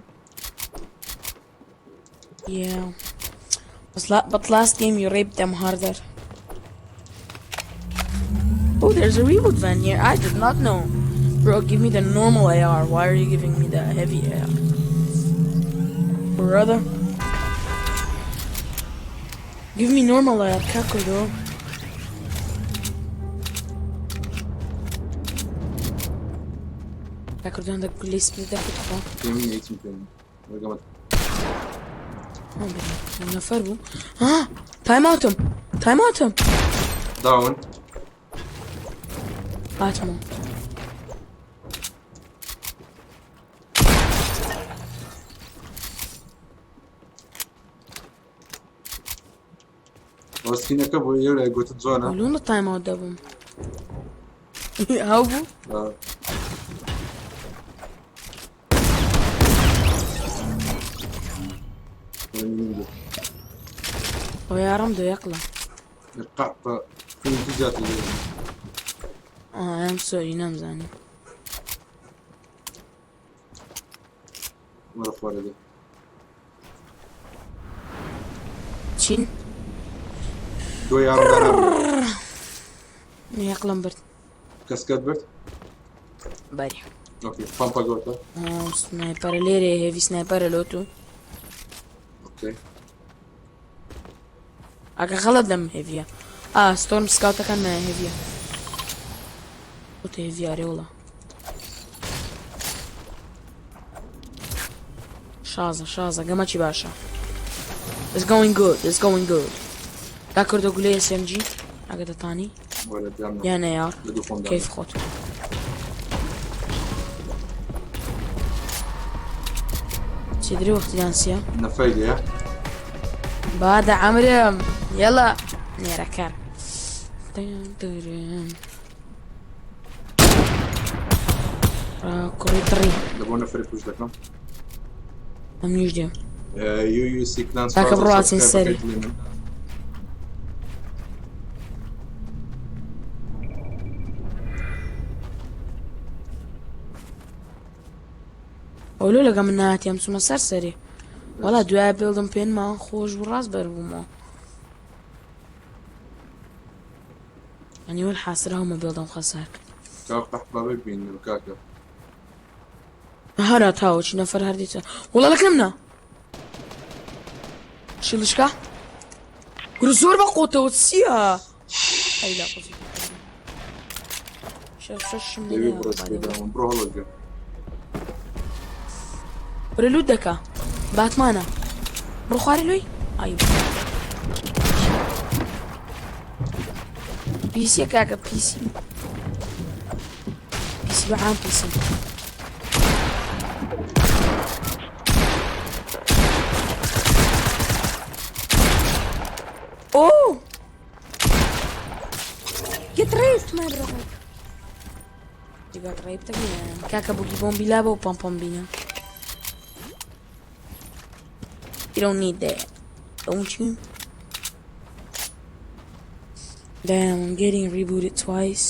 Yeah. But last game you raped them harder. Oh, there's a reboot van here. I did not know. Bro, give me the normal AR. Why are you giving me the heavy AR? Brother. Give me normal AR, Kakudo. Kakudo عندك ليس بدك تدخل. پێمی هیچم پێ ڕێگەمە نەفەر بوو. ها، تایم ئاوتم. تایم ئاوتم. داون هاتمەوە. ئەوە سکینەکە بۆ یێرە گوتت جوانە لۆ لە تایم ئاوت دەبووم. هەو بوو؟ آه. ئەو یارم دو یەقلە. قەحپە فیلم زیاتر لێ ئەم سۆری نەمزانی. وەرە خوارە دێ چین؟ دو یارم دانا یەقلم برد. کەسکەت برد بەری. ئۆکەی پەمپە گۆتە سنایپەرە لێرێ هێڤی سنایپەرە لۆ تو. ئۆکەی ئەگە غەڵەت لەم هێڤیە. ئا ستۆرم سکاوتەکان نایە هێڤیە. بۆتە هێڤی ئارێ وڵا. شازە شازە گەمەکی باشە. It's going good. It's going good. تا کردە گولەی SMG ئەگە دەتانی وەرە دام یان AR لە دوو خۆم کەیف خۆت. تدري وقت دانسيا نەفەی لێیە بعد عمرم يلا نيركر كوري طري لە بۆ نەفەری پوش دەکەم ئەمنیش دێم یو یو سی کلان تاکە بڕواتین سەری. ئەولۆ لەگە من نهاتیم چوومە سەر سەری وەڵا دوای بێڵدم پێنما خۆش بوو ڕاست بەربوومەوە يعني والحاسرة هم بيڵدم خەسار کرد کاک قەحپە ببینم کاکە هەرا تاوە چی نەفەر هەردیتە وڵا لەکەم نا شیڵشکا گورو زۆر بە قۆتەوە چییە ئەی لا قۆزی شەشم لەوێ بڕۆ سپێداوم بڕۆ هەڵەگە بڕێ لوت دەکا باتمانە بڕۆ خوارێ لۆی ئای پیسیە کاکە پیسی پیسی بە عام پیسم Oh! Get raped, my brother. You got raped again. کاکە بووکی بۆمبی لا بۆ پەم پەم بینە. You don't need that, don't you? Damn, I'm getting rebooted twice.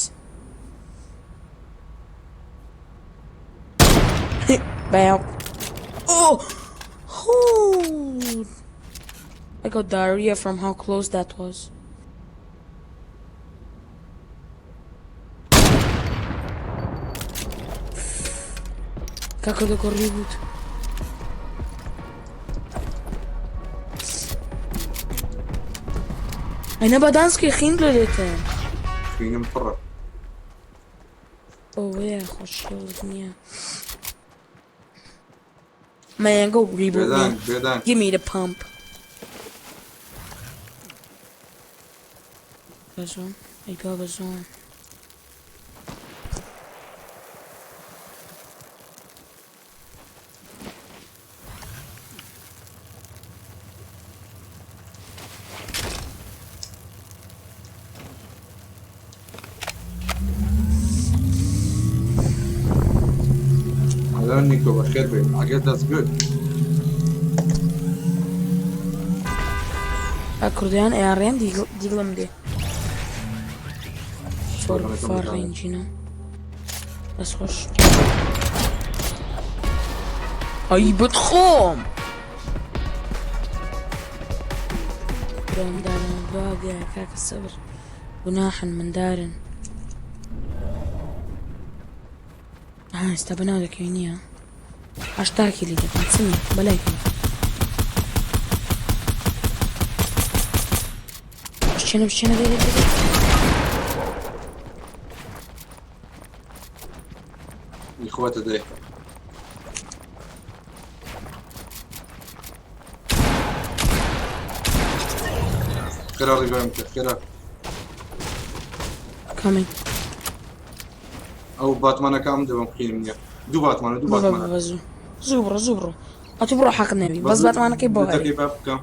Bam. Oh! Oh! I got diarrhea from how close that was. Kako da reboot. ئەی بە دانسکی خین لێ دێتن. خینم پڕە. ئەوەیە خۆشیڵت نییە. Man, go reboot بێدەنگ me. بێدەنگ. Give me the pump. بەزۆن ئەی با بەزۆن. Hello Nico, بەخێر بێ. I guess that's good. کوردیان ئەیاڕێن دیگڵم دێ. For far range, you know. دەست خۆش. ئەی بتخۆم. دارن باقي کاکە سەبر. گوناحن مندارن. ها ئێستا بەناو دەکەوی نییە. هەشتاکی لی دەکەن چ نییە بەلای کەم. بشچێنە بشچێنە دێ دێ دێ. ئیخواتە دێ. خێرا ڕیڤایم بکە خێرا. Coming. ئەو باتمانەکە ئەم دەبم خینم نییە. دوو باتمانە دوو بە بە باتمانە. بە زوو زوو بڕۆ زوو بڕۆ. ئەتو بڕۆ حەق نەبی بەس باتمانەکەی بۆ هەرێ. لوتەکەی با بکەم.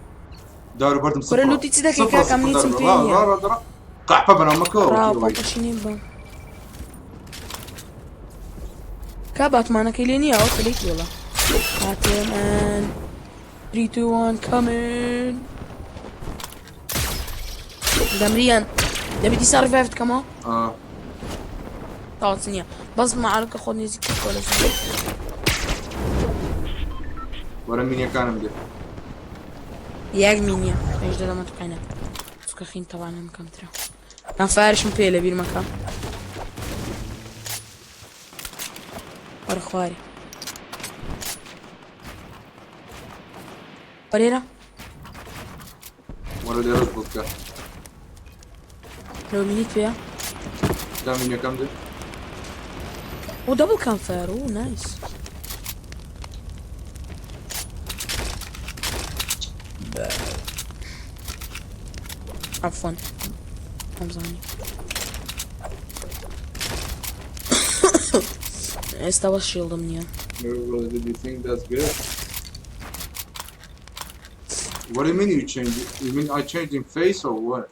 دار و بەردم کورە سفرە. لوتی چی دەکەی سفرە کاکە سفر من دار هیچم و پێ ڕا نییە. ڕا ڕا قەحپە بەناو مەکەوە ڕا وەکی ئەوەی. پەپەشی بە. کا باتمانەکەی لێ نییە ئەو خلێکی وڵا. هاتم and 3 2 1 coming. دەمریان دەبی دیسا ڕیڤایڤ بکەمەوە؟ ئا. تاوت نییە بەس معرکە خۆ نزیک بکە لە زوو. وەرە مینیەکانم دێ. یەک مینیە پێش دەدەمە توقینە. چونکە خین تەوانم کەمترە. کام فارشم پێ لە بیرمەکە. وەرە خوارێ. وەرێرە؟ وەرە لێرەش بۆ بکە. لەو مینیت پێیە؟ دا مینیەکەم دێ. Oh, double campfire. Oh, nice. عفوا حمزاني ئێستا بەس شیڵدم نییە. Really, did you think that's good? What do you mean you changed it? You mean I changed in face or what?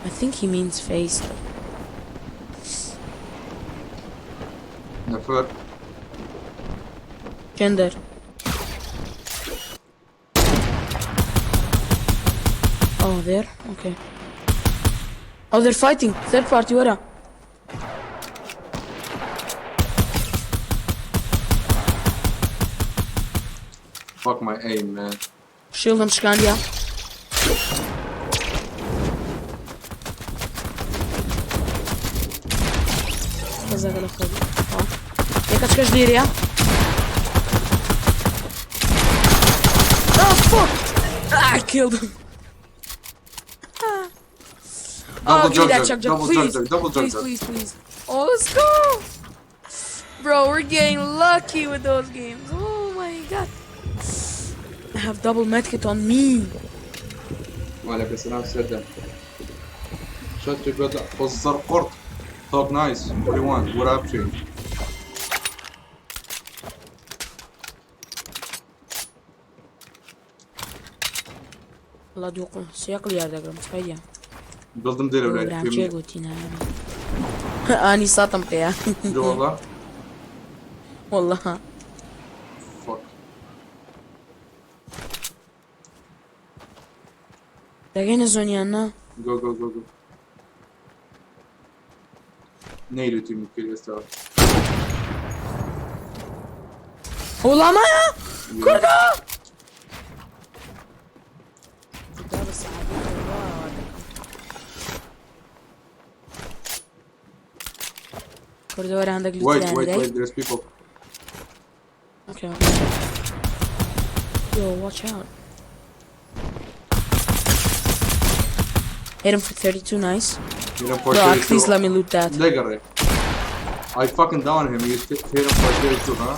I think he means face though. نەفەر. Gender. Oh, there? Okay. Oh, they're fighting. Third party, ورا. Fuck my aim, man. Shieldم شکاندیا. بەزەگە لە خۆی. یەکەچکەش لێرەیە. Oh fuck! Ah, I killed him. Oh, Double give me jug that jug, chug jug, double jug please. jug, double jug Please, jug. please, please. Oh, let's go! Bro, we're getting lucky with those games. Oh my god. I have double medkit on me. وعليكم السلام سردم. Shut your brother. بزر قرط. Talk nice. What do you want? What up to you? والله دوق سياق لي هذا قرم تخيل. build م دێرە برام برای کێ گوتی نایەم ئانی ساتم پێیە والله والله fuck دەگەینە zone یان نا go go go go نەیلوتی کرد ئێستا وەڵامایە کوردە دا بە سەعادەی وا دەکەم کوردە وەرە هەندێک Wait, لوتیان wait, دای wait, there's people. Okay. Yo, watch out. Hit him for 32, nice. Hit him for Bro, 32. please let me loot that. لێگەڕێ. I fucking down him. You hit him for 32, huh?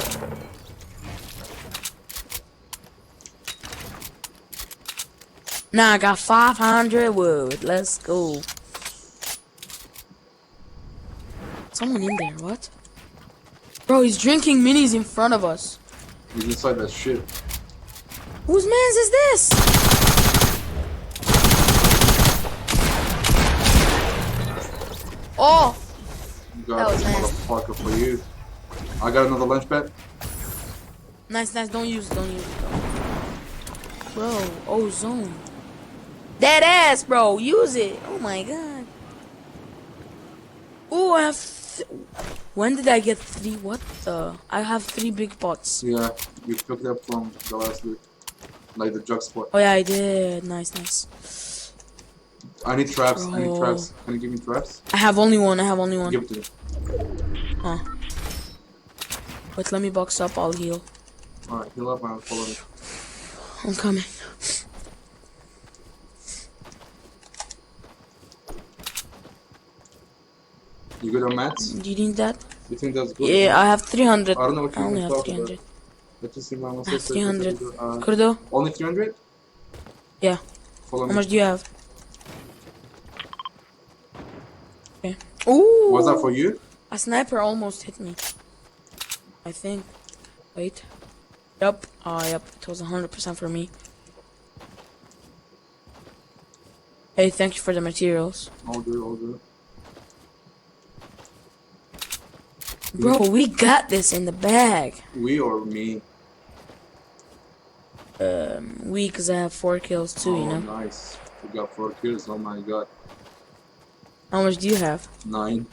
Nah, I got 500 wood. Let's go. Someone in there, what? Bro, he's drinking minis in front of us. He's inside that shit. Whose man's is this? Oh! You got That was this nasty. motherfucker for you. I got another launch pad. Nice, nice. Don't use it. Don't use it. Though. Bro, oh zone. That ass, bro. Use it. Oh my god. Oh, I have. When did I get three? What the? I have three big pots. Yeah, you picked up from the last loot. Like the drug spot. Oh yeah, I did. Nice, nice. I need traps. I need Bro. traps. Can you give me traps? I have only one. I have only one. Give it to me. Huh. Wait, let me box up. I'll heal. Alright, heal up and I'll follow you. I'm coming. You good on mats? Do you need that? You think that's good? Yeah, I have 300. I don't know what I you only even have talk about. 300. Let's just see my I have 300. Kurdo? Only 300? Yeah. Follow How me. much do you have? Okay. Ooh! Was that for you? A sniper almost hit me. I think. Wait. Yep. Yep. It was 100% for me. Hey, thank you for the materials. All good, all good. Bro, we got this in the bag. We or me? We, because I have 4 kills too, oh, you know? nice. We got 4 kills. Oh my god. How much do you have? 9.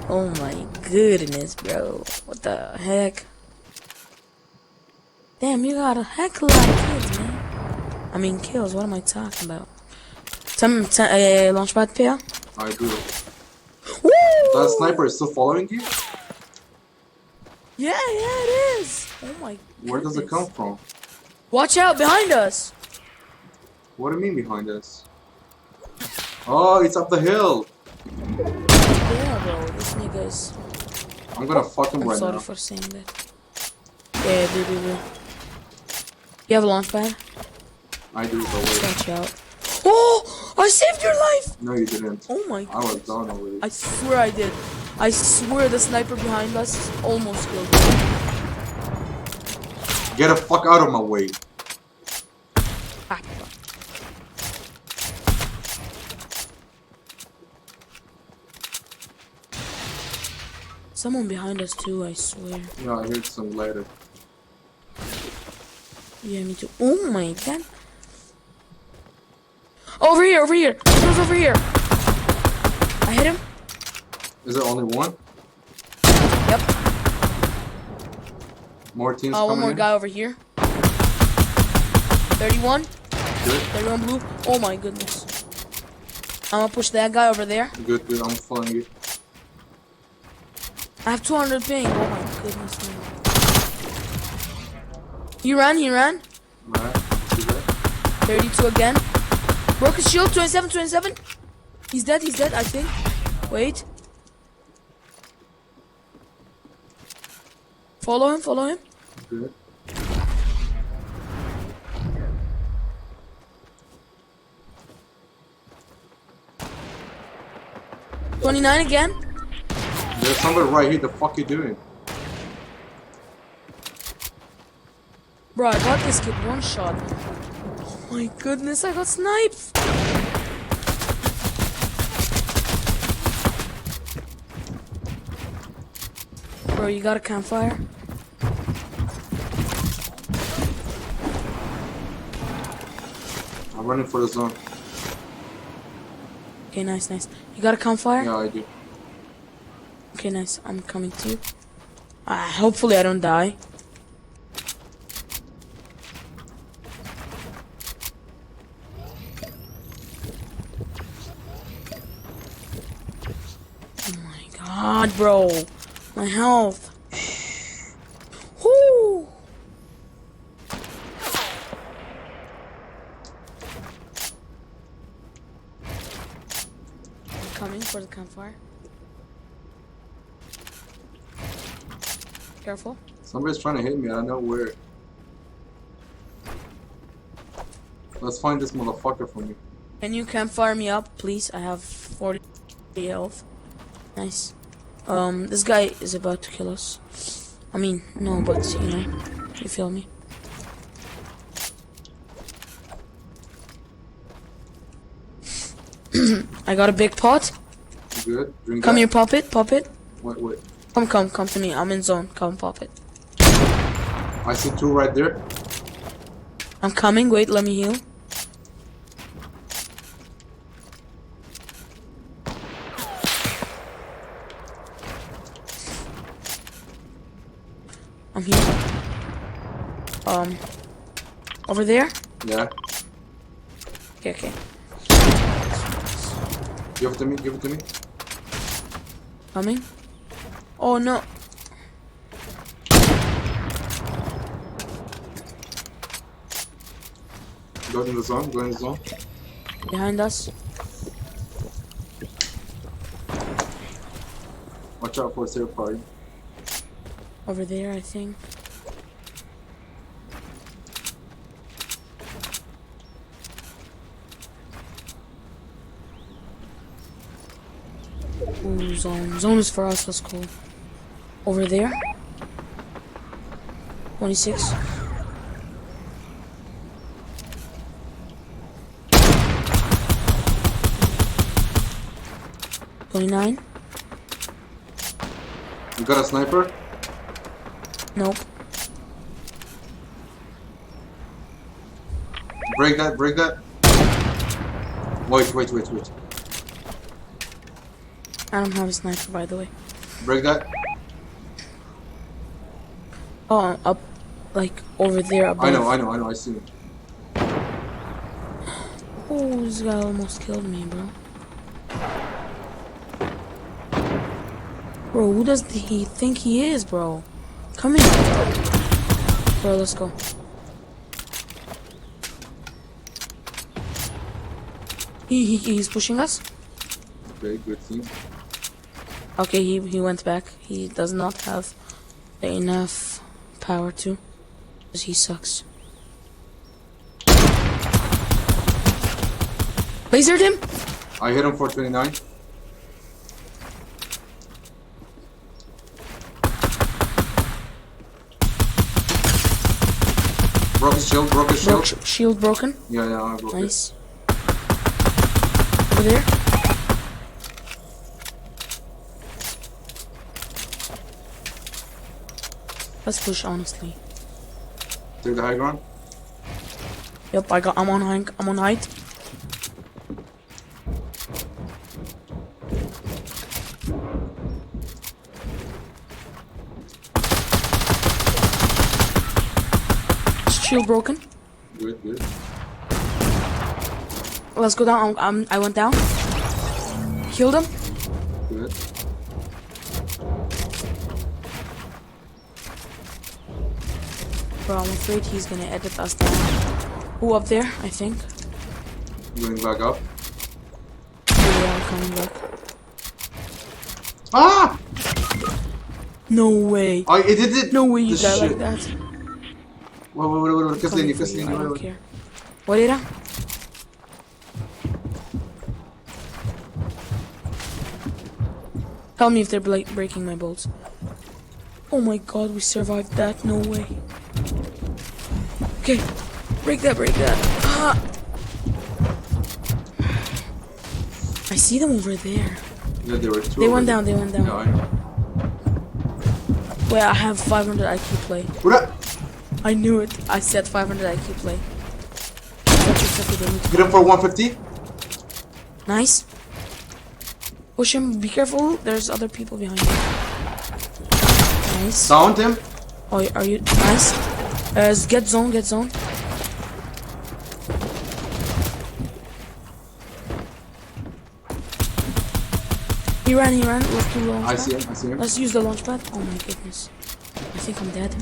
Oh my goodness, bro. What the heck? Damn, you got a heck of a lot of kids, man. I mean, kills. What am I talking about? Some launch pad, Pia? I do. Woo! That sniper is still following you? Yeah, yeah, it is. Oh my Where does it goodness. come from? Watch out, behind us. What do you mean behind us? Oh, it's up the hill. Yeah, bro. This nigga is... I'm gonna fuck him I'm right sorry now. for saying that. Yeah, do, do, do. You have a launch pad? I do, but wait. Watch out. Oh! I saved your life! No, you didn't. Oh my I was down already. I swear I did. I swear the sniper behind us almost killed me. Get the fuck out of my way. Ah. Someone behind us too, I swear. Yeah, I heard some ladder. Yeah, me too. Oh my god. Over here, over here. Someone's over here. I hit him. Is there only one? Yep. More teams One coming more in? guy over here. 31. Good, 31 blue. Oh my goodness. I'm gonna push that guy over there. good, good. I'm following you. I have 200 ping. Oh my goodness, man. He ran, he ran. Right. See that? 32 again. Broke his shield. 27, 27. He's dead, he's dead, I think. Wait. Follow him, follow him. Good. 29 again. There's somebody right here. The fuck you doing? Bro, I got this kid one shot. Oh My goodness, I got sniped. Bro, you got a campfire? I'm running for the zone. Okay, nice, nice. You got a campfire? Yeah, I do. Okay, nice. I'm coming to you. Hopefully I don't die. Oh my god, bro. My health. Whoo! I'm coming for the campfire. Careful. Somebody's trying to hit me. I don't know where. Let's find this motherfucker for me. Can you campfire me up, please? I have 40 health. Nice. This guy is about to kill us. I mean, no, but you know, you feel me. I got a big pot. You good? Drink Come that. here, pop it, pop it. Wait, wait. Come, come, come to me. I'm in zone. Come, pop it. I see two right there. I'm coming. Wait, let me heal. I'm here. Over there? Yeah. Okay, okay. Give it to me, give it to me. Coming. Oh no. Go in the zone, go in the zone. Behind us. Watch out for a third party. Over there, I think. Ooh, zone. Zone is for us, that's cool. Over there. 26. 29. You got a sniper? Nope. Break that, break that. Wait, wait, wait, wait. I don't have a sniper, by the way. Break that. Oh, up, like over there. Above. I know, I know, I know. I see him. Oh, this guy almost killed me, bro. Bro, who does he think he is, bro? Come here. Bro, let's go. He's pushing us. Okay, good thing. Okay, he went back. He does not have enough power to. 'Cause he sucks. Lasered him! I hit him for 29. Broke his shield, broke his shield. Broke shield broken. Yeah, yeah, I broke it. Nice. Over there. Let's push, honestly. Take the high ground. Yep, I got. I'm on high. I'm on height. Shield broken. Good, good. Let's go down. I went down. Killed him. Good. Bro, I'm afraid he's going to edit us down. Who up there? I think. Going back up. Yeah, I'm coming back. No way. I it did it. No way you The die like shit. that. Wait, wait, wait, wait, wait. Coming Kaslini, for you, Kaslini, I wait, don't wait. care. What did I? Tell me if they're breaking my bolts. Oh my god, we survived that. No way. Okay, break that, break that. I see them over there. Yeah, there were two. They over went there. down, they went down. Yeah, I know. Wait, I have 500 IQ play. What? I knew it. I said 500 IQ play. That's exactly they need to Hit him for 150. Nice. Push him. Be careful. There's other people behind you. Nice. Downed him. Oh, are you nice? Get zone. Get zone. He ran. He ran. Let's do launch I pad. see him. I see him. Let's use the launch pad. Oh my goodness. I think I'm dead.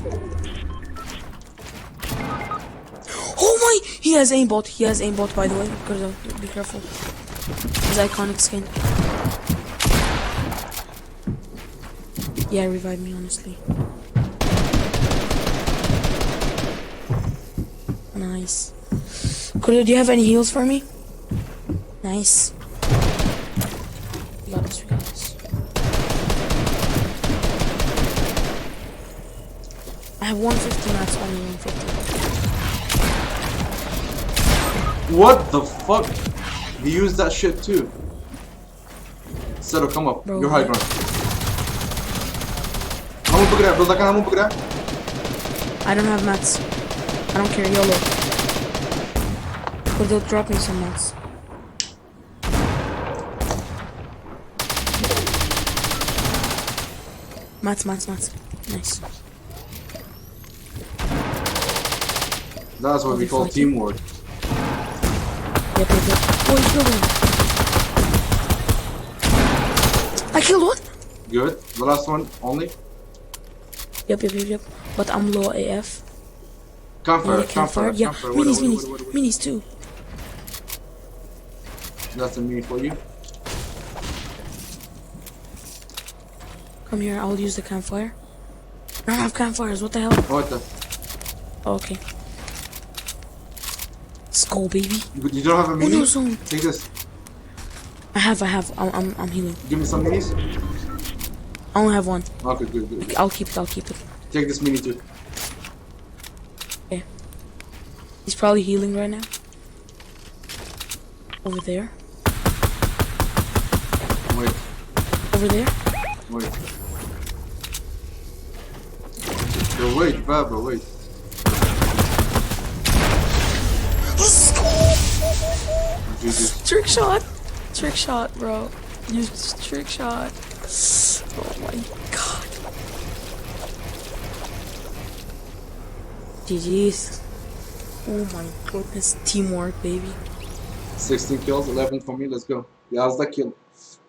Oh my! He has aimbot. He has aimbot, by the way. Gordo, be careful. His iconic skin. Yeah, revive me, honestly. Nice. Gordo, do you have any heals for me? Nice. We got this, we got this. I have 150 mats, only 150. What the fuck? He used that shit too. Settle, come up. Bro, You're high what? ground. هەموو بگرە بڵدەکان هەموو بگرە I don't have mats. I don't care, YOLO. But they'll drop me some mats. Mats, mats, mats. Nice. That's what we call teamwork. Yep. Oh, he's building. I killed one. Good. The last one only. Yep. But I'm low AF. Campfire, Yeah, campfire. campfire, Yeah, campfire. minis, Wait, wait, minis, wait, wait, wait. minis too. That's a mini for you. Come here, I'll use the campfire. I don't have campfires. What the hell? What the? Oh, okay. Let's go, baby. You don't have a Oh mini? no, zone. Take this. I have. I'm healing. Give me some minis. I only have one. Okay, good, good, good. I'll keep it. I'll keep it. Take this mini too. Okay. He's probably healing right now. Over there. Wait, Over there. wait. Yo, wait, Baba, wait. Let's go. GG. Trick shot. Trick shot, bro. Use trick shot. Oh my god. GG's. Oh my goodness. Teamwork, baby. 16 kills, 11 for me. Let's go. 11 kill.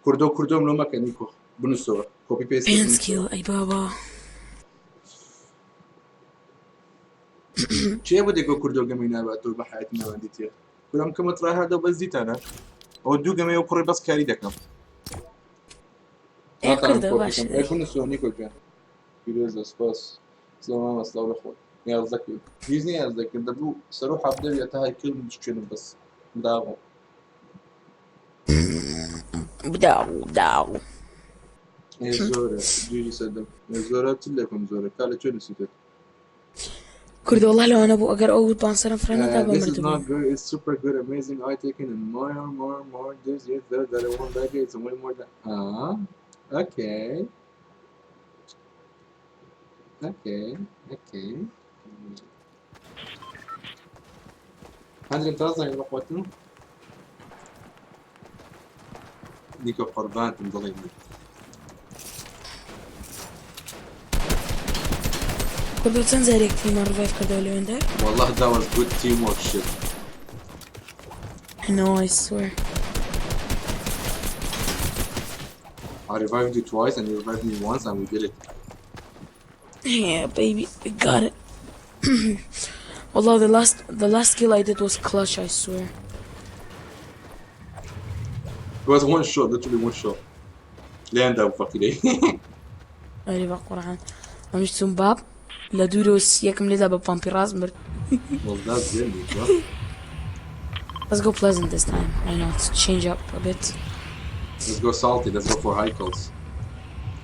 کوردۆ کوردۆم لۆ مەکە نیکۆ بنووسەوە copy paste Fans kill. ئەی بابا. چێ بۆ دێکۆ کوردۆ گەمەی ناباتەوە بە حیاتی ناوەندی تێ کورم کەمە try hard ە بەس دیتانە ئەو دوو گەمەی و کوڕی بەس کاری دەکەم ئێ کوردە باشە. بنووسەوە نیکۆ گیان پیرۆزە سپاس سڵاو مامە سڵاو لە خۆت 11 kill هیچ نییە 11 kill دەبوو سەر و حەڤدە تا های kill بشکێنم بەس داغۆ بداو داو. ئێ زۆرە جیجی سەردەم ئێ زۆرە چ لێکم زۆرە کا لە کوێ نووسیتت کوردە والله لو انا بو ئەگەر ئەو بانسەرم فرێنەدا بە This is مردبوو. not good. It's super good, amazing. I taken and more, more, more. This is there that I want back. It's way more than. Ah, okay. Okay. 100,000 يا اخواتنا. نيكو قربان تنضلي کوردە چەند جارێک تیمان revive کردەوە لەوێندەر؟ والله that was good teamwork shit. I know, I swear. I revived you twice and you revived me once and we did it. Yeah, baby, we got it. والله the last kill I did was clutch, I swear. It was one shot, literally one shot. Land up fucking day. ئەری بە قورعان ئەمیش چوون باب لە دوورەوە سیەکم لێدا بە پامپی ڕاست مرد. Well, that's good, Nico. Let's go pleasant this time. Why not? Change up a bit. Let's go salty. Let's go for high kills.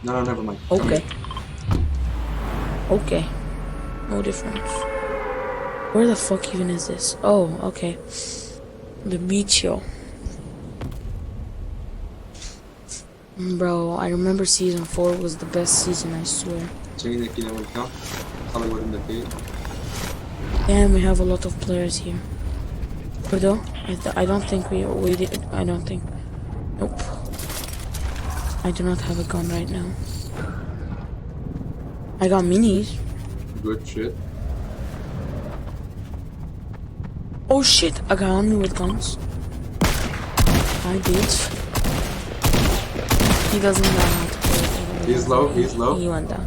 No, never mind. Come Okay. here. Okay. No difference. Where the fuck even is this? Oh, okay. The beach, yo. Bro, I remember season 4 was the best season, I swear. چەنێکی لەوە بکەم خەڵک وەرم دەکەی. Damn, we have a lot of players here. Kurdo, I don't think we did. I don't think. Nope. I do not have a gun right now. I got minis. Good shit. Oh shit, a guy on me with guns. Hi, bitch. He doesn't know how to play. He's low, he's low. He went down.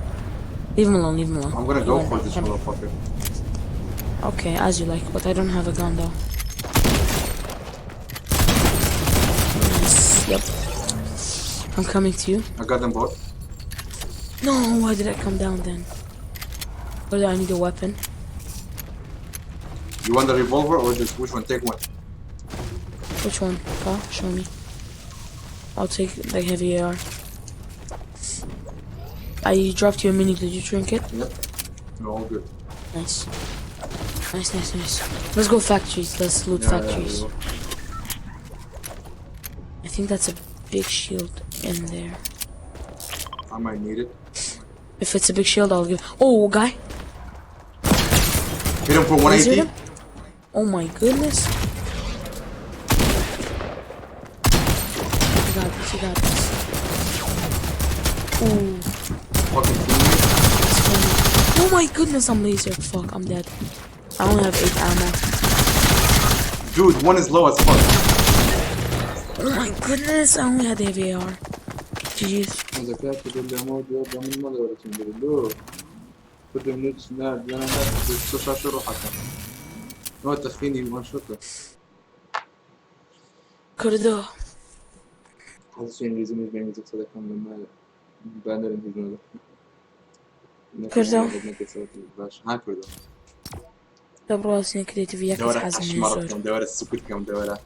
Leave him alone, leave him alone. I'm gonna He go went for down. this Come. motherfucker. Okay, as you like, but I don't have a gun though. Nice. Yep. I'm coming to you. I got them both. No, why did I come down then? Brother, I need a weapon. You want the revolver or this? Which one? Take one. Which one? Ka, show me. I'll take the heavy AR. I dropped you a mini. Did you drink it? Yep. We're all good. Nice. Nice, nice, nice. Let's go factories. Let's loot Yeah, yeah, factories. we will. I think that's a big shield in there. I might need it. If it's a big shield, I'll give. Oh, guy. Hit him for Lasered 180. him? Oh my goodness. You got this, you got this. Ooh, Fucking teammate. it's funny. Oh my goodness, I'm lasered. Fuck, I'm dead. I only have 8 ammo. Dude, one is low as fuck. Oh my goodness, I only had the heavy AR. GG's. کوردۆ. کوردۆ. ها کوردۆ. دەبڕاستنی creative یەکەس دەوەرە حەزم لێ قەشمەڕ زۆر. بکەم، دەوەرە سوکت بکەم، دەوەرە.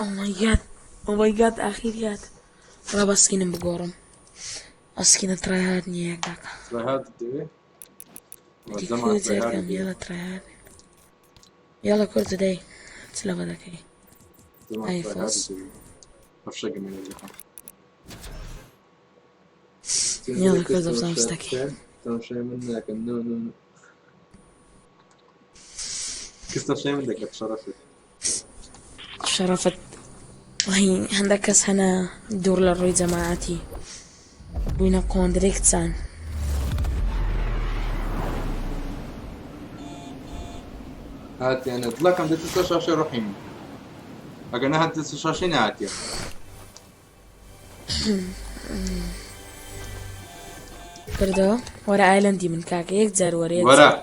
Oh my god. Oh my god, ئاخیریات. وەڵا بە skin م بگۆڕم. ئەو skin ە tryhard نییە یەک داکە. Tryhard دەوێ؟ زەمان دیکو tryhard زێرکەم دەوێ. یاڵە tryhard. یاڵە کوردە دەی. چ لەوە دەکەی؟ زەمان ئەی tryhard فۆس. دەوێ. ئەفشەکەم لێ. یاڵە کوردە بزانم شتەکەی. تەماشای من ناکەن. نۆ نۆ نۆ. کەس تەماشای من دەکات شەرەفت. شەرەفت. وەڵی هەندێک کەس هەنە دوور لە ڕووی جەماعەتی. بووینە قۆندرێک چان. هاتیانە دڵەکەم دێتە سەر شاشەی ڕۆحیم. ئەگەر نەهاتە سەر شاشەی نەهاتیە. کردەوە وەرە ئایلەندی من کاکە یەک جار وەرە یەک وەرە. جار.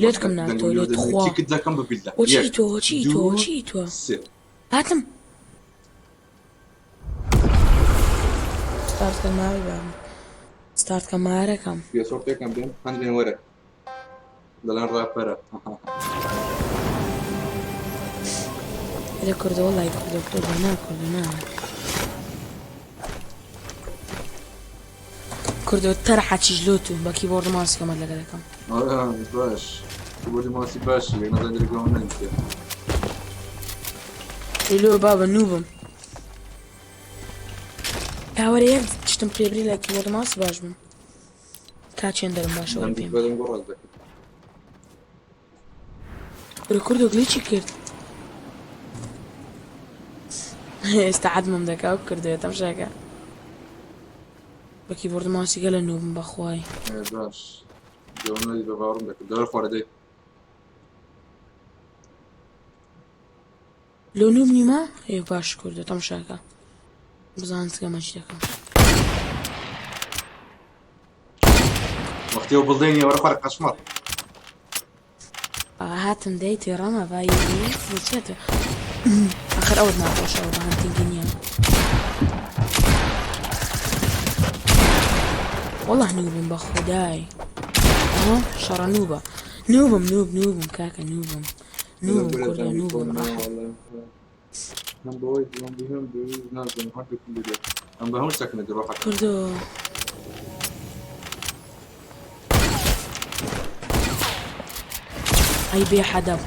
لێت کەم ناتۆ لێت خوا. تیکت دەکەم بە بیلە. وەچی یەک، تۆ وەچی تۆ دوو، وەچی تۆ. سێ. هاتم. ستارت کە ماوی بابم. ستارت کە مارەکەم. پێسۆر پێکەم بێم هەندێن وەرە. دەڵێن ڕاپەرە. لە کوردە وەڵای کوردە کوردە نا کوردە نا. کوردە تەرحەچیش لۆ تو بە keyboard mouse ەکەمت لەگە دەکەم. باش. keyboard ی mouse ی باشی لێ نەزانم دەرگەوە نەنیسێ. لۆ بابە noob م. کاوەرە یەک شتم پێبری لە keyboard mouse باش بووم. تا چێن دەرم باشە وەرە دەم پێم. بەدەم گۆ ڕاست دەکەم. کورە کوردۆ glitch ی کرد. ئێستا عەدمم دەکا و کردوێ تەمشاکە. بە keyboard mouse ی گەلە noob م بەخوای. باش. دەوە بە باوەڕم دەکرد. دەوەرە خوارە دەی. لۆ noob نیمە؟ ئێ باش کوردە تەمشاکە. بزانم چگەمە چی دەکەم. وەختی ئەو بڵدەینی وەرە خوارە قەشمەڕ. هاتم دەی تێڕەمە بای بچێتە. ئاخر ئەوت ناخۆشەوە بە hunting ی نییە. والله noob م بە خودای. ئەها شەڕە noob ە. noob م noob noob م کاکە noob م. noob م کوردە noob م ڕاحەت. هم بەوەی زۆمبی هەم بەوەی نازانم هەردووکم بدێ. ئەم بە هەموو شتێکم دەدە ڕۆحەکە. کوردۆ ئەی بێ حەدەم.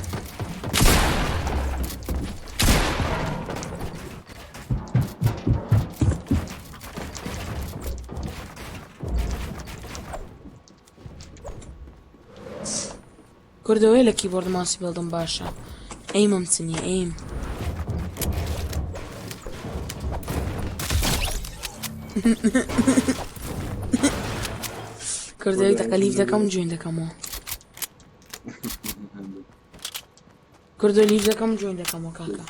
کوردەوەی لە کیبۆرد ماسی بێڵدم باشە ئەیمم چنی ئەیم. کوردەوەی دەقە leave دەکەم join دەکەمەوە. کوردۆ leave دەکەم join دەکەمەوە کاکە.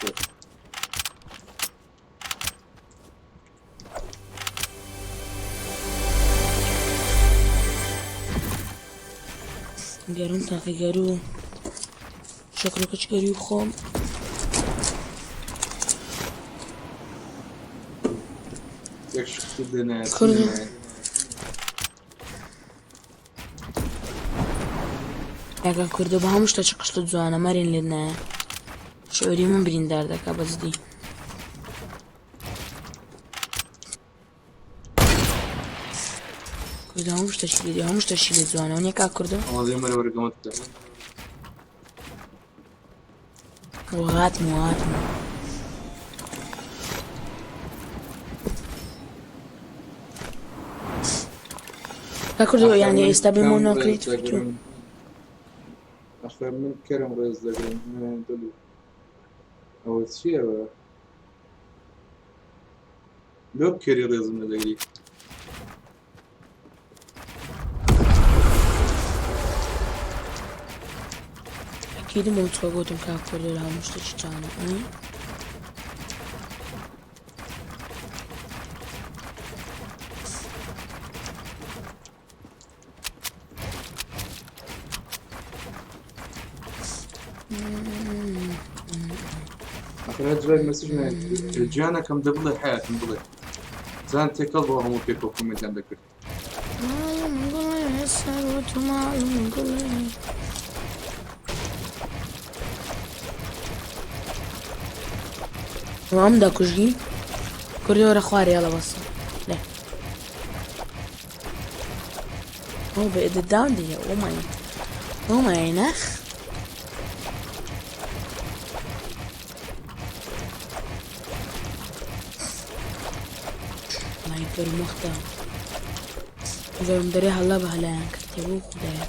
گەروم تاقی گەرو شەکرەکەچ گەروی بخۆم. کوردۆ کاکە کوردۆ بە هەموو شتە چ قشتە جوانە مەرین لێت نایە شعوری من بریندار دەکا بەجدی. کوردۆ هەموو شتەکی لێ هەموو شتەکی لێ جوانە وەنیە کاک کوردۆ؟ هاتم و هاتم. کاک کوردۆ یانی ئێستا بێمەوە ناو creative تو. ئەخر من کەرم ڕێز دەگرم دڵی ئەوە چییەوە لۆ کەری ڕێزم نەدەگری؟ ئەکیدم ئەو چکە گوتم کاک کوردۆ لە هەموو شتێکی جوانە. ئەخر هەر جارێک message نایەت گیانەکەم دە بڵێ حەیاتم بڵێ زان تێکەڵ بۆ هەموو پێکەوە comment یان دەکرد. ئەم دەکوژی کوردی وەرە خوارێ یاڵە بەسە لێ Oh, but the down there. Oh my. Oh my نخ. الله يبرم وقتها. زۆرم دەرێ هەڵە بە هەلایان کردێ بۆ خدایە.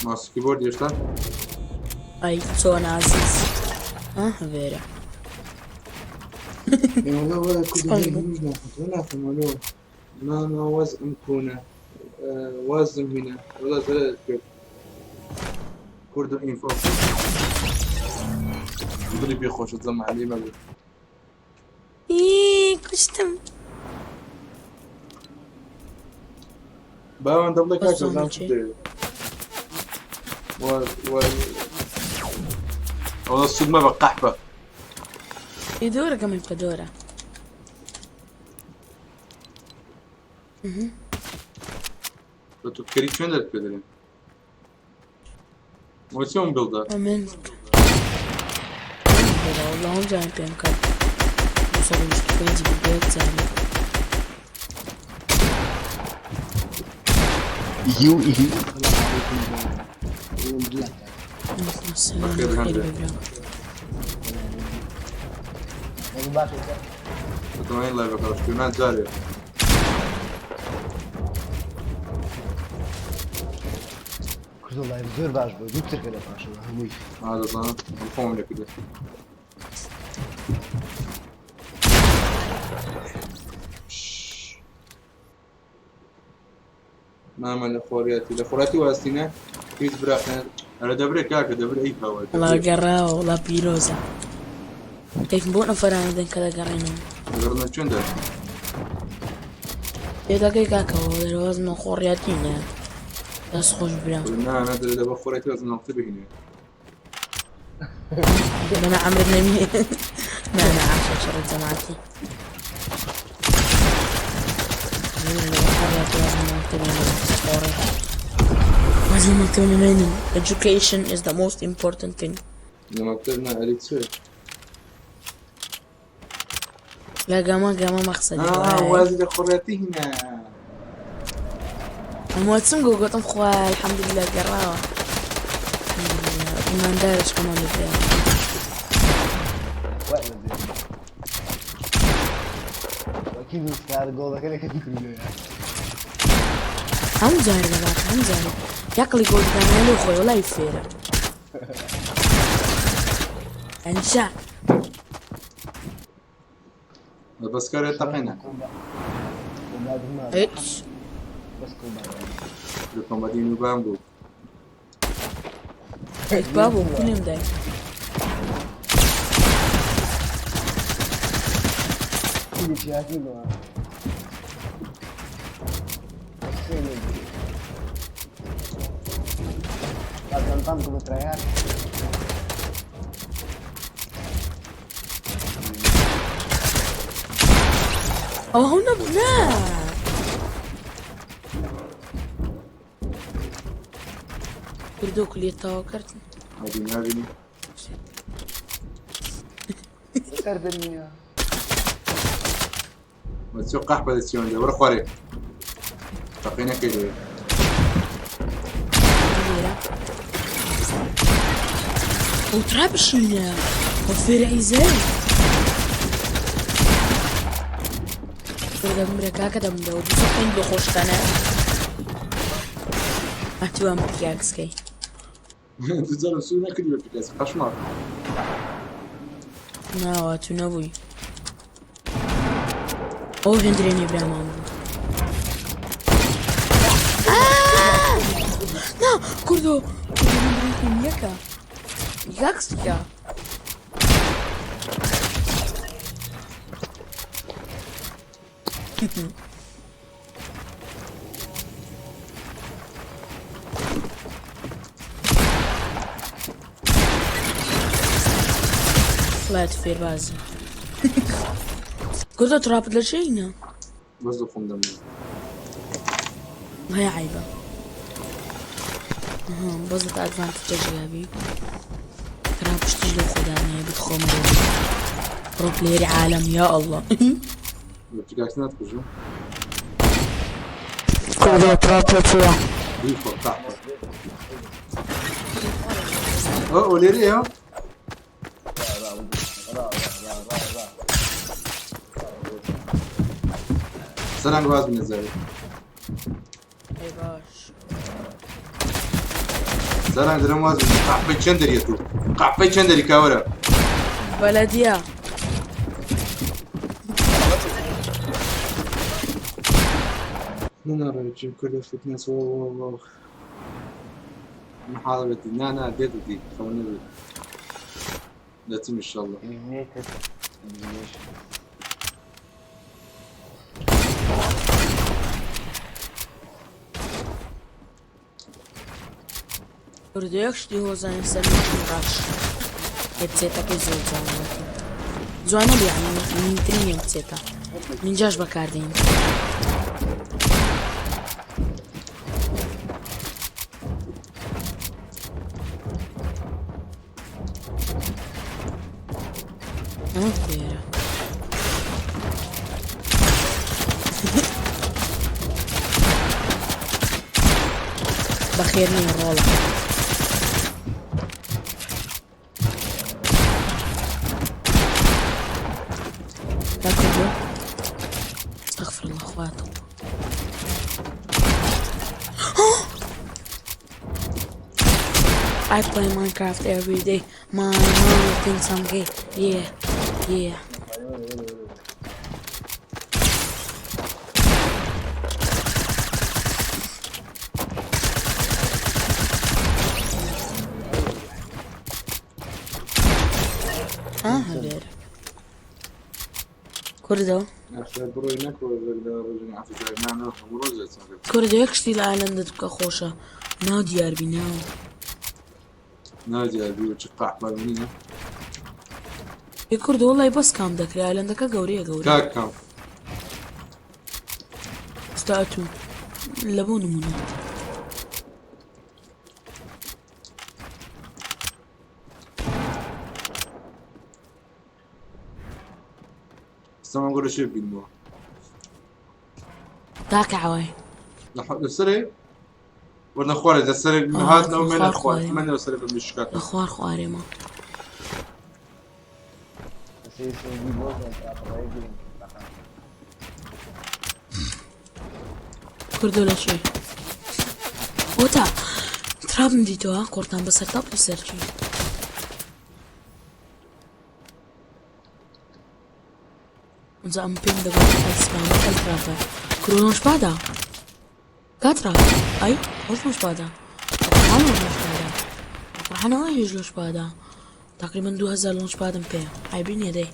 ماوس کیبۆرد هێشتا؟ ئەی چۆن عزیز ها ڤێرە. والله ولا كنت نافهم ما ما وزن كونه وازم هنا والله زلت كيف كوردو انفو دڵی پێ خۆشە زەمە علی مەبوو. ئی کوشتم. باوان دەبڵێ کاکە بەس زان چی؟ و و ئەوە سوود مەبە قەحبە. دۆرە کەمە بکە دۆرە. بە تۆ کەری چۆن دەرت پێ دەرێن؟ ئەوە چۆن بڵدە؟ ئەمن والله هم جایم پێم کرد 225 بوو بە یەک جارێ. يو يو عليكم السلام. بخير بخير الحمد لله. ببرا. بتوانین live ەکە نا جارێ. کوردۆ live زۆر باش بوو دوو ترکە لە پاشەوە هەمووی. دەزانم ئەم خۆم لێ کردێ. مامە لە خۆریاتی لە خۆراتی واستینە هیچ براخێن ئەرە دەبرێ کاکە دەبرێ ئەی پاوە وەڵا گەڕاوە وەڵا پیرۆزە. کەیفم بۆ نەفەرانە دەن کە دەگەڕێنەوە. دەگەڕنە چۆن دەر؟ پێدەکەی کاکەوە دەرەوەزمە خۆڕیاتی نە. دەست خۆش برا. نا نا دەرێ دەبە خۆراتی وازم ناڵتە بهینێ. أنا عمرو بن ما أنا عاشق شرط جماعتي. واز لە مەکتەب نەمێنن. Education is the most important thing. لە مەکتەب نا ئەری چێ؟ لا گەمە گەمە مەخسەدی آه وازی لە خۆڕەتی هینا. ئەمە چم گۆ گوتم خوا الحمدلله گەڕاوە. الحمدلله ئیماندارش کەمان لە واكيد سار گۆڵەکە لە کەسی کردووە. هەموو جارێ دەبات هەموو جارێ یەقلی گۆڵدانای لۆ خۆی وەڵای فێرە ئەنشا بەس کارێ تەقێنە. هیچ بەس کۆمبات. لە کۆمباتی نوبان بوو. هیچ بابو کونم دای چی هاتی بووە؟ La plantamos como traer. ئەوە هەو نەبوو نا کوردۆ کولیە تەواو کرد ئەدی نابینی. سەر دەرمینە. وەچۆ قەحپە دەچیەوە لێ وەرە خوارێ. تەقینەکەی لێ. لێرە ئەو ترابشینە ئەو فێرعی زێ کوردە بمرە کاکە دەمرەوە بسەقین لۆ خۆشتانە ئەتوان پیاکسکەی دوجارم سوور نەکردی بە پیکاس قەشماڕ. ناوە تو نەبووی ئەو هێندرێنی برامان بوو آه! نا کوردۆ کوردۆ هێندرێنی یەکە یەکسکە طلعت فێربازی کوردۆ تراپت لە چینە بەس لە خۆم دەمێ. هەیە عیبە بەزت ئەدڤانتجە ژیابی ترا پشتیش لە خۆدانەیە بتخۆمەوە پرۆ پلەیەری عالەم یا الله بە پیکاس ناتکوژم. کوردۆ تراپ لە چووە بیخۆ قەحپە. ئەو ئەو لێرەیە؟ سەرانگ واز بنە زاری. ئەی باش سەرانگ درم واز بنە. قەحپەی چەند دەریە تو؟ قەحپەی چەند دەری کاوەرە؟ بەلەدیە نا ڕێچیم کوردە فتنەس واو واو واو. محاڵە بێتی نا نا دێتە دی خەو نەبێت. دەچم ئینشەڵڵا. Eliminated. Elimination. کوردۆ یەک شتی هۆزانی سەر ڕاش هێدسێتەکەی زۆر جوانە جوانە بێ یعنی نینترین هێدسێتە نینجاش بەکاردێن ئەمە کوێرە بەخێر نییە ڕۆڵە لا كله استغفر الله اخواته I play Minecraft every day. My mom thinks I'm gay. Yeah, yeah. ها هەولێر کوردۆ ئەخر بڕۆی نەکەوە لە ڕۆژی عەفو نا نا هەموو ڕۆژ دەچم. کوردۆ یەک شتی لە ئالەندە بکە خۆشە ناو دیاربی ناو نا دیاربی و چ قەحپە نییە. ئێ کوردۆ وەڵای بەس کام دەکرێ ئالەندەکە گەورەیە گەورە کاک کام. ئێستا ئەتوو لە بۆ نمونە. ئێستا من گۆرە شێ بینمەوە. تاکە عوای. لەسەرێ وەرنە خوارێ لەسەرێ هاتنەوە مێنە خوار من لەسەرێ بە مشکات. لە خوار خوارێ ما. کوردۆ لە چێ؟ وتا ترابم دیتەوە قۆرتان بەسەر تاپی سەرچی. ئینجا ئەم پێم دەگوت ئەل سپامە ئەل تراپە کورۆ لۆنجپادا کا تراپ ئەی ئەوش لۆنجپادا قورحان ئەوش لۆنجپادا قورحان ئەوە هیچ لۆنجپادا تقریبا 2000 لۆنجپادم پێ عیبی نییە دەی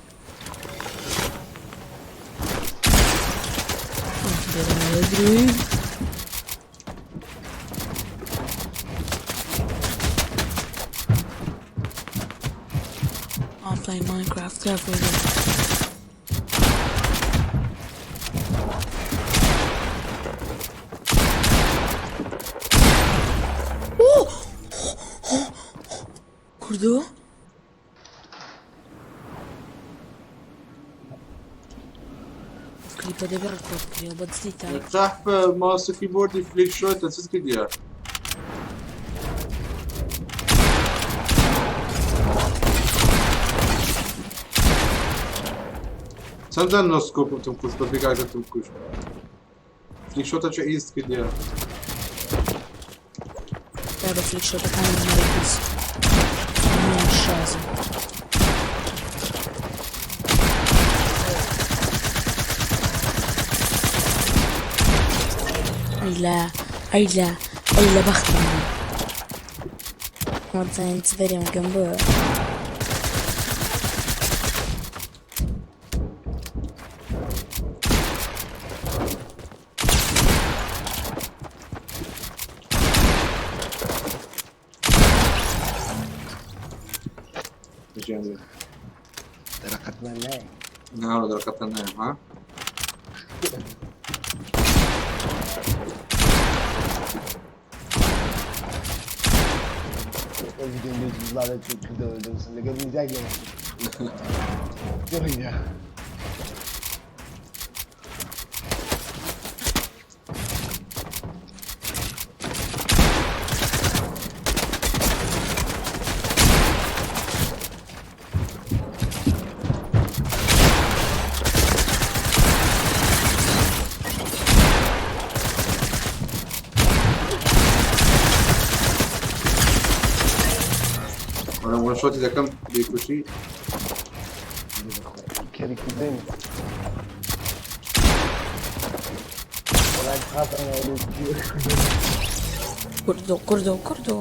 دروی. I play Minecraft every day. Oh! کوردۆ؟ کلیپە دەبێ ڕکۆرد بکرێ بە دزی تا مرتاح بە ماوس و کیبۆردی فلیک شۆتە چت کردیە؟ چەند جار نۆسکۆپم تم کوشت بە بێگاژە تم کوشت فلیک شۆتە چه ئیست کردیە؟ تا بە فلیک شۆتەکانی مەرکز هەموویان شازن. ئەی لە ئەی لە ئەی لە بەختم بوو. وەزانین چ دەرێم کەم بۆ. دەرەقەتمان نایە. ناوە دەرەقەتە نایە ها؟ ئەو ڤیدیۆ بڵاوێت کردەوە دەوسن لەگەڵ میزاگ لە دڵیدا. وەرە وەن شۆتی دەکەم بێکوشی. کەری کردن. وەڵای خاتەنەوە کوردۆ کوردۆ کوردۆ.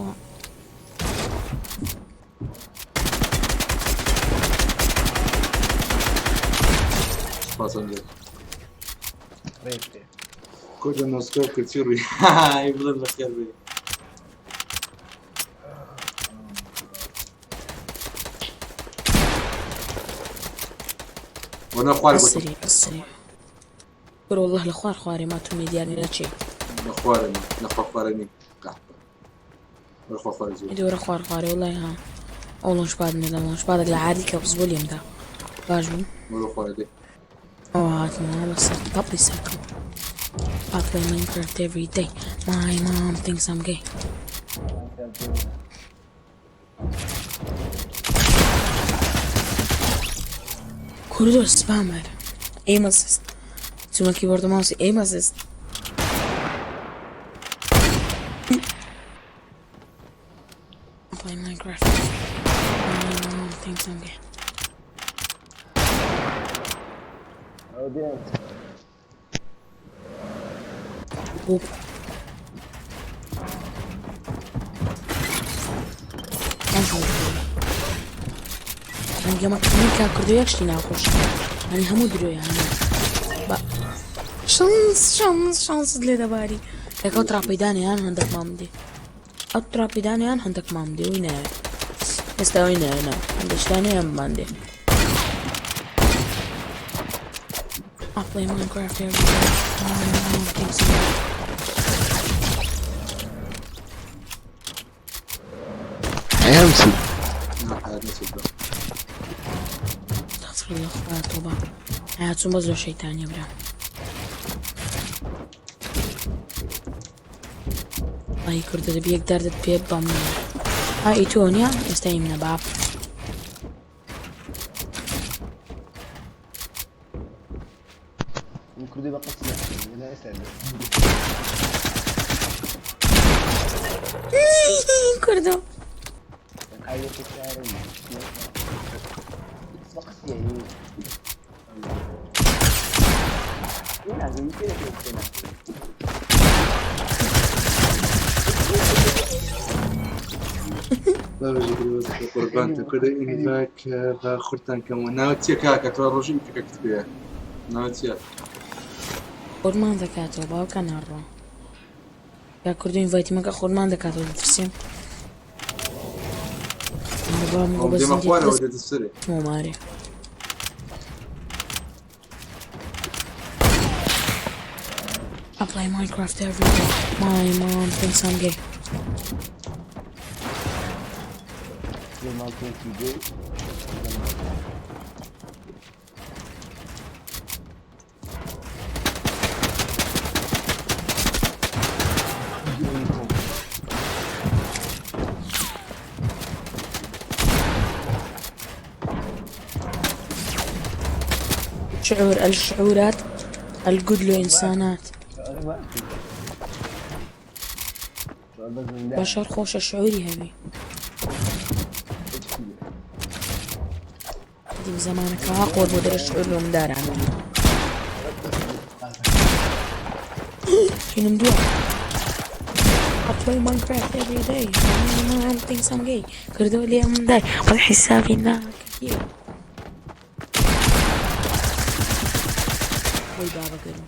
سوپاس ئەنجێ. ڕێک بێ. کوردە نۆسکۆپ کرد چی ڕووی ئەی بڵێم بەخێر بێ. وەنە خوار گوتم. ئەسری ئەسری. کورە والله لە خوار خوارێ ما تومی دیار نیە لە چێ. لە خوارێ ما لە خوا خوارێ نیم قەحپە. وەرە خوا خوارێ زوو. ئیدی وەرە خوار خوارێ والله ها. ئەو لۆنجپاد نەدا لۆنجپادێک لە عادی کە بۆ لێم دا. باش بوو. وەرە خوارێ دێ. ئەوە هاتمەوە بەسەر تەپڵی سەرکەم. I play Minecraft every day. My mom thinks I'm gay. کوردۆ spammer. Aim assist. چوومە keyboard و ماوسی aim assist. I play Minecraft. My mom thinks I'm gay. ئەوە دێن. Hop. ڕەنگەمە کا کردو یەک شتی ناخۆش ئەنی هەموو درۆیە هەموو بە شانس شانس شانست لێ دەباری لەگەڵ تراپیدانیان هەندێک مام دێ ئەو تراپیدانیان هەندێک مام دێ وی ناوێ ئێستا وی ناوێ نا هەندێک شتانیان مان دێ. I play Minecraft every day. My mom thinks I'm ئەمسی نا حیات نەچێت برا. استغفر الله خوایە تۆبە ئایا چووم بەس لۆ شەیتانیە برا وەڵی کوردە دەبی یەک دەردت پێ بەم ها ئی تۆ نییە ئێستا ئی منە باب کوردی بە قەسی لە ئێستا کوردۆ قوربانتە کوردە ئینڤاک بە خورتان کەمەوە ناوت چییە کاکە تۆ ڕۆژی ئیفەکەکت پێیە ناوت چییە خۆرمان دەکاتەوە باوکە ناڕۆ یا کوردو ئینڤایتی مەکە خۆرمان دەکاتەوە دەترسێم ئەو دێمە خوارەوە دێتە سەرێ مۆمارێ I play Minecraft every day. My mom thinks I'm gay. Your mom thinks you gay? شعور الشعورات القدلو إنسانات بشر خۆشە شعوری هەبی دیم زەمانەکە وا قۆر بۆ دەرە شعور لۆ منداران هینم دووە I play Minecraft every day. My mom thinks I'm gay. کردەوە لێ مندای بەڵ حیسابی ناکە خۆی بابە گەرم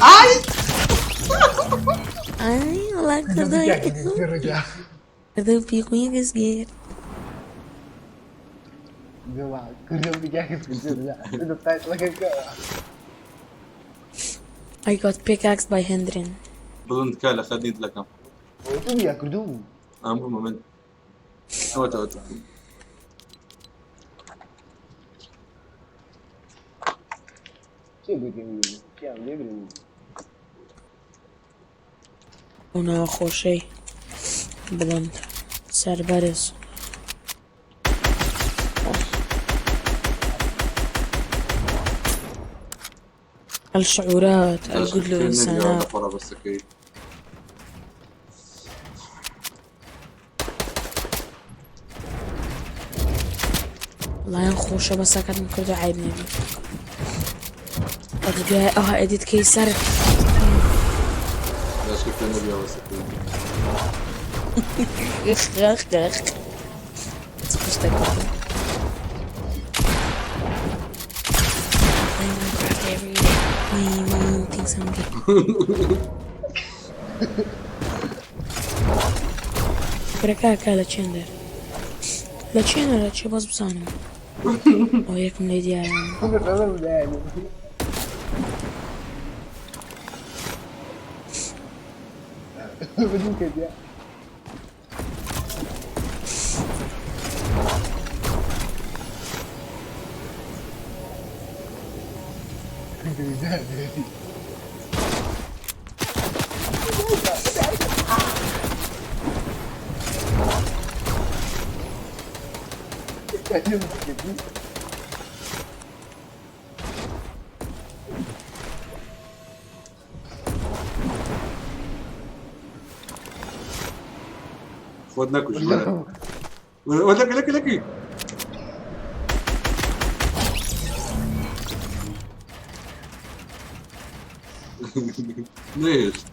ئای ئای وەڵا کردەوەی کردەوە پیقویە گەزگێر I got pickaxed by Hendrin. بڵند کا لە خەدنی دلەکەم ئەم بوومە من ئەوەتە ئەوەتە ئەو ناوە خۆشەی بڵند سەربەرز. الشعورات القدل الإنسانات وڵایان خۆشە بەس ساکاتم کردو عیب نەبی ئەگە دوای ئەوها ئەدیت کەی سەر کورە کاکە لە چێن دەر لە چێنە لە چێ بەس بزانم ئەو یەکم لێ دیارە خۆت نەکوژی وەرە وەرە لەکی لەکی لەکی نەهێشت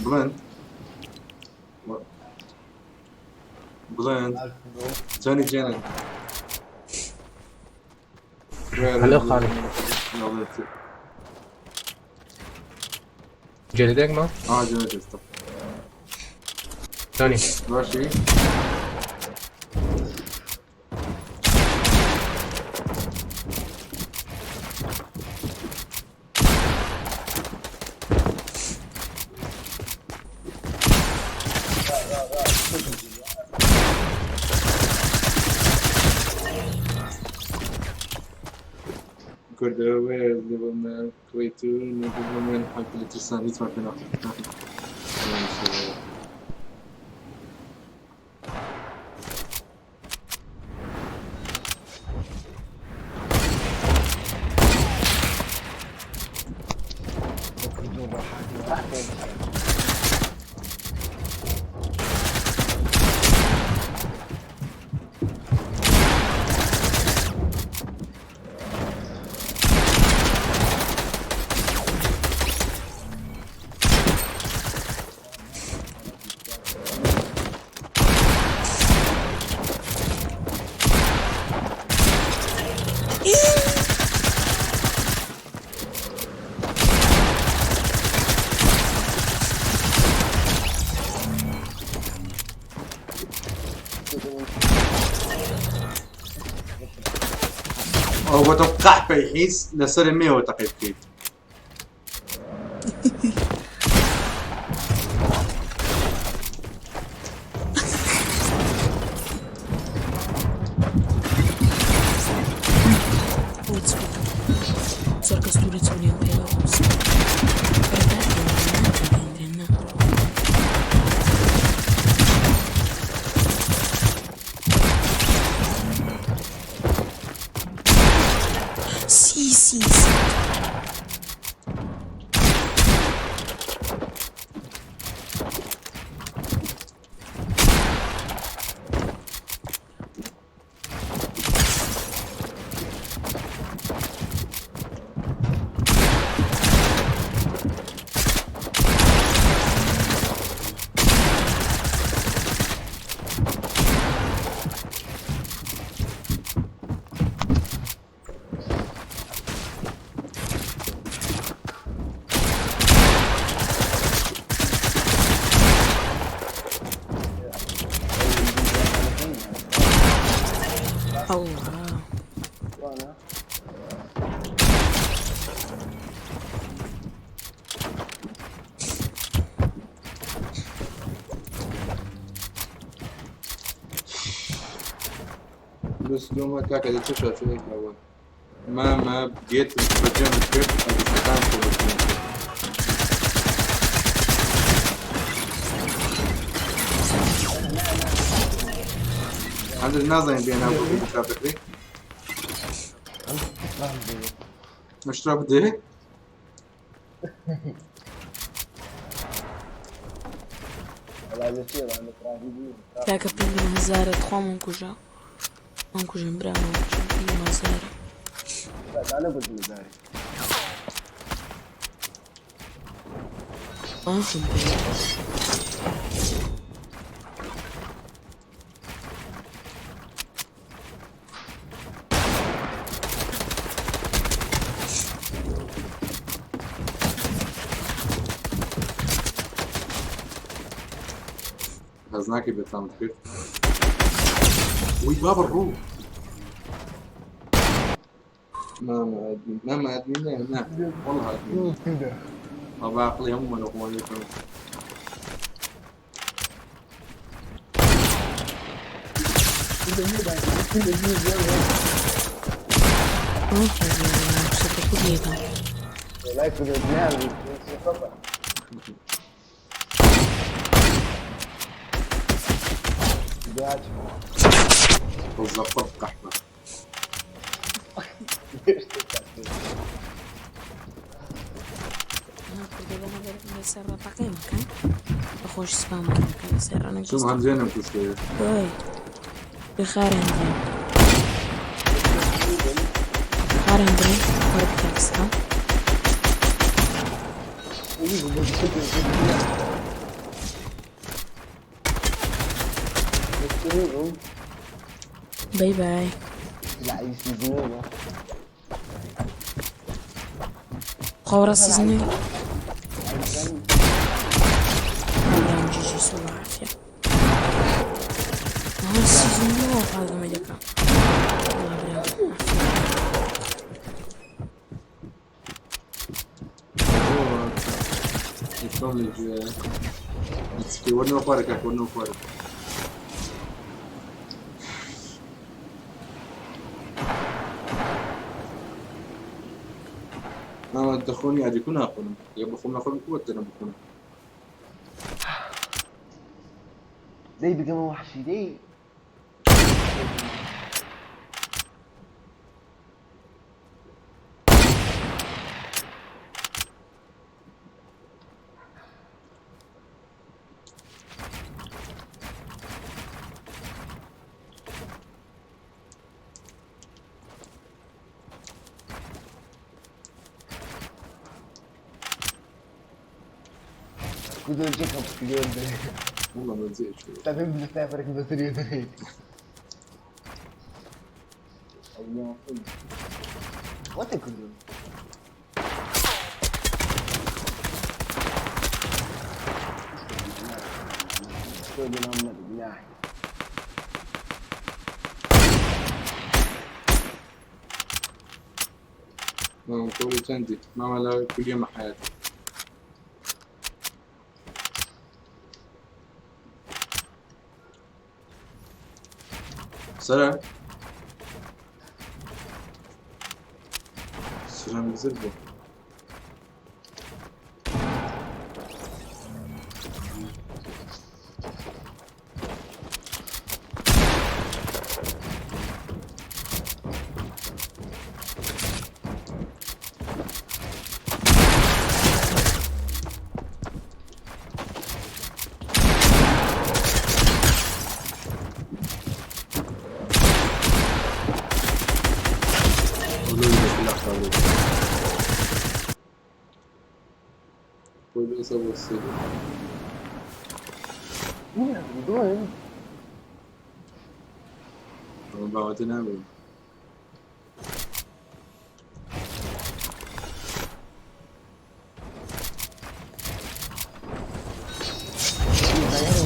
بڵند بڵند جانی جانە هەلۆ خاڵی. جێ لە دەنگمە؟ اه جاني ئێستا. چۆنی؟ باشی؟ Cordova, Kuwait, من حق اللي ترسان کوردۆ ڕەحاتی ڕەحمەت. هو توقع بيحيس لسر مية وتقيب كيت. ئەوە چ بکەم؟ زۆر کەس دوورە چۆنیان پێوە خۆش. نا. سی سی سی. ئەوە. بس دوما كاكا دي تشوف شو هيك هو ما جيت بجيم سكريبت أو عند النازل بين أبو بكري مش تراب دي. وەڵا لە چییە لە تراژیدی. کاکە پێنجم هەزارە تخوا من کوژە. من کوژم برا من کوژم پێنجم هەزارە. دانە گوتم زاری. من کوژم پێ. هزناكي بيطلع كيف وي بابا الروح ما ما ادمين ما ما ادمين لا لا والله ادمين. طب عقلي هم ولا هم اللي من کوژم سەتە کوردیەکەم. وەڵای کوردۆ نیان دوات. بالظبط قحبة. کوردە بەنە لەسەر ڕەتەکەی مەکەن. بەخۆش سپام مەکەن لەسەر ڕەنە. شو هنجينا مكوشتي. وای بخار هەندرێن. خار هەندرێن وەرە بکەکسکە. باي باي. لعیب سیزنەوە. خۆڕە سیزنی. برام جیجی سوڵ عافیە. ئەها season دووە پاگەمە دەکا. وەڵا برا. چۆن لە گوێ وەرنەوە خوارە کاک وەرنەوە خوارە. ماما دەخۆنی ئادیکو ناخۆنم ئەگەر بخۆم ناخۆم قوت دەنم بخۆم. دەی بگەمە وەحشی دەی. کوردۆ جێکەم پشتگیرم دەرێ. والله ما زيت شو. تەبم لە سایفەرێک بەسەری دەرێ. What کوردۆ؟ تۆ لەناو نەبی گوناحی. ماما تقولي تندي ماما لا كل يوم حياتي. سلام سلام زربو. قولوا لي بس لحظة قولوا بس أبو السيد. باوەتە نابێت.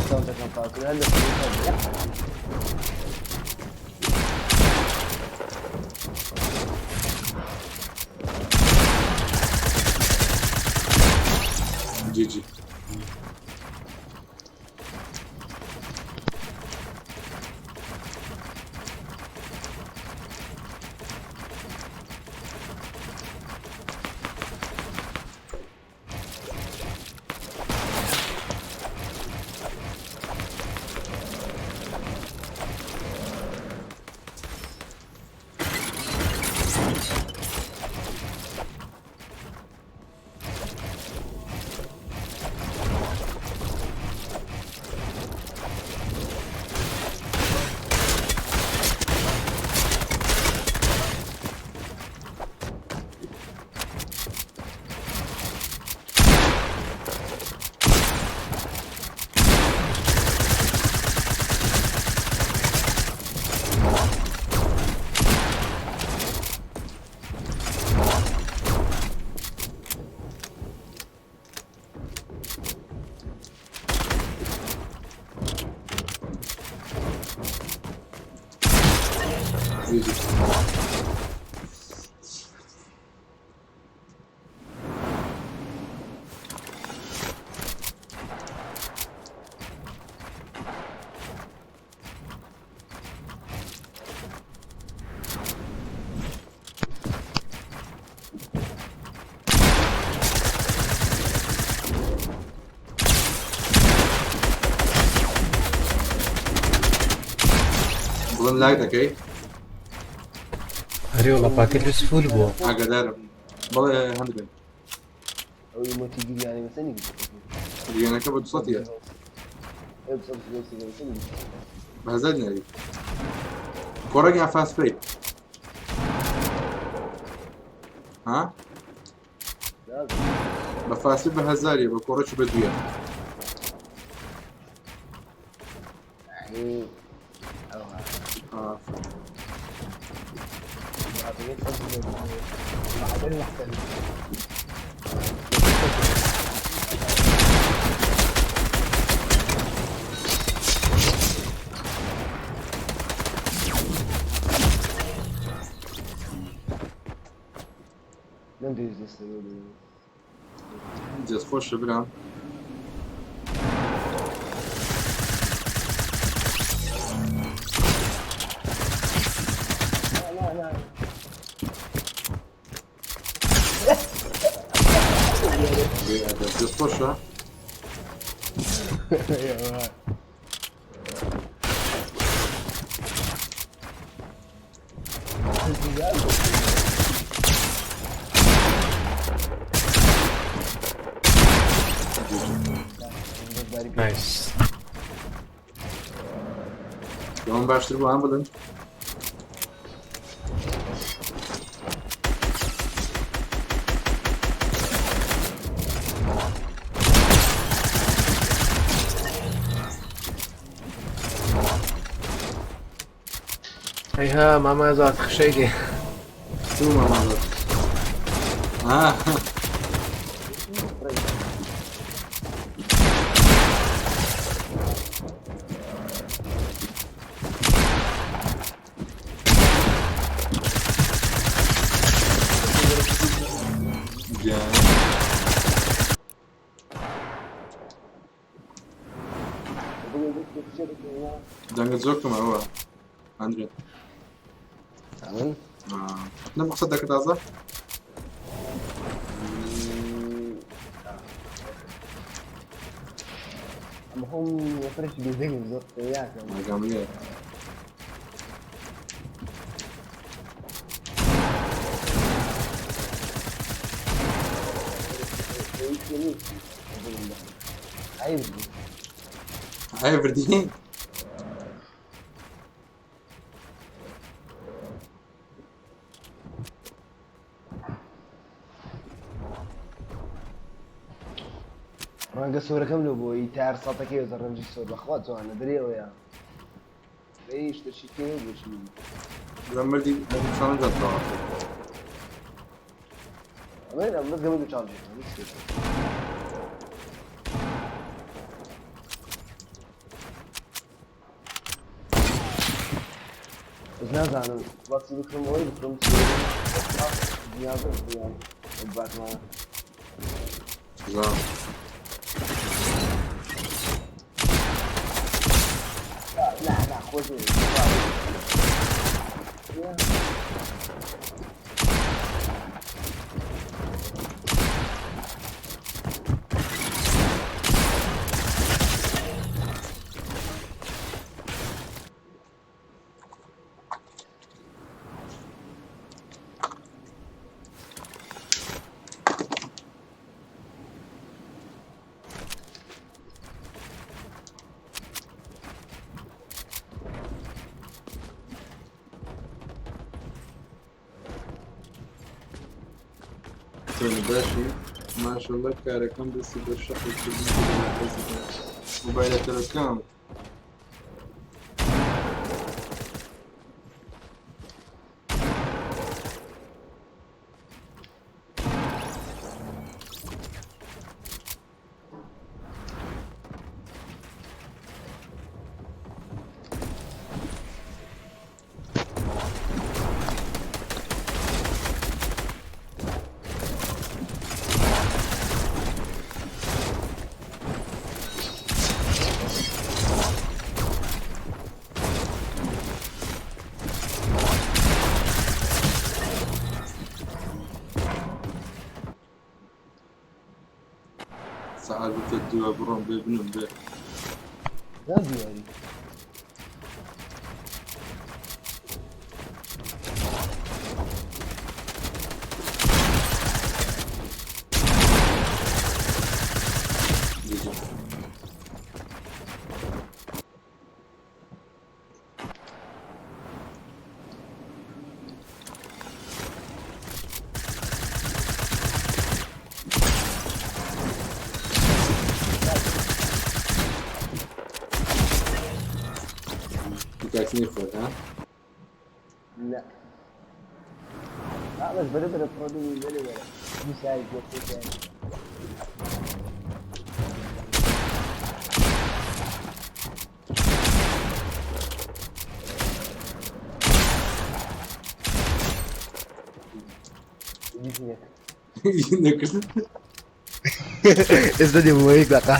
ساوندەکەم پاکرد هەر لە GG. GG. بڵم لاگ دەکەی؟ ئەرێ وەڵا پاکەت فول بووە. ئاگادارم بەڵێ هەندێک. ئەوی مۆتی گریانی مەسەنی گریانەکە بە 200 بە 1000 نێری کۆڕێک یان فاست پەی ها بە فاسی بە هەزاریە بە کۆڕێکی بە دویە. آه. نەمدەویست دەستەوە. جێت خۆشە برام. بێ ئەدەب. دەست خۆشە. نایس. لەوەم باشتر بوو هەم بڵێن. ئەیها مامازات خشەی دێ. چوو مامازات. آه. گیان. دەنگت زۆر کەمە ئەوە ئەندرێ. ئەمن نەم قسە دەکرد تازە؟ ئەمە خۆم فرەشی بێدەنگم زۆر قسە ناکەم. ئاگام لێیە. عیب بوو. ئایا بردی؟ ڕەنگە سۆرەکەم لۆ بۆی تار سەتەکەی وتە ڕەنجی سۆر بەخوا جوانە درێەوەیە. دەی شتەشی کێ بۆچی. برام مردی ئەم چاڵنج تەواو. ئەمە ئەم بەس گەمە دوو چاڵنج بەس نازانم باسی بکڕم ئەوەی بکڕم نیازم یان باتمانە. زان. لا لا خۆش نییە. چۆنی باشی؟ ماشەڵڵا کارەکەم دەستی بە شەقێکردن کردە لە حەزیدا. مۆبایلە تەلەکەم. سەعات بتە دووە بڕۆم بێ بنوم بێ. نازیاری. جیجی. کاکسنی خۆت ها؟ لا لا بس بەرە بەرە پڕۆدی بەرە بەرە دوو سای بۆ سێ سای. دیتنێک. نەکرد. ئێستا دێمەوە یەک دەقە.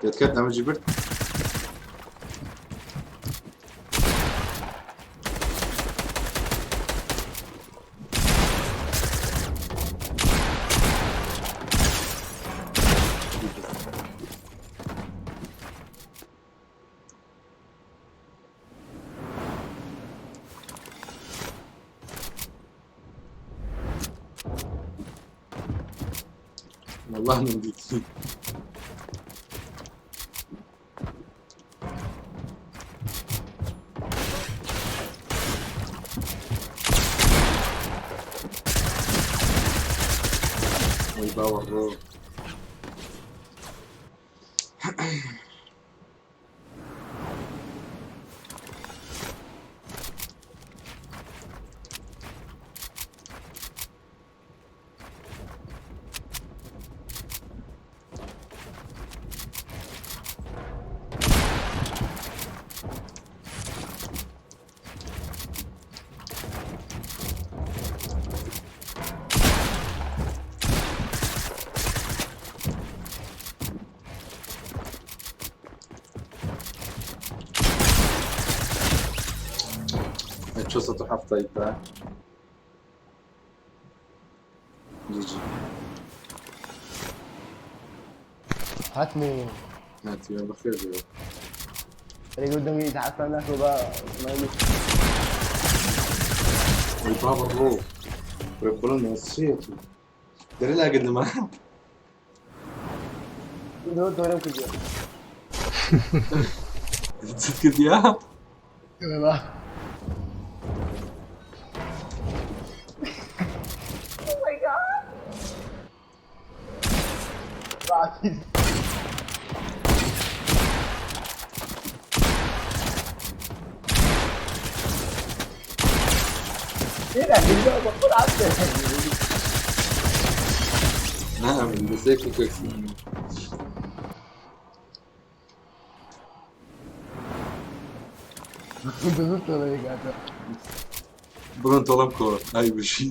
دەتکات ئەمەجی برد. والله من ديتي. ويباور رو. 607 IP. GG. هاتني. هاتي بخير بيو. اللي قدامي يتعفى ناخذ بقى اسماعيل. ويبابا الرو. ويقولون نسيت. دري لا قد ما. دور دور كده. تذكر يا؟ والله. نعم بس هيك كويس. بڕۆن تۆڵەم کۆ ئای بژی.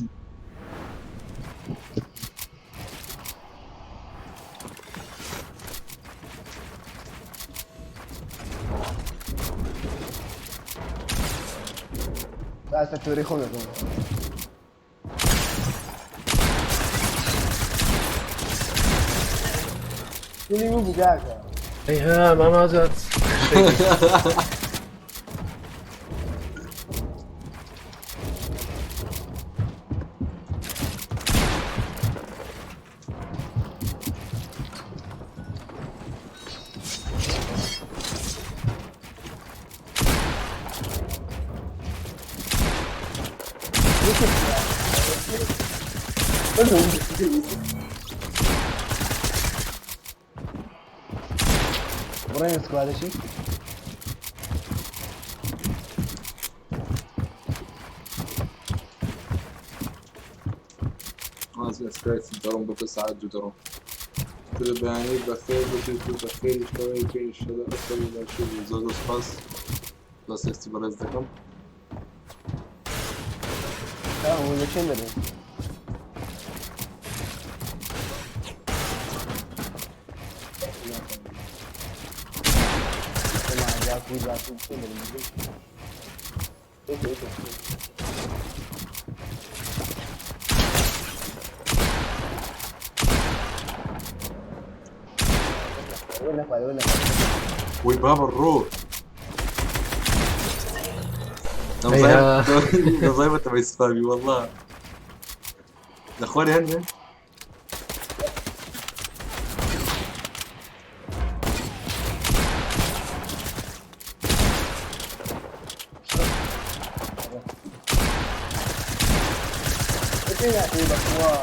تۆری خۆم دەکەم. چونی بوو کاکە. ئەی ها مامە ئازاد. بڕێن سکوادەشی؟ دەڕۆم بۆ سەعات دوو دەڕۆم. تر بەیانی بەخێر بژیت و بەخێریش ئەوەی کە ئیشەڵا ئەسەری باشی بوو. زۆر زۆر سوپاس. بەس ئێستی بەڕێز دەکەم. لە چێن دەرێ؟ وی بابە ڕۆ. ئەیها. دەزای بە سپاوی والله. لە خوارێ هەن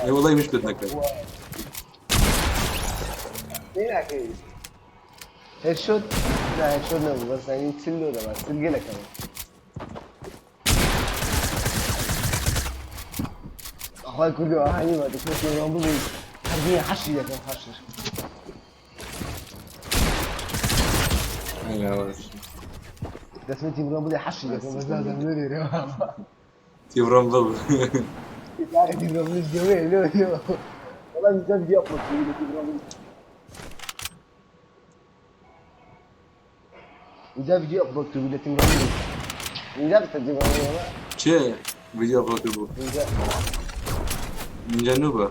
ئێ وەڵی مشکلت نەکرد. هێدشۆت نا هێدشۆت نەبوو بەس زانی 40 لۆ دەبا 40 گەلەکەمە ئەخوای کوردی ئاهانی بە دەکرێت ڕامبڵ هەردی حەشی دەکەم حەشر. دەسمە تیم ڕامبڵی حەشی دەکەم بەس نازانم لۆ دێرەوە. تیم ڕامبڵ. تیم ڕامبڵیش گەورەیە لۆ لۆ وەڵا اینجا ڤیدیۆ ئەپلۆد کردی لە تیم ڕامبڵ. اینجا ڤیدیۆ ئەپلۆد کردی لە تیم ڕامبڵ. اینجا بەسەر تیم ڕامبڵ. چێ ڤیدیۆ ئەپلۆد کردبوو؟ اینجا اینجا نوبە.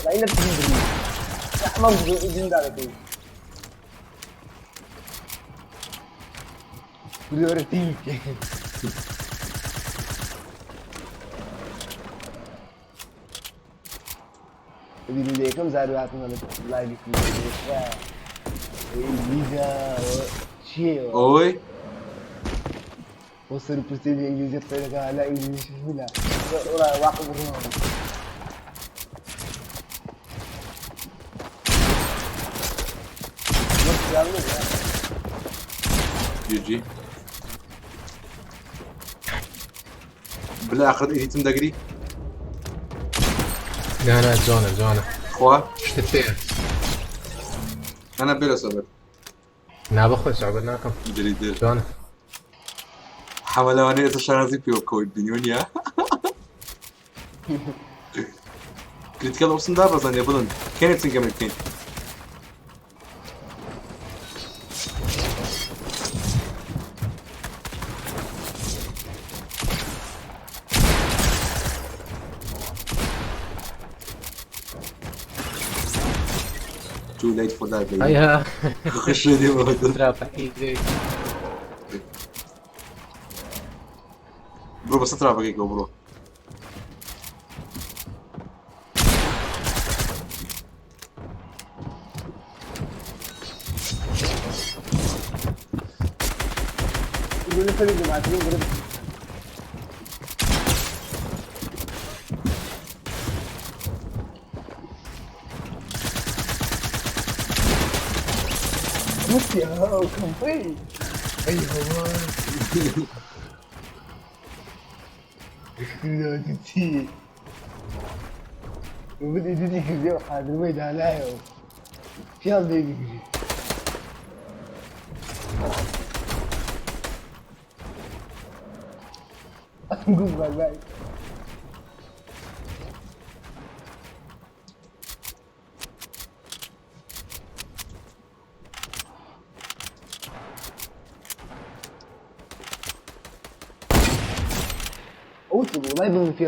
لا إلا بتجي لا ما بدي دارك كل تيمك بینی یەکەم زار هاتم لە لایڤی ئینگلیزا چییە؟ ئەوەی بۆ سەر پرسی ئینگلیزی قسەی دەکا لا ئینگلیزی بلا واقع بڕۆ. جي جي بلا اخذ ايتم دەگری؟ نا نا جوانە جوانە. خوا شتت پێیە؟ ئەنا بێ لە سەبەر. نا بەخۆی سوعبەت ناکەم. دری در جوانە. حەمە لەوانەیە ئێستا شانازی پێوە بکەوت بینیوە نییە؟ کریتیکال ئۆپسن دابەزانێ بڵند کێنێ بچین گەمێ بکەین. Too late for that baby. هيها. خشني بودر. ترافع برو بس ترافع برو. لسه بيبعتوا جروب. بص يا كمبي ايوه تي وبدي تجي كذي حاضر ويد عليا يلا بيبي Good bye bye. قلت والله بم في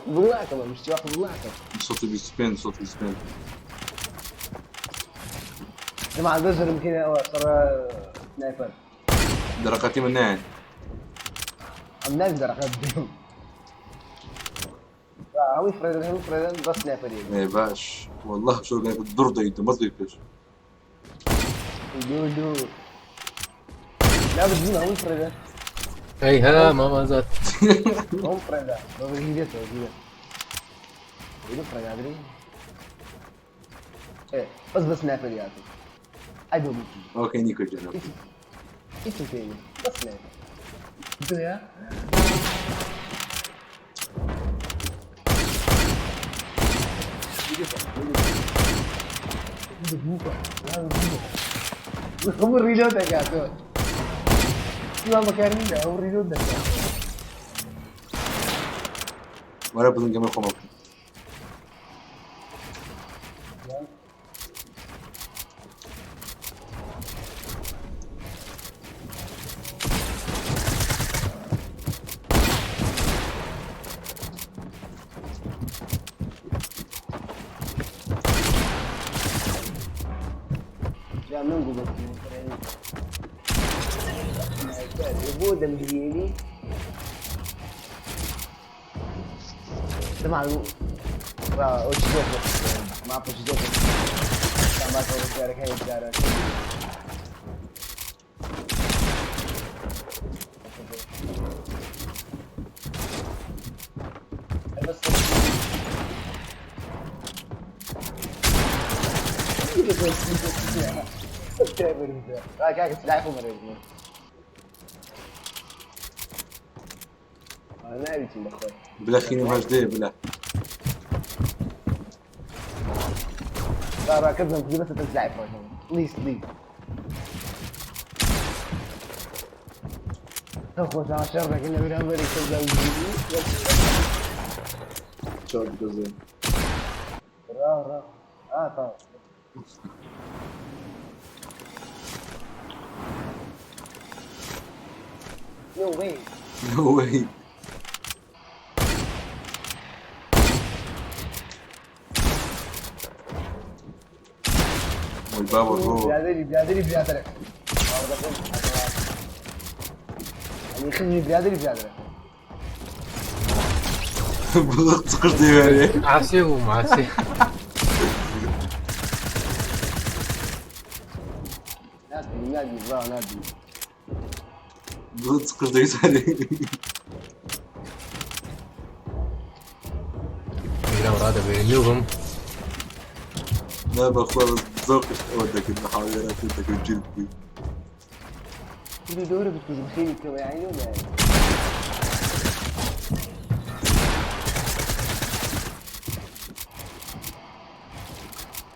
بقول مش واخد بقول صوت بيسبين صوت بيسبين. جماعة البزر يمكن هو صار سنايبر. درقتي من عم نقدر اقدم. هو فريدن هو فريدن بس سنايبر يعني. ايه باش والله شو قاعد الدور ديدو ما تضيفش. دو دو لا بس هو فريدن. هيها ما ما زاد. هو فريدن ما بغيته كذا. يدو فريدن ادري. ايه بس بس سنايبر يعطي. I don't need. اوكي نيكو جنب. It's okay. بس سنايبر. يا هو الريلود دەکاتەوە هیوا بەکارنیدا ئەو ڕیلۆد دەکات. وەرە بڵند گەمە خۆمە بکەم. جا من قبل بۆ دەمگرێنی سمع ما ڕزگارەکانی بس. subscriber کاکە سلاحی خۆم بەرێ ناویتیم بەخۆی. بلا خینم هەژدەیە بلا. ڕاکردم کوردی بەسە سلاحی خۆم پلیز پلیز. خۆ شەڕ دەکەن لە بەرامبەری کەسدا چاک دەزێن. ڕا ڕا ئا تا No way. No way. وەی بابە ڕۆ. برادری برادری برادرەکە. يعني خزمي برادري برادرەکە. بڵق چقش دەیوارێ. عاسێ بووم عاسێ. نادري نادري برا نادري. بڵق چقش دەیوارێ. لەو ڕادەبێ نوبم. نا بەخوا بەس زۆر قشت ئەوە دەکرد لە حاڵێرا دەکرد جل بووی. كل دورة بتكون بخيل كما يعني ولا يعني.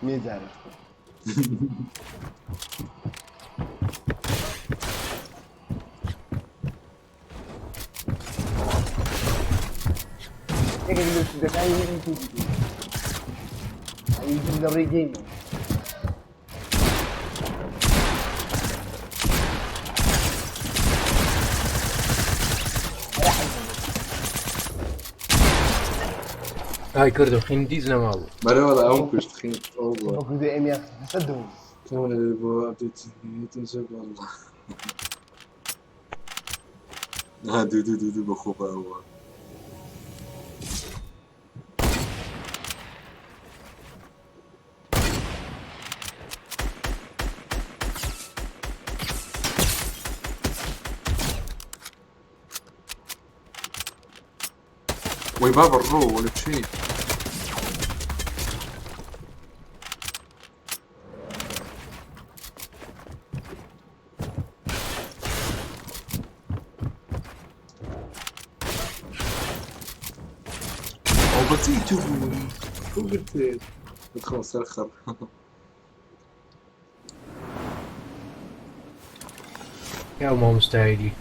ميزارة. هيك اللي بتدفعي يعني يجيب للريجيم. هاي کوردم خین دیز نەماڵ. بەرە وەڵا ئەوم کوشت خین ئەو بووە. وكل ام يا صدقوا. كمان بۆ ئەپدەیت والله. ها دوو دوو دوو دوو بەخۆ ئەوە. وەی بابە ڕۆ وەلە چی؟ ئەو بەچی تو بوو؟ تو گرتێت. بتخۆ سەر خەڕ. یا مامۆستایدی.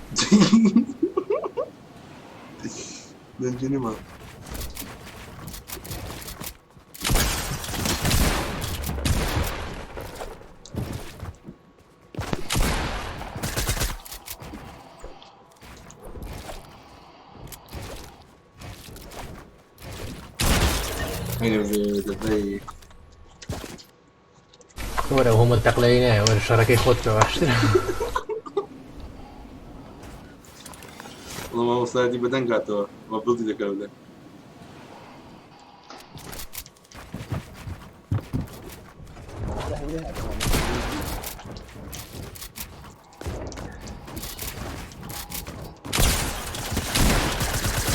دەنگی نەما. دەبەی. وەرە هۆمە تەقلەی نایە وەرە شەڕەکەی خۆت بکە باشترە. وەڵا مامۆستایەتی بەدەنگ هاتەوە وە بڵدی دەکەوە لێ.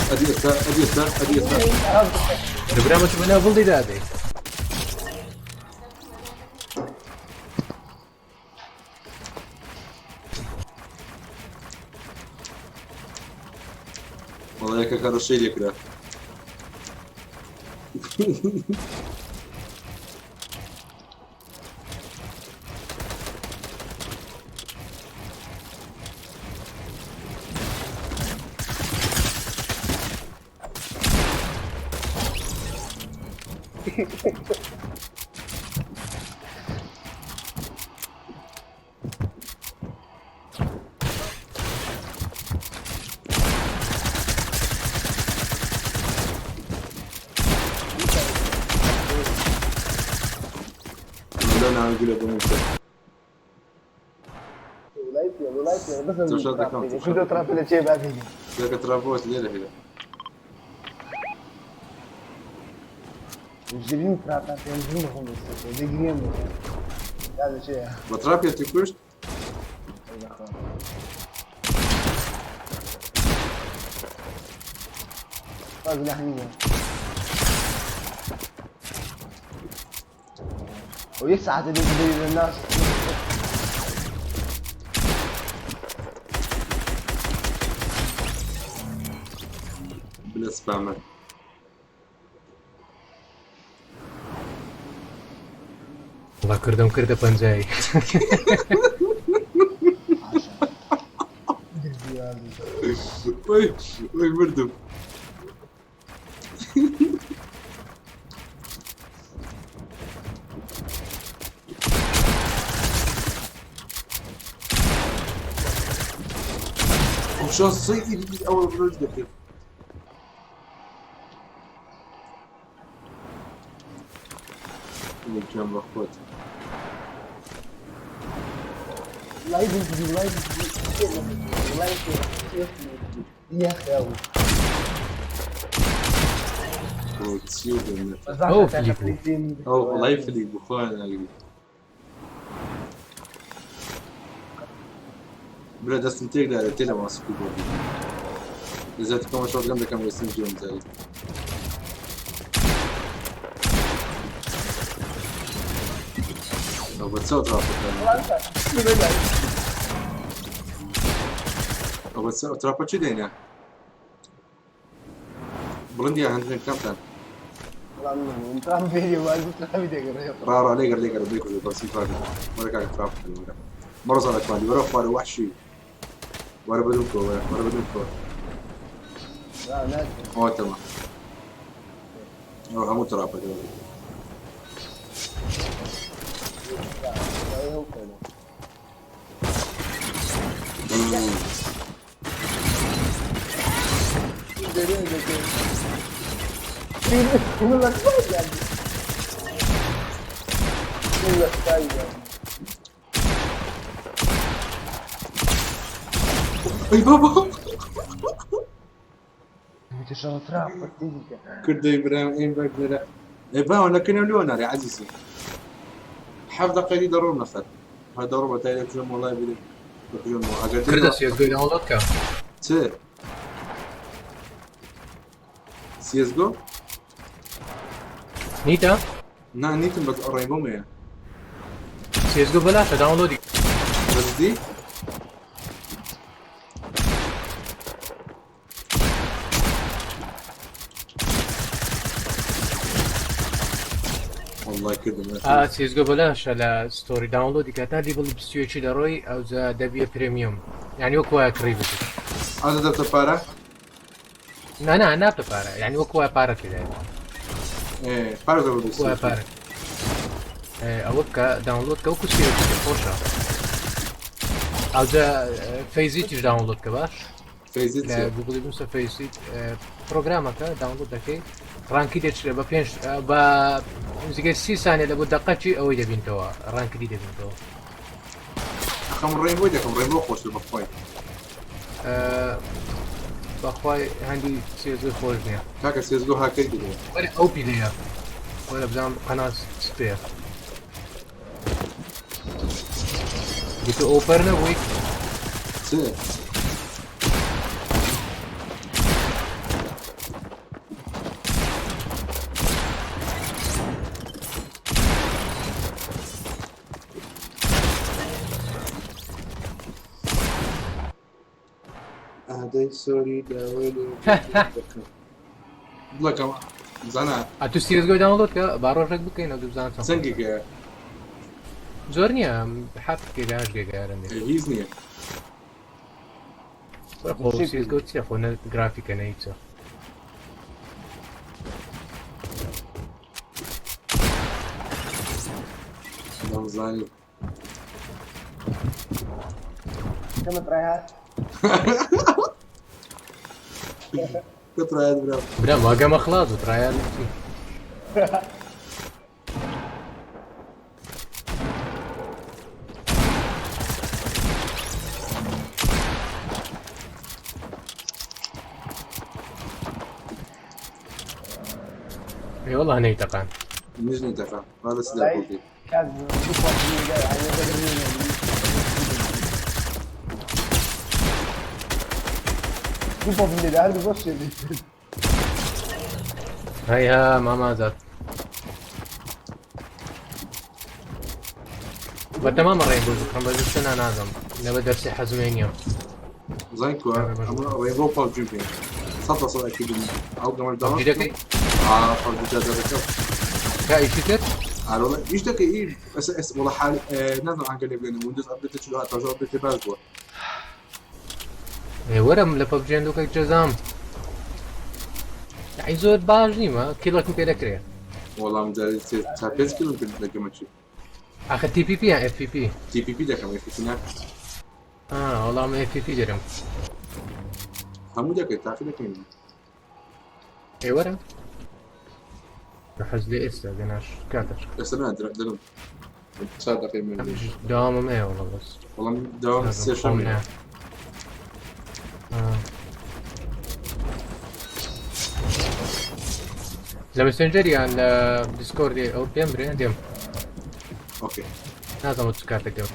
ئەدی ئێستا ئەدی ئێستا ئەدی ئێستا. لە برامە چوو بەناو بڵدی دادەی. وەڵا یەکە ڕەشەی لێکرا. لەو ناوە گولە بۆ من بکە. بس تو شاد دەکەم، تو كله تراب لە چێ بابی. یەکە تراپۆت لێرە هەیە. جرين تراب جرين بخۆم دەگرێم هذا شيء. بە تراپێتی کوشت؟ طيب لحمية. ئەو یەک سەعاتە دێت دەری لە ناس. بلە سپامە. وەڵا کردم کردە پەنجایی. وەی وەی مردم. شو الصيد اول بلوج دخل. اللي كان بخوت. لايف لايف يا اخي. ئەو فلیپ بوو. ئەو وڵی فلیک بوو خۆیان ناگری. برا دەستم تێک دارێت تێ لە واسکی بۆ لەزات کەمە شۆتگەم دەکەم وێستم جێم زاری. ئەو بە چاو تراپەکان. ئەو بە چاو تراپە چی دێنە؟ بڵندی هەندێک کەمتان. ڕا لێگەر لێگەر بێ کوژێ بەسی تراپە. وەرە کاکە تراپ بکەن وەرە. مەڕۆ زانەکانی وەرە خوارە وەحشی. وەرە بەدوم کۆ وەرە وەرە بەدوم کۆ. ئەوە تەمام. ئەو هەموو تراپەکە. ئەی بابا. کردەی برام ئەیم بەگەرە. ئەی باوە نەکەنەوە لۆ نارێ عەزیزی. حەفت دەقەی دی دەڕۆم نەخەر. هەر دەڕۆم بە تای دەکوژم وەڵای بێ دەکوژم. ئەگەر کردە سیەسگۆی داونلۆد کە. چ؟ سیەسگۆ؟ نیتە؟ نا نیتم بەس ڕێنبۆم هەیە. سیەسگۆ بەلاشە داونلۆدی. بەجدی؟ والله کردم. سیەسگۆ بەلاشە لە ستۆری داونلۆدی کە تا لیڤڵ 21 دەڕۆی ئەوجا دەبیە پرێمیۆم. یعنی وەک وایە کڕی بکەیت. ئەوجا دەبتە پارە؟ نا نا نابتە پارە، یعنی وەک وایە پارە تێدایە. پارە دەبێت وەک وایە پارە. ئەوە بکە داونلۆد کە وەکو سیەسگۆ خۆشە. ئەوجا فەیزیتیش داونلۆد کە باش. فەیزیت لە چییە؟ گوگڵی بنووسە فەیزیت پرۆگرامەکە داونلۆد دەکەی ڕانکی دەچرێ بە پێنج بە نزیکەی 30 سانیە لە بۆ دقەکی ئەوەی دەبینتەوە ڕانکی دی دەبینتەوە. ئەخەم ڕێنبۆی دەکەم ڕێنبۆ خۆشتر بەخوای. بەخوای هەندی سێزگۆی خۆش نییە. کاکە سێزگۆ هاکەری دەبێت. وەرە ئەو پیلەیە. وەرە بزانم قەناس سپێیە. گوتو ئۆپەر نەبووی؟ چ؟ ئادەی سۆری داوای لێ دەکەم. بڵەکەم زانا. ئەتو سیەسگۆی داونلۆد کە با ڕۆژێک بکەین ئەو بزانم چەند چەند گیگایە؟ زۆر نییە 7 گیگا 8 گیگا هەرندێ. هیچ نییە. خۆ سیەسگۆ چییە؟ خۆ نە گرافیکە نە هیچە. دەمزانی. کەمە ترایات؟ کە ترایات برام. برام واگەمە خلاص بوو ترایات چی؟ ئێ وەڵا نەیتەقان. منیش نەیتەقان. وا دەستی داکۆکی. هەیها مامازات. بەتەمامە ڕێنبۆ بکڕم بە زستە نازم لە بە دەرسی حەزمێ نییە. زانی کووە ئەمە ڕێنبۆ پەبجی بکەین 100% ئەکیدم ئەو گەمەش داوا پەبجی دەکەی؟ پەبجی جا دەکەم. کا ئیشی کرد؟ ئارۆ ئیش دەکەی ئی ئەس ئەس وڵا حال نازم ئاگە لێ بێنم ویندۆز ئەپدەیت چلو هات تازە ئەپدەیت باش بووە. ئێ وەرم لە پەبجی هەندووکە جەزام. یعنی زۆر باش نیمە کیلۆکم پێ دەکرێ. وەڵام جارێ سێ تا پێنج کیلۆم کرد لە گەمەکی. ئاخر تی پی پی یان ئێف پی پی؟ تی پی پی دەکەم ئێف پی پی ناکەم. وەڵام ئێف پی پی دەرم. هەموو دەکەیت تاقی دەکەین. ئێ وەرە. حەز لێ ئێستا گەناش کاتەش. ئێستا نا دەرم چار دقیقە من. داوامم هەیە وەڵا بەس. وەڵام داوام سێشەم هەیە. لە مێسنجەر یان لە دیسکۆردی ئەو پێم برێ دێم. ئۆکەی. نازانم چ کاتێک دێم.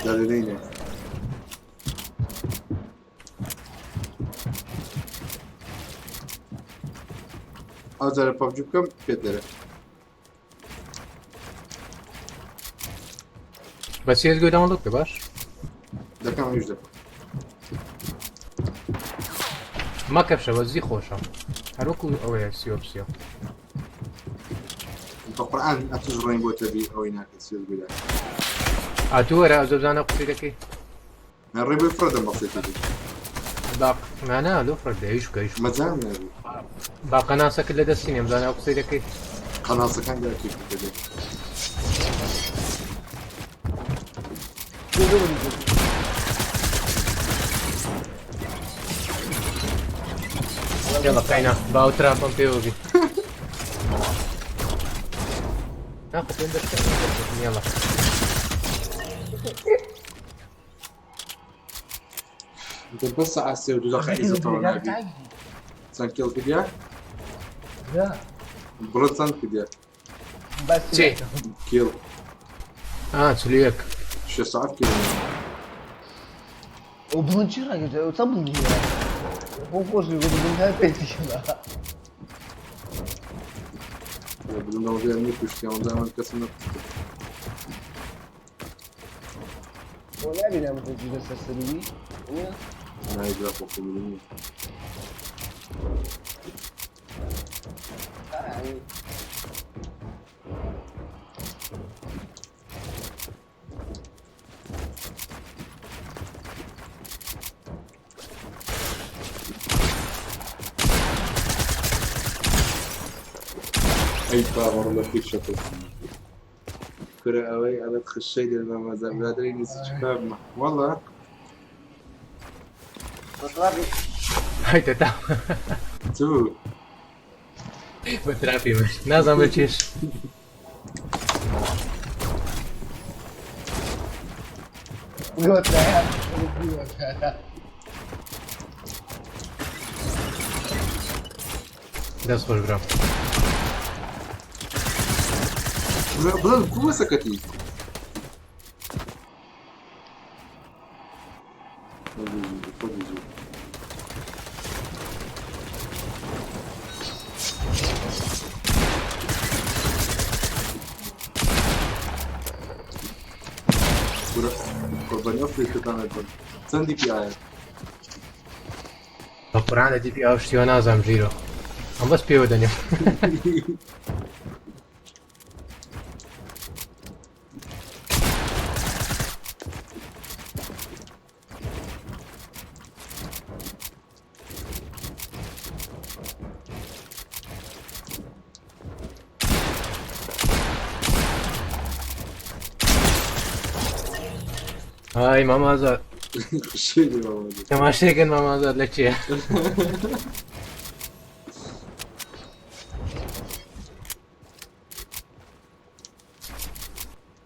دەرێنێ. ئەو جارە پەبجی بکەم پێت دەرێ. بە CSGO داونلۆد بکە باش. دەکەم ئەویش دەکەم. مەکەفشە بە زی خۆشە هەروەکو ئەوەیە سیۆپسیە. بە قورئان ئەتوش ڕێن بۆ تەبی ئەوەی ناکەی CSGO داکەم. ئەتوو وەرە ئەو زۆزانە قسەی دەکەی. من ڕێ بۆی فڕە دەم بە قسەی تەبی. با نا نا لۆ فڕە دە ئیش بکە ئیش بکە. مەجال نابی. با قەناسەکەت لە دەستی نیە بزانە ئەو قسەی دەکەی. قەناسەکان داکەی بکە. يلا قينا باو ترافم بيوبي ناخذ يلا انت بس ساعة سي ودو دقيقة إذا طبعا نبي سان كيل كديا؟ لا بلد سان كديا بس چی؟ كيل چلویەک. شو ساعات كيل و بڵند چی ڕاگەجا و چەند بڵندی هەیە؟ خۆ خۆشی بۆ بڵند هەر پێی کەمە. بلند ئەوە منی کوشتی ئەوە من کەسم نەکوشت. بۆ نابینە ئەم خۆشی لەسەر سەروی؟ نییە؟ نایجا خۆ خۆ بڵند. يعني ئەی باوەڕ لە پیشەکە. کورە ئەوەی ئەڵێت خشەی لێ مامەزار برادەری نزیکی بابمە. وەڵا هایتە تا چ بوو؟ بە ترافی من نازانم بە چێش. دەست خۆش برام. بڵند کووە سەکەتی؟ قوربانی ئەو فریشتانە بن. چەند DPI؟ بە قورئان لە DPI ئەو شتیوە نازانم ژیرۆ. ئەم بەس پێوە دەنێم. های مامازاد. خشەی لێ مامەزاد. تەماشەیەکەن مامازاد لە چییە؟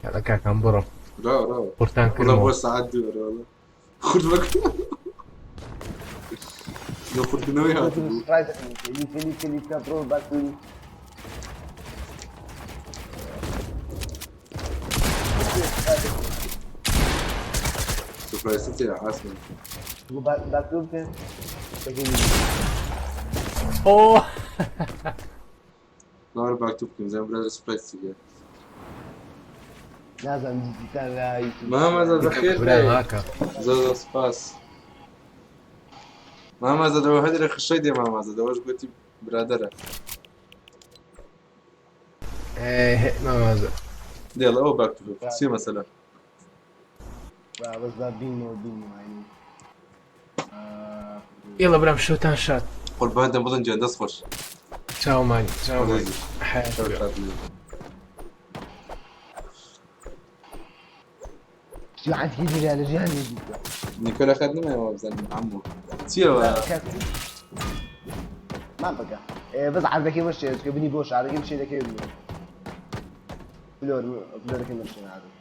یاڵا کاکەم بڕۆ. ڕاوە ڕاوە. قورتان وەڵا کردمەوە. بۆ سەعات دوو ڕاوە. خورد بەک. لە خورکردنەوەی هاتبوو. سوپرایزت تێ ئاسمان. ئۆ باوەڕ باک تو بکەم زانم برادەر سپرایز چی بێ. نازانم جدیتان لە یوتیوب مامە زۆر بەخێر برا بێی. هاکە زۆر زۆر سپاس. مامە زەدەوە هەدرە خشەی دێ مامە زەدەوەش گوتی برادەرە. مامازە دێڵ ئەوە باک تو بکەم چیە مەسەلە؟ با بەس با بینەوە بینەوە یعنی یلا برام شەوتان شاد. قوربان دەم بڵێن گیان دەست خۆش. چاومانی چاومانی عزیزی. حیات شەو بێ. شاد بی. شتیعات هیچ لە ژیان نەدیتوە. نیکۆلا خەت نمایەوە بزانم عەمو چیەوە؟ ما بکە بەس عەردەکەی مەشێ چکە بنی بۆش عەردەکەی مشێ دەکەی بنی فلۆر فلۆرەکەی مەشێ عەردەکەی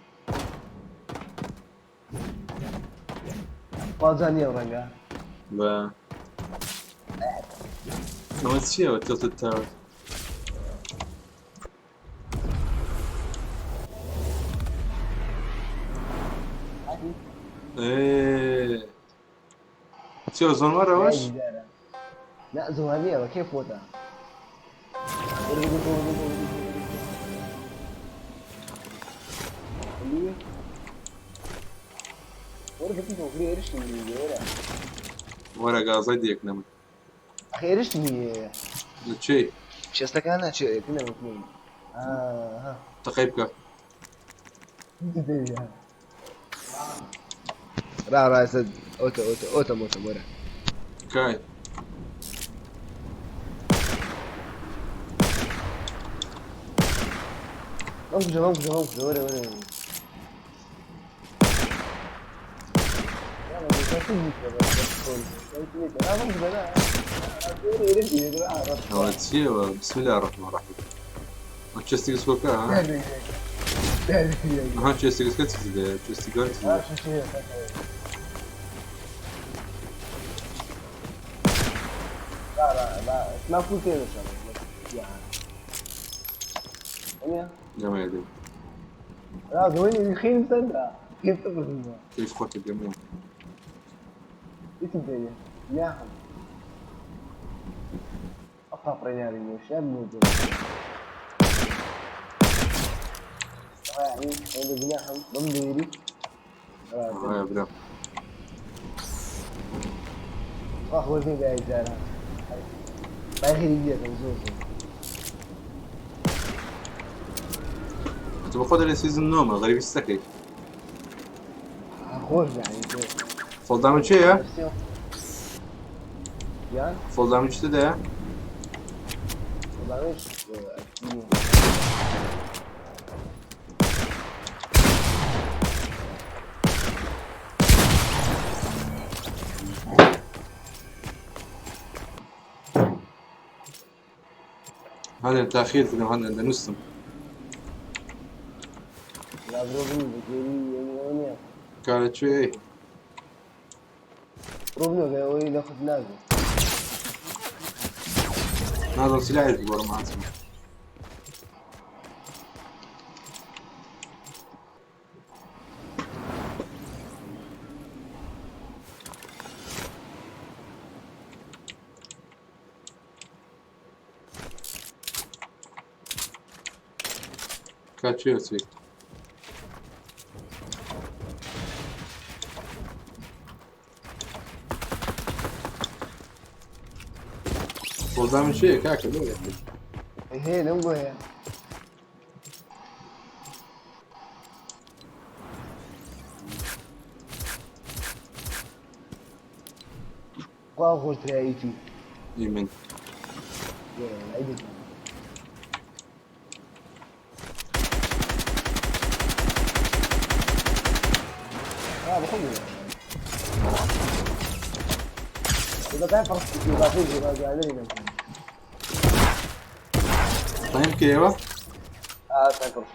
خوا نییە ڕەنگە بە ئەوە چیەوە تڵتت تاوە؟ ئێ چیەوە زۆنوارەوەش؟ لا زۆر نییە کێ فۆتە وەرە گازای دێکنەمە خێرشنی لە چێ؟ چێستەکان ناچێت ها تەقەی بکە. را را سد ئۆتە ئۆتە ئۆتە مۆتە وەرە کای مەمکوژە مەمکوژە مەمکوژە وەرە وەرە ئەوە چیەوە؟ بسم الله الرحمن الرحیم. ئەو چێستی گسکۆکە ها؟ ها چێستی گسکە چی دەیە؟ چێستی گەر چی دەیە؟ ما فول كده ان شاء الله يعني جميع دي لا زويني خير مسندة كيف تفرق كيف خوتي جميع اسم تاني نعم أقرب رجالي مش موجود يعني هذا جناحهم ضميري يا برا أخوة زين بقى يزارها ما يخلي يجي زوزو انت باخذ لي سيزون نومه غريب السكي خوش يعني فول دامج چیە؟ يعني فول دامج تدەیە؟ والله مش هذا تاخير في هذا دەنووسم لا بروبني بكيري يعني کارە چێ؟ روبنو بيقول ناخذ نازل نازم سلاحی بگۆڕم هاتم کات چێ چێ؟ فول دامج چیە کاکە لۆ هي نمبو هي وا خوش ترايتي من اه بخوي إذا كان فرص إضافية إضافية طيب کێوە؟ اه كان فرص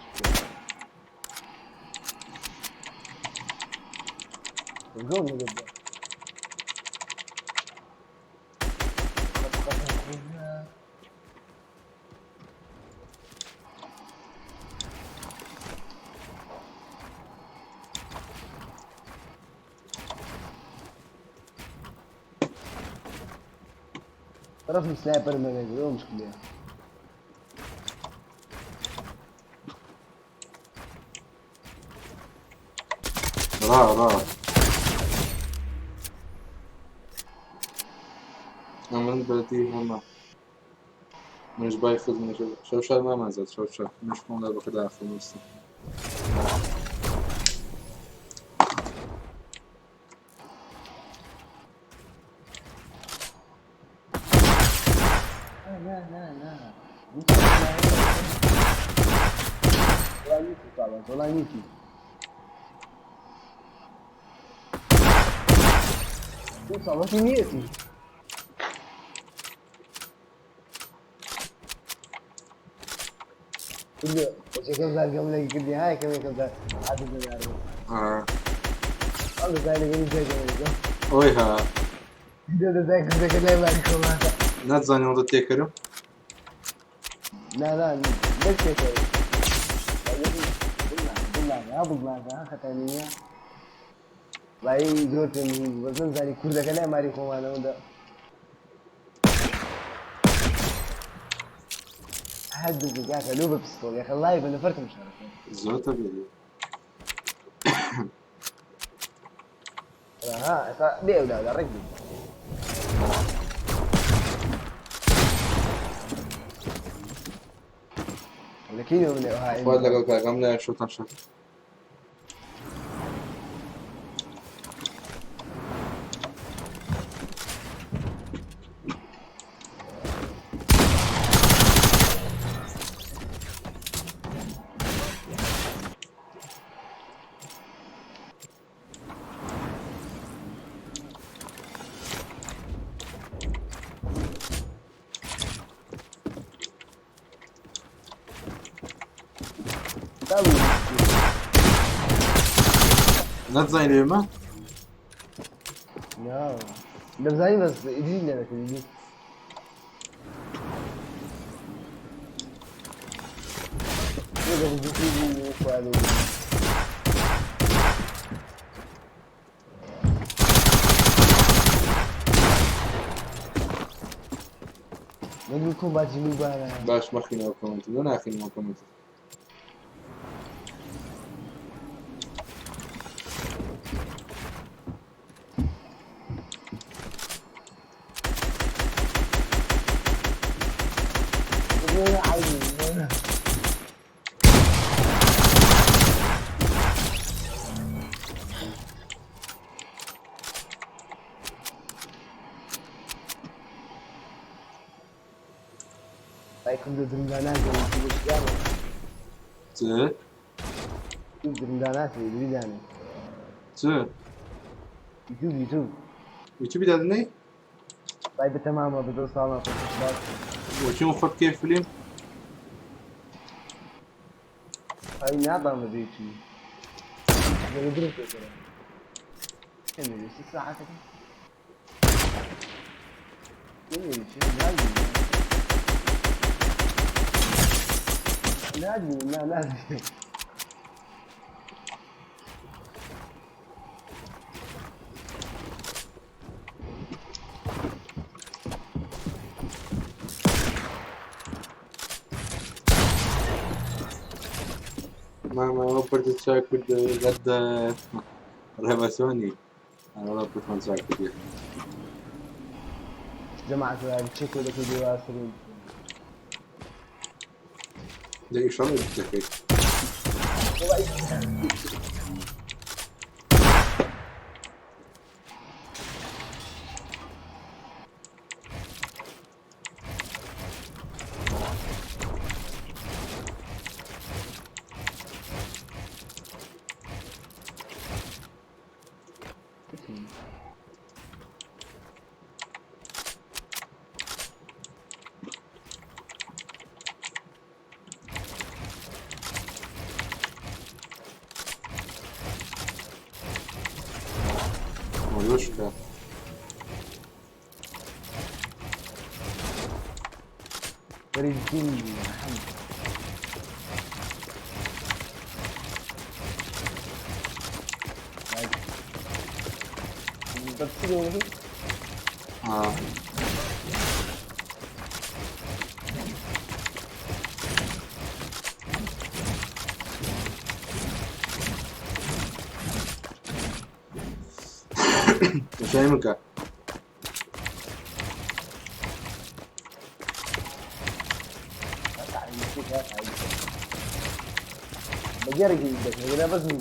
قوم نقدر طرف sniper ما بيقولوا مشكلة. ڕا ڕا ئەمن بەدی هەمە منش بای خزم شەو شار مامازات شەو شار منش خۆم لە بەخدا خۆمستم. لا لا لا والله نيتي طبعا والله نيتي صعبتي نيتي كم زار قبل كردي هاي كم كم زار عدد من آه. الله زين قولي زي قبل ئۆی ها ده زي كده كده ما عليكم. ناتزانی ئەوەندە تێکەرم. لا لا ليش هيك؟ بالله ختانية والله زور تنهي بس نزالي كرده كلا ماري خوانا وده حد يا اخي لو ببستول يا اخي لايف انا فرق مش عارف. زۆر تەبێ. ها بيه ولا لا ركبي لكن من هاي خوا لەگەڵ کاکەم لای شۆتان شەر. ناتزانی لێمە؟ لا دەمزانی بەس ئیدری نەدەکردی. باش مەخینەوە کۆمێنت لۆ ناخینەوە کۆمێنت. چ؟ چ؟ يوتيوب يوتيوب. یوتیوبی دادنەی؟ طيب تمام بدو صالة. وەچیم خۆت کێ فلیم؟ هاي نعطى مدري شو كم 6 ساعات نادي لا نادي. ماما ئەوە پرتە چاک کرد غەدە ڕێبەسۆنی ئەوە پرتمان چاک کردی. جماعة تشيكو لك دواسرين. دە ئیشەڵێ دەکەیت. مۆلۆشکە. فريد كينج محمد. بس آه. هێمنکە. بەگەرێکی دەکەن بەس من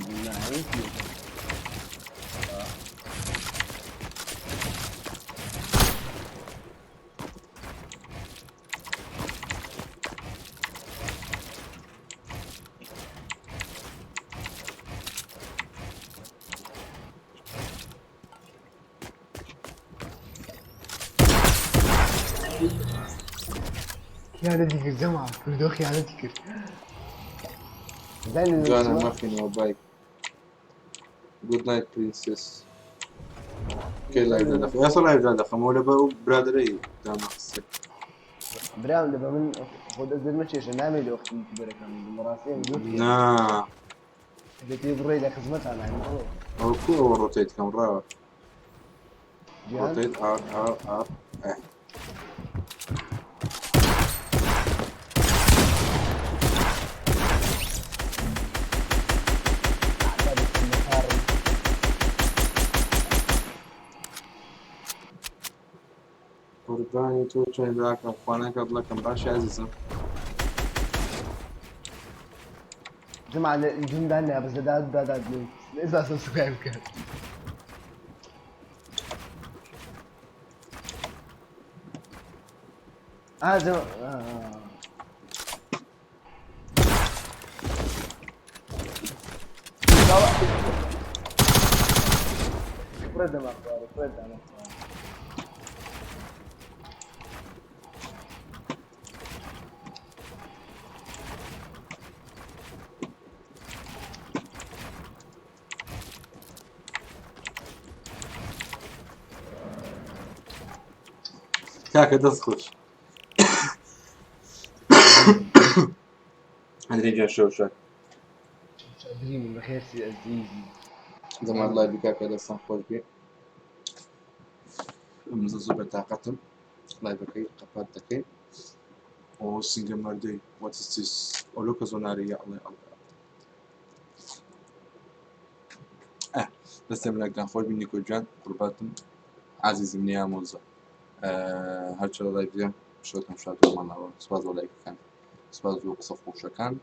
خیانەتی کرد جەما کوردۆ خیانەتی کرد. جوانە مەخینەوە bye. Good night princess. کێ live دادەخەم؟ ئێستا live دادەخەمەوە لە بە ئەو برادەرەی دامەخستێ. برام لە بە من خۆ دەست دەرمەکێشە نامێ لە وەختی یوتیوبەرەکەم بەڕاستی ئەم زۆر نا دەتێ بڕێ لە خزمەتان بڕۆ. ئەو کو ئەوە rotate کەم ڕاوە. Rotate R R R ئە. قوربانی تۆ چۆن براکەم خوانەکە دڵەکەم باشی عەزیزم. جمعة جندان بس داد داد داد إذا subscribe بکات. آه جماعة آه. فرد ما فرد أنا. کاکە دەست خۆش. ئەندرێ گیان شەو شاد. دريم بخير سي عزيزي. زەمان live ی کاکە دەستان خۆش بێ. ئەم زۆر زۆر بەتاقەتم. live ەکەی قەپات دەکەین. ئۆ سینگە مەردەی what is this؟ ئۆلۆکە زۆناری یا ئەڵێ ئەڵێ. ئە دەستێم لەگەڵ خۆش بی نیکۆ گیان قورباتم عەزیزم نیامۆزە. هەرچە live ە شەوتان شاد و ماڵەوە. سوپاس بۆ لایکەکان. سوپاس بۆ قسە خۆشەکان.